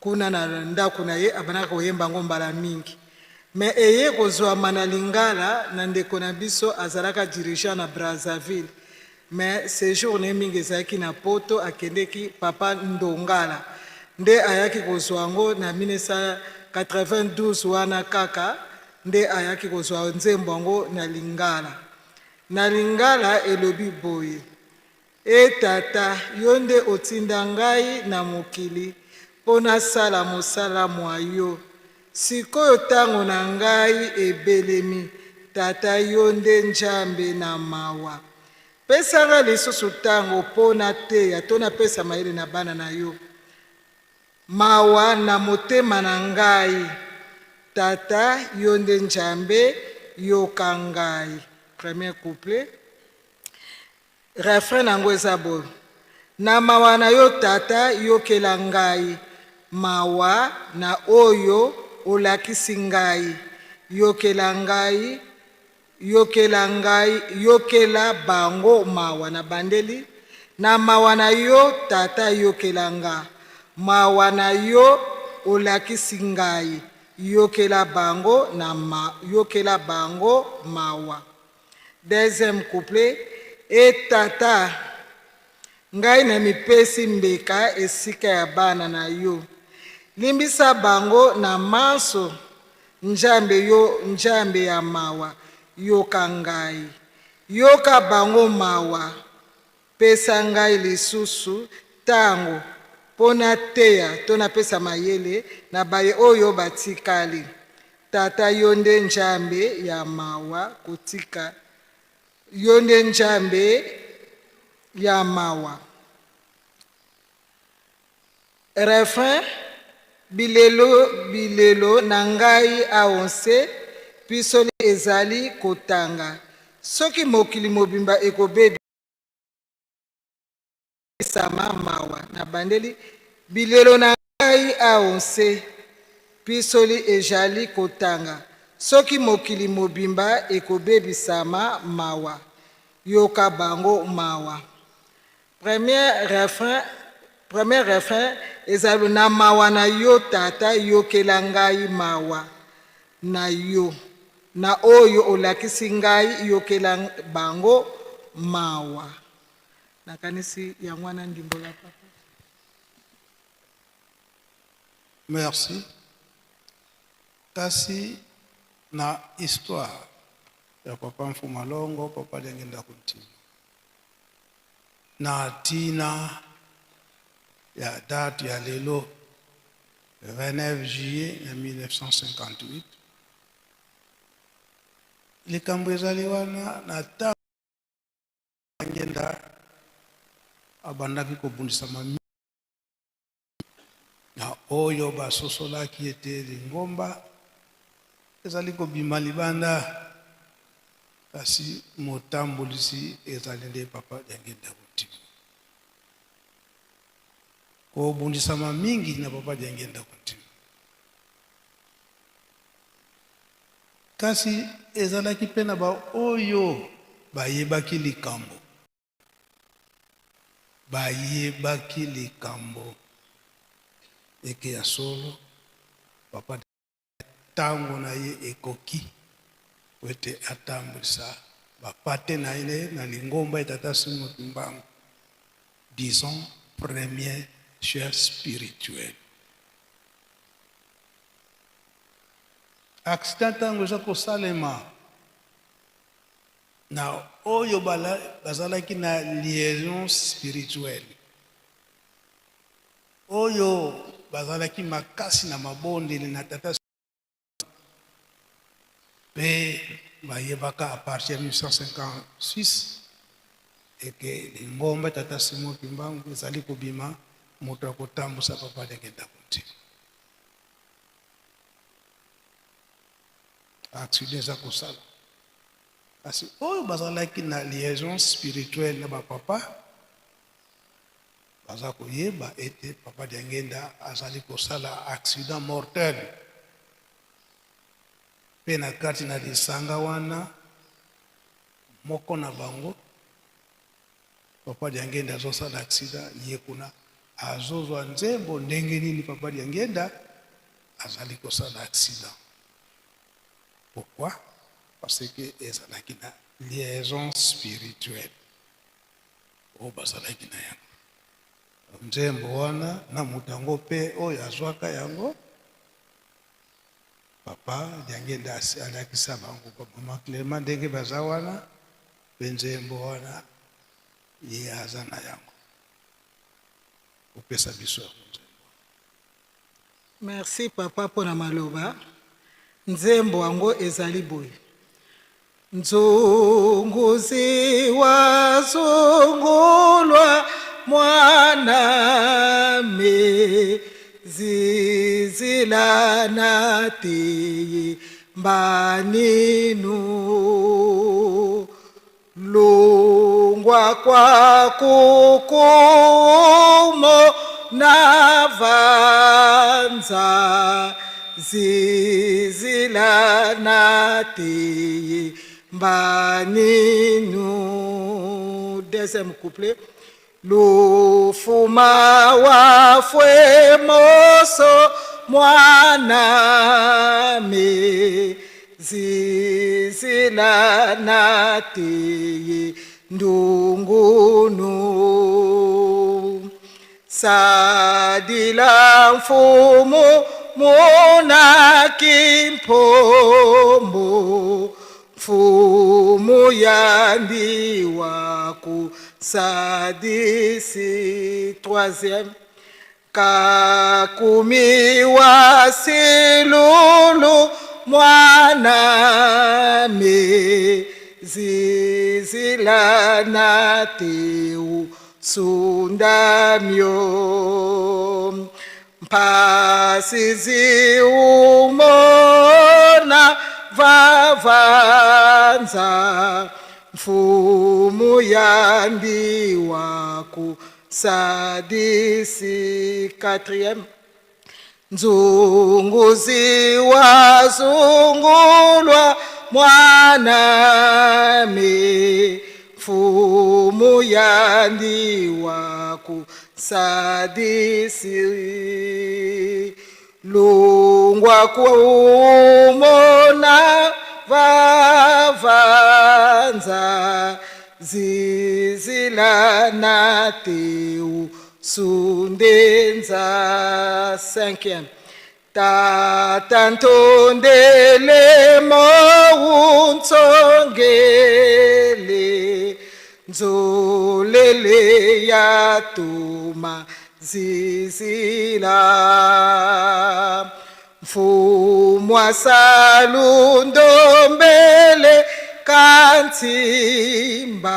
kuna na ndako na ye, abandaki koyemba yango mbala mingi. Mais eye kozwama na lingala na ndeko na biso azalaka dirigeant na Brazzaville, mais sejour na ye mingi ezalaki na poto, akendeki papa Ndongala nde ayaki kozwa yango na 1992 wana kaka nde ayaki kozwa nzembo yango na lingala. Na lingala elobi boye: E Tata, yo nde otinda ngai na mokili mpo nasala mosala mwa yo. Sikoyo ntango na ngai ebelemi, Tata, yo nde Njambe na mawa. Pesa ngai lisusu ntango mpo nateya to napesa mayele na bana na yo. Mawa na motema na ngai. Tata, yo nde Njambe, yoka ngai. Premier couplet. Refrain na yango eza boye: Na mawa na yo Tata, yokela ngai, mawa na oyo olakisi ngai, yokela ngai, yokela ngai, yokela bango mawa. Na bandeli, na mawa na yo Tata, yokela nga, mawa na yo olakisi ngai, yokela bango na ma, yokela bango mawa. Deuxième couplet, E Tata, ngai namipesi mbeka esika ya bana na yo. Limbisa bango na manso, Njambe yo, Njambe ya mawa, yoka ngai. Yoka bango mawa, pesa ngai lisusu tango mpo nateya to napesa mayele na baye oyo batikali. Tata yo nde Njambe ya mawa, kotika yo nde Njambe ya mawa. Refrain, Bilelo, bilelo na ngai awo nse, pisoli ezali kotanga. Soki mokili mobimba ekobebisama, mawa. Nabandeli, bilelo na ngai awo nse, pisoli ejali kotanga. Soki mokili mobimba ekobebisama, mawa. Yoka bango mawa. Premier refrain, premier refrain ezali na mawa na yo Tata, yokela ngai mawa na yo, na oyo olakisi ngai, yokela bango mawa. Nakanisi yango wana ndimbola papa. Merci. Kasi na histoire ya papa Mfuma Longo, papa Diangienda Kuntima, na tina ya date ya lelo 29 juillet ya 1958, likambo ezali wana na tango Diangienda abandaki kobundisama mingi na oyo basosolaki ete lingomba ezali kobima libanda, kasi motambolisi ezali nde papa Diangienda Kuntima. Kobundisama mingi na Papa Diangienda Kuntima. Kasi ezalaki mpe na baoyo bayebaki likambo. Bayebaki likambo eke ya solo Papa Tango na ye ekoki mpo ete atambwisa ba pate na ye na lingomba ya Tata Simon Kimbangu, disons premier chef spirituel. Accident tango eza kosalema na oyo bazalaki na liaison spirituelle, Oyo bazalaki makasi na mabondeli na Tata mpe bayebaka à partir ya 1856 eke lingomba Tata Simon Kimbangu ezali kobima moto ya kotambusa Papa Diangienda Kuntima. Accident eza kosala kasi oyo bazalaki na liaison spirituelle na ba papa Baza koyeba ete Papa Diangienda azali kosala accident mortel mpe na kati na lisanga wana moko na bango Papa Diangienda azosala accident, ye kuna azozwa nzembo ndenge nini Papa Diangienda azali kosala accident. Pourquoi? Parce que ezalaki na liaison spirituelle. Oyo bazalaki na yango. Nzembo wana na moto yango mpe oyo azwaka yango, Papa Diangienda alakisa bango ba mama Clement ndenge baza wana, mpe nzembo wana ye aza na yango kopesa biso yango nzembo. Merci papa mpo na maloba. Nzembo yango ezali boye. Nzunguzi wazungulwa mwana me zizilana teye mbaninu lungwa kwa kukumo na vanza zizilana teye mbaninu. Deuxième couplet. Lufuma wafwe moso mwana me zizila na teye ndungunu sadila mfumu muna kimpombo mfumu yandi waku sadisi. Troisième. Kakumi wa silulu mwana me zizila na teu sundamyo mpasi ziumona vavanza mfumu yandi waku sadisi. Quatrième. Nzunguzi wazungulwa mwana me mfumu yandi waku sadisi lungwa kumona vavanza zizila na teu sundenza. Cinquième. Tata ntondele mounsongele nzolele ya tuma zizila mfumu asalundombele kantsimba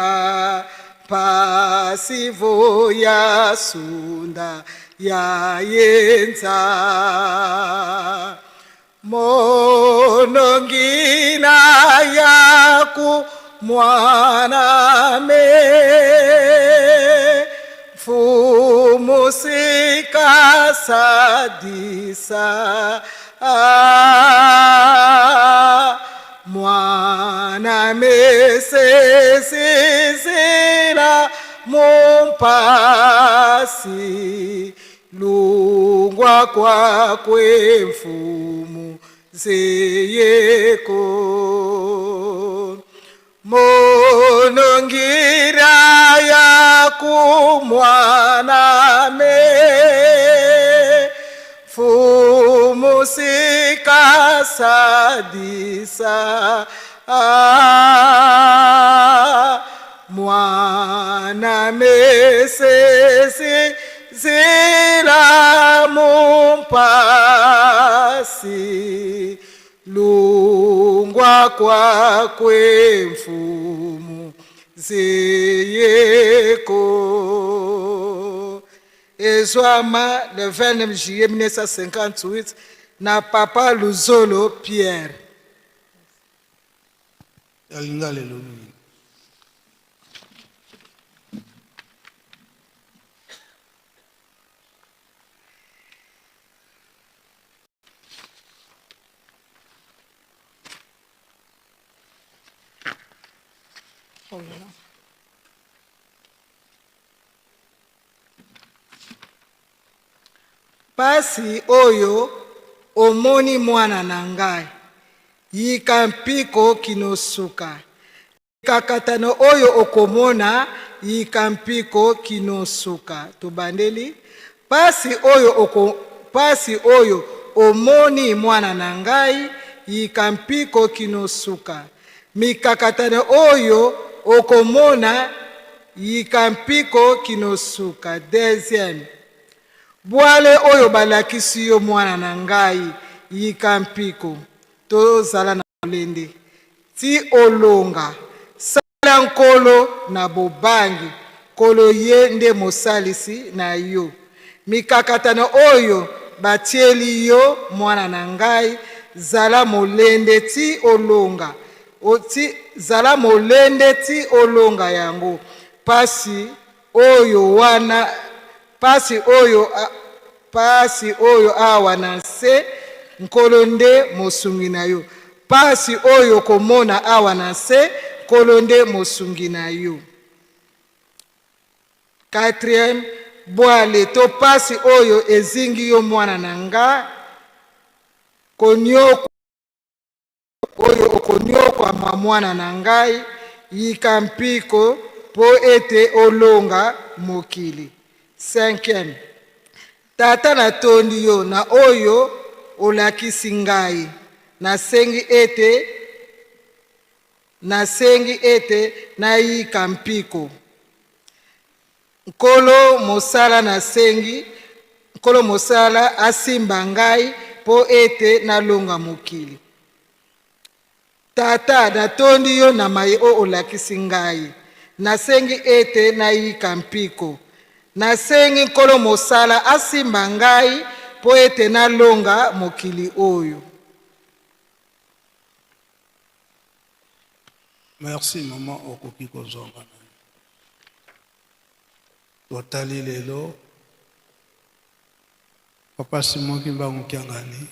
pasivo ya sunda ya yenza monongina yaku mwana me mfumu Mfumumusika sadisa ah, mwana mesesizila mumpasi lungwa kwakwe mfumu zeyeko Monongira ya kumwana me Fumusika sadisa ah, Mwana mesesi zila mumpasi lungwa kwakwe mfumu zeyeko ezwama le 29 juillet 1958 na papa luzolo pierre ya lingala elobi nini Oh là là. Pasi oyo omoni mwana na ngai, yika mpiko kino suka. Mikakatano oyo okomona, yika mpiko kino suka. Tobandeli. Pasi oyo oko, pasi oyo omoni mwana na ngai, yika mpiko kino suka. Mikakatano oyo okomona, yika mpiko kino suka. Deuxième. Bwale oyo balakisi yo mwana na ngai, yika mpiko. Tozala na molende ti olonga. Sala Nkolo na bobangi, Nkolo ye nde mosalisi na yo. Mikakatano oyo batieli yo mwana na ngai, zala molende ti olonga. Ti, zala molende ti olonga yango. Pasi oyo wana, pasi oyo, pasi oyo awa na nse, Nkolo nde mosungi na yo. Pasi oyo okomona awa na nse, Nkolo nde mosungi na yo. Quatrième, bwale to pasi oyo ezingi yo mwana na nga, konyokwa oyo okonyokwama mwana na ngai, yika mpiko mpo ete olonga mokili. Cinquième, Tata natondi yo na oyo olakisi ngai, nasengi ete nasengi ete nayika mpiko. Nkolo mosala nasengi Nkolo mosala asimba ngai mpo ete nalonga mokili. Tata natondi yo na maye oyo olakisi ngai, nasengi ete nayika mpiko. Nasengi Nkolo mosala asimba ngai mpo ete nalonga mokili oyo. Merci maman okoki kozonga na yo. Totali lelo papa Simon Kimbangu Kiangani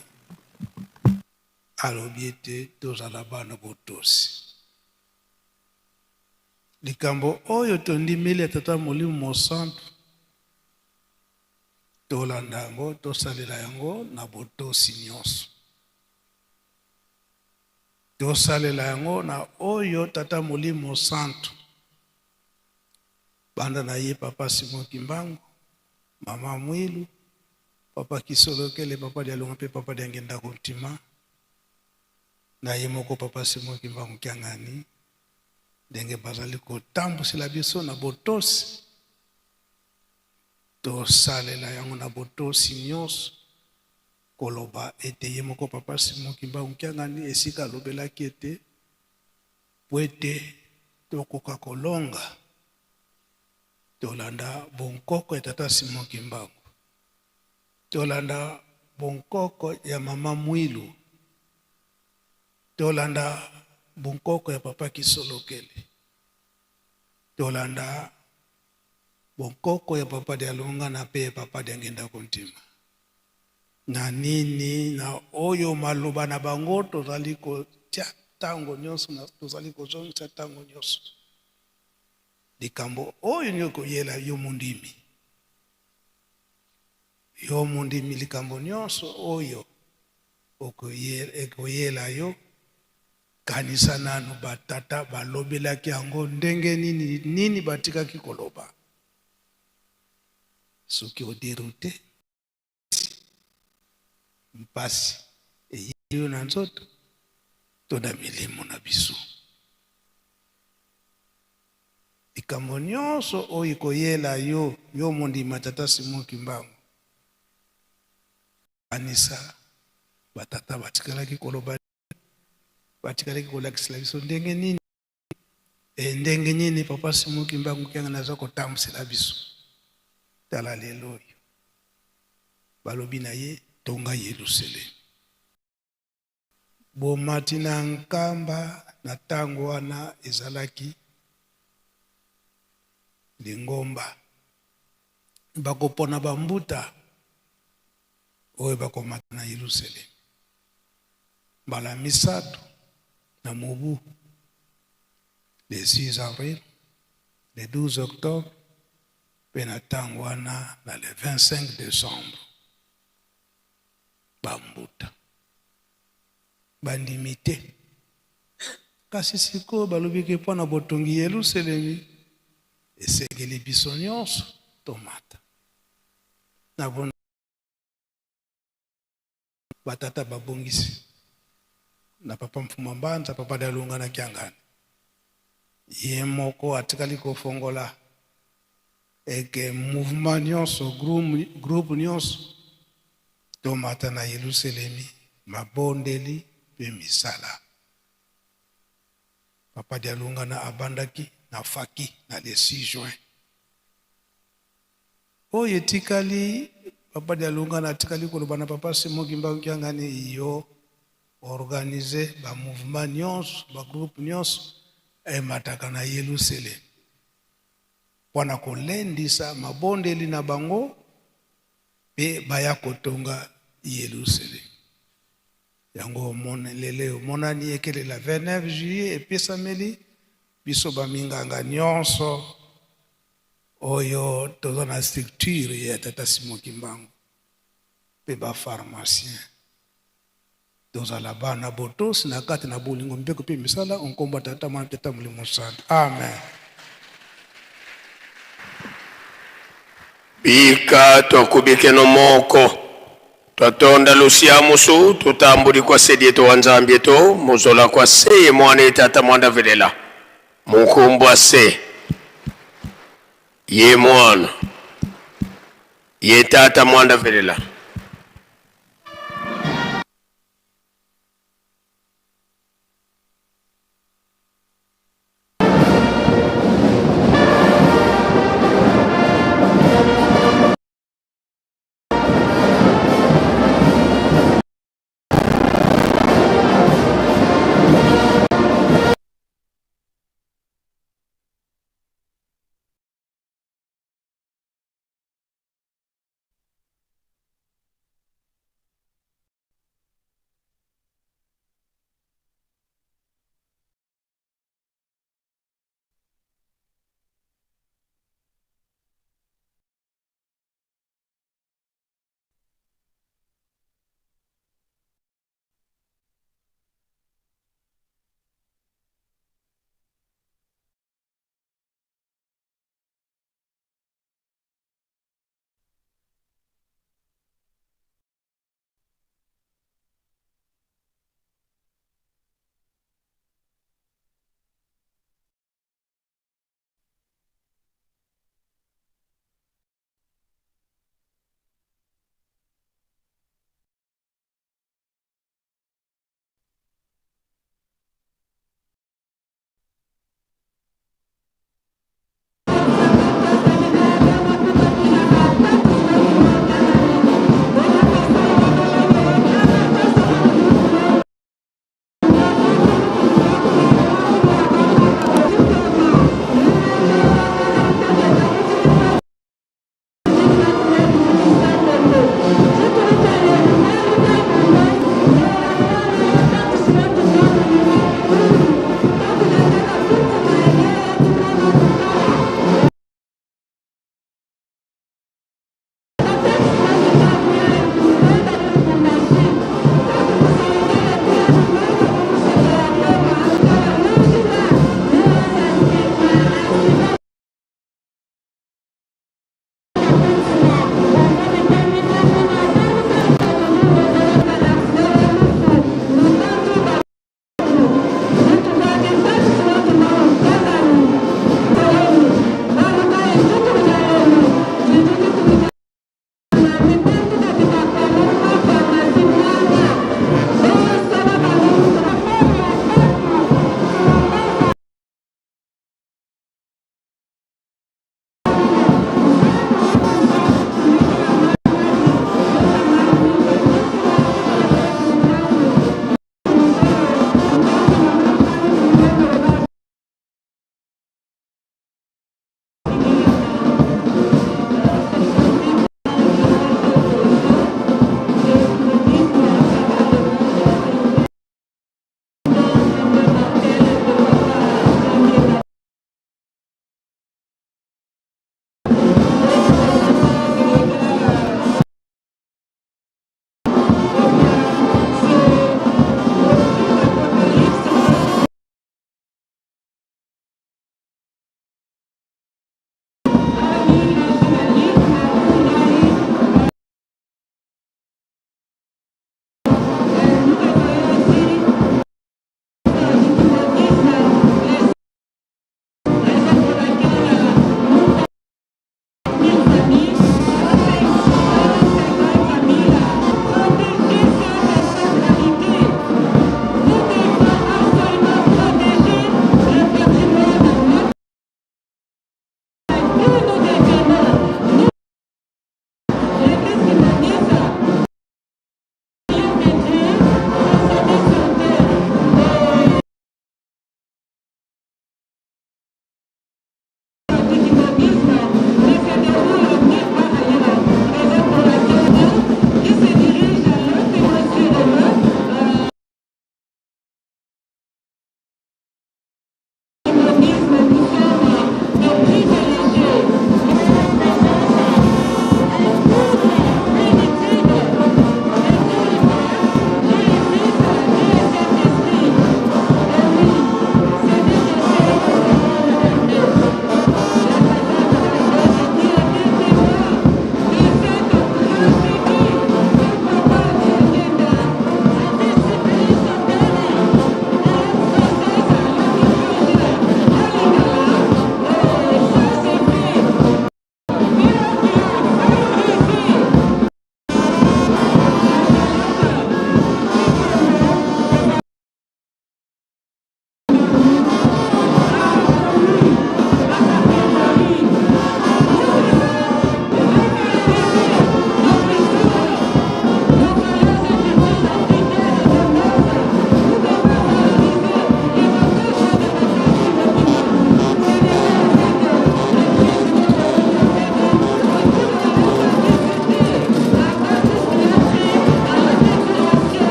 alobi ete tozala bana botosi. Likambo oyo tondimeli ya Tata Molimo Mosantu tolanda yango, tosalela yango na botosi nyonso. Tosalela yango na oyo Tata Molimo Santu banda na ye Papa Simon Kimbangu, Mama Mwilu, Papa Kisolokele, Papa Dialunga mpe Papa Diangienda Kuntima, na ye moko Papa Simon Kimbangu Kiangani, ndenge bazali kotambwisela biso na botosi. Tosalela yango na botosi nyonso. Koloba ete ye moko Papa Simon Kimbangu Kiangani esika alobelaki ete po ete tokoka kolonga tolanda bonkoko ya Tata Simon Kimbangu, tolanda bonkoko ya Mama Mwilu, tolanda bonkoko ya Papa Kisolokele, tolanda. Bonkoko ya Papa Dialungana mpe ya Papa Diangienda Kuntima. Na nini na oyo maloba na bango tozali kotia ntango nyonso, tozali kozongisa ntango nyonso. Likambo oyo nini ekoyela yo mondimi? Yo mondimi, likambo nyonso oyo ekoyela yo, kanisa nanu batata balobelaki yango ndenge nini, nini batikaki koloba. Soki oderoute, mpasi eyeli yo na nzoto to na milimo na biso. Likambo nyonso oyo ekoyela yo, yo mondima Tata Simon Kimbangu, kanisa batata batikalaki koloba, batikalaki kolakisela biso ndenge nini e ndenge nini Papa Simon Kimbangu Kiangani aza kotambwisela biso. Tala lelo oyo balobi na ye tonga Yelusalemi. Bomati na Nkamba na tango wana ezalaki lingomba. Bakopona ba mbuta oyo bakomata na Yelusalemi mbala misatu na mobu, le 6 avril, le 12 octobre mpe na tango wana na le 25 decembre. Ba mbuta bandimi te. Kasi sikoyo balobi ke mpo na botongi Yelusalemi esengeli biso nyonso tomata. Na batata babongisi na papa Mfuma Mbanza, papa Dialungana na Kiangani, ye moko atikali kofongola eke mouvement nyonso, groupe nyonso tomata na Yelusalemi, mabondeli mpe misala. Papa Dialungana abandaki na faki na le 6 juin. Oyo etikali, Papa Dialungana atikali koloba na Papa Simon Kimbangu Kiangani, yo organiser ba mouvement nyonso, ba groupe nyonso emataka na Yelusalemi mpo na kolendisa mabondeli na bango mpe baya kotonga Yelusalemi. Yango omoni lelo emonani ekelela 29 juillet epesameli biso ba minganga nyonso oyo toza na structure ya Tata Simon Kimbangu mpe ba pharmacien tozala bana botosi na kati na bolingo mbeko mpe misala nkombo ya Tata Mwana Tata Molimo Santu. Amen. Bika twakubikeno moko twatonda lusia musu tutambuli kwa sedi eto wa Nzambi eto muzola kwa seye mwana ye tata mwanda velela munkumbwa se ye mwana ye tata mwanda velela.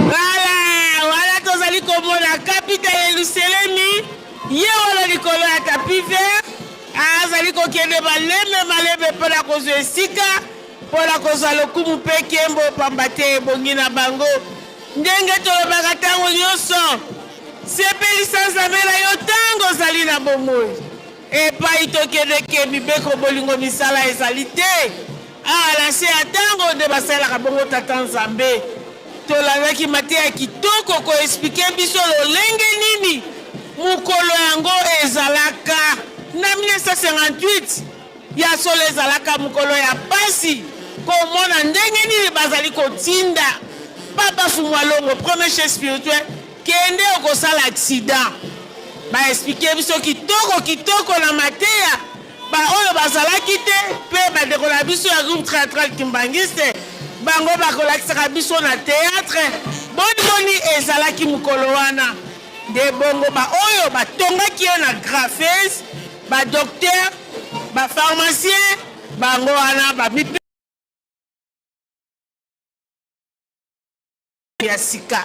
Voilà, wana tozali komona kapita Yelusalemi ye wana likolo ya tapi vert azali kokende malembe malembe mpo na kozwa esika mpo na kozwa lokumu mpe nkembo, pamba te ebongi na bango. Ndenge tolobaka ntango nyonso, sepelisa Nzambe na yo ntango ozali na bomoi. Epai tokendeke, mibeko, bolingo, misala ezali te. Awa na se ya ntango nde basalelaka bongo Tata Nzambe. Tolandaki mateya kitoko ko expliquer biso lolenge nini mokolo yango ezalaka na 1958. Ya solo ezalaka mokolo ya pasi komona ndenge nini bazali kotinda Papa Fumua Longo, premier chef spirituel, kende okosala accident. Ba expliquer biso kitoko kitoko na mateya ba oyo bazalaki te pe bandeko na biso ya groupe theatral kimbanguiste bango bakolakisaka biso na theatre boni boni ezalaki mokolo wana. Nde bongo ba oyo batongaki ye na graphes, ba docteurs, ba pharmaciens, bango wana ba mi ya sika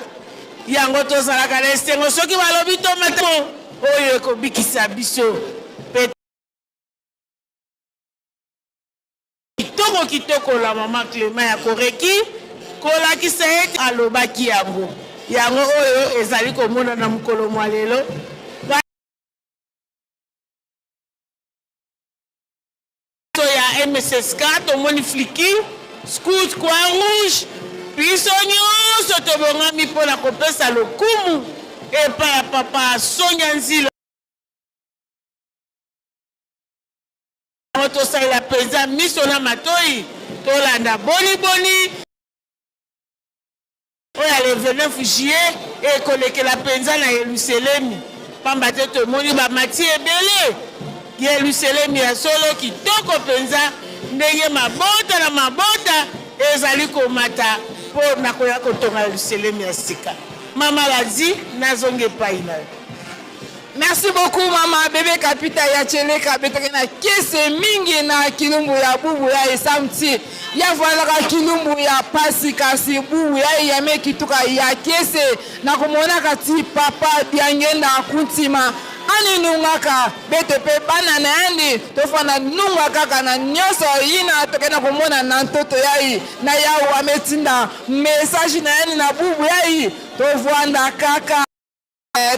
yango tozalaka na esengo soki balobi tomata oyo ekobikisa biso pe Kitoko kitoko la maman Clement ya Koreki. Kolakisa ete alobaki yango. Yango oyo ezali komonana mokolo mwa lelo. Bato ya MSSK tomoni fliki, scout, croix rouge, biso nyonso tobongami mpo na kopesa lokumu epai ya Papa Sonia Nzila. Tosalela mpenza miso na matoi, tolanda boniboni oyo ya le 29 juillet ekolekela mpenza na Yeluselemi, pamba te tomoni bamati ebele. Yeluselemi ya solo kitoko mpenza, ndenge mabota na mabota ezali komata mpo na koya kotonga Yeluselemi ya sika. Mama Lazi, nazongi epai na yo. Merci beaucoup mama bebe kapita ya cheleka betake na kese mingi na kilumbu ya bubu ya esamti ya vandaka kilumbu ya pasi kasi bubu ya eyame kituka ya kese na komonaka ti papa diangenda kuntima ani nungaka bete pe bana na yandi tofanda nunga kaka na nyonso yina tokenda komona na ntoto yayi na yawu ametinda message na yani na bubu yayi tovanda kaka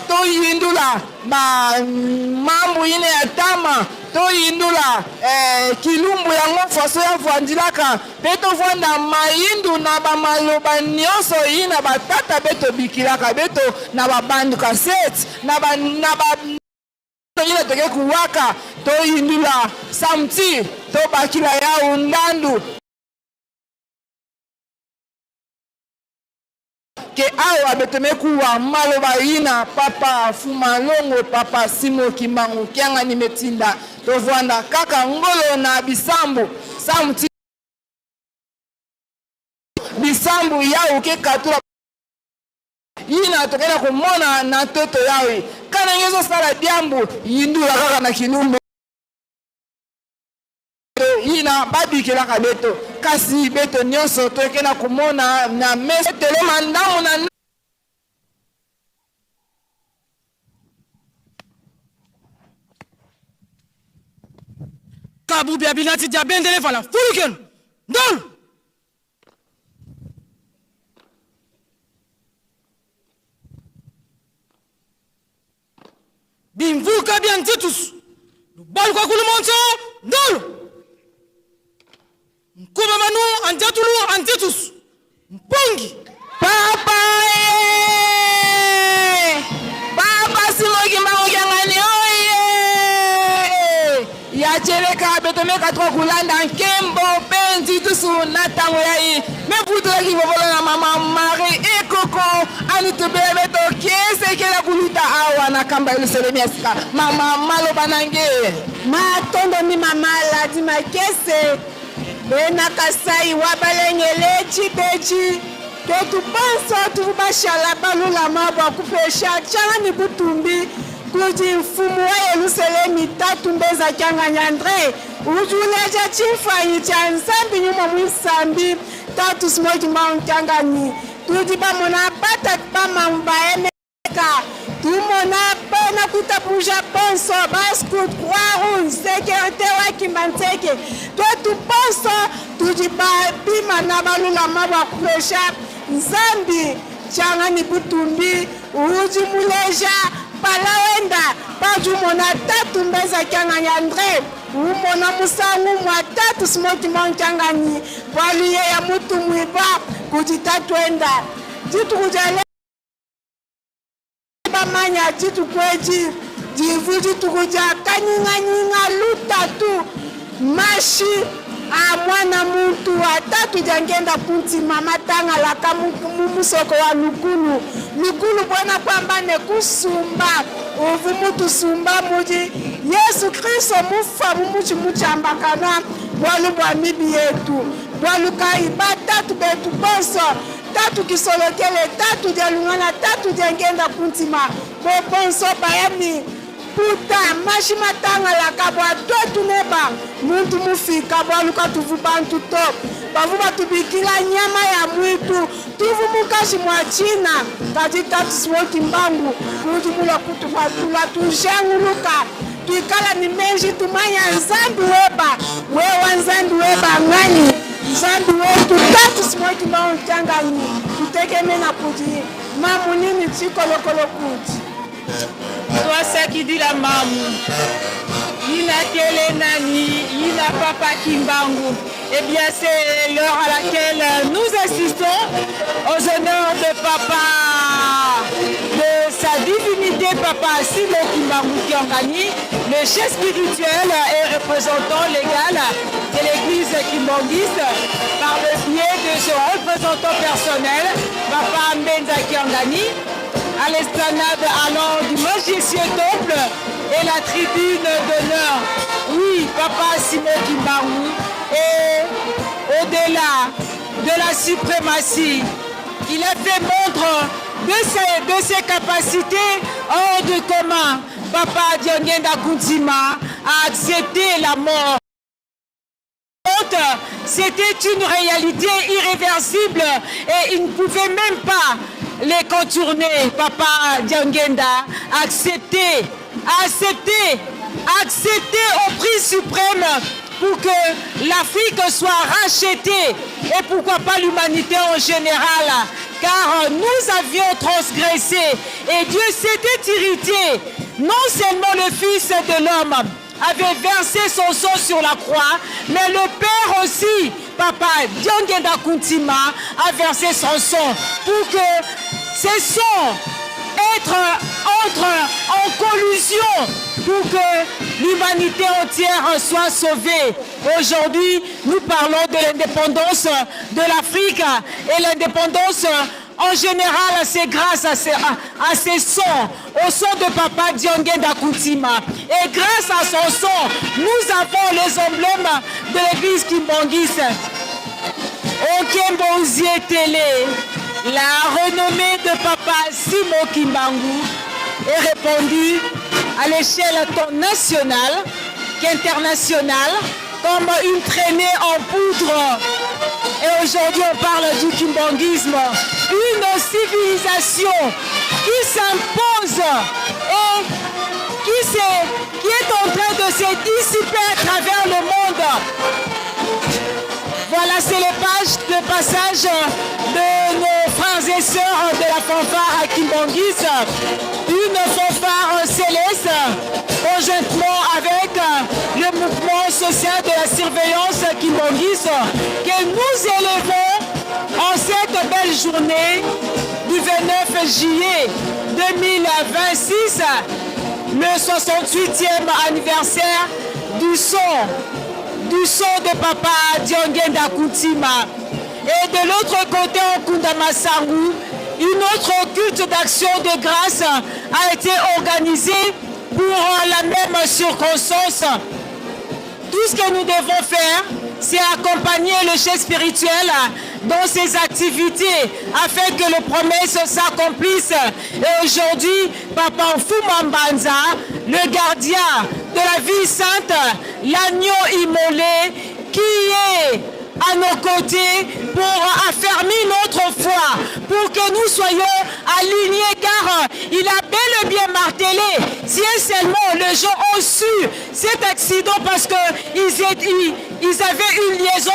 Toyindula ba mambu ine ya tama, toyindula eh, kilumbu yango faso ya vwandilaka, pe tovwanda mayindu na ba maloba nionso ina ba tata beto bikilaka beto na ba bande cassette na ba na ba ina toke kuwaka, toyindula samti tobakila yawu ndandu. Ke awa beteme kuwa maloba ina papa fuma longo papa simo kimbangu kiangani metinda tovwanda kaka ngolo na bisambu samti bisambu yawu ke katula yina tokenda komona na ntoto yawi kana nge ezosala diambu yindula kaka na kilumbu Ina babikelaka beto, kasi beto nyonso toke na komona na mesa telema ndamu na Kabubi abinati dia bendele vala fulukenu ndolu Bimvuka bia Ntitus lubaluka kulu monso ndolo Nkuba manu andiatulu antitus mpongi Papa eh! Papa Simon Kimbangu Kiangani oye! Ya cheleka betomeka trop kulanda nkembo pe ntitusu na tango ya ye mevutulaki vovolo na mama Marie Ekoko ani tubele beto kiesekela kuluta awa na kamba Yelusalemi ya sika mama maloba na nge. Matondo mi mama Ladi Makese bena Kasai wa balengele tshibeji twetu bonso tuvu bashala balulama bua kupesha tshianga ne butumbi kudi mfumu wa Yelusalemi Tatu Mbeza Kiangani Andre udi uleja tshimfuanyi tshia Nzambi Nyuma Muisambi Tatu Simon Kimbangu Kiangani tudi bamona batatu ba mamu ba Ka tumona bena kuitabuja bonso ba scout, croix rouge, securite wa Kimbanseke, tuetu bonso tudi ba bimana balulama bua kupesha Nzambi tshianga ne butumbi. Udi muleja mpala wenda paudi umona Tatu Mbeza Kiangani Andre, umona musangu umua Tatu Simon Kimbangu Kiangani, bualu yeya mutumibua kudi Tatuenda. Dituku dia. Bamanya dituku edi divu dituku dia kanyinganyinga, lutatu, mashi a muana muntu a tatu dia ngenda ku ntima matangalaka mu musoko wa lukulu. Lukulu buena kuamba ne kusumba, uvu mutusumba mudi Yesu Kristo mufua mu mutshi mutshiambakana bualu bua mibi yetu. Bualu kayi ba tatu betu bonso Tatu kisolokele, tatu dialungana, tatu diangenda ku ntima, bo bonso baya ni puta mashi matangalaka bua tuetu neba muntu mufika bualu katuvu bantu to bavu batubikila nyama ya muitu tuvu mukashi mua tshina kadi tatu Simon Kimbangu udi mulua kutupatula tujanguluka tuikala ni meji tumanya Nzambi weba wewa Nzambi weba nganyi? Nzambi wetu Tatu Simon Kimbangu Kiangani, tutekemena kudi mamu nini tshikolokolo kudi. Twasakidila mamu yina kele nani yina papa Kimbangu. Eh bien, c'est l'heure à laquelle nous assistons aux honneurs de papa, de sa divinité papa Simon Kimbangu Kiangani, le chef spirituel et représentant légal de l'église kimbanguiste, par le biais de son représentant personnel, papa Mbenza Kiangani, à l'esplanade allant du majestueux temple et la tribune d'honneur. Oui, papa Simon Kimbangu est au-delà de la suprématie. Il a fait montre de ses, de ses capacités hors de commun. Papa Diongenda Kuntima a accepté la mort. C'était une réalité irréversible et il ne pouvait même pas les contourner. Papa Diangenda a accepté, accepté, accepté au prix suprême pour que l'Afrique soit rachetée et pourquoi pas l'humanité en général. Car nous avions transgressé et Dieu s'était irrité. Non seulement le Fils de l'homme avait versé son sang sur la croix, mais le Père aussi, Papa Diangenda Kuntima, a versé son sang pour que ces sangs être entre en collusion pour que l'humanité entière soit sauvée. Aujourd'hui, nous parlons de l'indépendance de l'Afrique et l'indépendance en général, c'est grâce à ces, à, ces sons, au son de Papa Diongenda Kuntima. Et grâce à son son, nous avons les emblèmes de l'église Kimbanguiste. Okembo Télé, la renommée de Papa Simon Kimbangu est répandue à l'échelle tant nationale qu'internationale comme une traînée en poudre. Et aujourd'hui, on parle du kimbanguisme, une civilisation qui s'impose et qui, est, qui est en train de se dissiper à travers le monde. Voilà, c'est les pages de passage de nos frères et sœurs de la fanfare à Kimbanguiste, une fanfare céleste, conjointement avec le mouvement social de la surveillance Kimbanguiste, que nous élevons en cette belle journée du 29 juillet 2026, le 68e anniversaire du son, du son de Papa Diongenda Kuntima. Et de l'autre côté, en Kundamasangu, une autre culte d'action de grâce a été organisée pour la même circonstance. Tout ce que nous devons faire, c'est accompagner le chef spirituel dans ses activités afin que les promesses s'accomplissent. Et aujourd'hui, Papa Fumambanza, le gardien de la vie sainte, l'agneau immolé, qui est à nos côtés pour affermir notre foi, pour que nous soyons alignés, car il a bel et bien martelé. Si et seulement les gens ont su cet accident parce qu'ils ils, ils avaient une liaison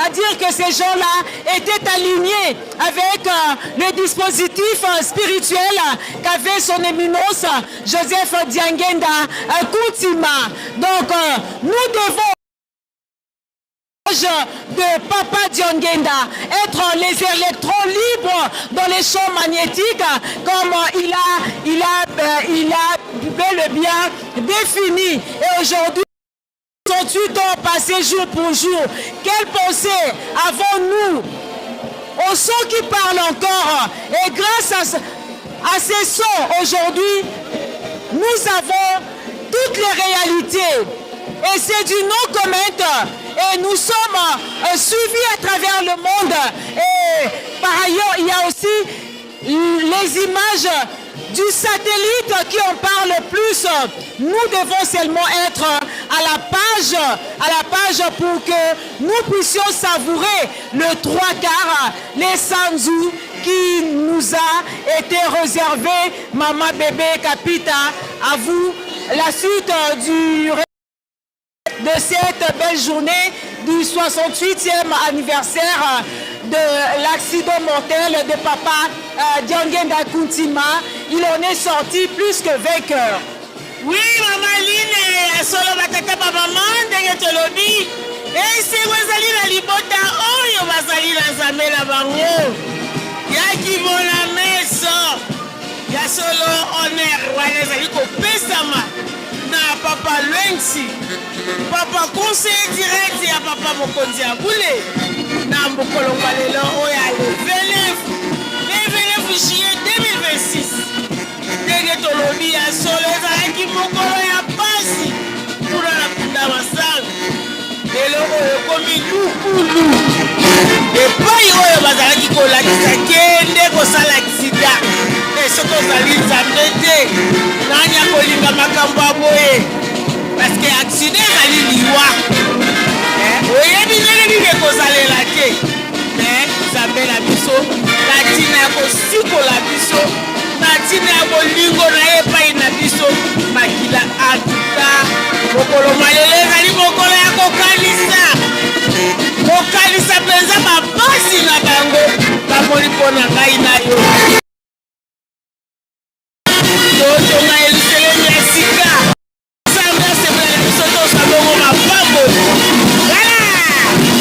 à dire que ces gens-là étaient alignés avec euh, le dispositif euh, spirituel qu'avait son éminence Joseph Diangenda euh, Koutima. Donc, nous devons de Papa Diongenda, être les électrons libres dans les champs magnétiques, comme il a, il a, il a bel et bien défini. Et aujourd'hui, 68 ans passés jour pour jour, quelle pensée avons-nous Au son qui parle encore, et grâce à, à ces sons, aujourd'hui, nous avons toutes les réalités. Et c'est du non-comment. Et nous sommes euh, suivis à travers le monde. Et par ailleurs, il y a aussi les images du satellite qui en parle plus. Nous devons seulement être à la page, à la page pour que nous puissions savourer le 3/4, les sanzu qui nous a été réservé. Maman bébé Capita, à vous la suite du, de cette belle journée du 68e anniversaire de l'accident mortel de papa euh, Diangenda Kuntima. Il en est sorti plus que vainqueur. Oui, mama Line, ya solo batata ba mama ndenge tolobi esengo ezali na libota oyo bazali na nzambe na bango ya kimona meso ya solo honneur wana ezali kopesama na papa Lwensi papa conseiller direct ya papa mokonzi ya bule na mokolo mwa lelo oyo ya le 29 le 29 juillet 2026 ndenge tolobi ya solo ezalaki mokolo ya pasi kuna na kunda masanga lelo oyo ekomi lukulu epai oyo bazalaki kolakisa kende kosala aksida e soki ozali nzambe te nani akolinga makambo ya boye parceke aksida ezali liwa eh, oyebi ndenge nini ekozalela te me nzambe na biso na ntina ya kosikola biso na ntina ya bolingo na ye epai na biso makila antuka mokolo malelo ezali mokolo ya kokanisa kokanisa mpenza bapasi na bango bamoni mpo na ngai na yo totonga yelusalemi ya sika Nzambe asepela na biso tozwa bongo mapamboli. Voilà!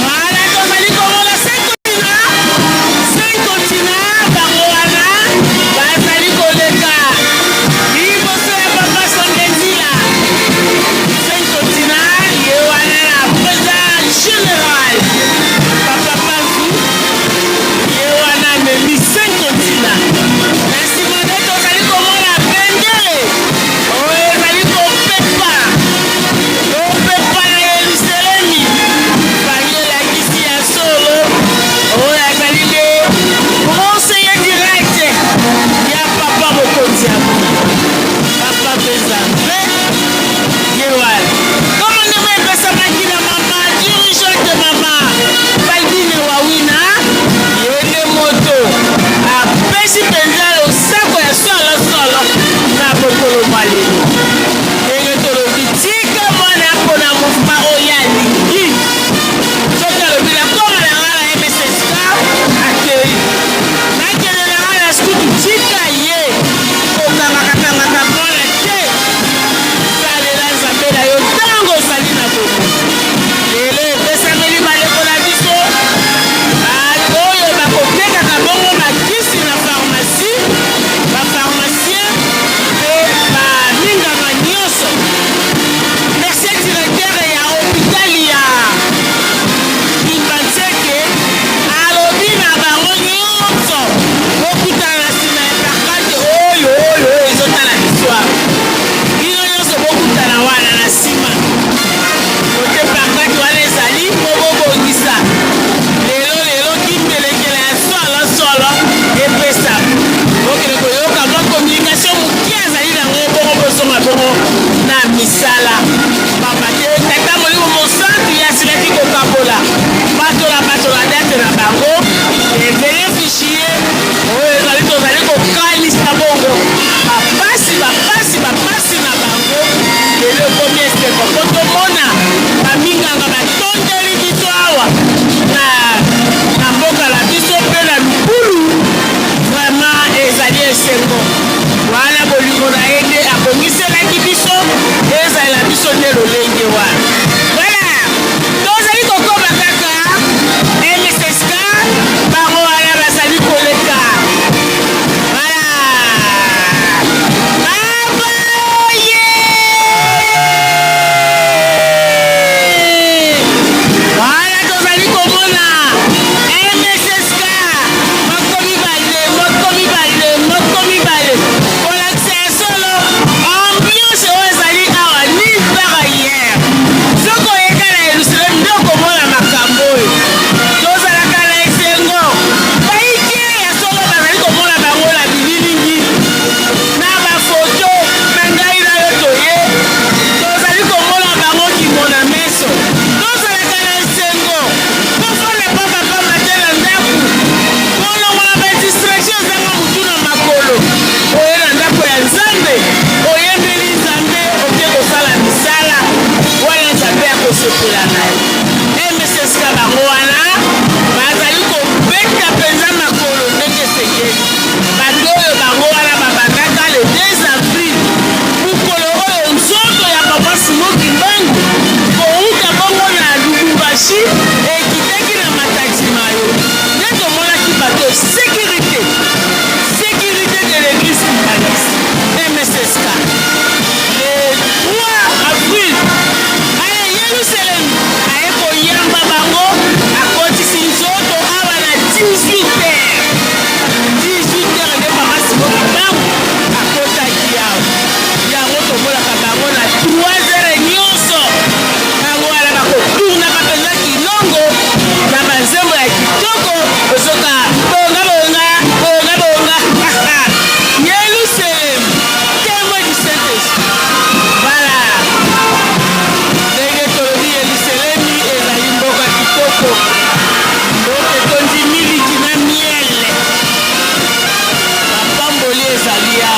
Voilà, tozali komona cinq continents, cinq continents, bango wana bazali koleka liboso ya papa Songezila. Cinq continents, ye wana na président général papa Panzu, ye wana amemi cinq continents. Na nsima nde tozali komona bendele Oyo ezali kopepa, kopepa na Yelusalemi. Bangi elakisi ya solo, oyo azali nde conseiller direct ya papa mokonzi ya papa mpenza mpe ye wana komandema epesamaki na mama dirigeante mama Baldine Wawina, ye nde moto apesi mpenza losako ya solosolo na mokolo mwa lelo. Ndenge tolobi, tika mwana apona mouvement oyo alingi. Soki alobi nakoma na ngai na MSSK, akei. Nakende na ngai na skutu, tika ye. Kokangaka-kangaka mwana te. Salela Nzambe na yo ntango ozali na bomoi. Lelo epesameli bandeko na biso oyo bakotekaka bongo makisi na pharmacie.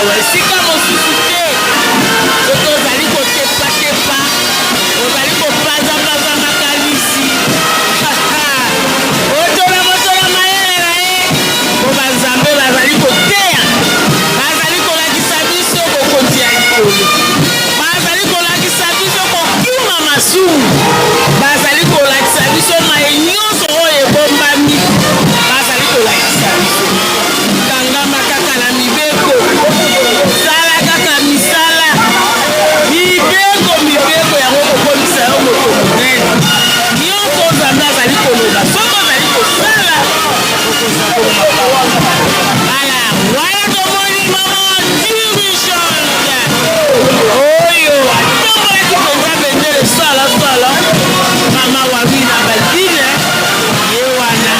awa, esika mosusu te. Soki ozali kotepatepa, ozali kopanzapanza makanisi, otola moto na mayele na ye, mpo banzambe bazali koteya, bazali kolakisa biso bokonzi ya likolo, bazali kolakisa biso kokima masumu, bazali kolakisa biso maye nyonso oyo ebombami, bazali kolakisa biso. Kangama kaka na mibeko, sala kaka misala mibeko, mibeko yango kokomisa yo moto monene. Nyonso Nzambe azali koloba, soki ozali kosala, okozala. Ala wana tomoni mama dirigeante oyo atombolaki mpenza bendele solo solo, mama Wawina Baldine, ye wana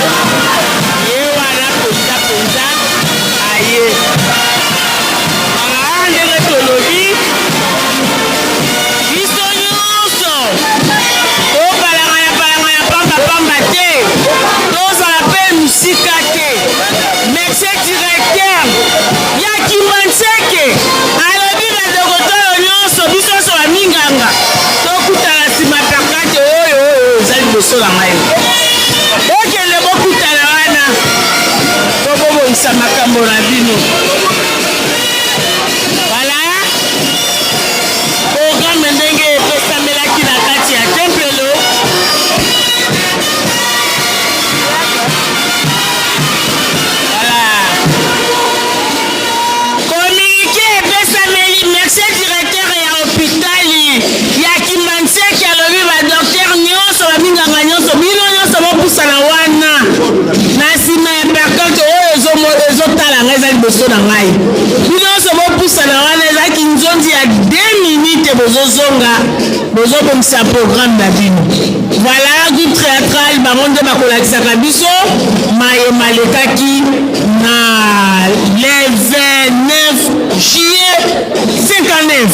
ye wana mpenza mpenza aye. Aa, ndenge tolobi, biso nyonso topalangana palangana pamba pamba te, tozala mpe mosika te. Monsieur directeur ya Kimbanseke alobi badokotolo nyonso, biso nyonso baminganga, tokutana nsima pancarte oyo oyo eza liboso na ngai. Bokende bokutana wana mpo bobongisa makambo na bino. Voilà programme ndenge epesamelaki na kati ya tempelo. Voilà. Communiqué epesameli monsieur directeur ya hôpital ya Kimbanseke alobi ba docteur nyonso ba minganga nyonso bino nyonso bopusana wana na nsima ya percote oyo ezotala ngai eza liboso na ngai, bino nyonso bopusana wana, ezalaki nzonzi ya 2 minutes, bozozonga bozobongisa programme na bino. Voilà groupe théâtral, bango nde bakolakisaka biso maye malekaki na le 29 juillet 59.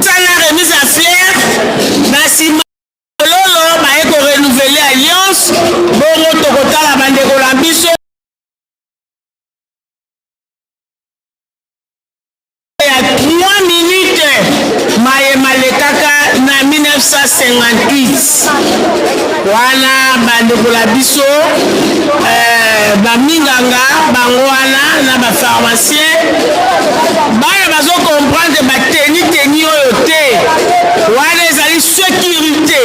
Sala remise ya fleur na nsima lolo baye ko renouveler alliance, bongo tokotala bandeko na biso ya 3 minutes maye malekaka na 1958 wana bandeko na biso eh, baminganga bango wana na bapharmacien bana bazo comprendre bateni teni oyo te, wana ezali securite.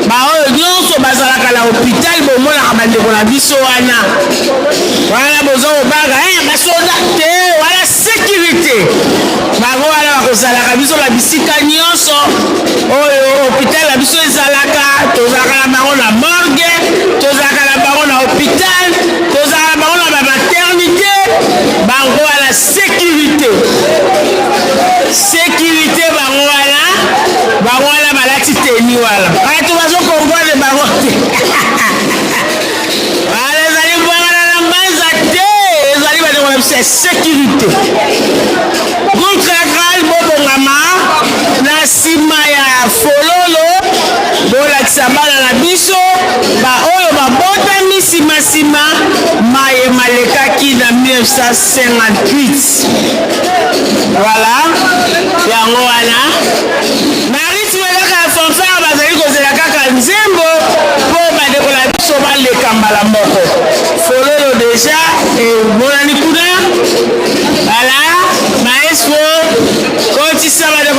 Baoyo nyonso bazalaka na hôpital bomonaka bandeko na biso wana wana boza kobanga eh, basoda te, wana securite. Bango wana bakozalaka biso na bisika nyonso oyo hôpital na biso ezalaka, tozalaka na bango na morgue, tozalaka na bango na hôpital, tozalaka na bango na ba maternité, bango wana securite, securite bango wana, bango wana balati teni wana, bato bazo comprendre bango te. Wana ezali mbwangana na mbanza te, ezali bandeko na biso ya securite. Groupe théâtral bobongama na nsima ya fololo, bolakisa bana na biso baoyo babotami nsima nsima maye malekaki na 1958. Voilà, yango wana na rythme kaka ya fanfare, bazali kozela kaka nzembo mpo bandeko na biso baleka mbala moko. Fololo deja emonani kuna. Voilà, maestro, kotisa bandeko.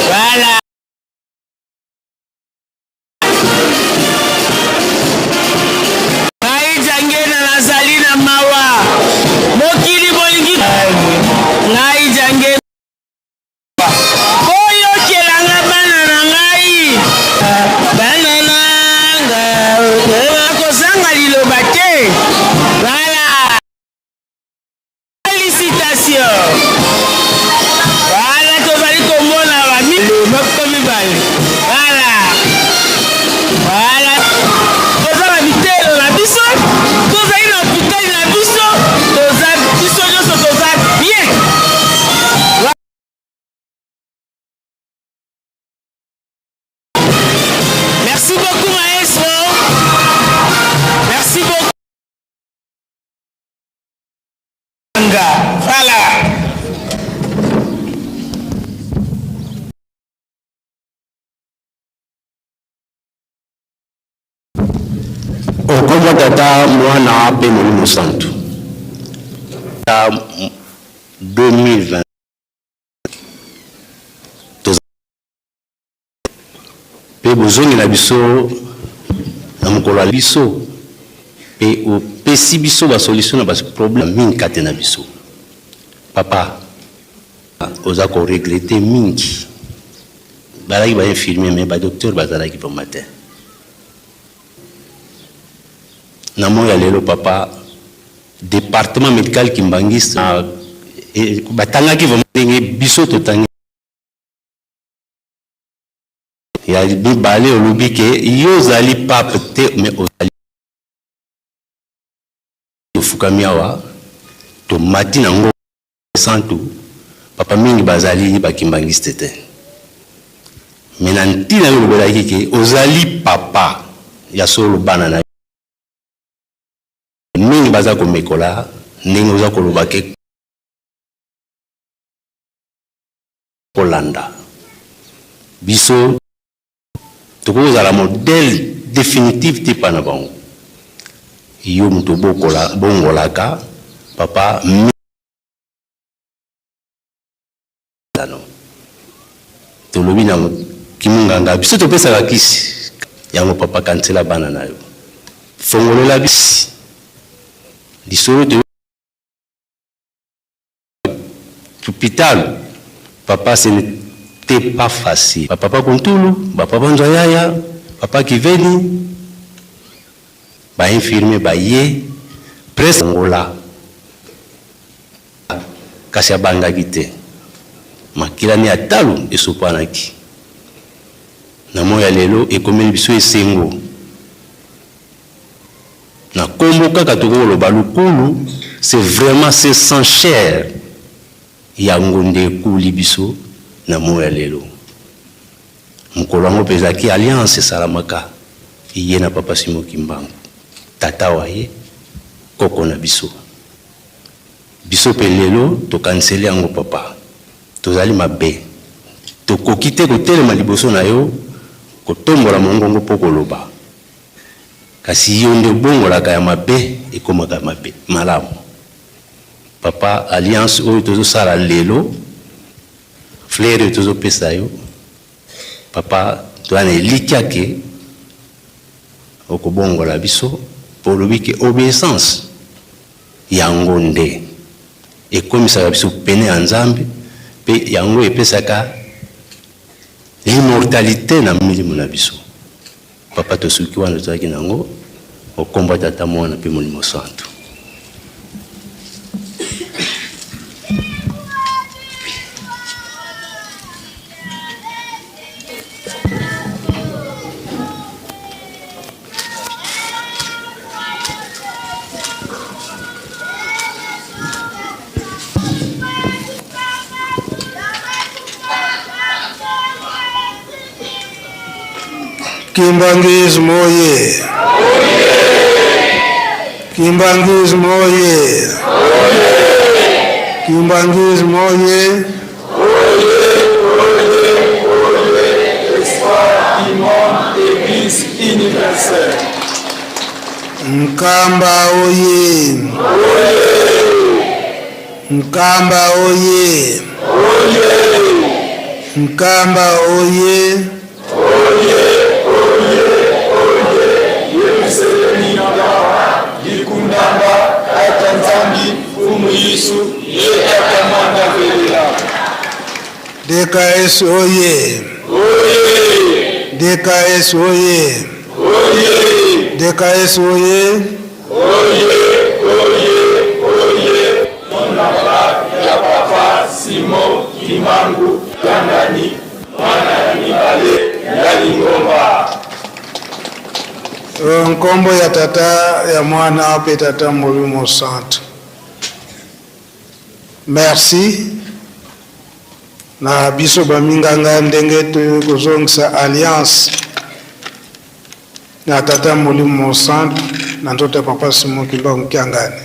Voilà. Ngai Jangena nazali na mawa, mokili bolingi ngai Jangena, boyokela nga bana na ngai, bana na nga kozanga liloba te. Voilà. Felicitation. Voilà tozali komona ba moko mibale. Voilà. Voilà. Toza na bitelo na biso, tozali na hôpital na biso, toza biso nyonso toza bien. Merci beaucoup maestro. Merci beaucoup. Voilà. Okombo tata mwana mpe molimo santu ta 2020 Mpe bozongi na biso na mokolo ya biso, mpe opesi biso ba solution na ba problème mingi kati na biso. Papa, oza ko regretter mingi. Bazalaki ba infirmier mais ba docteur bazalaki vraiment te. Na moi ya lelo papa, departement medical kimbanguiste batangaki vraiment ndenge biso totangi. Ya mibale olobi ke yo ozali pape te mais ozali tofukami awa tomati na ngo santu papa mingi bazali ba kimbanguiste te mais na ntina yo olobelaki ke ozali papa ya solo bana na mingi baza komekola ndenge oza koloba ke Kolanda biso tokoki kozala modèle definitive te epai na bango. Yo moto obokola bongolaka papa mitano tolobi na kimunganga biso topesaka kisi yango papa kanisela bana na yo fongolela bisi lisolo to Hôpital papa ce n'etait pas facile ba papa Kuntulu ba papa Nzwayaya papa Kiveni ba infirmier ba ye presque Angola kasi abangaki te makila ne ya talo esopanaki na moi ya lelo ekomeli biso esengo Na kombo kaka tokoki koloba lukulu c'est vraiment ce sang cher yango nde ekuli biso na moyi ya lelo. Mokolo yango mpe ezalaki alliance esalamaka ye na papa Simon Kimbangu tata wa ye koko na biso. Biso mpe lelo tokaniseli yango papa. Tozali mabe. Tokoki te kotelema liboso na yo kotombola mongongo mpo koloba. Kasi yo nde obongolaka ya mabe ekomaka mabe malamu papa alliance oyo tozo sala lelo fleur oyo tozo pesa yo papa toza na elikya ke okobongola biso po olobi ke obeissance yango nde ekomisaka biso pene ya Nzambe pe yango epesaka l'immortalite na milimo na biso. Papa tosuki wana tozalaki na yango okombo ya tata mwana pe molimo santu. Kimbanguisme oye! Kimbanguisme oye! Kimbanguisme oye! Espoir du monde, Église universelle. Nkamba oye! Nkamba oye! Nkamba oye! Oye, oye, oye! Yelusalemi Nkamba, dikundamba, Tata Nzambi, Mfumu Yesu, ye Tata Mwana velela. DKS oye! Oye! DKS oye! Oye! DKS oye! Oye, oye, oye! Monaba ya Papa Simon Kimbangu Kiangani, mwana ya mibale ya lingomba. Nkombo ya Tata, ya Mwana mpe Tata Molimo Santu. Merci na biso baminganga ndenge toyei kozongisa alliance na Tata Molimo Mosantu na nzoto ya Papa Simon Kimbangu Kiangani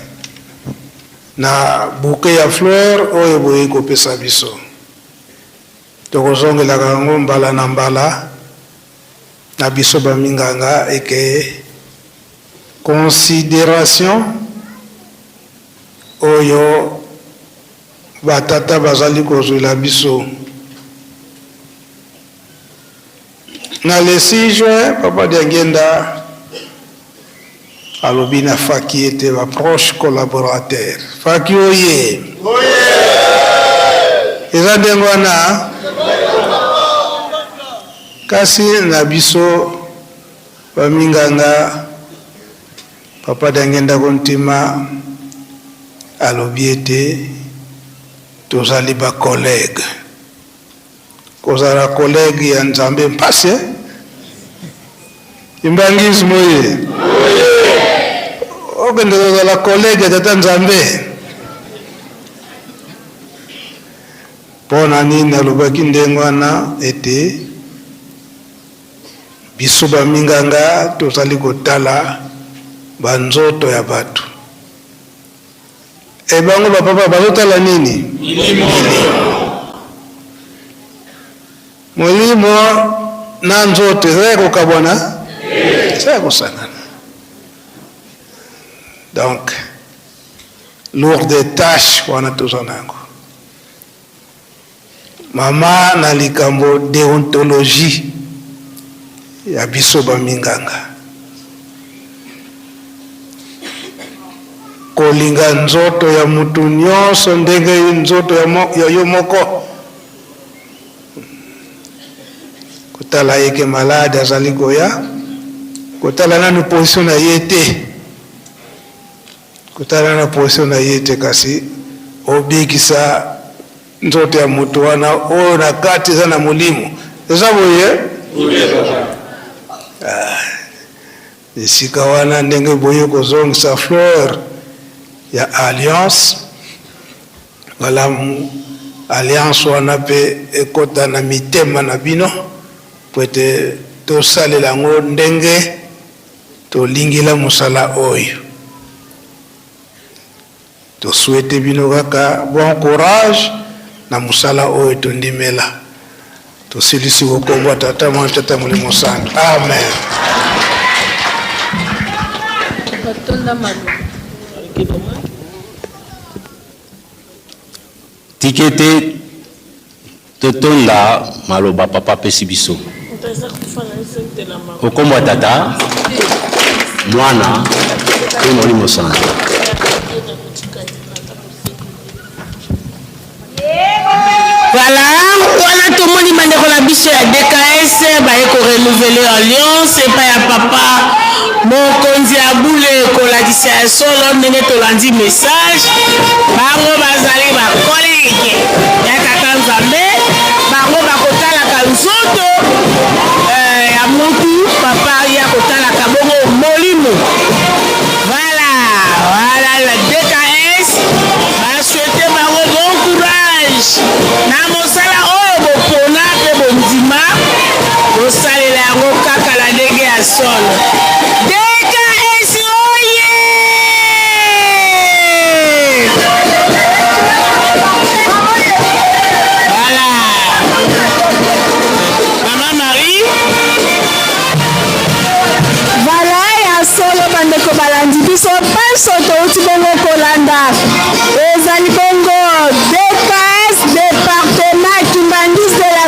na bouquet ya fleur oyo boyei kopesa biso. Tokozongelaka yango mbala na mbala na biso baminganga eke consideration oyo batata bazali kozwela biso. Na le 6 juin, Papa Diangienda alobi na Faki ete ba proche collaborateur. Faki oye! Eza ndenge wana? Kasi na biso ba minganga, Papa Diangienda Kuntima alobi ete tozali ba collègues. Kozala collègue ya Nzambe mpasi eh? Kimbanguisme oye! Okende kozala collègue ya Tata Nzambe. Mpo na nini nalobaki ndenge wana? Ete biso baminganga tozali kotala banzoto ya bato. E bango ba papa bazotala nini? Milimo. Molimo na nzoto eza ya kokabwana? Eza ya kosangana. Donc lourde tâche wana toza na yango. Mama na likambo deontologie ya biso ba minganga. Kolinga nzoto ya mutu nionso ndenge nzoto ya, mo, ya yo moko. Kotala ye ke malade azali koya, kotala nanu position na ye te. Kotala na position na ye te kasi obikisa nzoto ya moto wana oyo na kati eza na molimo. Eza boye? Ah, esika wana ndenge boye kozongisa fleur ya alliance malamu, alliance wana mpe ekota na mitema na bino po ete tosalela yango ndenge Tolingela mosala oyo. To souhaiter bino kaka bon courage na mosala oyo tondimela. Tosilisi bokombo ya Tata, Mwana, Tata Molimo Santu. Amen. Tika ete totonda maloba Papa apesi biso. O kombo ya Tata, Mwana mpe Molimo Santu. Voilà, wana tomoni bandeko na biso ya DKS baye ko renouveler alliance epai ya papa mokonzi ya bule kolakisa ya solo ndenge tolandi message bango bazali ba collègue ya tata Nzambe bango bakotalaka nzoto eh, ya mutu papa ya kotalaka bongo molimo. Voilà, voilà la DKS ba souhaiter bango bon courage na mosala oyo bopona mpe bondima bosalela yango kaka na ndenge ya solo. DKS oye! Voilà. Maman Marie. Voilà ya solo bandeko balandi biso banso touti bongo kolanda ezali bongo DKS département Kimbanguiste de la.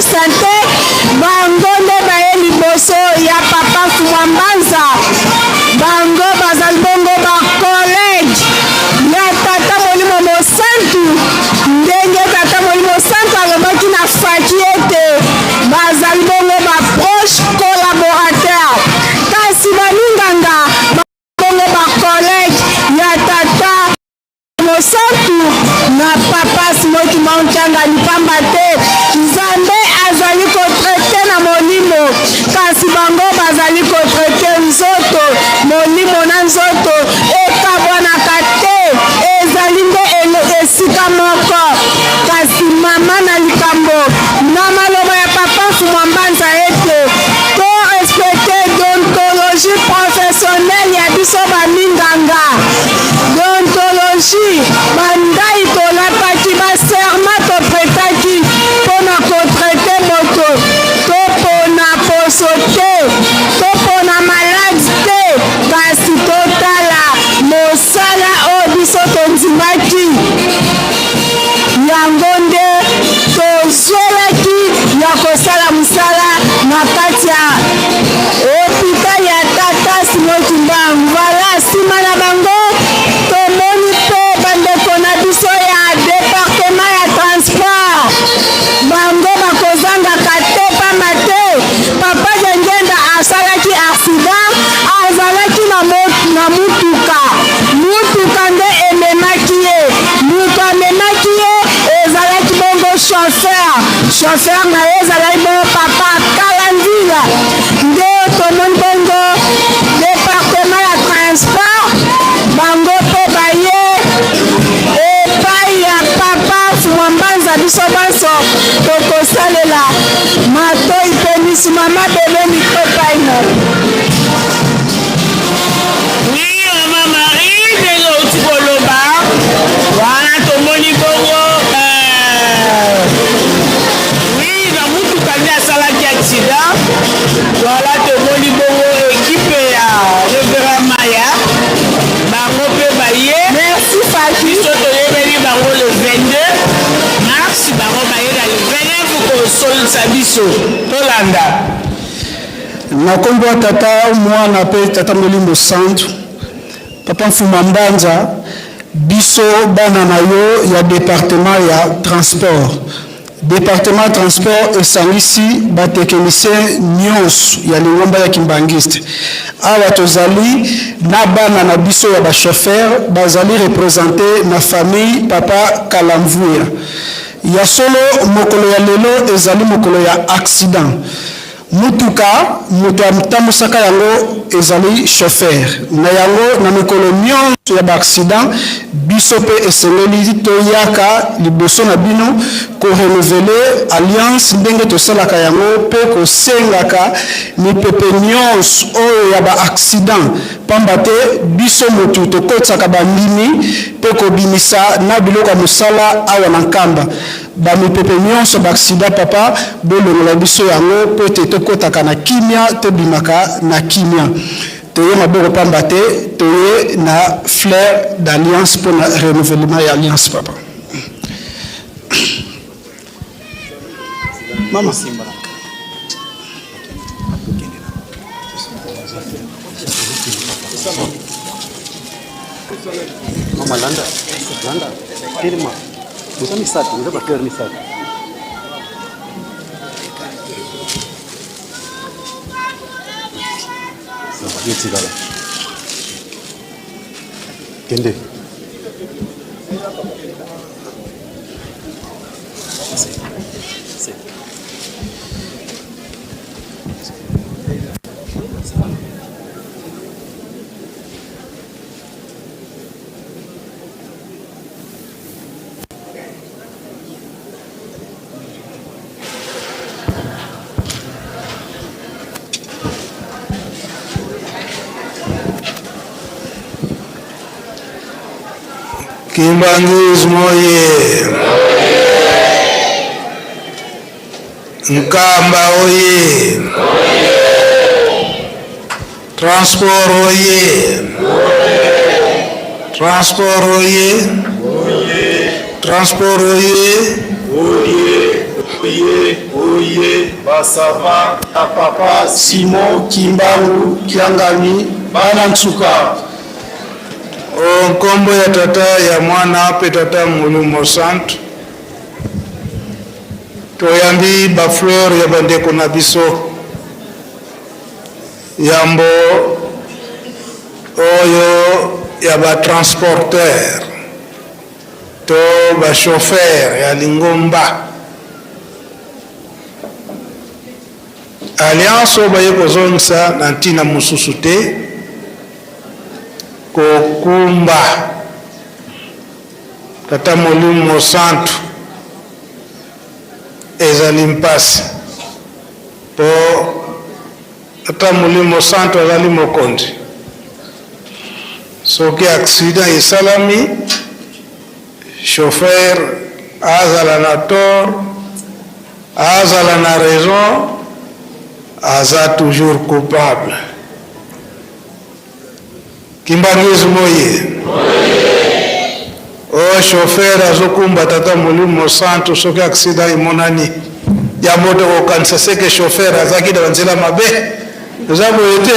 Papa Simon Kimbangu Kiangani, pamba te Nzambe azali ko traiter na molimo, kasi bango bazali ko traiter nzoto. Molimo na nzoto ekabwanaka te, ezali nde esika moko. Kasi mama na likambo na maloba ya Papa Mfumu Mbanza ete to respecter deontologie professionnelle ya biso ba minganga. Deontologie, ba ndayi tolapaki, ba serment to pretaki mpo na ko traiter moto. Topona poso te, topona malade te, kasi totala mosala oyo biso tondimaki. Yango nde tozwelaki ya kosala mosala na kati ya hopital ya Tata Simon Kimbangu. Voilà, nsima na bango tomoni mpe bandeko na biso ya departement ya transport, bango bakozangaka te, pamba te Papa Diangienda asalaki accident, azalaki na, na mutuka, mutuka nde ememaki ye, moto amemaki ye ezalaki bongo chauffeur, chauffeur na ye ezalaki bongo Papa Kalandila. Nde tomoni bongo departement ya transport bango mpe baye epai ya Papa Fumwambanza, biso banso tokosalela matoi mpe misu. Mama Bebe micro epai na yo. Oui, Mama Marie, ndenge outi koloba wana tomoni bongo euh, oui, na mutuka nde asalaki accident. Voilà, tomoni bongo ekipe ya Reverend Maya bango mpe baye. Merci Faki. Biso toyebeli bango le 22 mars, bango baye na le 29 kosolisa biso. Tolanda. Na nkombo ya Tata, Mwana mpe Tata Molimo Santu, Papa Mfuma Mbanza, biso bana na yo ya departement ya transport. Departement ya transport esangisi ba techniciens nionso ya lingomba ya Kimbanguiste. Awa tozali na bana na biso ya ba chauffeurs bazali representer na famille Papa Kalamvuya. Ya solo mokolo ya lelo ezali mokolo ya accident. Motuka, moto atambusaka yango ezali chauffeur. Na yango, na mikolo nionso ya ba accidents, biso pe esengeli toyaka liboso na bino ko renouveler alliance ndenge tosalaka yango pe kosengaka mipepe nionso oyo ya ba accidents pamba te biso motu tokotisaka ba ndimi pe kobimisa na biloko ya mosala awa na Nkamba. Ba mipepe nionso ba accident papa bolongola biso yango po ete tokotaka na kimia tobimaka na kimia toye maboko pamba te toye na fleur d'alliance pona renouvellement ya alliance papa. Mama. Mama landa, landa, telema. Boza misato, boza ba fleur misato. Yo tikala. Kende. Kimbanguisme oye! Nkamba oye! Transport oye! Transport oye! Transport oye! Oye, oye, oye, ba savants ya papa Simon Kimbangu Kiangani, bana nsuka. O nkombo ya Tata, ya Mwana, mpe Tata Molimo Santu, toyambi ba fleurs ya bandeko na biso. Yambo oyo ya ba transporteurs. to ba chauffeur ya lingomba. Alliance oyo baye kozongisa na ntina mosusu te, kokumba Tata Molimo Mosantu ezali mpasi mpo Tata Molimo Mosantu azali mokonzi. Soki accident esalami, chauffeur azala na tort, azala na raison, aza toujours coupable. Kimbanguisme oye! Oh chauffeur azokumba tata molimo mosantu soki accident emonani ya moto kokanisa seke chauffeur azalaki na banzela mabe eza boye te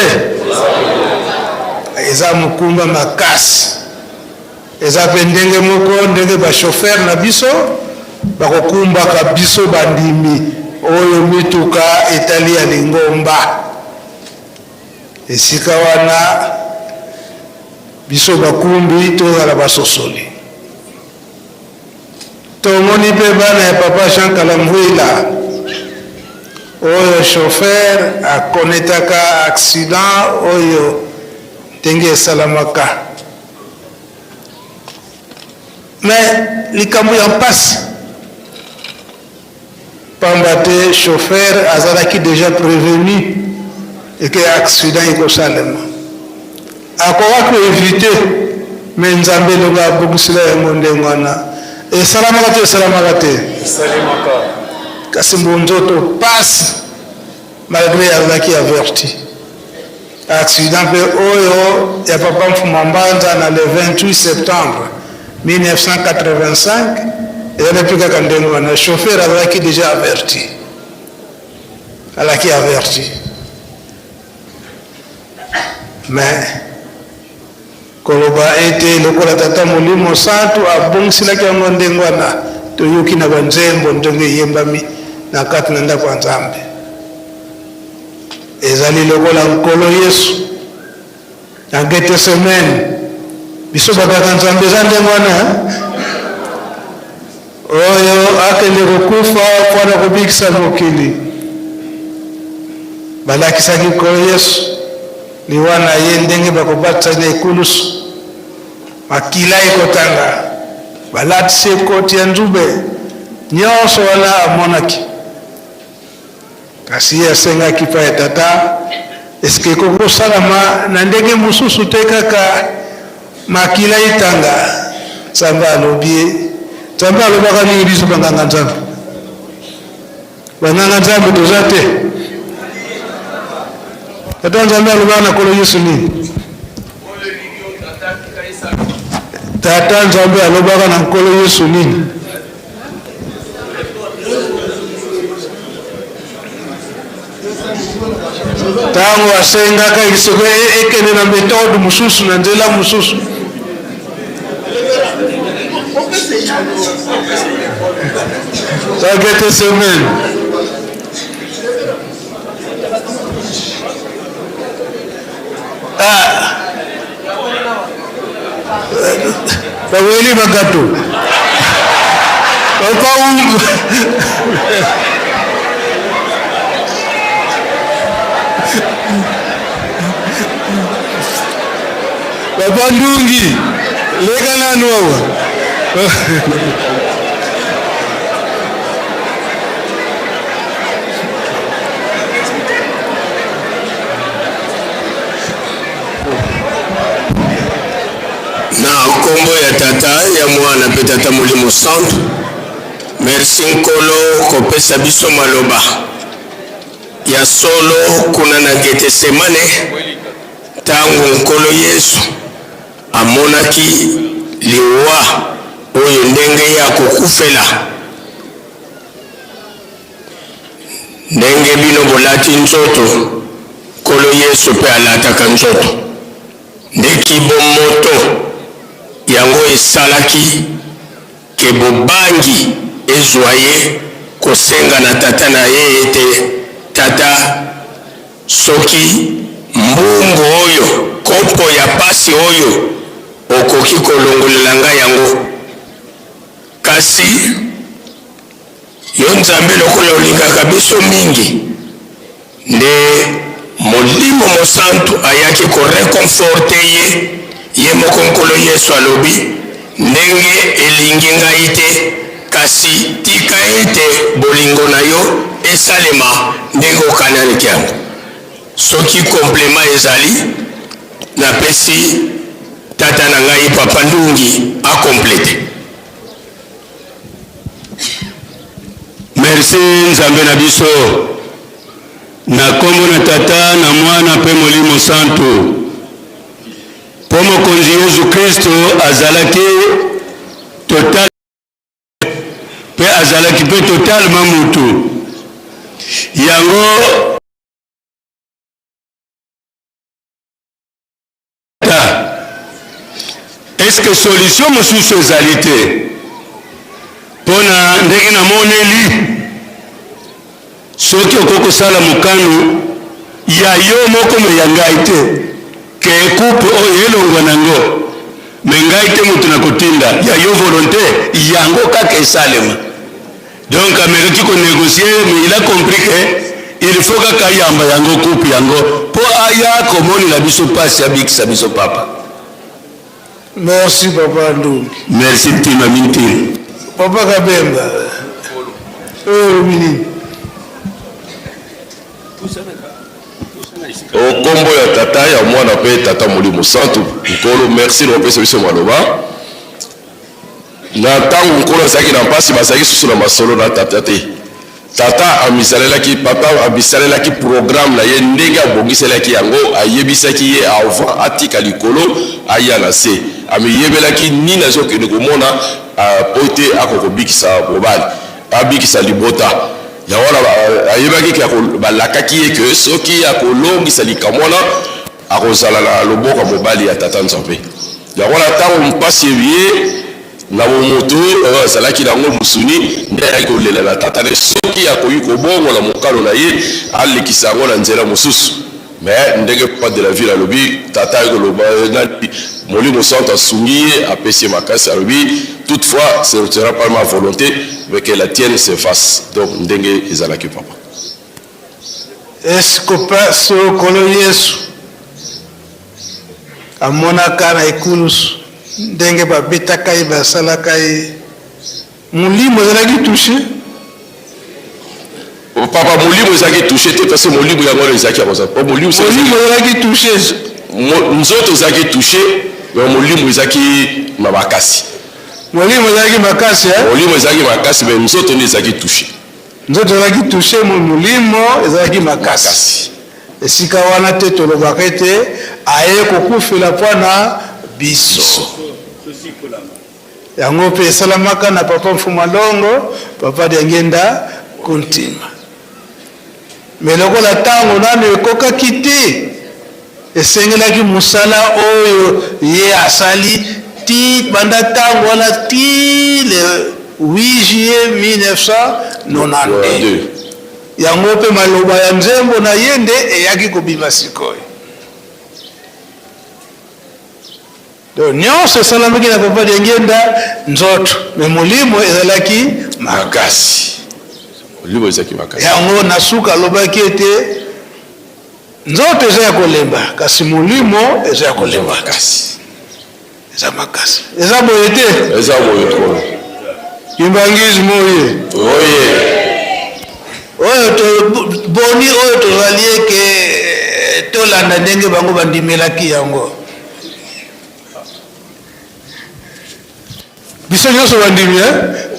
eza mokumba makasi eza mpe ndenge moko ndenge bachauffeur na biso bakokumbaka biso bandimi oyo mituka etali ya lingomba Esika wana biso bakumbi tozala basosoli. Tomoni mpe bana ya papa Jean Kalamvuila oyo chauffeur akonetaka accident oyo ndenge esalamaka. Mais likambo ya mpasi Pamba te chauffeur azalaki dejà prevenu eke accident ekosalema. Akoka ko eviter mais Nzambe elonga abongisela yango ndenge wana. Esalamaka to esalamaka te? Esalemaka. Kasi mbonzoto pasi malgre azalaki averti. Accident mpe oyo ya papa Mfuma Mbanza na le 28 septembre 1985 ezalaki mpe kaka ndenge wana. Chauffeur azalaki dejà averti, azalaki averti mais koloba ete lokola Tata Molimo Santu abongiselaki yango ndenge wana, toyoki na banzembo ndenge eyembami na kati na ndako ya Nzambe. Ezali lokola Nkolo Yesu na Getesemane, biso baganga Nzambe eza ndenge wana oyo akende kokufa mpo na kobikisa mokili. Balakisaki Nkolo Yesu liwa na ye ndenge bakobatisa na ekulusu, makila ekotanga, balatisi ekoti ya nzube, nyonso wana amonaki. Kasi ye asengaki epai ya Tata, Eske ekoki kosalama na ndenge mosusu te kaka makila etanga? Nzambe alobi, Nzambe alobaka nini biso banganga Nzambe? Banganga Nzambe toza te. Tata Nzambe alobaka na Nkolo Yesu nini? Tata Nzambe alobaka na Nkolo Yesu nini? Ntango asengaka lisoko ekende na metode mosusu, na nzela mosusu. Getesemane. Ah. Baweli bagato. Papa Ungu. Papa Ndungi. Leka nanu awa. Na nkombo ya Tata, ya Mwana mpe Tata Molimo Santu, merci Nkolo kopesa biso maloba ya solo kuna na Getesemane, ntango Nkolo Yesu amonaki liwa oyo ndenge ye akokufela. Ndenge bino bolati nzoto, Nkolo Yesu mpe alataka nzoto. Nde kibomoto yango esalaki ke bobangi ezwa ye kosenga na Tata na ye ete, Tata, soki mbungu oyo, kopo ya pasi oyo, okoki kolongolela ngai yango. Kasi yo Nzambe, lokola olingaka biso mingi, nde Molimo Mosantu ayaki ko reconforter ye. Ye moko Nkolo Yesu alobi, Ndenge elingi ngai te, kasi tika ete bolingo na yo esalema ndenge okananaki yango. Soki complement ezali, napesi tata na ngai Papa Ndungi a completer. Merci Nzambe na biso. Na kombo na Tata na Mwana mpe Molimo Santu. Mpo Mokonzi Yezu Kristo azalaki total mpe azalaki mpe totalement mutu. Yango Est-ce que solution mosusu ezali te? Mpo na ndenge namoneli, soki okoki kosala mokano ya yo moko me ya ngai te, ke coupe oyo elongwa nango, me ngai te moto nakotinda, ya yo volonte yango kaka esalema. Donc amekaki ko negocier mais il a compris que il faut kaka ayamba yango coupe yango mpo aya komonela biso pasi abikisa biso papa. Merci papa Ndungi. Merci Ntima Mintili. Papa Kabemba. Oyo olobi nini? O kombo ya Tata, ya Mwana mpe Tata Molimo Santu. Nkolo, merci na kopesa biso maloba. Na ntango Nkolo azalaki na mpasi, bazalaki susu na masolo na Tata te. Tata amisalelaki, Papa amisalelaki programme na ye ndenge abongiselaki yango, ayebisaki ye avant atika likolo aya na se. Amiyebelaki nini azokende komona mpo ete akoka kobikisa mobali, abikisa libota. Yango wana ayebaki ke balakaki ye ke soki akolongisa likambo wana akozala na loboko ya mobali ya Tata Nzambe. Yango wana ntango mpasi eye na bomoto oyo azalaki na yango mosuni, nde ayaki kolela na tata na ye soki akoki kobongola mokano na ye, alekisa yango na nzela mosusu. Mais ndenge papa de la ville alobi, tata ayaki koloba nani, Molimo Santu asungi ye, apesi ye makasi, alobi toutefois ce ne sera pas ma volonte mais que la tienne se fasse. Donc ndenge ezalaki papa. Esikopa Nkolo Yesu amonaka na ekulusu ndenge babetaka ye, basalaka ye, molimo ezalaki touche. Papa, molimo ezalaki touche te, parce que molimo yango wana ezalaki ya kozala. Po molimo Molimo ezalaki touche. Nzoto ezalaki touche, mais molimo ezalaki na makasi. Molimo ezalaki makasi, eh? Molimo ezalaki makasi, mais nzoto nde ezalaki touche. Nzoto ezalaki touche, molimo ezalaki makasi. Esika wana te tolobaka ete aye kokufela mpo na biso. Yango mpe esalamaka na Papa Mfuma Longo, Papa Diangienda Kuntima. Me lokola ntango nano ekokaki te, esengelaki mosala oyo ye asali ti banda ntango wana ti le 8 juillet 1992. Yango mpe maloba ya nzembo na ye nde eyaki kobima sikoyo. Donc nionso esalamaki na Papa Diangienda nzoto mais molimo ezalaki makasi. Molimo ezalaki makasi. Yango na suka alobaki ete nzoto eza ya kolemba kasi molimo eza ya kolemba te. Eza makasi. Eza boye te? Eza boye nkolo. Kimbanguisme oye. Oye. Oyo to boni oyo tozali eke tolanda ndenge bango bandimelaki yango. Biso nyonso bandimi eh?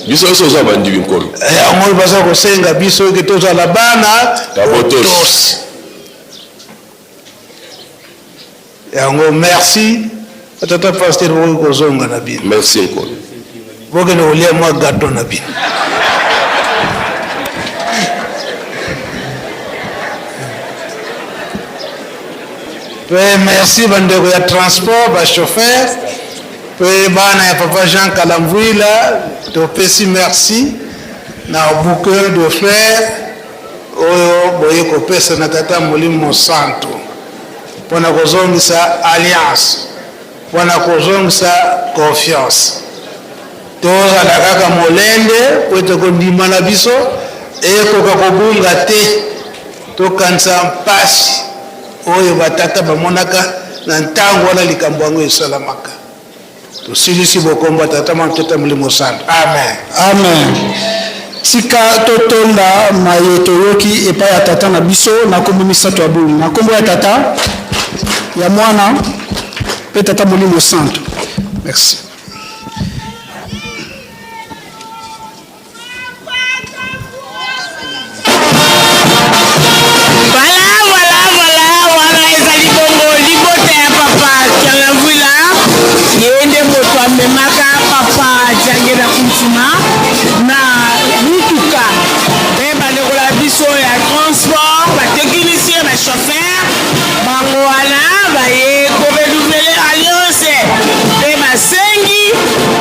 Biso nyonso oza bandimi nkolo. Yango baza kosenga biso eke tozala bana ya botosi. Yango merci tata pasteur bokoki kozonga na bino. Merci nkolo. Bokende kolia mwa gâteau na bino. Pe merci bandeko ya transport ba chauffeur pe bana ya papa Jean Kalamvuila topesi merci na bouquet de fleurs oyo boye kopesa na tata Molimo Mosantu. Mpo na kozongisa alliance, mpo na kozongisa confiance. Tozala kaka molende mpo ete kondima na biso ekoka kobunga te. Tokanisa mpasi oyo batata bamonaka na ntango wana likambo yango esalamaka. Tosilisi bokombo ya Tata, Mwana, Tata Molimo Santu. Amen. Amen. Tika totonda maye toyoki epai ya Tata na biso na kombo misato ya boni. Na kombo ya Tata, ya Mwana, mpe Tata Molimo Santu. Merci. Voilà, voilà, voilà, wana ezali bongo libota ya papa Kiangavuila. Ye nde moto amemaka papa Diangenda Kuntima na mutuka. Mpe bandeko na biso ya transport, ba technicien, ba chauffeur, bango wana baye ko renouveler alliance mpe basengi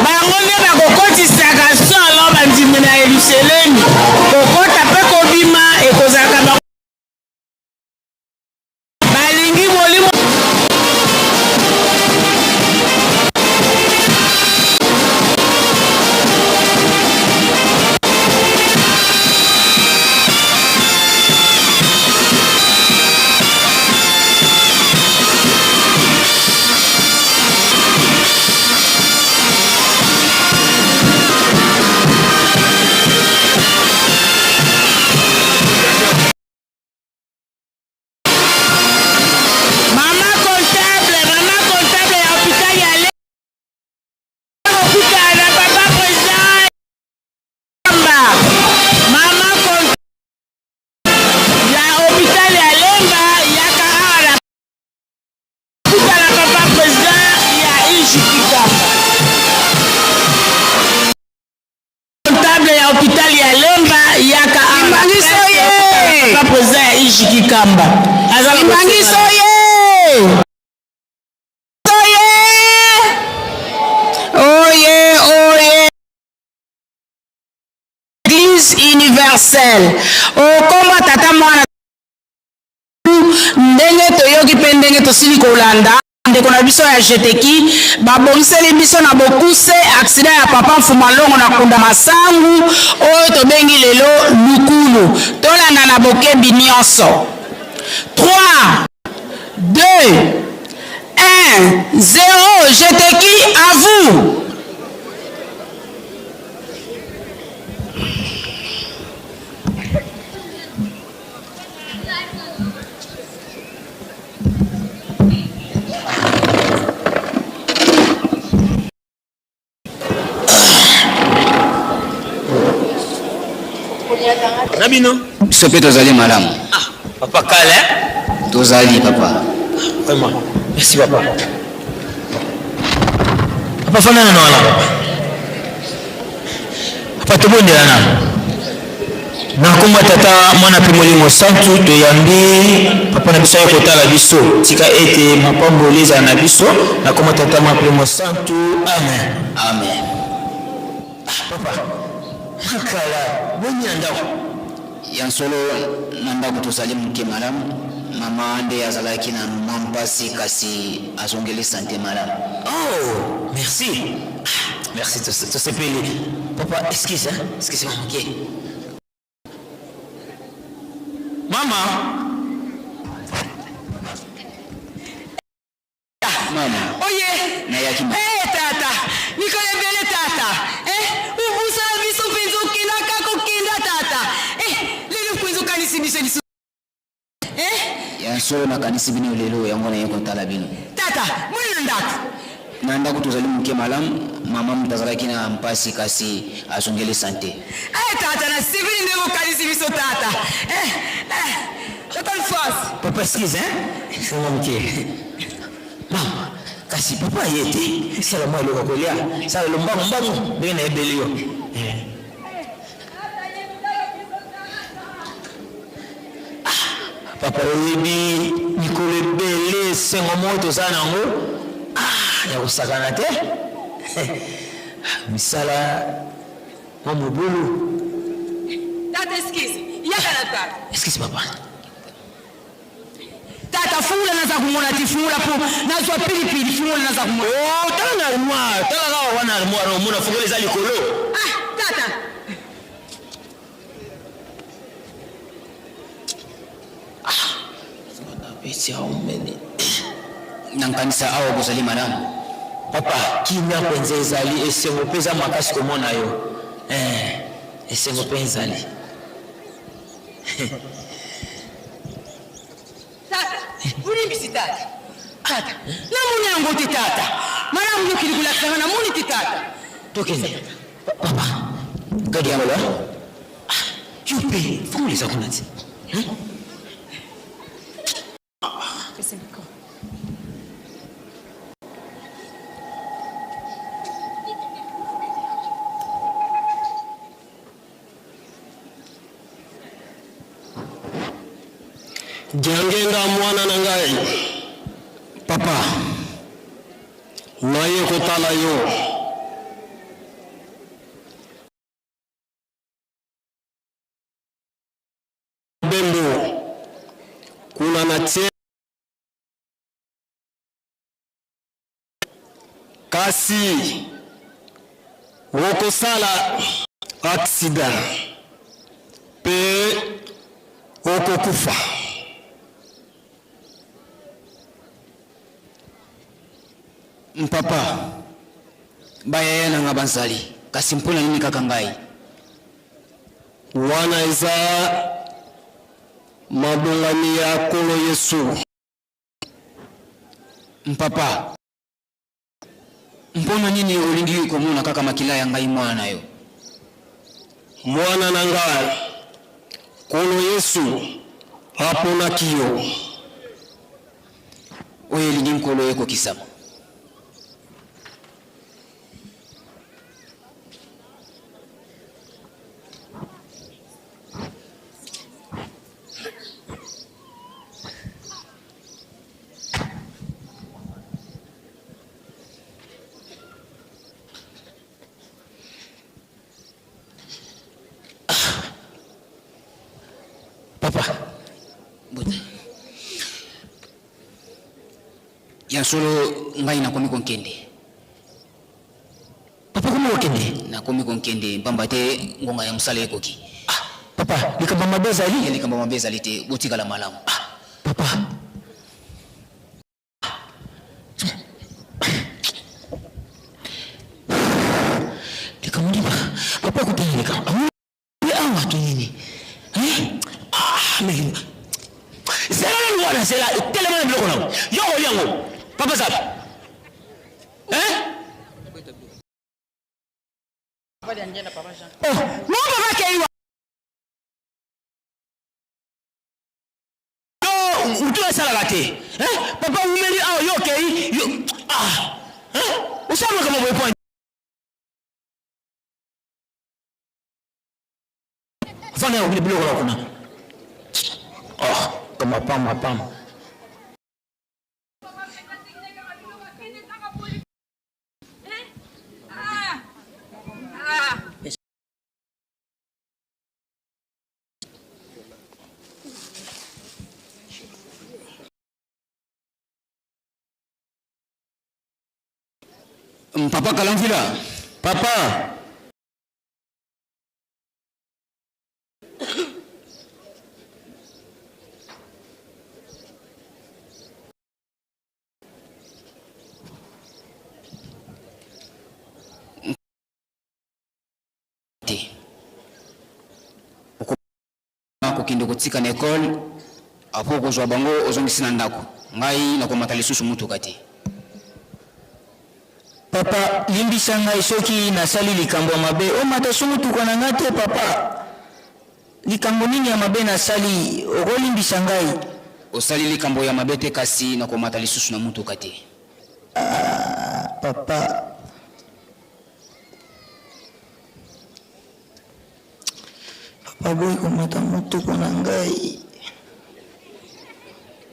Bango nde bakokotisaka solo bandimi na Yeluselemi, kokota mpe kobima ekozalaka bango. Balingi molimo. Mama comptable, mama comptable ya hôpital ya Le kokutana na papa président Lemba. Mama comptable ya hôpital ya Lemba yaka awa na Kuta na papa president ya IGP Kamba. Comptable ya hôpital ya Lemba yaka awa. Kimbangiso ye! Papa president ya IGP Kamba. Aza na Kimbangiso ye! Oye! Oye, oye! Église universelle. Okomba tata mwana Ndenge toyoki mpe ndenge tosili kolanda, ndeko na biso ya Jeteki babongiseli biso na bokuse accident ya papa Mfuma Longo na kunda masangu oyo tobengi lelo Lukulu. Tolanda na bokebi nionso. 3, 2, 1, 0, Jeteki à vous! Na bino biso mpe tozali malamu. Ah, papa kala tozali papa. Vraiment merci papa. Papa fanda nano wana papa. Papa tobondela nano. Na nkombo ya Tata, Mwana mpe Molimo Santu, toyambi Papa na biso aye kotala biso. Tika ete mapamboli ezala na biso. Na nkombo ya Tata, Mwana mpe Molimo Santu. Amen. Amen. Ah, papa, makala boni na ndako? Ya solo, na ndako tozali moke malamu. Mama nde azalaki na mwa mpasi, kasi azongeli sante malamu. Oh, merci. Ah, merci, tosepeli. Papa, excuse, hein? Excuse mwa moke. Mama. Mama. Oye. Nayaki ma. Eh tata, mikolo ebele tata. Eh, obusana biso mpenza okenda kaka okenda tata. Eh, lelo mpenza okanisi biso lisusu. Eh? Ya solo nakanisi bino lelo yango naye kotala bino. Tata, boni na ndako? Na ndako tozali moke malamu, mama moto azalaki na mpasi kasi azongeli sante. Eh tata, nasepeli ndenge okanisi biso tata. Eh, eh, tata Mfwasi. Papa excuse hein? Senga moke. Mama, kasi papa aye te. Sala mwa eloko ya kolia. Sala lombangu mbangu ndenge nayebeli yo. Eh. Ah, papa oyebi mikolo ebele esengo moko toza na yango ah, ya kosakana te misala mwa mobulu. Tata excuse, yaka na tata. Excuse papa. Tata. Tata fungola naza komona te fungola po nazwa pilipili fungola naza komona. Oh, tala na armoire, tala kaka wana armoire omona fungola eza likolo. Ah, tata. Nankanisa awa bozali malamu. Papa, kimia mpenza ezali, esengo mpe eza makasi komona yo. Eh, esengo mpe ezali. Tata, olimbisi tata. Tata, namoni yango te tata. Malamu yo okende kolakisa nga, namoni te tata. Tokende. Papa, kadi yango la. Ah, yo mpe, fungola eza kuna ti. Diangienda mwana na ngai. Papa. Naye kotala yo. Bembo kuna na tie kasi okosala accident pe okokufa. Papa, ba yaya na nga bazali, kasi mpo na nini kaka ngai? Wana eza mabongami ya Nkolo Yesu. Papa, mpo na nini olingi komona kaka makila ya ngai mwana na yo? Mwana na ngai, Nkolo Yesu aponaki yo. Oyo elingi Nkolo ekokisama. Papa. Bota. Ya solo ngai nakomi konkende. Papa komi kokende? Nakomi konkende mpamba te ngonga ya mosala ekoki. Ah, papa, likambo mabe ezali? Likambo mabe ezali te, botikala malamu. Ah, papa. Likambo nini? Papa akutani likambo. Awa to nini? Hein? Ah, mais zela nanu wana zela telema na biloko nango yo okolia yango papa zapi hein? Oh, mon papa akei wa yo mutu esalaka te hein? Papa umeli awa yo okei yo ah hein? Osala makambo boye po Fana ya biloko na kuna. Oh, kama pama pama. Papa Kalamvila. Papa. Te. Okokende kotika na ekole, apo okozwa bango ozongisi na ndako. Ngai nakomata lisusu motuka te. Papa, limbisa ngai soki nasali likambo ya mabe. Omata su motuka na ngai te, papa. Likambo nini ya mabe nasali? Okolimbisa ngai? Osali likambo ya mabe te, kasi nakomata lisusu na motuka te. Ah, papa. Papa aboyi komata motuka na ngai.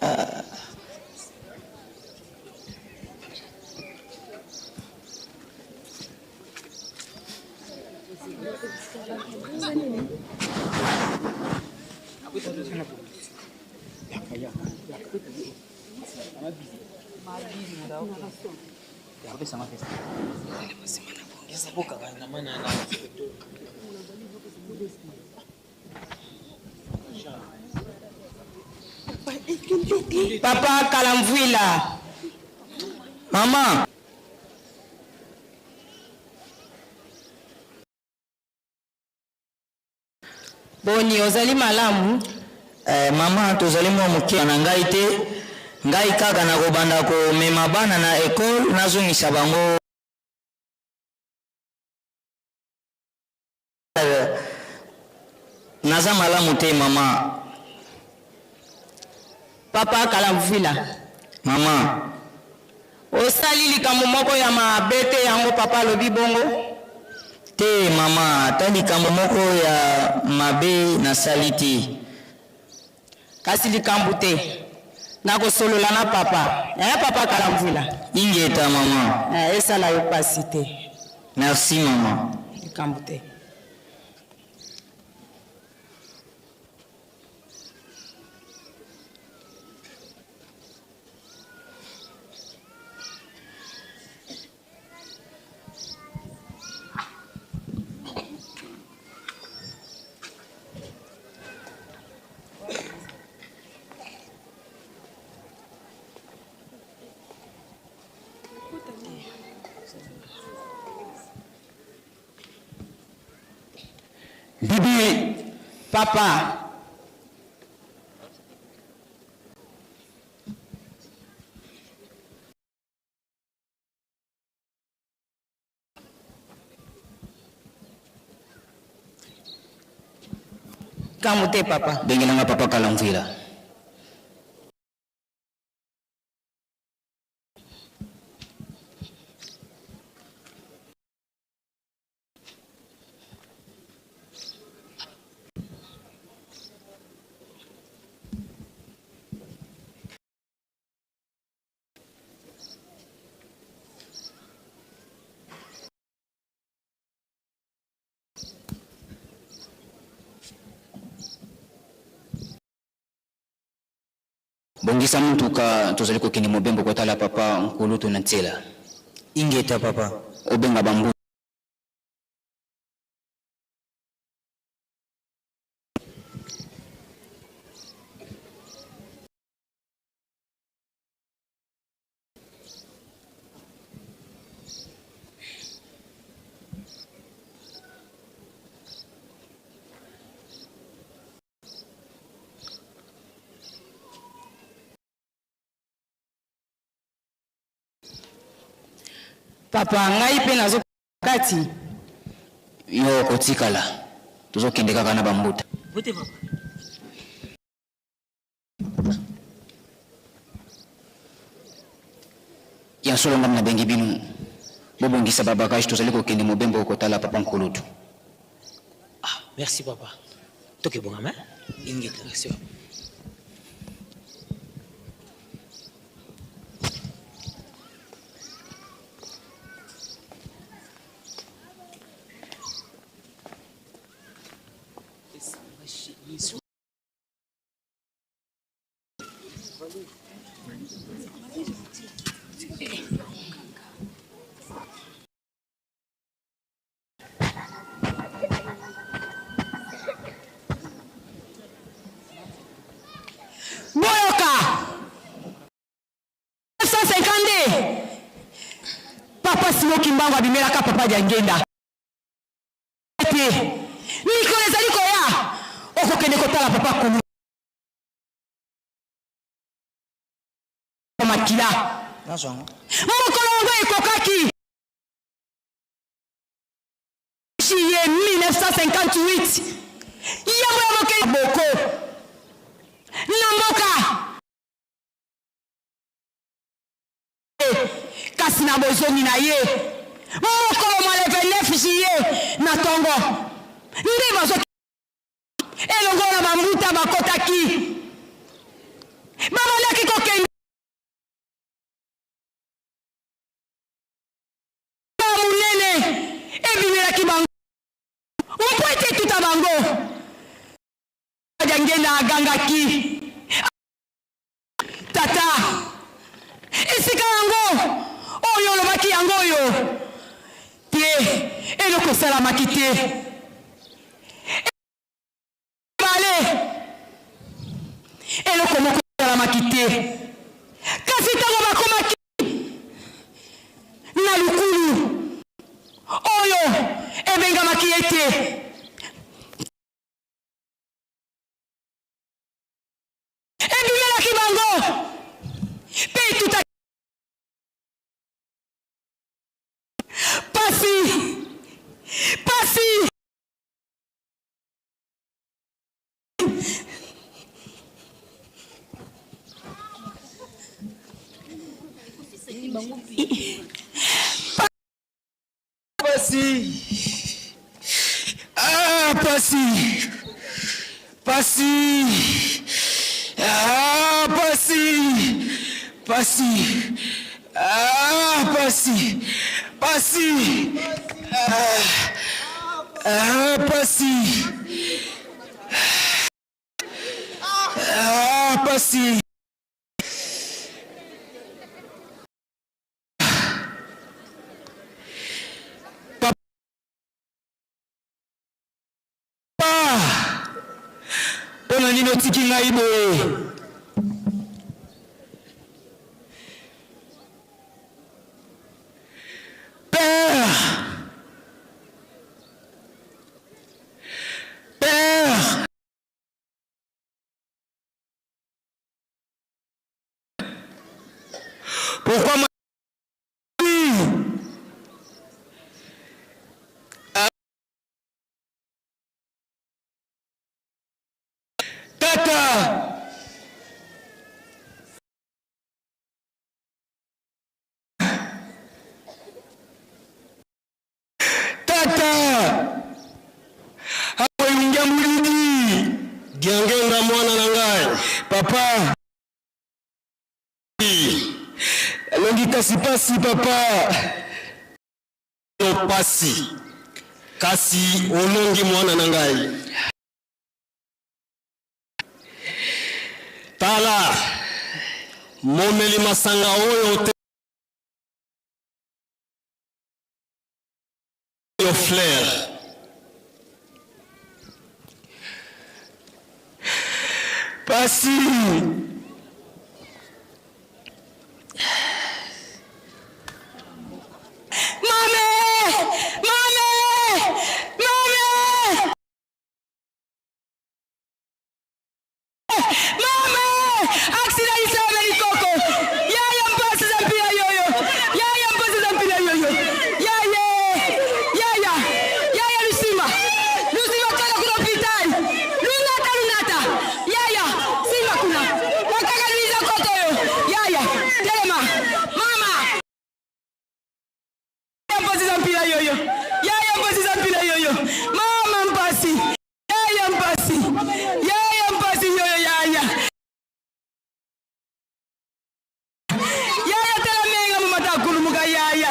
Ah. Papa Kalamvuila. Mama. Boni, ozali malamu? Eh, mama, tozali mwa moke na ngai te. Ngai kaka nakobanda komema bana na ekole, nazongisa bango. Naza malamu te mama. Papa Kalamvwila. Mama. Osali likambo moko ya mabe te yango papa alobi bongo? Te mama, ata likambo moko ya mabe nasali te. Kasi likambo te. Nakosolola na papa. Eh papa Kalamvwila. Ingeta mama. Eh, esala yo pasi te. Merci mama. Likambo te. Bibi. Papa. Likambo te papa. Bengela nga papa Kalamvwila. Bongisa mutuka tozali kokende mobembo kotala papa nkulutu na ntsela. Ingeta papa. Obenga ba mbuta. Papa ngai pe nazo kati. Yo okotikala, tozokende kaka na ba mbuta. Mbote papa. Ya solo ngai nabengi bino bobongisa ba bagage tozali kokende mobembo kotala papa nkulutu. Ah, merci papa. Toke bongama. Ingeta. Merci papa. Boyoka 1952 Papa Simon Kimbangu abimelaka Papa Diangenda ete mikolo ezali koya okokende kotala Papa Kulu makila. Mokolo yango ekokaki juillet 1958 yambo ya bokei boko na mboka kasi na bozongi na ye mokolo mwa le 29 juillet na tongo nde bazo elongo na bambuta bakotaki babandaki kokende monene ebimelaki bango mpo ete etuta bango. Diangenda agangaki, Tata! yango oyo olobaki yango oyo te, eloko esalamaki te. Mibale, eloko moko esalamaki te. Kasi ntango bakomaki na lukulu oyo ebengamaki ete ebimelaki bango mpe etutaki pasi pasi. Pasi. Ah, pasi. Pasi. Ah, pasi. Pasi. Ah, pasi. Pasi. Ah, ah pasi. Ah, pasi. Papa, mpo na nini otiki ngai boye? Père, Père, pourquoi moi Tata! Tata! Akoyungia mulidi! Diangenda mwana na ngai. Papa! Elongi kasi pasi papa. Yo pasi kasi olongi mwana na ngai. Tala momeli masanga oyo te yo flair. Pasi. Mame! Mame! Mame! Mame! Accident isala likoko. Yaya mpasi za mpila yoyo. Yaya mpasi za mpila yoyo. Yaye! Yaya! Yaya Lusimba. Lusimba kaka kuna hospitali. Lunata lunata. Yaya, simba kuna. Bakaka Luiza koto yo. Yaya, telema. Mama. Mpasi za mpila yoyo. Yaya mpasi za mpila yoyo. Mama mpasi. Yaya mpasi. Yaya mpasi yoyo yaya. Yaya tala menga mama takulumuka yaya.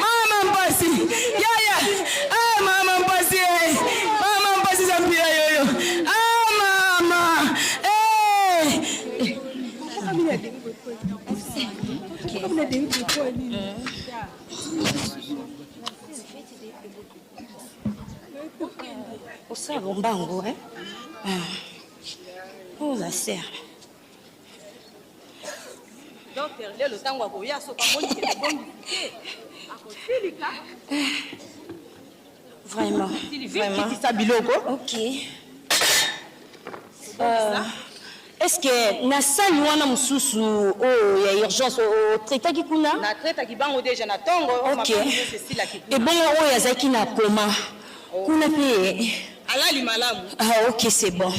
Mama mpasi. Yaya. Ah mama mpasi eh. Mama mpasi za mpila yoyo. Ah mama. Eh. Osala lombango eh? Ah. Oh la sœur. Docteur lelo ntango akoya soki amoni ke tobongisi te akosilika. Vraiment. Vraiment. Kitisa biloko. Ok. Euh, est-ce que na salle wana mosusu oyo ya urgence otraitaki kuna? Na traitaki bango deja na tongo. Ok. Ebongo oyo azalaki na coma kuna mpe? Alali malamu. Ah ok, c'est bon.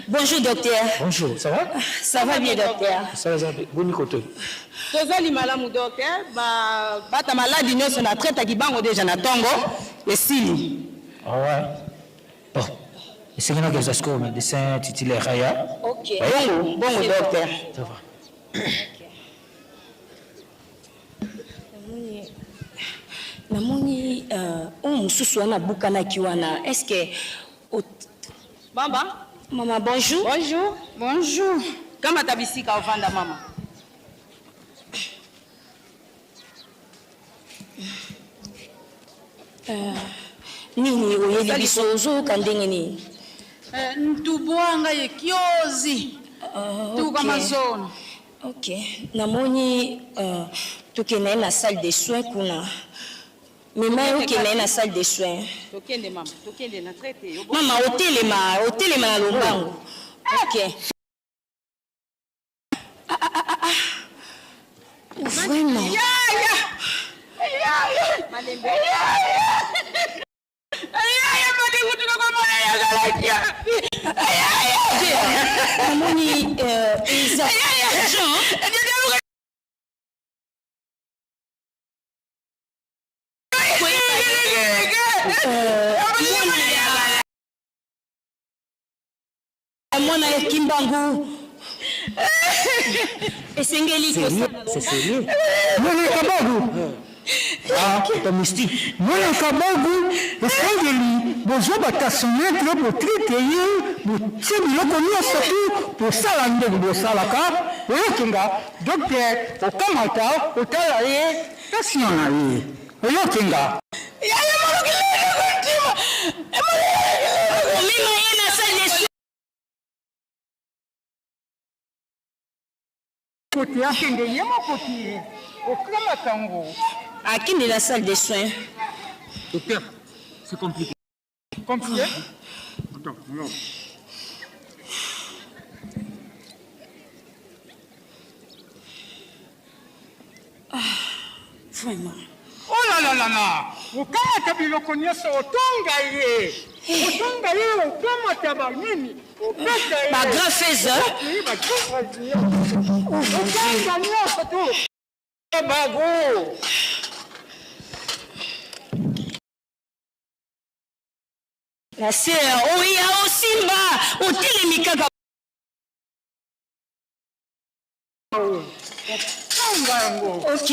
Bonjour docteur. Bonjour, ça va? Ça va bien docteur. Ça va boni koto? Tozali malamu docteur, ba bata maladi nyonso na traitaki bango deja na tongo esili. Ah ouais. Bon. Esengeli nakozwa sikoyo médecin titulaire aya. Ok. Bongo, bongo docteur. Ça va. Namoni oyo mosusu wana abukanaki wana est ce que Mama. Mama bonjour. Bonjour. Bonjour. Kamata bisika ovanda mama. Euh, nini oyeli biso ozoyoka ndenge nini? Eh, ntubwa ngai ekiozi Ah, tuka ok. mazono. Ok, namoni uh, tokende ye na salle de soins kuna. Mema ye okende ye na salle de soins. Tokende mama, tokende na traite. Mama otelema, otelema na lombango. Ok. Ah, ah, ah, ah. Vraiment. Yaya! Yaya! Malembe. Yaya! Yaya madengu tukakomona yakalakia. Yaya! Namoni euh, eza Jean. Mwana ya Kimbangu esengeli kosala. Mwana ya Kabagu Ah, ta mystique. Mwana Kabagu esengeli bozwa ba taximètre botraite ye botie biloko nyonso tu bosala ndenge bosalaka oyoki nga docteur okamata otala ye tension na ye oyoki nga. Komema ye na salle de soins. Kote akende ye moko te okamata ngo. Akende na salle de soins. Docteur, c'est compliqué. Compliqué? Attends, non. Ah, vraiment. Oh là là là là! Okamata biloko nyonso otonga ye. Otonga ye okamata ba nini? Opesa ye. Ba grand faiseur. Oui, ba grand faiseur. Otonga nyonso tu. Bago. La sœur, oya osimba, otelemi kaka. Ok.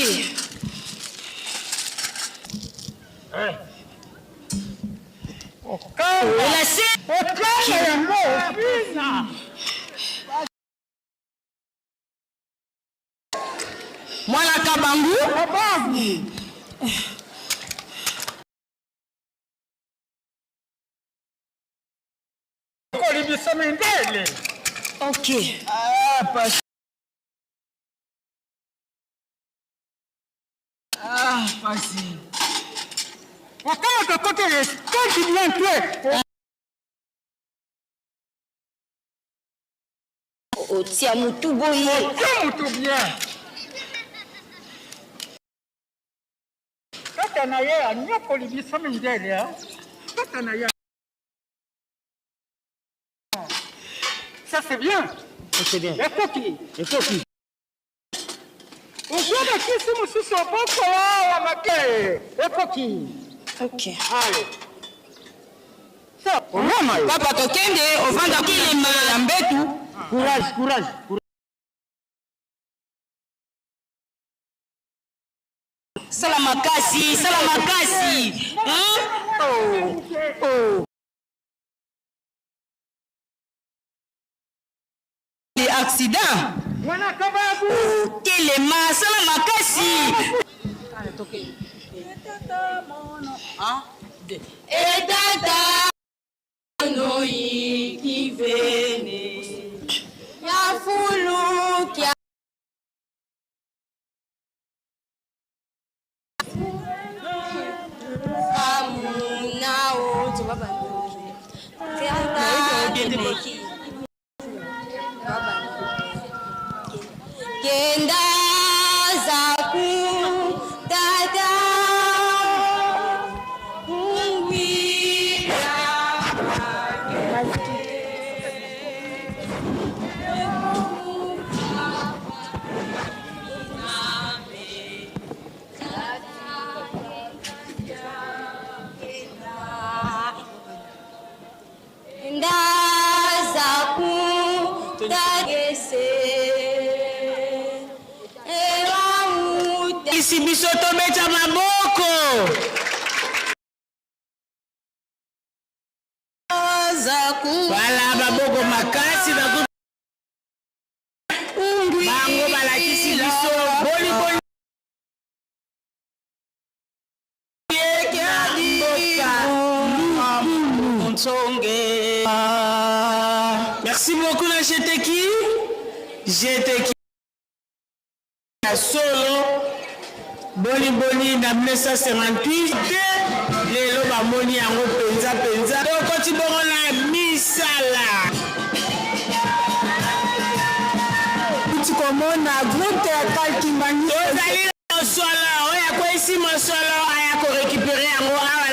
La sœur. Okanga yango opina. Mwana Kabangu. Kabangu. Kolibisa mindele. Ok. Ah, pas. Ah, pasi. Okamata kote koti bien te. Otia mutu boye. Otia mutu bien. Tata na ye anyokoli biso mindele. Tata na ye. Ça c'est bien. C'est bien. Ekoki. Ekoki. Ozwa bakisi mosusu obokola awa make. Ekoki. Ok. Allez. So, onyama yo. Papa tokende ovanda Kilema. ya mbetu. Courage, courage. Sala makasi, sala makasi. Hein? Oh, oh. Accident. Mwana kababu. Telema, sala makasi. Etata noi kivene ya fulu kya amunao kenda zaku tata Isi biso tobeta maboko. Wala maboko makasi baku bango balakisi biso boni boni. Merci beaucoup na Jeteki. Jeteki ya solo boni boni na 1958 te lelo bamoni yango mpenza mpenza tokoti bongo na misala Kuti komona groupe théâtral Kimbangu. Tozali na mosolo oyo akweyisi mosolo aya korekipere yango awa.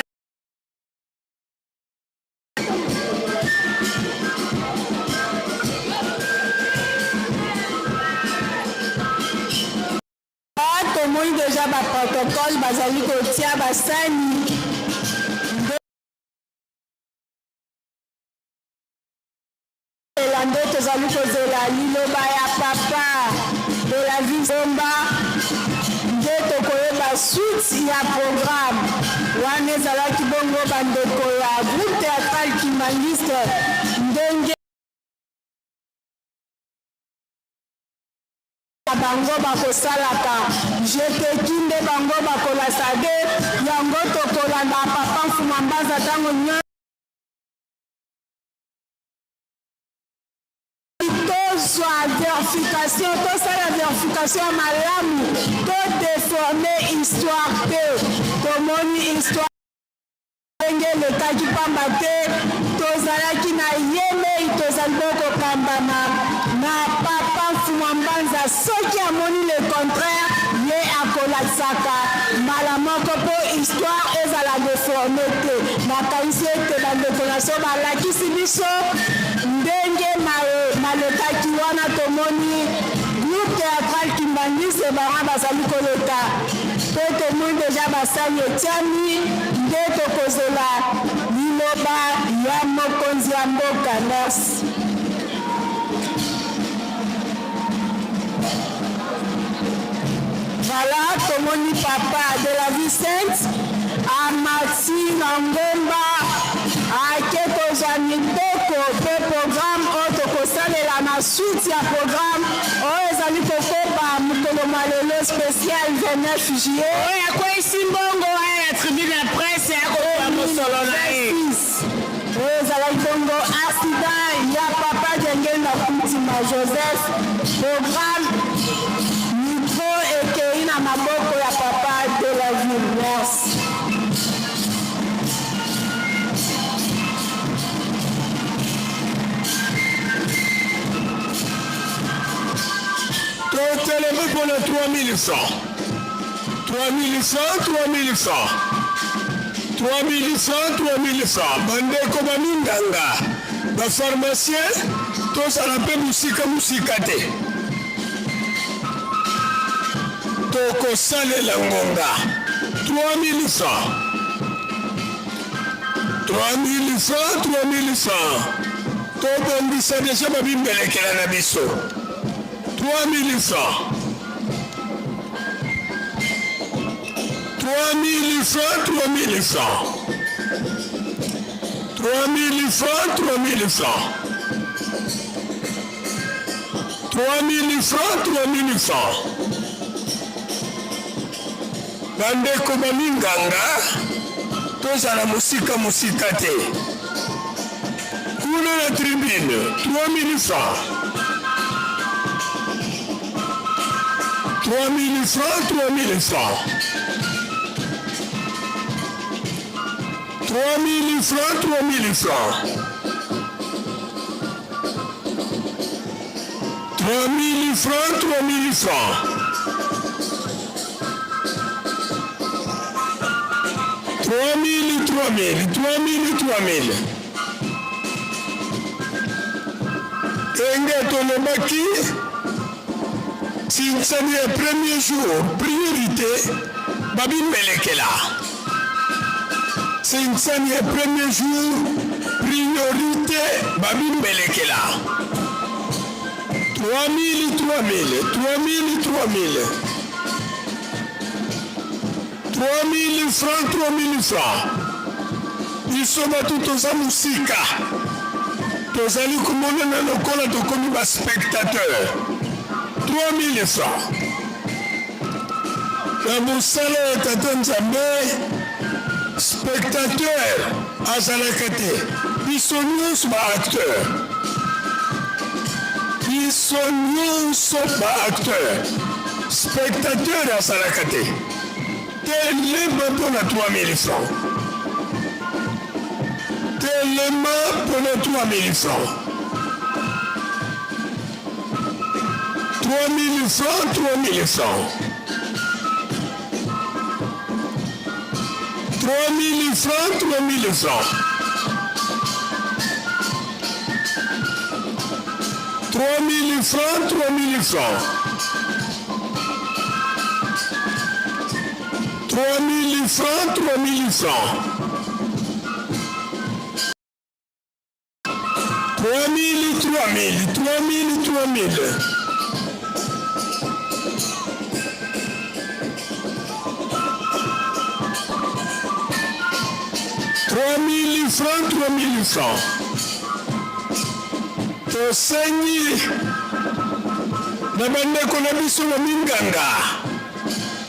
Tomoni deja ba protocole bazali kotia basani nde tozali kozela liloba ya papa de la vie Zomba nde tokoyeba suite ya programme wana. Ezalaki bongo bandeko ya groupe théâtral kimbanguiste ndenge bango bakosalaka jeteki nde bango bakolasa de yango. Tokolanda papa Mfuma Mbanza ntango nyonso. Tozwa verification, tosala verification ya malamu, todeforme histoire te. Tomoni histoire ndenge elekaki, pamba te tozalaki na yemei. Tozali bokokambama na papa Mfuma Mbanza. Soki amoni le contraire, ye akolakisaka mbala moko mpo histoire ezala deforme te. Nakanisi ete bandeko na so balakisi biso ndenge malekaki wana. Tomoni groupe théâtral Kimbanguiste, bango bazali koleka mpe tomoni deja basali etiami nde tokozela liloba ya mokonzi ya mboka. Merci. Voilà, tomoni papa de la vie sainte amati na ngomba, ake kozwa mibeko mpe programme oyo tokosalela na suite ya programme oyo ezali kokoba mokolo mwa lelo spécial 29 juillet. Oyo akweyisi mbongo aya na tribune ya presse ya kokoba mosolo na ye. Oyo ezalaki bongo accident ya papa Diangenda Kutima Joseph. Programme, micro ekei na maboko ya papa de la ville. Merci. Totelemi mpona 3100, 3100, 3100, 3100, 3100. Bandeko baminganga, bapharmacien, tozala mpe mosika mosika te. Tokosalela ngonga 3100, 3100, 3100. Tobongisa deja babimbelekela na biso. 3100, 3000 francs, 3000 francs, 3000 francs, 3000 francs, 3000 francs, 3000 francs. Bandeko baminganga, tozala mosika mosika te kuna na tribune. 3000 francs, 3000 francs, 3000 francs, 3000 francs, 3000 francs, 3000 francs, 3000 francs, 3000, 3000, 3000, 3000. Enge tolobaki sinsani ya premier jour, priorité babimbelekela. Sinsani ya premier jour, priorité babimbelekela. 3000, 3000, 3000, 3000, 3000 francs, 3000 francs. Biso bato toza mosika, tozali komonana lokola tokomi baspectateur. 3000 francs na mosala ya tata Nzambe, spectateur azalaka te, biso nyonso baacteur. Biso nyonso ba acteur, spectateur azalaka te. Telema mpo na 3000 francs. Telema mpo na 3000 francs. 3000 francs, 3000 francs. 3000 francs, 3000 francs. 3000 francs, 3000 francs. 3000 francs, 3000 francs. 3000, 3000, 3000, 3000. 3000 francs, 3000 francs. Tosengi na bandeko na biso ba minganga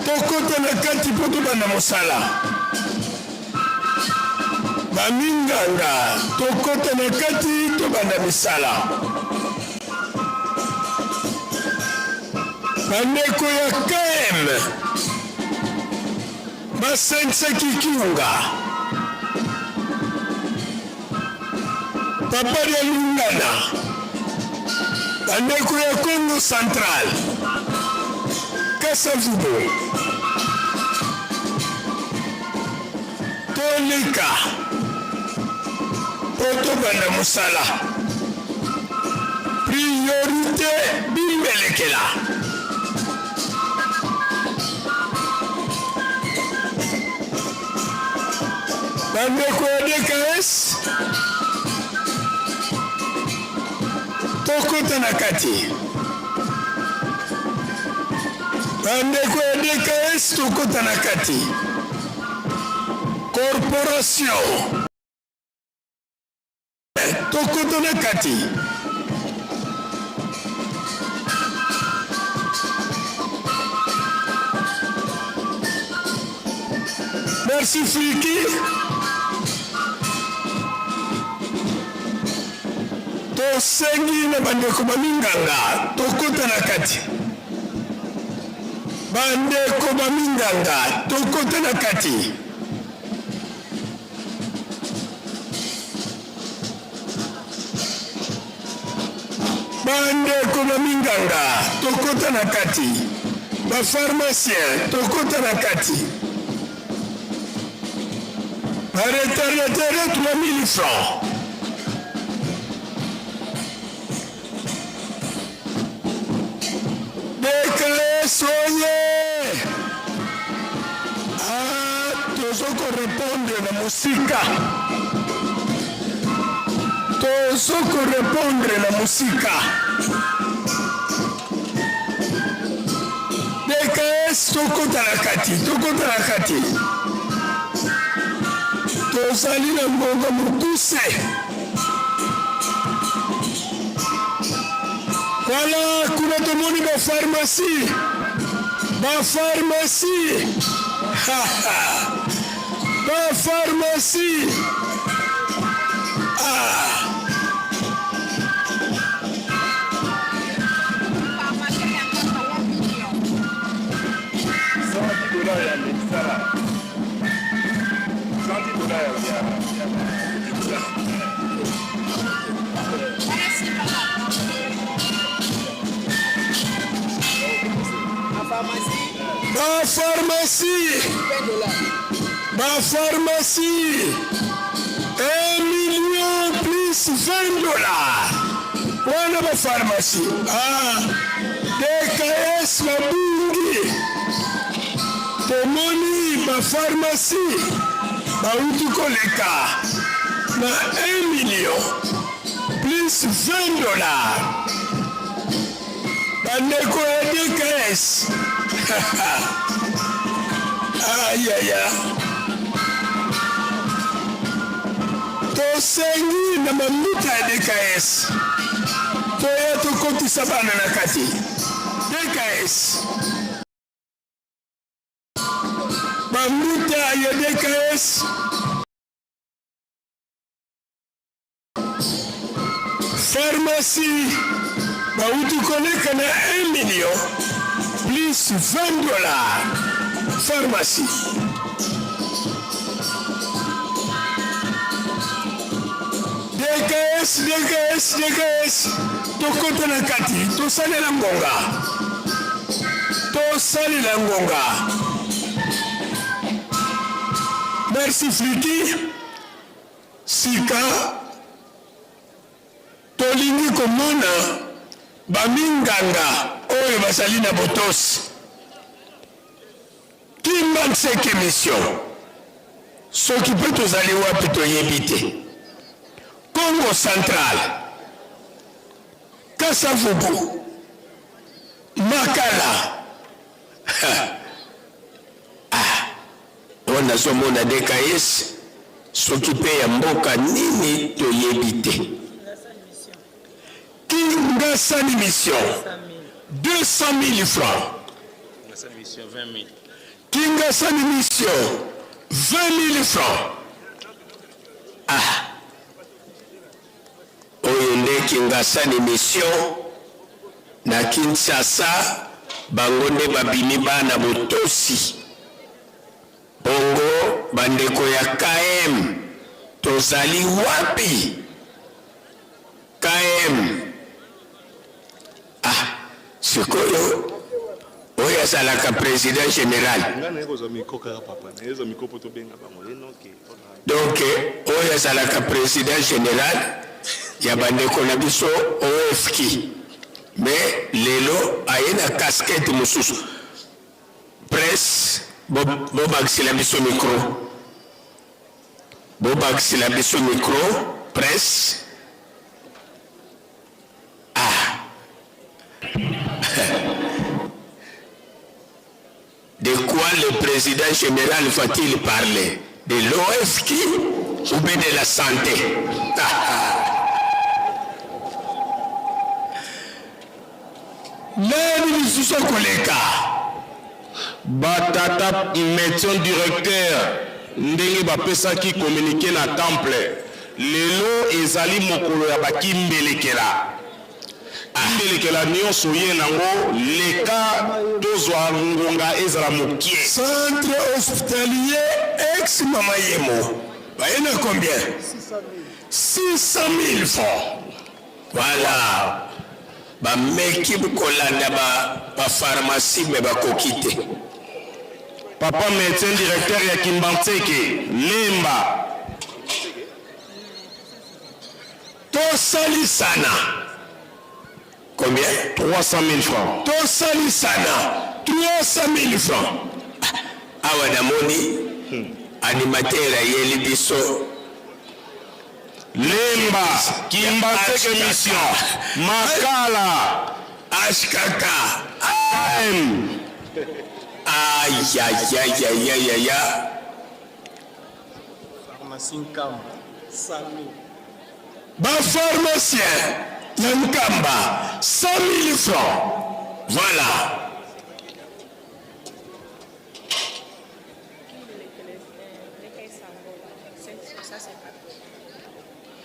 tokota na kati mpo tobanda mosala. Ba minganga tokota na kati tobanda misala. Bandeko ya KM basangisaki kiunga Papa dia Lungana, bandeko ya Congo Central, Kasavubu, toleka mpo tobanda mosala. Priorite bimbelekela. Bandeko ya DKS, tokota na kati. Bandeko ya DKS, tokota na kati. Corporation Tokoto na kati. Merci Fliki. Tosengi na bandeko baminganga tokota na kati. Bandeko baminganga tokota na kati. Bandeko ba minganga tokota na kati, ba pharmacien tokota na kati, ba retardataire 3000 francs. DKS oye! Ah, tozo ko répondre na mosika. Tozo ko répondre na mosika. DKS tokota na kati, tokota na kati. Tozali na ngonga mokuse. Voilà, kuna tomoni ba pharmacie. Ba pharmacie. Ba pharmacie. Ah. Ba pharmacie, ba pharmacie, 1 million plus 20 dollars. Wana ba pharmacie. Ah, DKS mabungi. Tomoni ba pharmacie bauti koleka na 1 million plus 20 dollars. Bandeko ya DKS ayaya, tosengi na bambuta ya DKS toya tokotisa bana na kati DKS. Bambuta ya DKS Pharmacie. Bauti koleka na 1 million plus 20 dollars pharmacie. DKS, DKS, DKS, tokota na kati, tosalela ngonga, tosalela ngonga. Merci Fliki. Sika tolingi komona baminganga oyo bazali na botosi. Kimbanseke mission soki mpe tozali wapi toyebi te. Congo central, Kasavubu, Makala. Ah, oyo nazomona DKS soki mpe ya mboka nini toyebi te. Kingasani mission 200 000 francs. Kingasani mission 20 000 francs. Ah, oyo nde Kingasani mission na Kinshasa, bango nde babimi bana botosi. Bongo bandeko ya KM tozali wapi? KM ah sikoyo oyo azalaka president general donc oyo azalaka president general ya bandeko na biso OFK mais lelo aye na casquette mosusu. Presse bobakisela biso micro, bobakisela biso micro presse. Ah de quoi le président général va-t-il parler? De l'OFQ ou bien de la santé? Nani lisusu akoleka? Ba tata medecin directeur ndenge bapesaki communique na temple lelo ezali mokolo ya ba kimbelekela kimbelekela nionso oye nango leka tozwa ngonga ezala mokie. Centre hospitalier ex mama yemo baye na combien? 600 000 francs. Voilà. Bameki kolanda ba, ba pharmacie mais bakoki te. Papa medecin directeur ya Kimbanseke, Lemba. Tosalisana. Combien? 300 000 francs. Tosalisana 300 000 francs. Awa namoni animateur ayeli biso Lemba, Kimbanseke mission, Makala. HKK. AM. Ayayayayaya. Pharmacie Nkamba, 100 000. Ba pharmacien ya Nkamba, 100 000 francs. Voilà.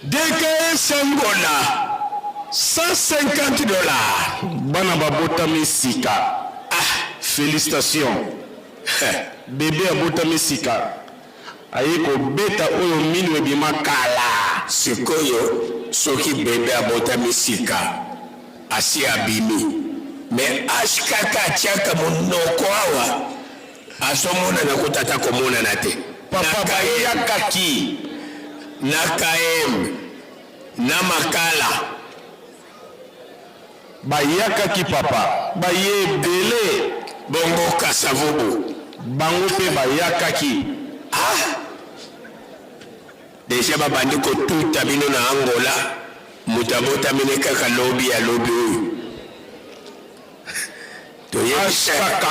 DKS Angola 150 dollars. Bana babotami sika. Ah, felicitations. Bebe abotami sika. Aye kobeta oyo minu ebima kala. Sikoyo soki bebe abotami sika asi abimi mais HKK atiaka munoko awa Azomonana kutu ata komonana te. Papa bayakaki na KM na Makala. Bayakaki papa baye ebele. Bongo Kasavubu. Bango pe bayakaki. Ah! Dejà babandi kotuta bino na Angola, moto abotami ne kaka lobi ya lobi oyo. HKK,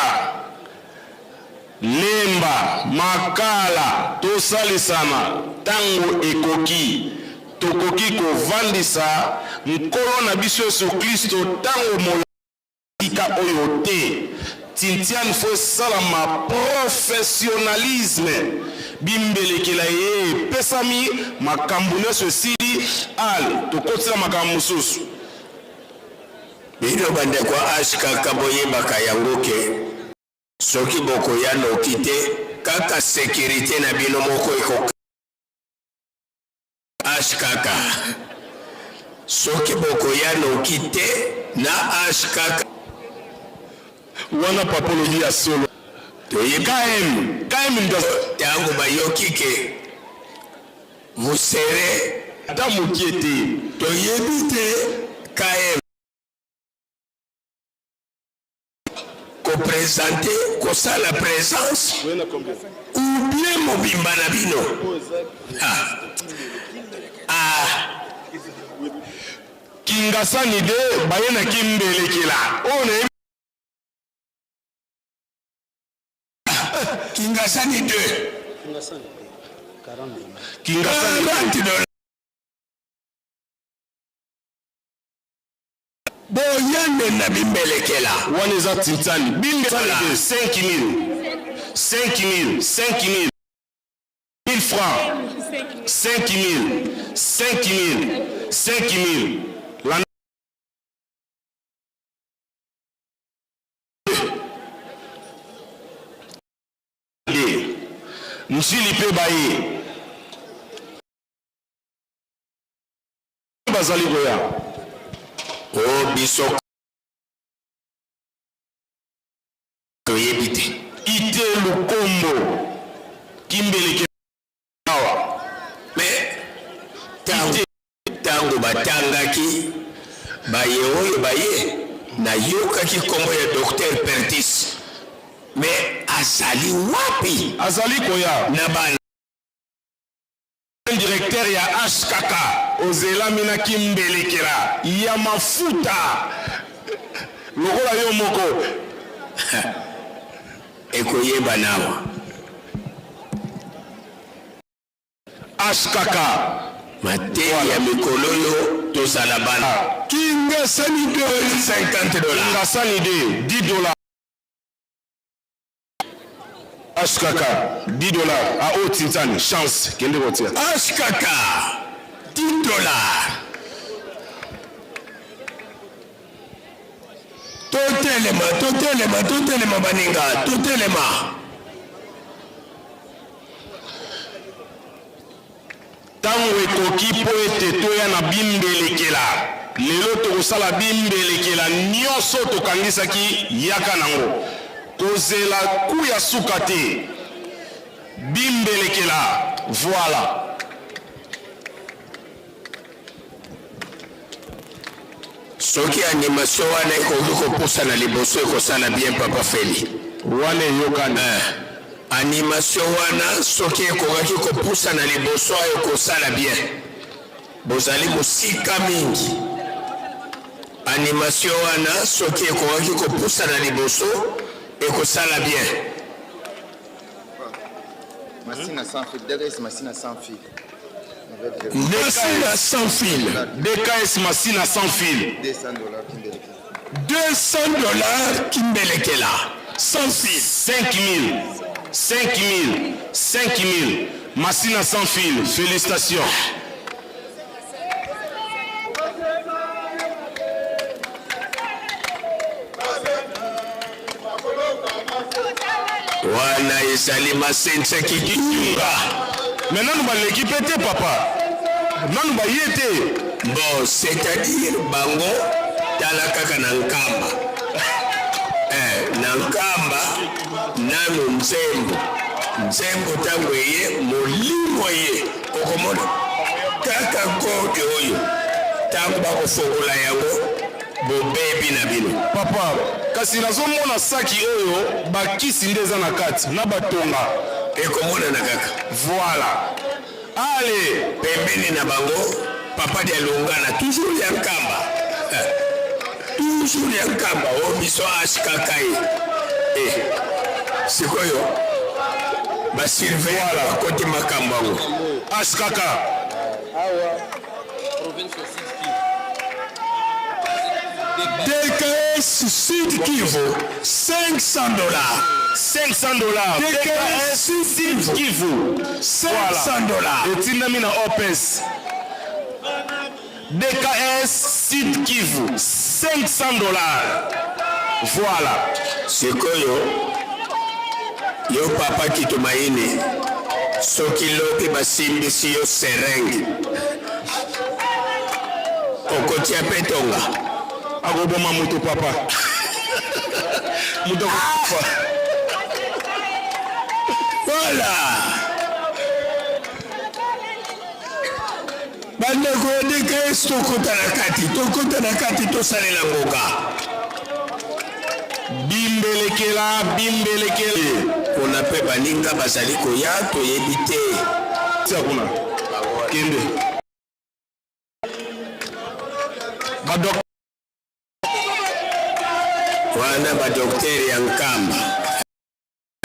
Lemba, Makala, tosalisana tango ekoki. Tokoki kovandisa Nkolo na biso Yesu Klisto tango molayi esika oyo te. Tintian faut esalama professionnalisme. Bimbelekela eye epesami, makambu nionso esili, alle tokoti na makambo mosusu. Bino bandeko ya HKK boyebaka yango ke soki bokoya noki te kaka securite na bino moko eko HKK soki bokoya noki te na HKK. Wana papa olobi ya solo. Toyebi KM KM tango bayoki ke vous serez ata mokie te. Toyebi te KM. Ko presenter kosala presence ou bien mobimba na bino ah. Ah. Kingasani de baye na kimbelekela oyo nayebi. Kingasani 2 Kingasani 40 dollars. Boya nde na bimbelekela. Wana eza tintani bimbelekela 5000 5000 5000 1000 francs 5000 5000 5000 la Njili mpe baye bazali koya. O biso toyebi te. Ite Lukombo Kimbeleke awa. Mais tango tango batangaki baye oyo baye nayokaki nkombo ya docteur Pertis mais azali wapi? Azali koya na bana. Directeur ya HKK ozelami na kimbelekela ya mafuta lokola yo moko. Ekoyebana awa. HKK. Mateya ya mikolo oyo tozala bana. Kingasani 2. 50 dollars. Kingasani 2 10 dollars. HKK 10 dollars a oyo tintani chance kende kotia. HKK 10 dollars. Totelema, totelema, totelema baninga, totelema. Ntango ekoki mpo ete toya na bimbelekela. Lelo tokosala bimbelekela nyonso tokangisaki yaka nango. Kozela coup ya suka te. Bimbelekela. Voilà. Soki animation wana ekoki kopusana liboso ekosala bien papa Feli. Wana eyokani. Eh, animation wana soki ekokaki kopusana liboso ekosala bien. Bozali mosika mingi. Animation wana soki ekokaki kopusana liboso ekosala bien. Masina sans fil, DKS Masina sans fil. Masina sans fil. DKS Masina sans fil. 200 dollars Kimbelekela. 200 dollars Kimbelekela sans fil. 5000 5000 5000 Masina sans fil. Félicitations. Wana ezali masense kikitunga. Mais nanu baleki pe te papa. Nanu baye te. Bon, c'est-à-dire bango tala kaka na Nkamba. Eh, na Nkamba nanu nzembo. Nzembo tango eye molimo eye okomona kaka kode oyo tango bakofongola yango bobebi na bino. Papa kasi nazomona saki oyo bakisi nde eza na kati na batonga. Ekomonana kaka. Voilà. Allez. Pembeni na bango papa Dialungana toujours ya Nkamba. Eh. Toujours ya Nkamba o biso HKK ye. Eh. Sikoyo ba surveillant bakoti makambo yango. HKK. DKS Sud Kivu 500 dollars. 500 dollars. DKS Sud Kivu 500 dollars. Etindami na OPS. DKS Sud Kivu 500 dollars. Voilà. Sikoyo yo papa Kitumaini, soki lobi basimbisi yo seringue okotia mpe tonga? Akoboma moto papa. Moto akokufa. Voilà. Bandeko ya DKS, tokota na kati, tokota na kati, tosalela ngonga. Bimbelekela, bimbelekela. Kuna mpe baninga bazali koya, toyebi te. Tia kuna. Kende. Ba docteur. Wana ba docteur ya Nkamba.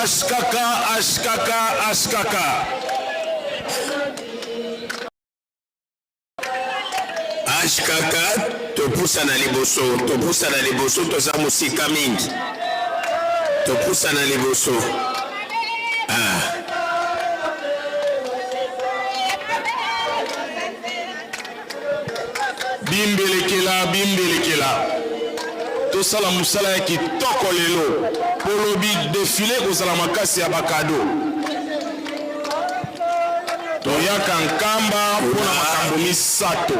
HKK, HKK, HKK. HKK, topusana liboso, topusana liboso, toza mosika mingi. Topusana liboso. Ah. Bimbelekela, bimbelekela. Tosala mosala ya kitoko lelo mpo lobi defile ekozala makasi ya bakado. Toyaka Nkamba mpo na makambo misato.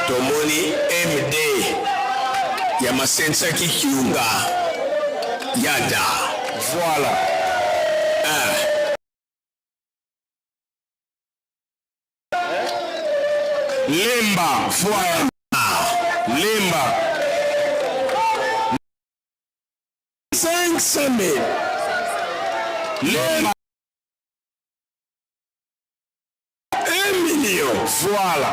Tomoni MD ya Masensaki Kiunga Yada. Voilà. Ah. Lemba, voilà. Lemba. 500 000. Lemba. 1 million. Voilà.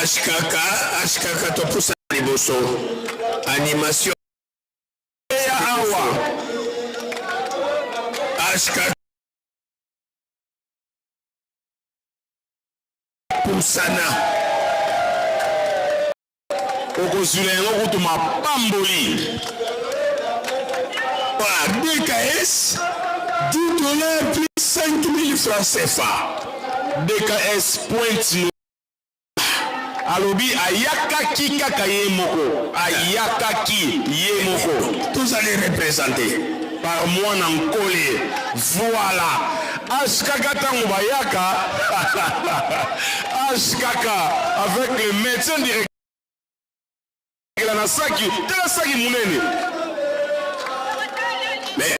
HKK, HKK topusa liboso. Animation. Ya awa. HKK. Pusana. Okozwila yango kutu mapamboli. DKS 10 dollars plus 5000 francs CFA. DKS Pointe alobi ayakaki kaka ye moko, ayakaki ye moko. Tozali représente par mwana Nkole. Voilà. HKK ntango bayaka HKK avec le médecin directeur na saki, tala saki munene. Mais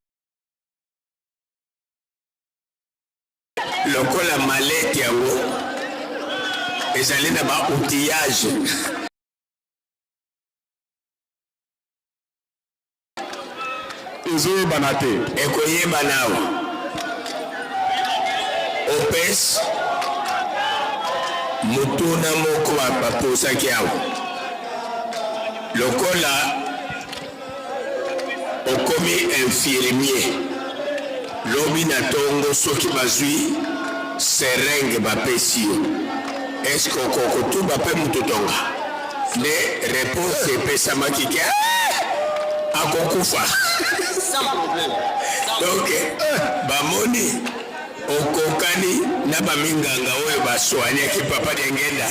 lokola malete yango ezali na ba outillage ezoyebana te, ekoyebana awa. Opes motuna moko baposaki awa, lokola okomi infirmier, lobi na tongo soki bazwi seringue bapesi yo, eske okokotuba mpe mutu tonga? Nde réponse epesamaki ke akokufa. Donc bamoni okokani na baminganga oyo basoignaki papa Diangenda.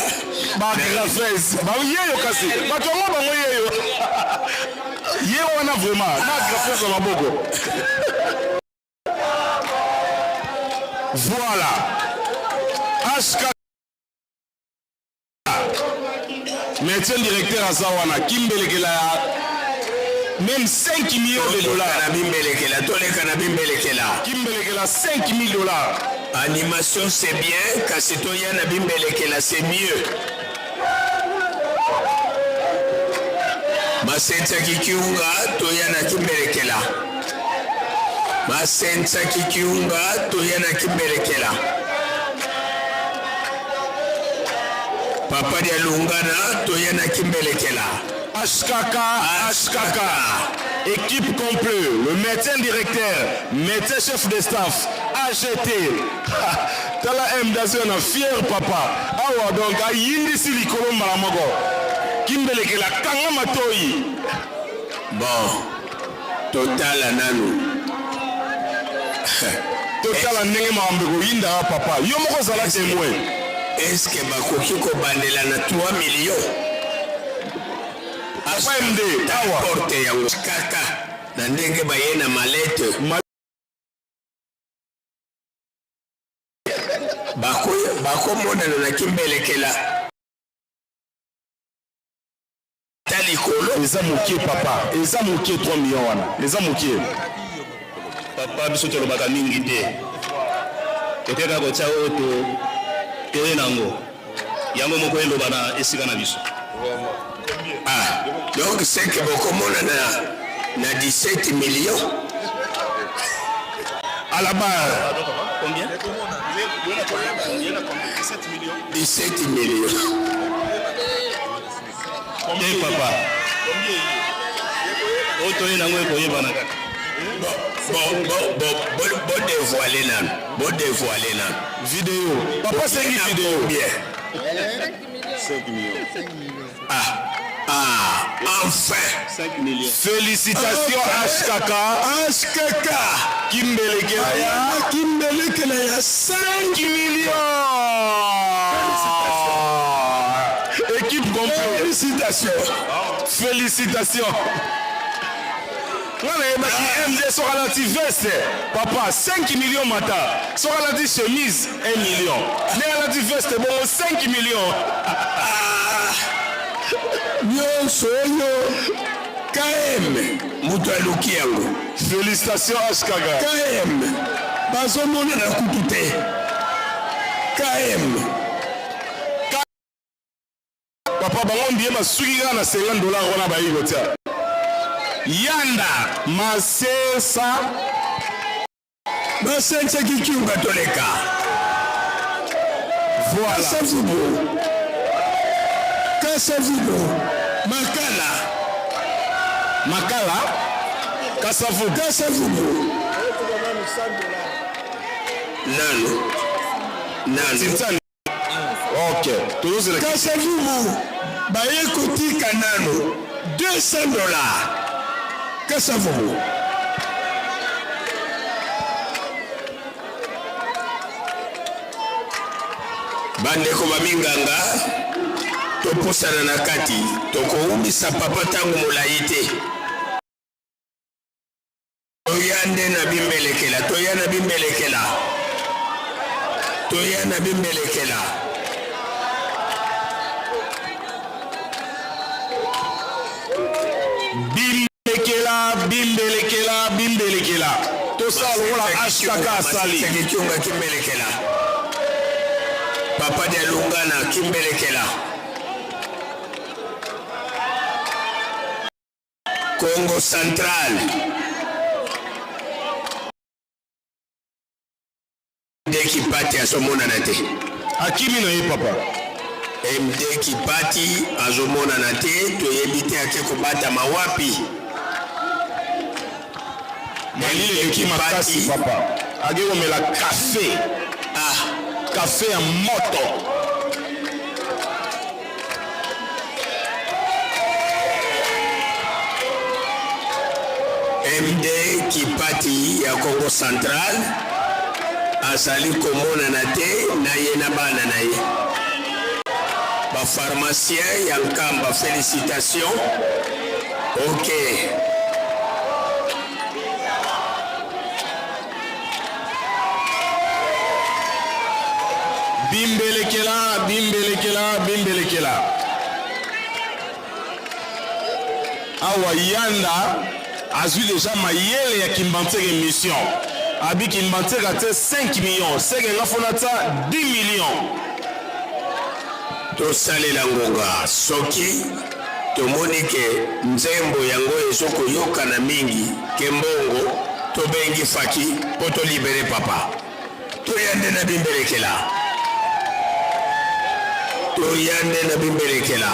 Bagrafes yeyo, kasi bato yango bango yeyo ye wana vraiment na grafes ya maboko. Voilà. HK médecin directeur aza wana, kimbelekela ya même 5 millions de dollars. Na bimbelekela, toleka na bimbelekela. Kimbelekela 5000 dollars. Animation c'est bien, kasi toya na bimbelekela c'est mieux. Masensaki Kiunga, toya na kimbelekela. Masensaki Kiunga, toya na kimbelekela. Papa Dialungana, toya na kimbelekela. HKK, HKK, équipe complète, le médecin directeur, médecin chef de staff, AGT. Tala M na fier papa. Awa donc ayindisi likolo mbala moko. Kimbelekela kanga matoi. Bon, totala nanu. Totala ndenge makambo ekoyinda awa papa. Yo moko zala temoin. Est-ce que bakoki kobandela na 3 millions? Papa MD, awa. Porte yango kaka na ndenge baye na malete. Bakomonana na kimbelekela. Ata likolo. Eza mokie papa, eza mokie 3 millions wana. Eza mokie. Papa biso tolobaka mingi te. Toke kaka kotia oyo to toye nango. Yango moko eloba na esika na biso. Ah, donc c'est que bokomona na na 17 millions. À la barre. Combien? 17 millions. Te papa. Oyo toye nango ekoyebana kaka. Bon, bon, bon, bon, bon dévoiler nanu. Bon dévoiler nanu. Video. Papa sengi video. Combien? 5 millions. Ah, ah, enfin. 5 millions. Félicitations HKK. HKK. Kimbelekela ya. Kimbelekela ya 5 millions. Équipe complète. Félicitations. Félicitations. Nga nayebaki MD soki alati veste papa 5 millions mata soki alati chemise 1 million ndenge alati veste bongo 5 millions. Nyonso oyo KM moto aluki yango. Félicitations HKK. KM bazomonana kutu te. KM Papa bango ndiye basuki kaka na 50 dollars wana bayi kotia. Yanda masesa basense kikiunga toleka. Voilà. Kasavubu. Kasavubu. Makala. Makala. Kasavubu. Kasavubu. Nanu. Nanu. Ok. Tozozela. Kasavubu baye kotika nanu 200 dollars. Kasavubu. Bandeko baminganga topusana na kati, tokowumisa papa ntango molai te. Toya nde na bimbelekela, toya na bimbelekela, toya na bimbelekela. Bimbelekela, bimbelekela, bimbelekela. Tosala lokola HKK asali. Kiunga kimbelekela. Papa de Lungana kimbelekela. Congo Central. MD Kipati azomonana te. Akimi na ye papa. MD Kipati azomonana te, toyebi te ake kobatama wapi. Malili eleki makasi papa. Ake komela kafe. Ah, kafe ya moto. MD Kipati ya Congo Central azali komonana te na ye na bana na ye. Ba pharmacien ya Nkamba félicitations. Ok. Bimbelekela, bimbelekela, bimbelekela. Awa Yanda azwi deja mayele ya Kimbanseke mission. Abi Kimbanseke atie 5 millions, seke nga fona tia 10 millions. Tosalela ngonga soki tomoni ke nzembo yango ezokoyokana mingi ke mbongo tobengi faki po to libere papa. Toya nde na bimbelekela. Toya nde na bimbelekela.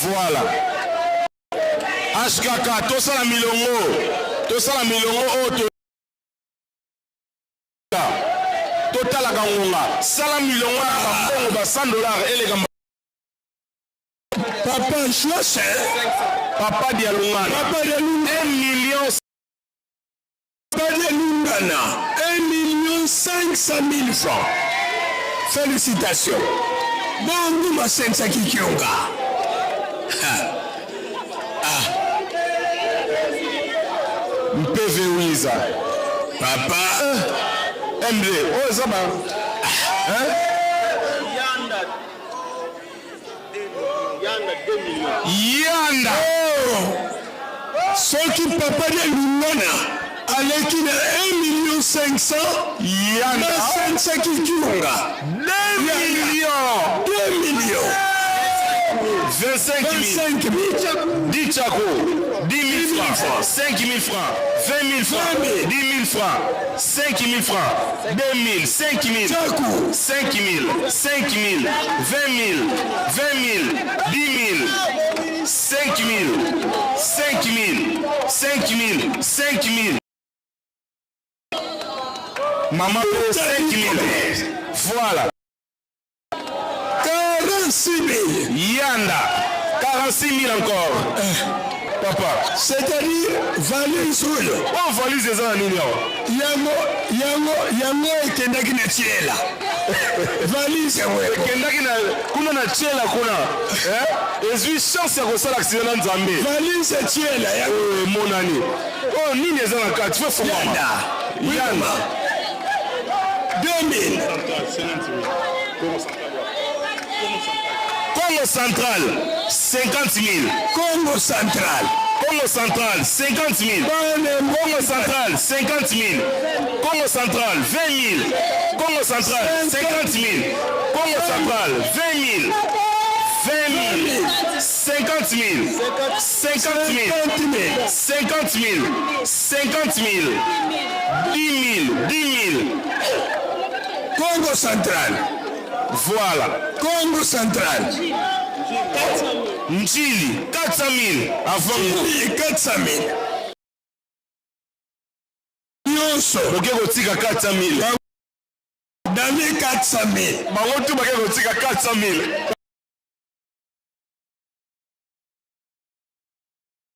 Voilà. HKK tosala milongo. Tosala milongo oyo to totalaka ngonga. Sala milongo na ba mbongo ba 100 dollars eleka. Papa Josse. Papa Dialungana. Papa Dialungana. 1 million. Papa Dialungana. 1 million 500 000 francs. Félicitations. Bongo Masenza Kikionga. Ah. Mpv Wiza. Papa. MD. Oh, eza ba. Hein? Yanda. Oh. Soki papa Dialungana aleki na 1 million 500 Yanda. Masenza Kikionga. 2 millions. 2 millions. 25 000. 25 000. 10 tchako. 10 000 francs. 5 000 francs. 20 000 francs. 10 000 francs. 5 000 francs. 2 000. 5 000. Tchako. 5 000. 5 000. 20 000. 20 000. 10 000. 5 000. 5 000. 5 000. 5 000. Maman, 5 000. Voilà. 46 000. Yanda. 46 000 encore. Papa. C'est-à-dire valise oyo. Oh, valise eza na nini awa? Yango yango yango ekendaki na tiela. Valise yango ekendaki na kuna na tiela kuna. Eh? Ezwi chance ya kosala accident na Nzambe. Valise ya tiela yango. Oyo emonani. Oyo nini eza na kati? Faut fongwama. Yanda. Yanda. 2000. Congo Central 50 000. Congo Central. Congo Central 50 000. Congo Central 50 000. Congo Central 20 000. Congo Central 50 000. Congo Central 20 000. 20 000. 50 000. 50 000. 50 000. 50 000. 10 000. 10 000. Congo Central. Voilà. Congo Central. Njili 400 000. Avant Njili 400 000. Nyonso. Boke kotika 400 000. Dami 400 000. Bango tu bake kotika 400 000.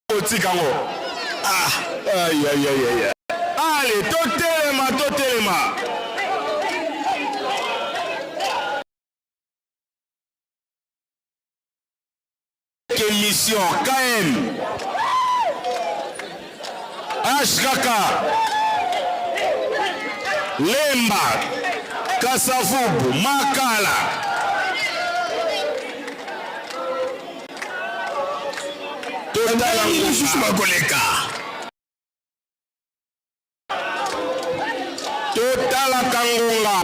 Kotika ngo. Ah, aïe aïe aïe aïe. Allez, totelema, totelema. Émission KM HKK Lemba Kasavubu Makala Totala lisusu bakoleka. Totalaka ngonga.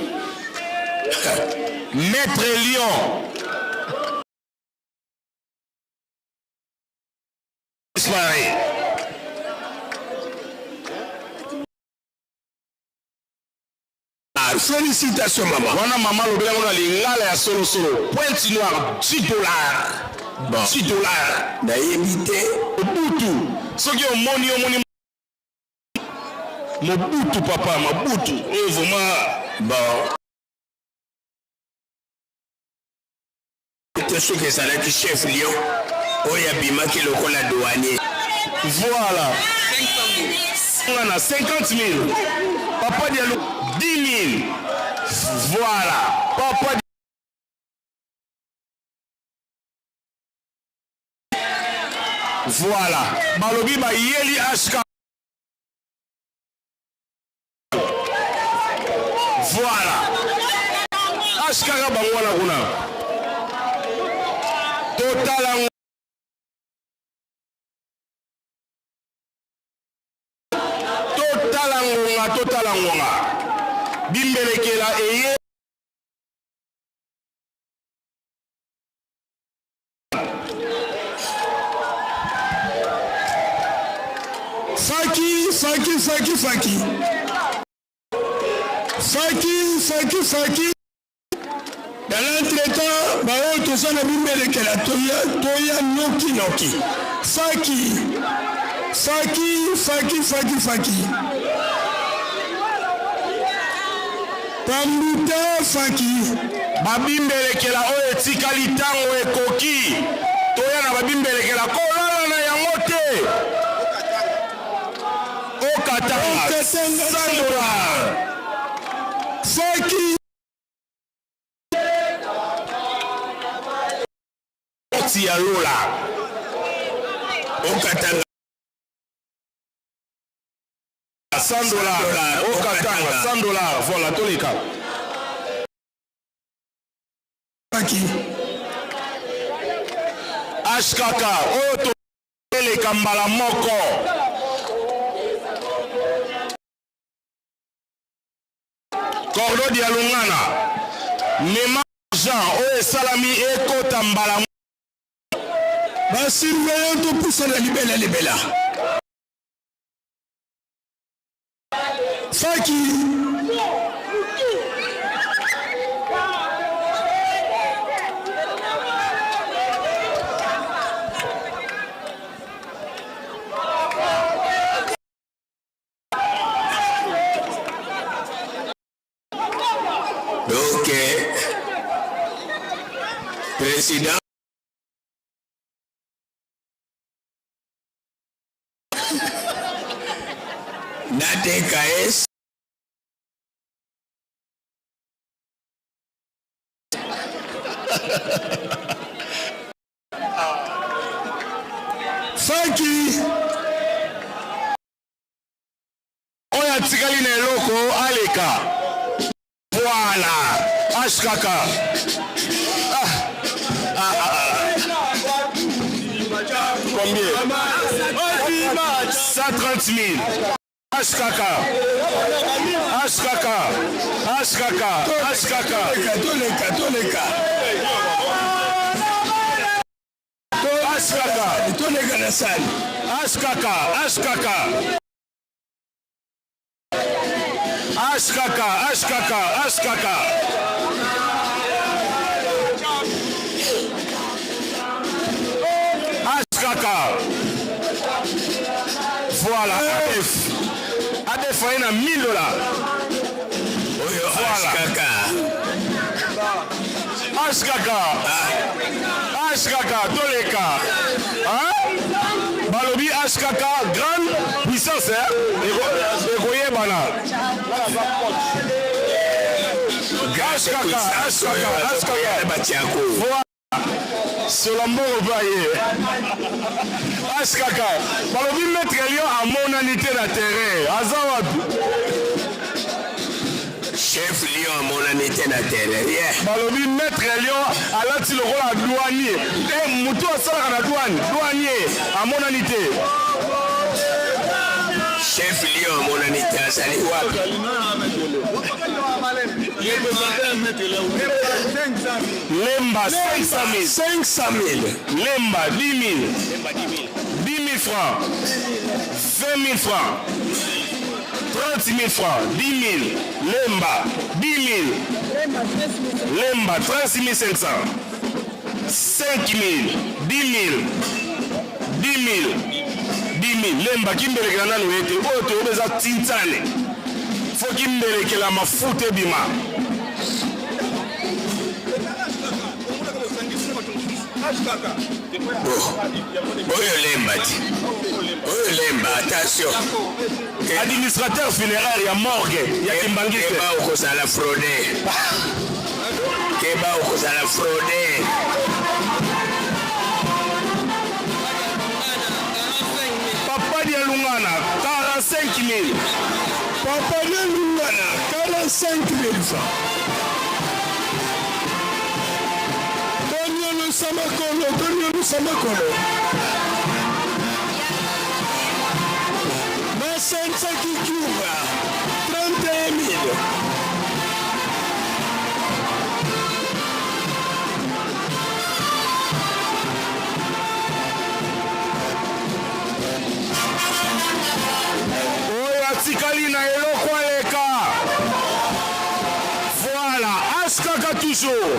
Maître Lion disparaît. Ah, félicitations mama. Wana mama alobeli yango na lingala ya solosolo. Pointe noire 10 dollars. Bon. 10 dollars. Nayebi te. Mobutu. Soki omoni omoni Mobutu papa, Mobutu. Oyo vraiment Bon. Te soki ezalaki chef lion oyo abimaki lokola douanier. Voilà. Na 50 000. Papa Diallo 10 000. Voilà. Papa Voilà. Balobi bayeli HK. Voilà. HK kaka bango wana kuna. Totala totala ngonga totala ngonga bimbelekela eye Faki, faki, faki, faki. Faki, faki, faki. Dans l'entretemps, baoyo toza na bimbelekela toya, toya noki noki. Faki, faki, faki, faki, faki. Pambuta faki. Babimbelekela oyo etikali ntango ekoki. Toya na babimbelekela kolala na yango te. Okatanga 100 dollars. Soki Porte ya lola. Okatanga 100 dollars. Okatanga 100 dollars. Voilà, toleka. HKK oyo toleka mbala moko. Cordo Dialungana mema argent oyo esalami ekota mbala ba surveillant topusana libela libela. Faki Donc, président na DKS Faki oyo atikali na eloko aleka. Voilà HKK. Ah. Ah, ah, ah. Combien? 130 000. HKK. HKK. HKK. HKK. Toleka, toleka. HKK. Toleka na salle. HKK. HKK. HKK, HKK, HKK. HKK. Voilà, ADF. ADF aye na 1000 dollars. Oyo Voilà. HKK. HKK. HKK, toleka. Hein? Balobi HKK, grande puissance, hein? Ekoyebana. HKK, HKK, HKK. Batiako. Voilà. Sola mbongo mpe aye. HKK. Balobi maître Lion amonani te na terrain. Aza wapi? Chef Lion amonani te na terrain. Yeah. Balobi maître Lion alati lokola douanier. Eh, moto asalaka na douane, douanier amonani te. Chef Lion amonani te azali wapi? Lemba 500 000. 500 000. Lemba 10 000. 10 000 francs. 20 000 francs. 30 000 francs. 10 000. Lemba 10 000. Lemba 36 500. 5 000. 10 000. 10 000. 10 000. Lemba kimbelekela nanu ye te. Oyo toyobi eza tintane. Fo kimbelekela mafuta ebima. Oyo lemba te. Oyo lemba, attention. Administrateur funéraire ya morgue ya Kimbanguiste. Keba okozala fraude. Keba okozala fraude. Papa Dialungana 45 000. Papa Dialungana 45 000 francs. Tonyolosa makolo, tonyolosa makolo. Masenza Kikyuba 31 000. Oyo atikali na eloko aleka. Voilà, HKK toujours.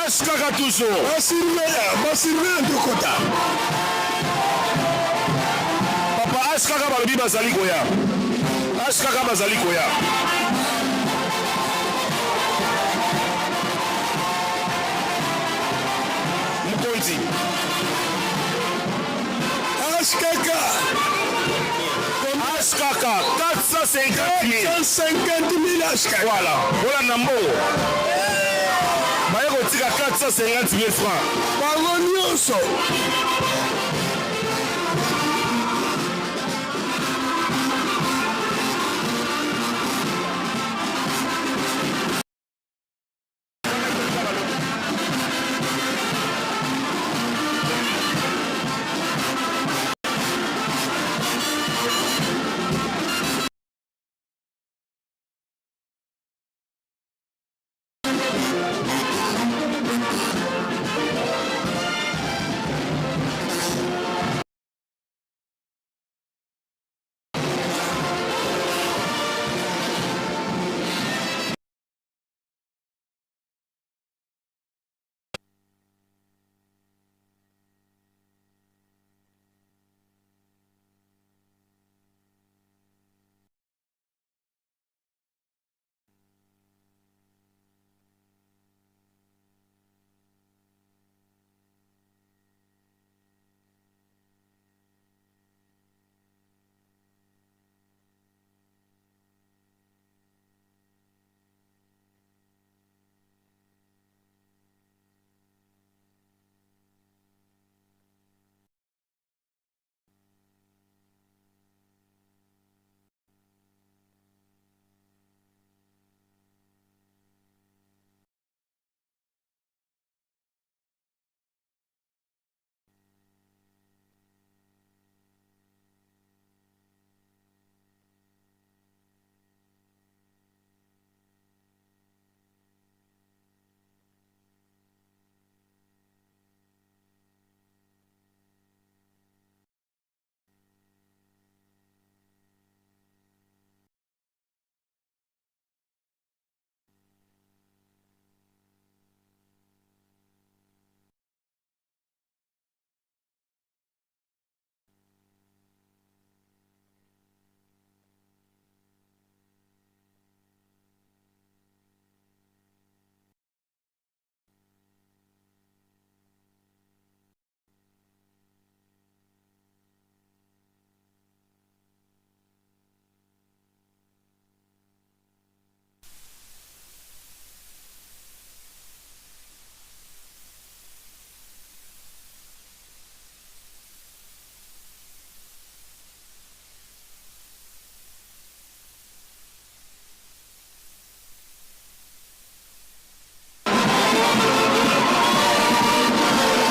HKK toujours. Basurveillant, basurveillant tokota. Papa HKK balobi bazali koya. HKK bazali koya. Mokonzi. Mokonzi. HKK. HKK 450 000. 450 000 HKK. Voilà. Bolanda mbongo. Baye kotika 450 000 francs. Bango nyonso.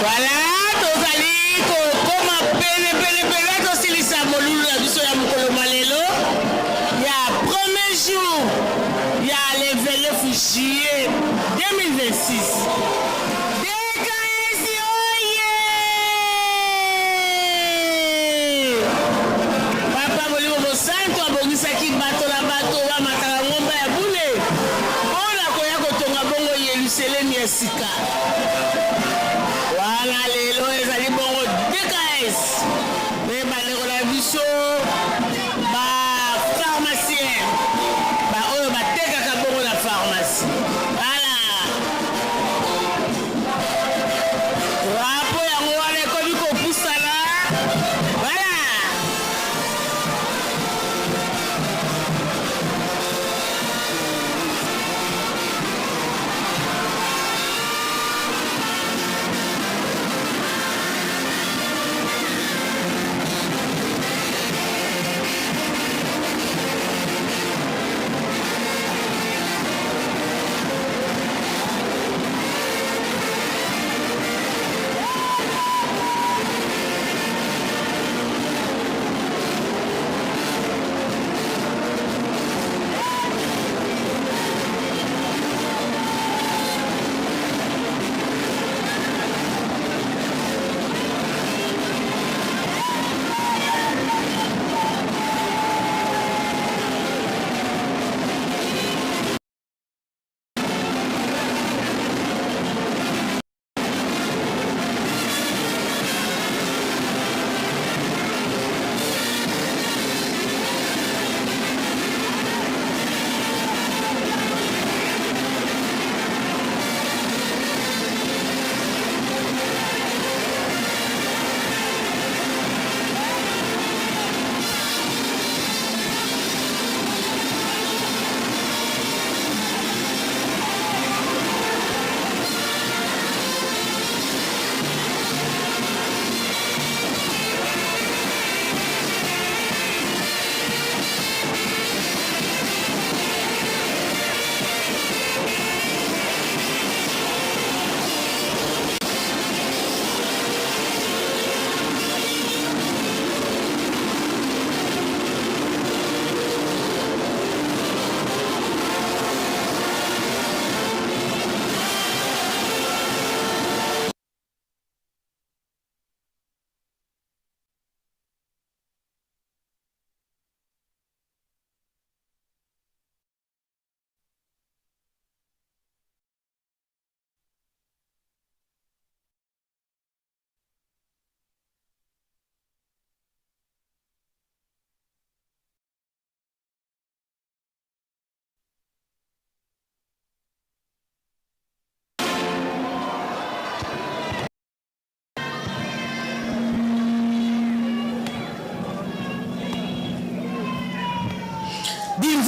Voilà, tozali kokoma pene pene pene tosilisa molulu na biso ya mokolo mwa lelo ya premier jour ya le 29 juillet 2026. DKS oye! Papa Molimo Mosantu abongisaki bato na bato bamata na ngomba ya bule mpo na koya kotonga bongo Yeluselemi ya sika. Wana lelo ezali bongo DKS mpe bandeko na biso ba pharmacien baoyo batekaka bongo na pharmacie. Voilà. Drapeau yango wana ekomi kopusana. Voilà.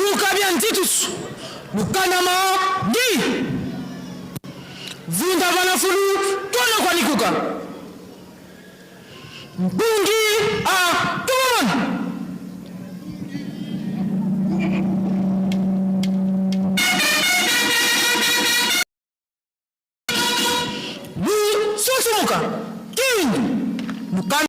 Vumuka bia ntitusu lukanama di vunda vana fulu tona kwa nikuka mpungi a tumamana. Susumuka kindu lukana.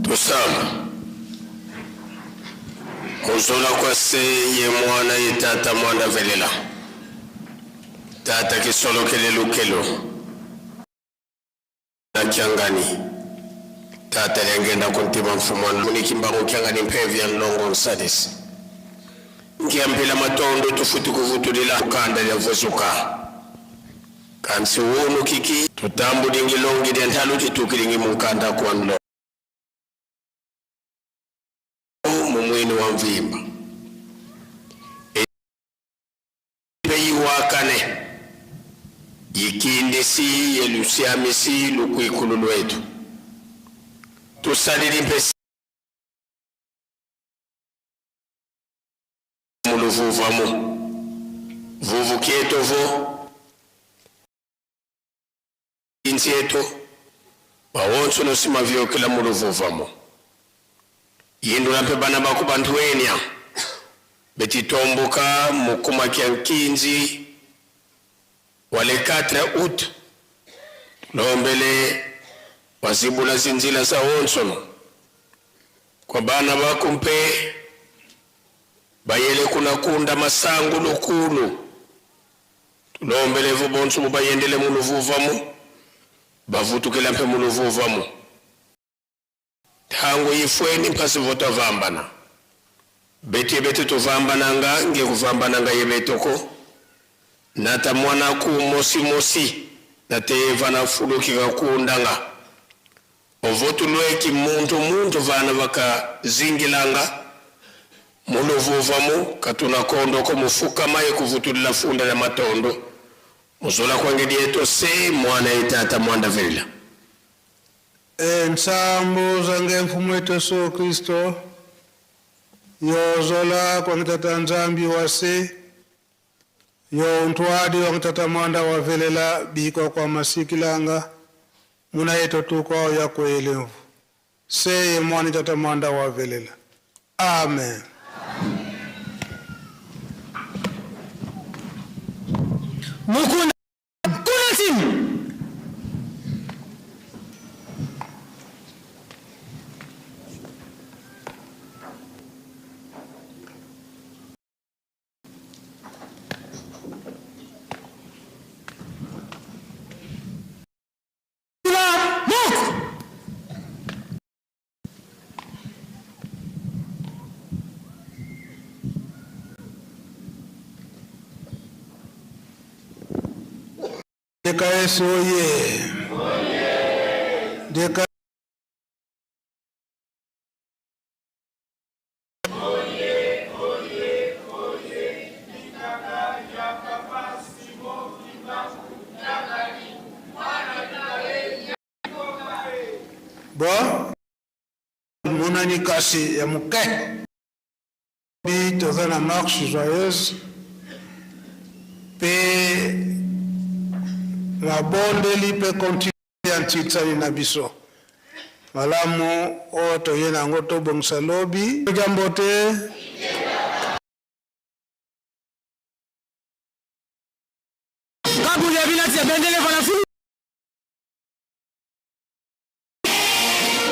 Tusama muzola kwa se ye mwana ye tata mwana velela tata kisolokele lukelo na kiangani tata lyangenda kuntima mfumwana munikimbangu kiangani mpevi ya nlongo nsadisi nkiampila matondo tufuti kuvutulila kanda lya vuzuka kansi wunu kiki tutambulingi longi lya ntalu titukilingi munkanda kwa nlo mumwini wa mvimba eyiwakane yikindisi yelusiamisi lukwikulu lwetu tusalili mpesi muluvuvamu vuvukietovo inzi yetu bawonso nosima vyokela muluvuvamo yindula mpe bana baku bantu enia betitomboka mukuma kya nkinzi wale 4 août tulombele wazibula zinzila za wonsono kwa bana baku mpe bayele kuna kunda masangu lukulu tulombelevu bonso mubayendele muluvuvamu bavutukela mpe muluvuvamu tangu ifweni mpasi votavambana beti beti tovambananga nge kuvambananga ye betoko nata mwana ku mosi mosi nate vana fulukika kundanga ovotulweki muntu muntu vana vakazingilanga muluvuvamu katuna kondoko mufukama ye kuvutulila funda lya matondo muzola kwange dieto se mwana ye tata mwanda velila. Nsambo zange mfumu wetu Yesu Kristo yozola kwange tata Nzambi wase yo ntwadi wange tata mwanda wavelela biko kwa masikilanga muna yeto tuko ya kuelevu seye mwana tata mwanda wavelela. Amen. Mukunda kuna timu. DKS oye. DK Bon, emonani kasi ya moke. Bi toza na marche joyeuse pe mabondeli pe continue ya ntitsani na biso. Malamu oyo toye na yango tobongisa lobi. Jambo te.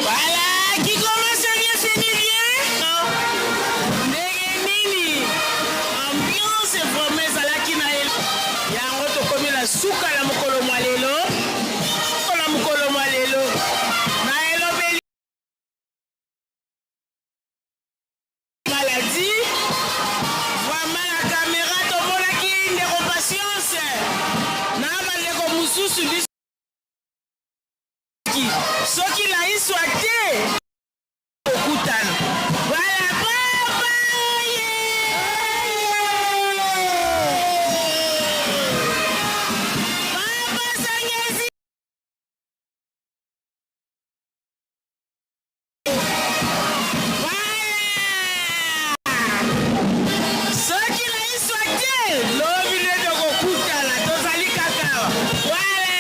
Voilà, qui commence bien finit bien. Ndenge nini ambiance vraiment ezalaki na yango tokomi na suka na mokolo mwa lelo na mokolo mwa lelo na elobeli maladie vraiment na camera tomonaki ndeko patience na bandeko mosusu biso soki naiswa te kokutana wala papa ye papa sangezi soki naiswa te lobi nde tokokutana tozali kaka wala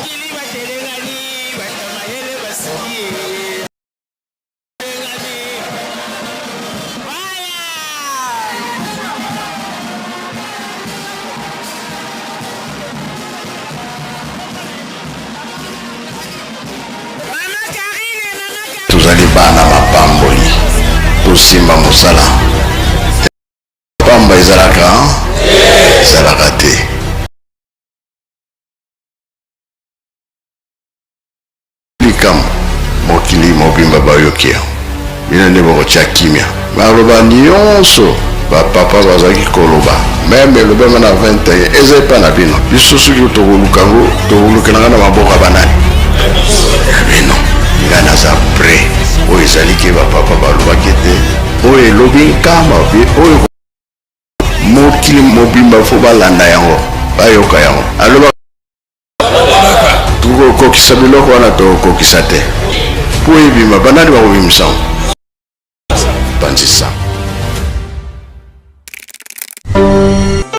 Kili batelengani bato mayele basuki ye. Telengani. Voilà. Mama Karine, Mama Karine. Tozali bana mapamboli, tosimba mosala. Pamba ezalaka ezalaka te. Likambo mokili mobimba bayoki yango, bino nde bokotya kimia. Maloba nyonso bapapa bazalaki koloba meme elobama na 21 eza epa na bino. Biso soki tokoluka yango tokolukelanga na maboko ya banani? Ya bino. Ngai naza prêt. Oyo ezali ke bapapa balobaki ete oyo elobi nkamba oyo mokili mobimba fo balanda yango bayoka yango aloba tokokokisa biloko wana tokokokisa te mpo ebima banani bakobimisa yango panzisa.